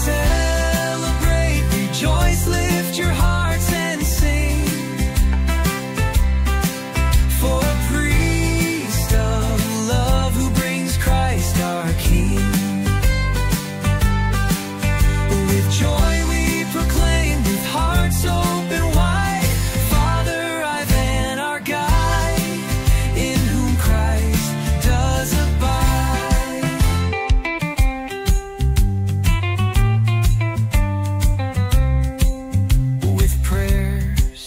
Celebrate, rejoice, lift your hearts and sing for a priest of love who brings Christ our King. With joy we proclaim, with hearts open wide, Father Ivan, our guide, in whom Christ does abide. With prayers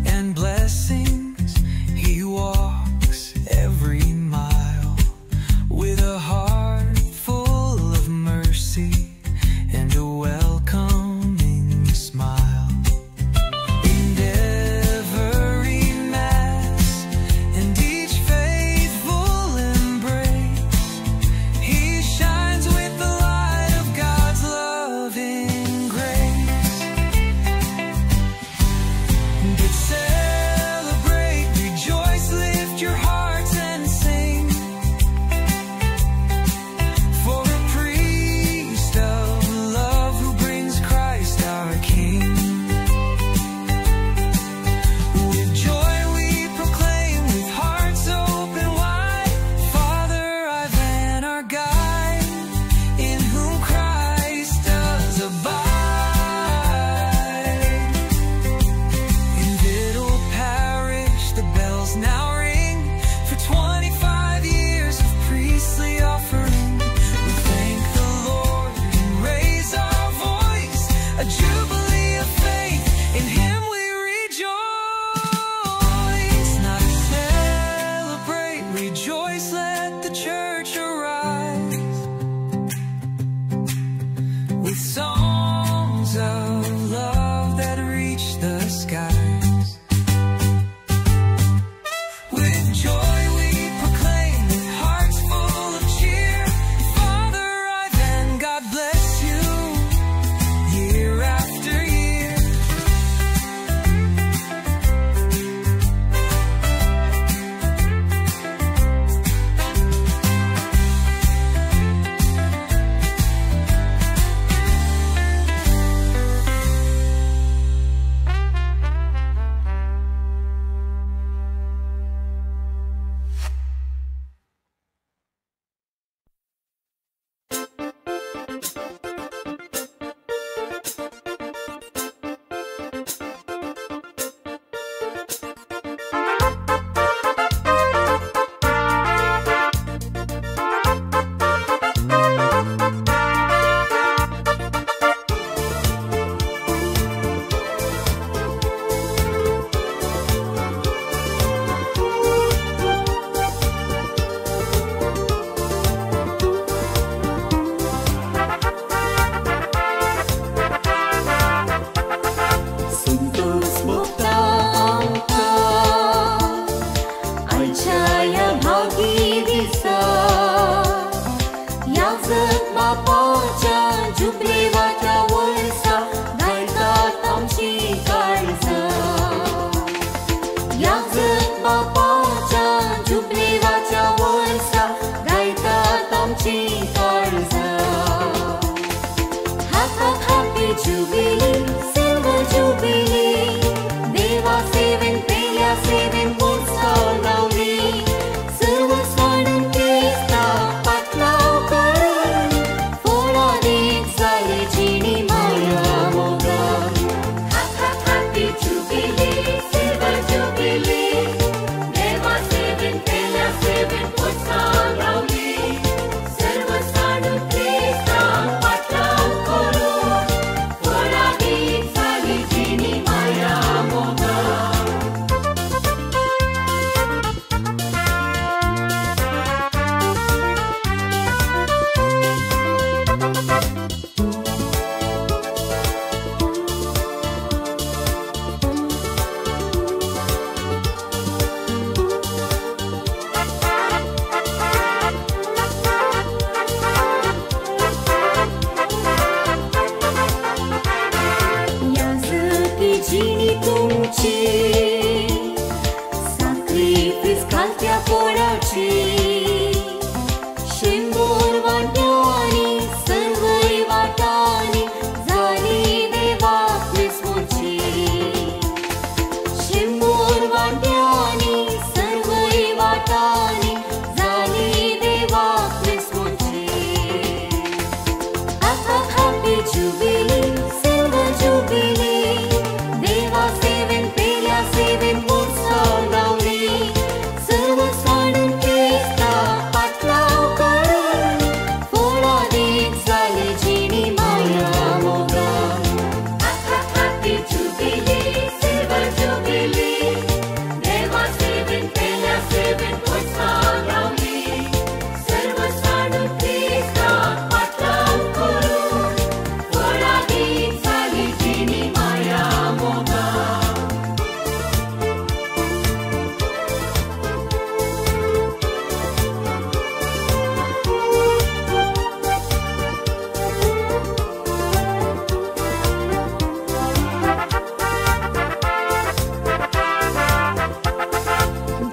and blessings, he walks every mile, with a heart full of mercy and a welcoming smile. In every mass and each faithful embrace, he shines with the light of God's loving grace. But celebrate, rejoice, lift your hearts and sing for a priest of love who brings Christ our King. With joy we proclaim, with hearts open wide, Father Ivan, our guide, in whom Christ does abide. In Vittle Parish, the bells now ring for 25 years of priestly offering. We thank the Lord and raise our voice, a jubilee of faith, in Him we rejoice. Now celebrate, rejoice, let the church arise with songs of love that reach the skies. With joy we proclaim, with hearts full of cheer, Father Ivan, God bless you year after year. Santosh भोगता आमकां आयच्या ह्या भागी दिसा, ह्या जग बापाच्या जुबलेवाच्या वर्सा घालतात आमची काळजां. ह्या जग बापाच्या जुबलेवाच्या वर्सा Jubilee, silver jubilee. देवा सेवेन पेल्या सेवेन वर्सां रावली. सर्वसाणून क्रिस्ताक पाटलाव करून फळादीक जाली जिणी माया मोगान. Happy jubilee, silver jubilee. देवा सेवेन पेल्या सेवेन वर्सां रावली. सर्वसाणून क्रिस्ताक पाटलाव करून फळादीक जाली जिणी माया मोगान. याजकी जिणी तुमची साक्रिफीस घालत्या पोळाची शिंबोर वाट्यांनी सर्वय वाटांनी जाली देवाक विसमुची. शिंबोर वाट्यांनी सर्वय वाटांनी जाली देवाक विसमुची. Happy jubilee, silver jubilee. देवा सेवेन पेल्या सेवेन वर्सां रावली. सर्वसाणून क्रिस्ताक पाटलाव करून फळादीक जाली जिणी माया मोगान. Happy jubilee, silver jubilee. देवा सेवेन पेल्या सेवेन वर्सां रावली. सर्वसाणून क्रिस्ताक पाटलाव करून फळादीक जाली जिणी माया मोगान.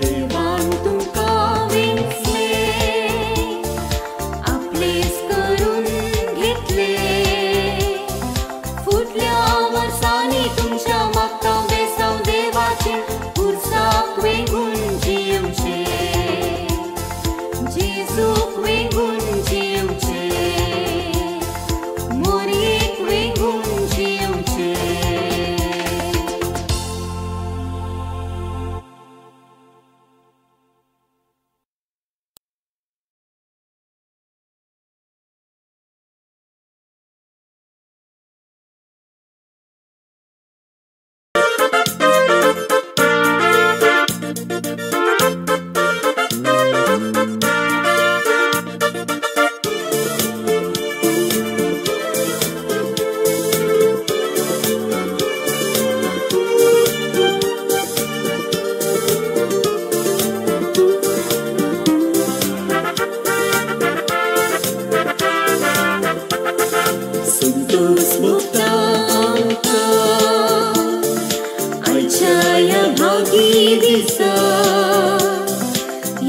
देवान तुमकां विंचले, आपलेच करून घेतले. फुडल्या वर्सांनी तुमच्या मागता बेसांव देवाचें पुरसाक वेंगून जियेवचें, जेजूक वेंगून जियेवचें, मोरयेक वेंगून जियेवचें. संतोष भोगता आमकां आयच्या ह्या भागी दिसा.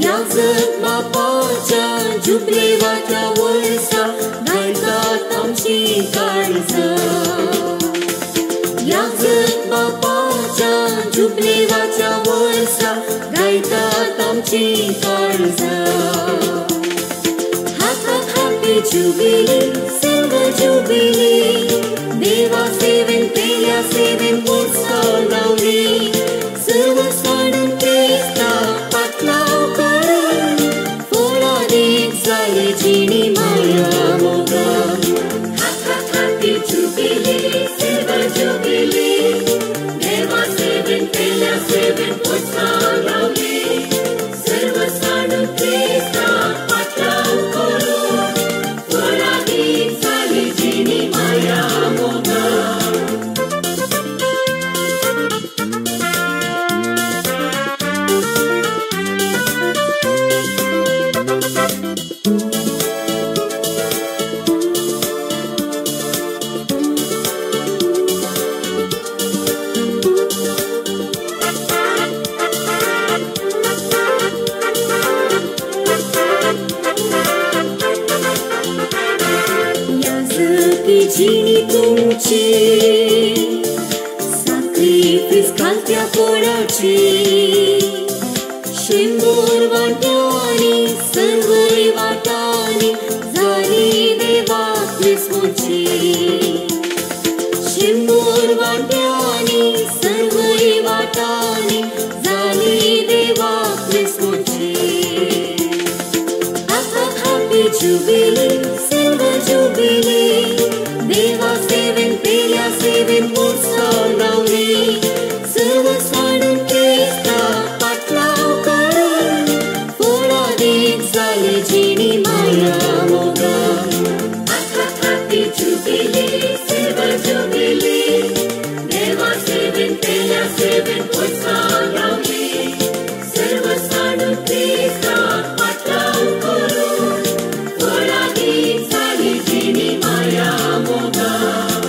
याजक बापाच्या जुबलेवाच्या वर्सा घालतात आमची काळजां. याजक बापाच्या जुबलेवाच्या वर्सा घालतात आमची काळजां. Happy jubilee, silver jubilee. देवा सेवेन पेल्या सेवेन वर्सां रावली. सर्वसाणून क्रिस्ताक पाटलाव करून फळादीक जाली जिणी माया मोगान. Happy jubilee, silver jubilee. देवा सेवेन पेल्या सेवेन वर्सां रावली. सर्वसाणून क्रिस्ताक पाटलाव करून फळादीक जाली जिणी माया मोगान. मोगाची साक्रिफीस घालत्या पोडाची शेंबूर वाट्यांनी सर्वय वाटांनी जाली देवाक विस्मोची शेंबूर वाट्यांनी सर्वय वाटांनी जाली देवाक विस्मोची Happy Jubilee, Silver Jubilee, देवा सेवेन पेल्या सेवेन उत्सव लावली सर्व साडून क्रिस्ताक पाटलाव करून फळादीक जाली जिणी माया मोगान. Happy Jubilee, Silver Jubilee, देवा सेवेन पेल्या सेवेन उत्सव लावली सर्व साडून क्रिस्ताक पाटलाव करून फळादीक जाली जिणी माया मोगान.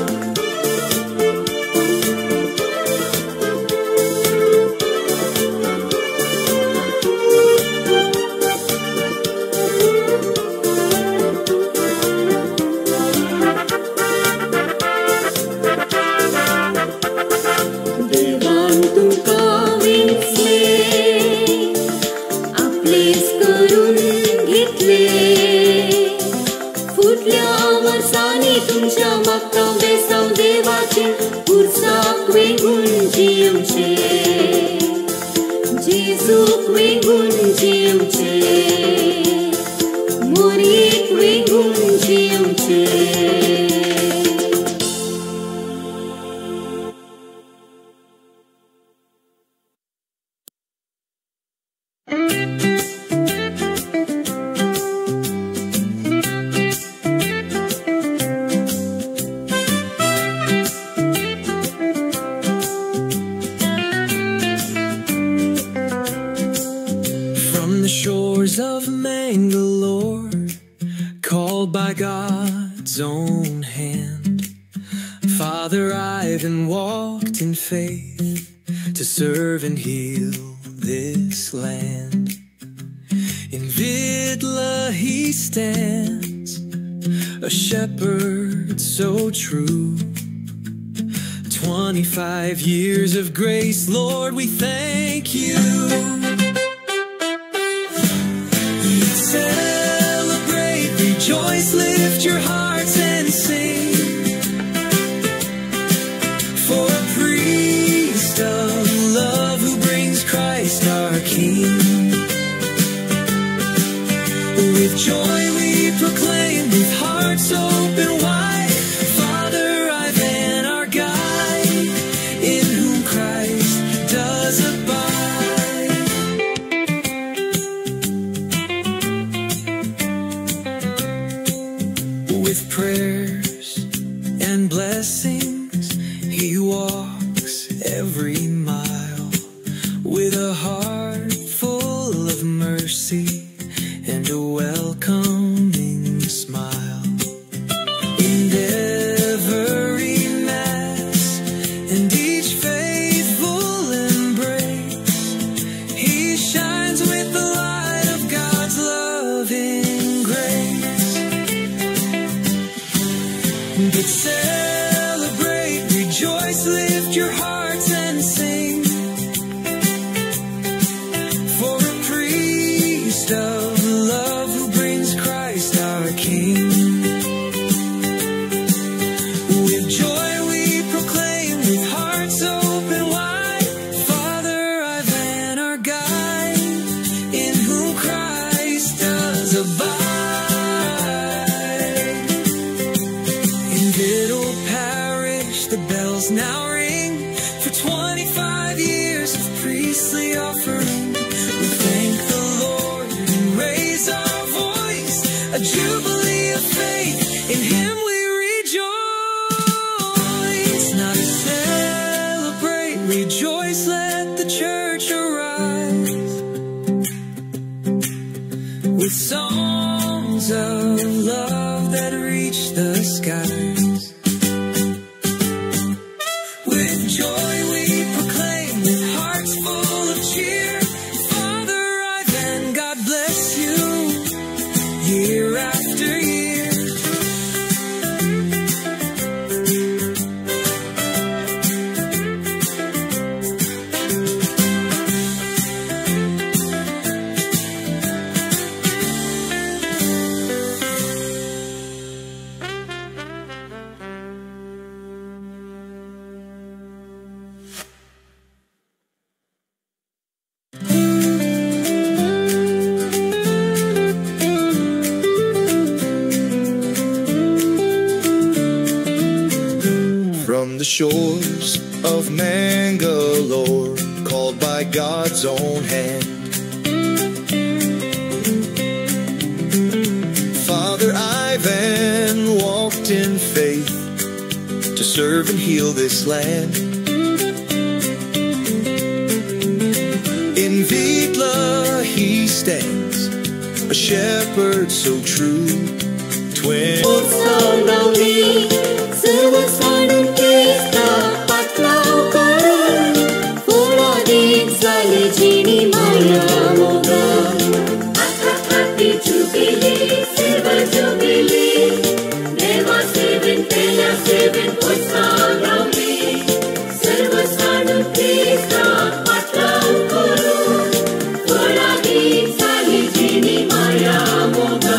देवान तुमकां विंचले आपलेच करून घेतले फुडल्या वर्सांनी तुमच्या मागता बेसांव देवाचे पुरसाक वेंगून जिवचे जेजूक वेंगून जिवचे मोरीक वेंगून जिवचे. From the shores of Mangalore, called by God's own hand, Father Ivan walked in faith to serve and heal this land. In Vitla he stands, a shepherd so true. 25 years of grace, Lord, we thank you. Celebrate, rejoice, lift your hearts and sing for a priest of love who brings Christ our King. With joy we proclaim, with hearts open wide, Father Ivan, our guide, in whom Christ does abide. With prayers and blessings, he walks every mile with a heart full of mercy and a welcoming smile. In every mass and each faithful embrace, he shines with the light of God's loving grace. But celebrate, rejoice, lift your hearts and sing for a priest of love who brings Christ our King. With joy we proclaim, with hearts open wide, Father Ivan, our guide, in whom Christ does abide. In Vittle Parish, the bells now ring for 25 years of priestly offering. We thank the Lord and raise our voice, a jubilee of faith, in Him we rejoice. Now to celebrate, rejoice, let the church arise with songs of love that reach the skies. With joy we proclaim, with hearts full of cheer, Father Ivan, God bless you, year after year. From the shores of Mangalore, called by God's own hand, Father Ivan walked in faith to serve and heal this land. In Vitla he stands, a shepherd so true. Twin. Happy Jubilee, Silver Jubilee, Deva Seven, Tela Seven, Utsagauli, Silver Sanu Krista, Patlau Kuru, Poladik Sali Jini Maya Moga.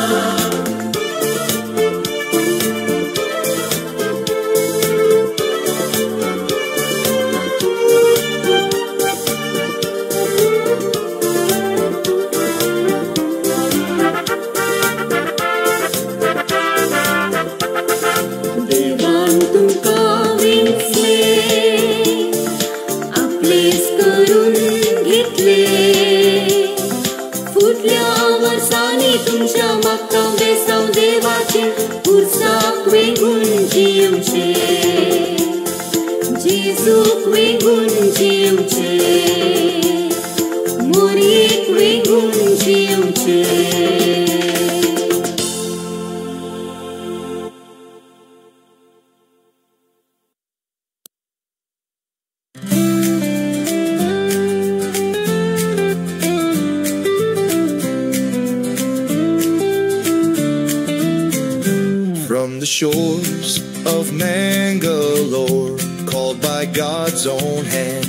From the shores of Mangalore, called by God's own hand,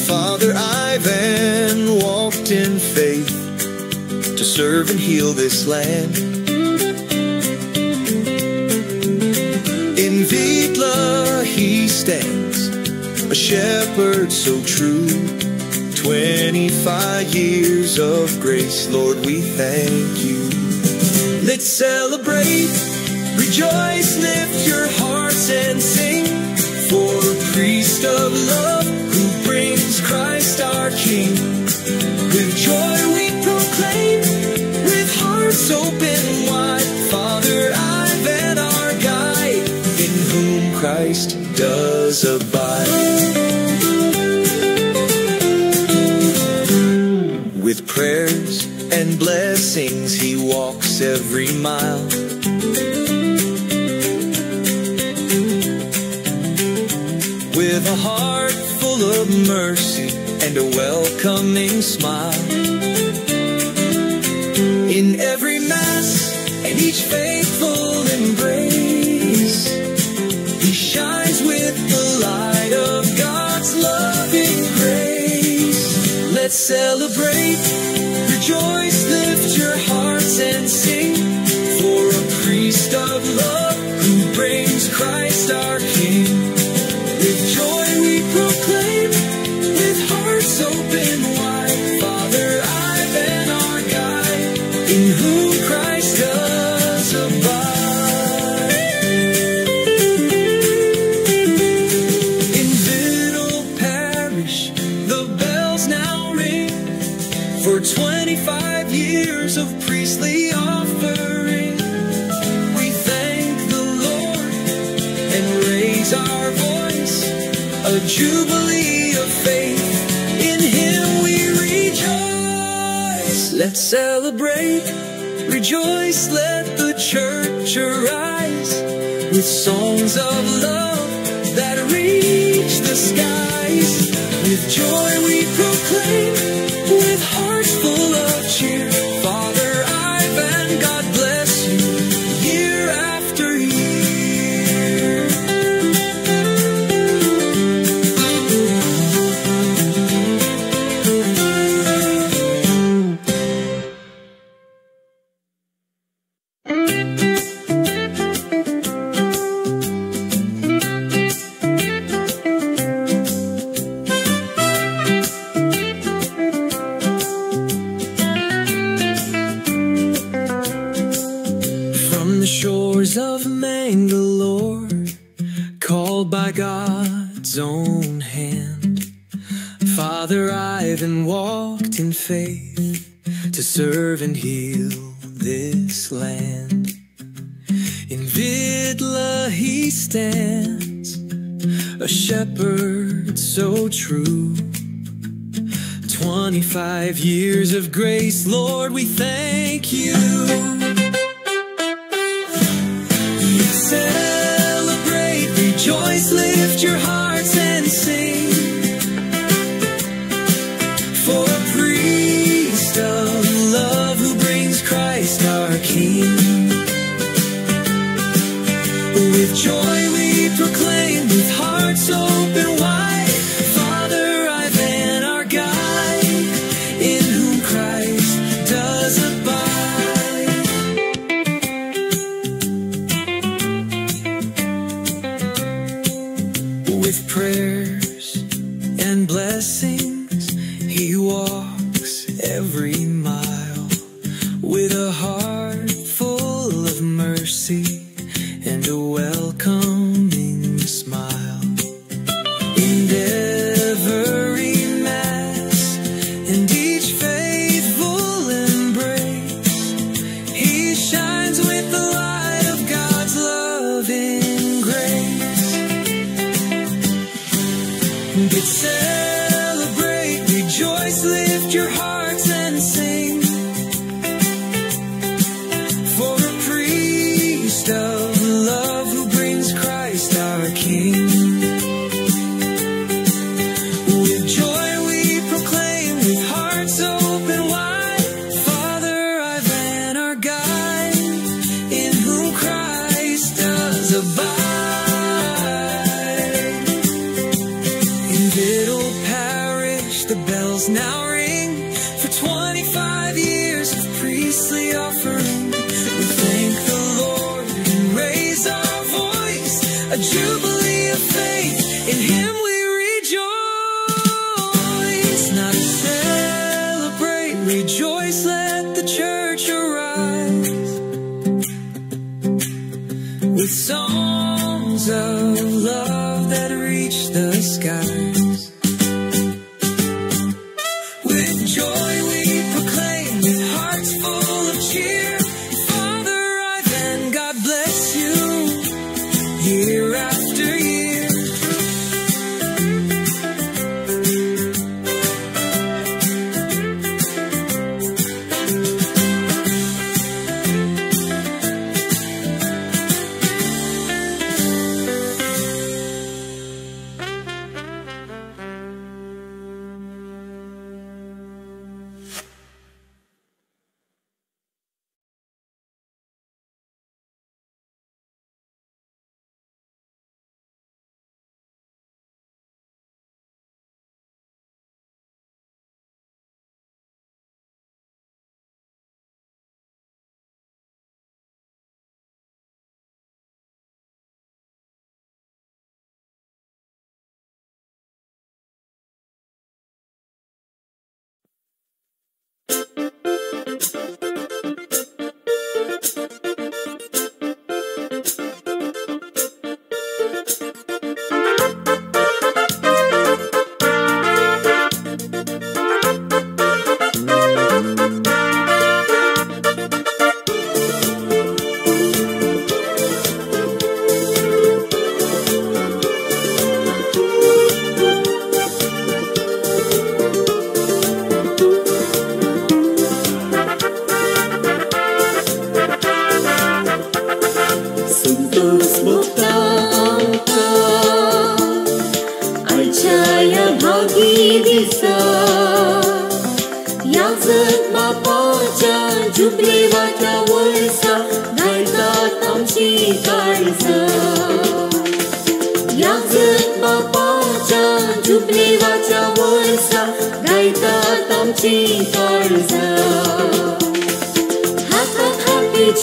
Father Ivan walked in faith to serve and heal this land. In Vitla he stands, a shepherd so true. 25 years of grace, Lord, we thank you. Let's celebrate, rejoice, lift your hearts and sing for a priest of love who brings Christ our King. With joy we proclaim, with hearts open wide, Father Ivan our guide, in whom Christ does abide. With prayers and blessings he walks every mile. With a heart full of mercy and a welcoming smile. In every mass and each faithful embrace, he shines with the light of God's loving grace. Let's celebrate, rejoice, lift your hearts and sing for a priest of love who brings Christ our King. With joy we proclaim, with hearts open wide, Father Ivan our guide, in whom Christ does abide. In Vittle Parish, the bells now ring for 25 years of priestly offering. We thank the Lord and raise our voice, a jubilee of faith, in Him we rejoice. Let's celebrate, rejoice, let the church arise with songs of love that reach the skies. With joy we proclaim, with hearts full of cheer, Father Ivan, God bless you, year after year. Father Ivan walked in faith to serve and heal this land. In Vitla he stands, a shepherd so true. 25 years of grace, Lord, we thank you. Celebrate, rejoice, lift your hearts and sing for a priest of love who brings Christ our King. With joy we proclaim, with hearts open wide, Father Ivan, our guide, in whom Christ does abide. With prayers and blessings, he walks every mile, with a heart full of mercy and a welcoming smile. In every mass and each faithful embrace, he shines with the light of God's loving grace. But celebrate, rejoice, lift your hearts and sing for a priest of love who brings Christ our King. With joy we proclaim, with hearts open wide, Father Ivan, our guide, in whom Christ does abide. In Vittle Parish the bells now ring for 25 years of priestly offering. We thank the Lord and raise our voice, a jubilee of faith, in him we rejoice. Now to celebrate, rejoice, let the church arise with songs of love that reach the skies. With joy we proclaim, with hearts full of cheer, Father Ivan, God bless you, year after year.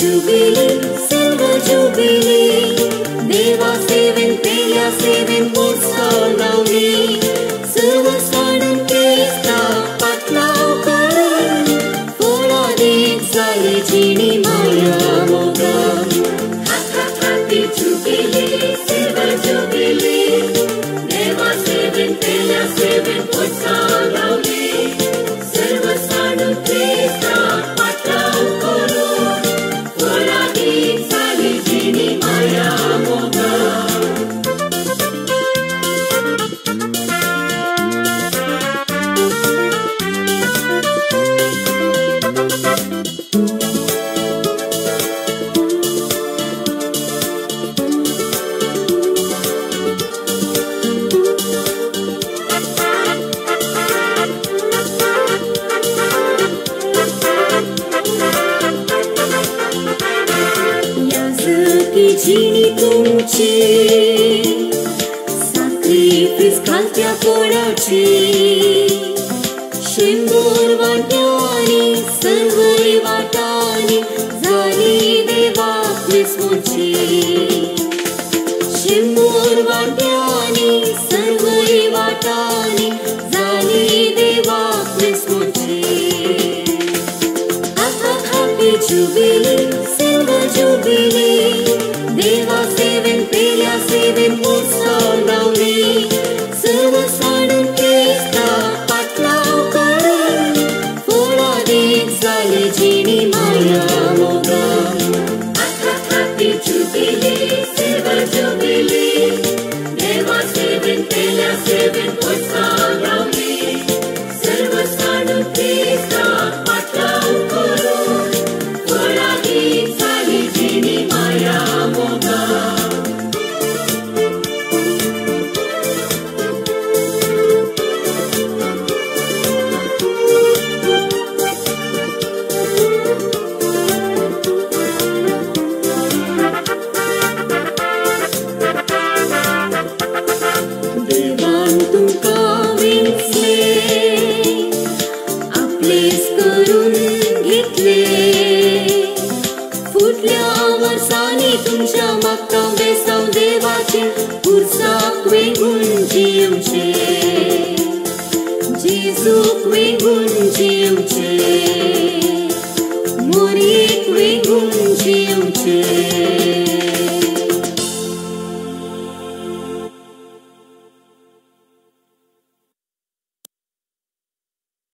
Jubilee, silver jubilee, Deva सेवेन तेल्या सेवेन उत्सव लावली, सर्वसाणून क्रिस्ताक पातलाव करून फळादीक जाली जिणी माया मोगान. Happy jubilee, silver jubilee, Deva सेवेन तेल्या सेवेन उत्सव लावली. जिणी तुमची साक्रिफीस घालत्या कोणाची 100 वाट्यांनी सर्वय वाटांनी जाली देवाक विसवची 100 वाट्यांनी सर्वय वाटांनी जाली देवाक विसवची. Happy Jubilee, Silver Jubilee, देवा सेवेन पेल्या सेवेन उत्सव लावली सर्व साडून क्रिस्ताक पाटलाव करून फळादीक जाली जिणी माया मोगान. Happy Jubilee, Silver Jubilee, देवा सेवेन पेल्या सेवेन उत्सव लावली सर्व साडून क्रिस्ताक पाटलाव करून फळादीक जाली जिणी माया मोगान. देवान तुमकां विंचले आपलेच करून घेतले फुडल्या वर्सांनी तुमच्या मागता बेसांव देवाचे पुरसाक वेंगून जिवचे जेजूक वेंगून जिवचे मोरयेक वेंगून जिवचे.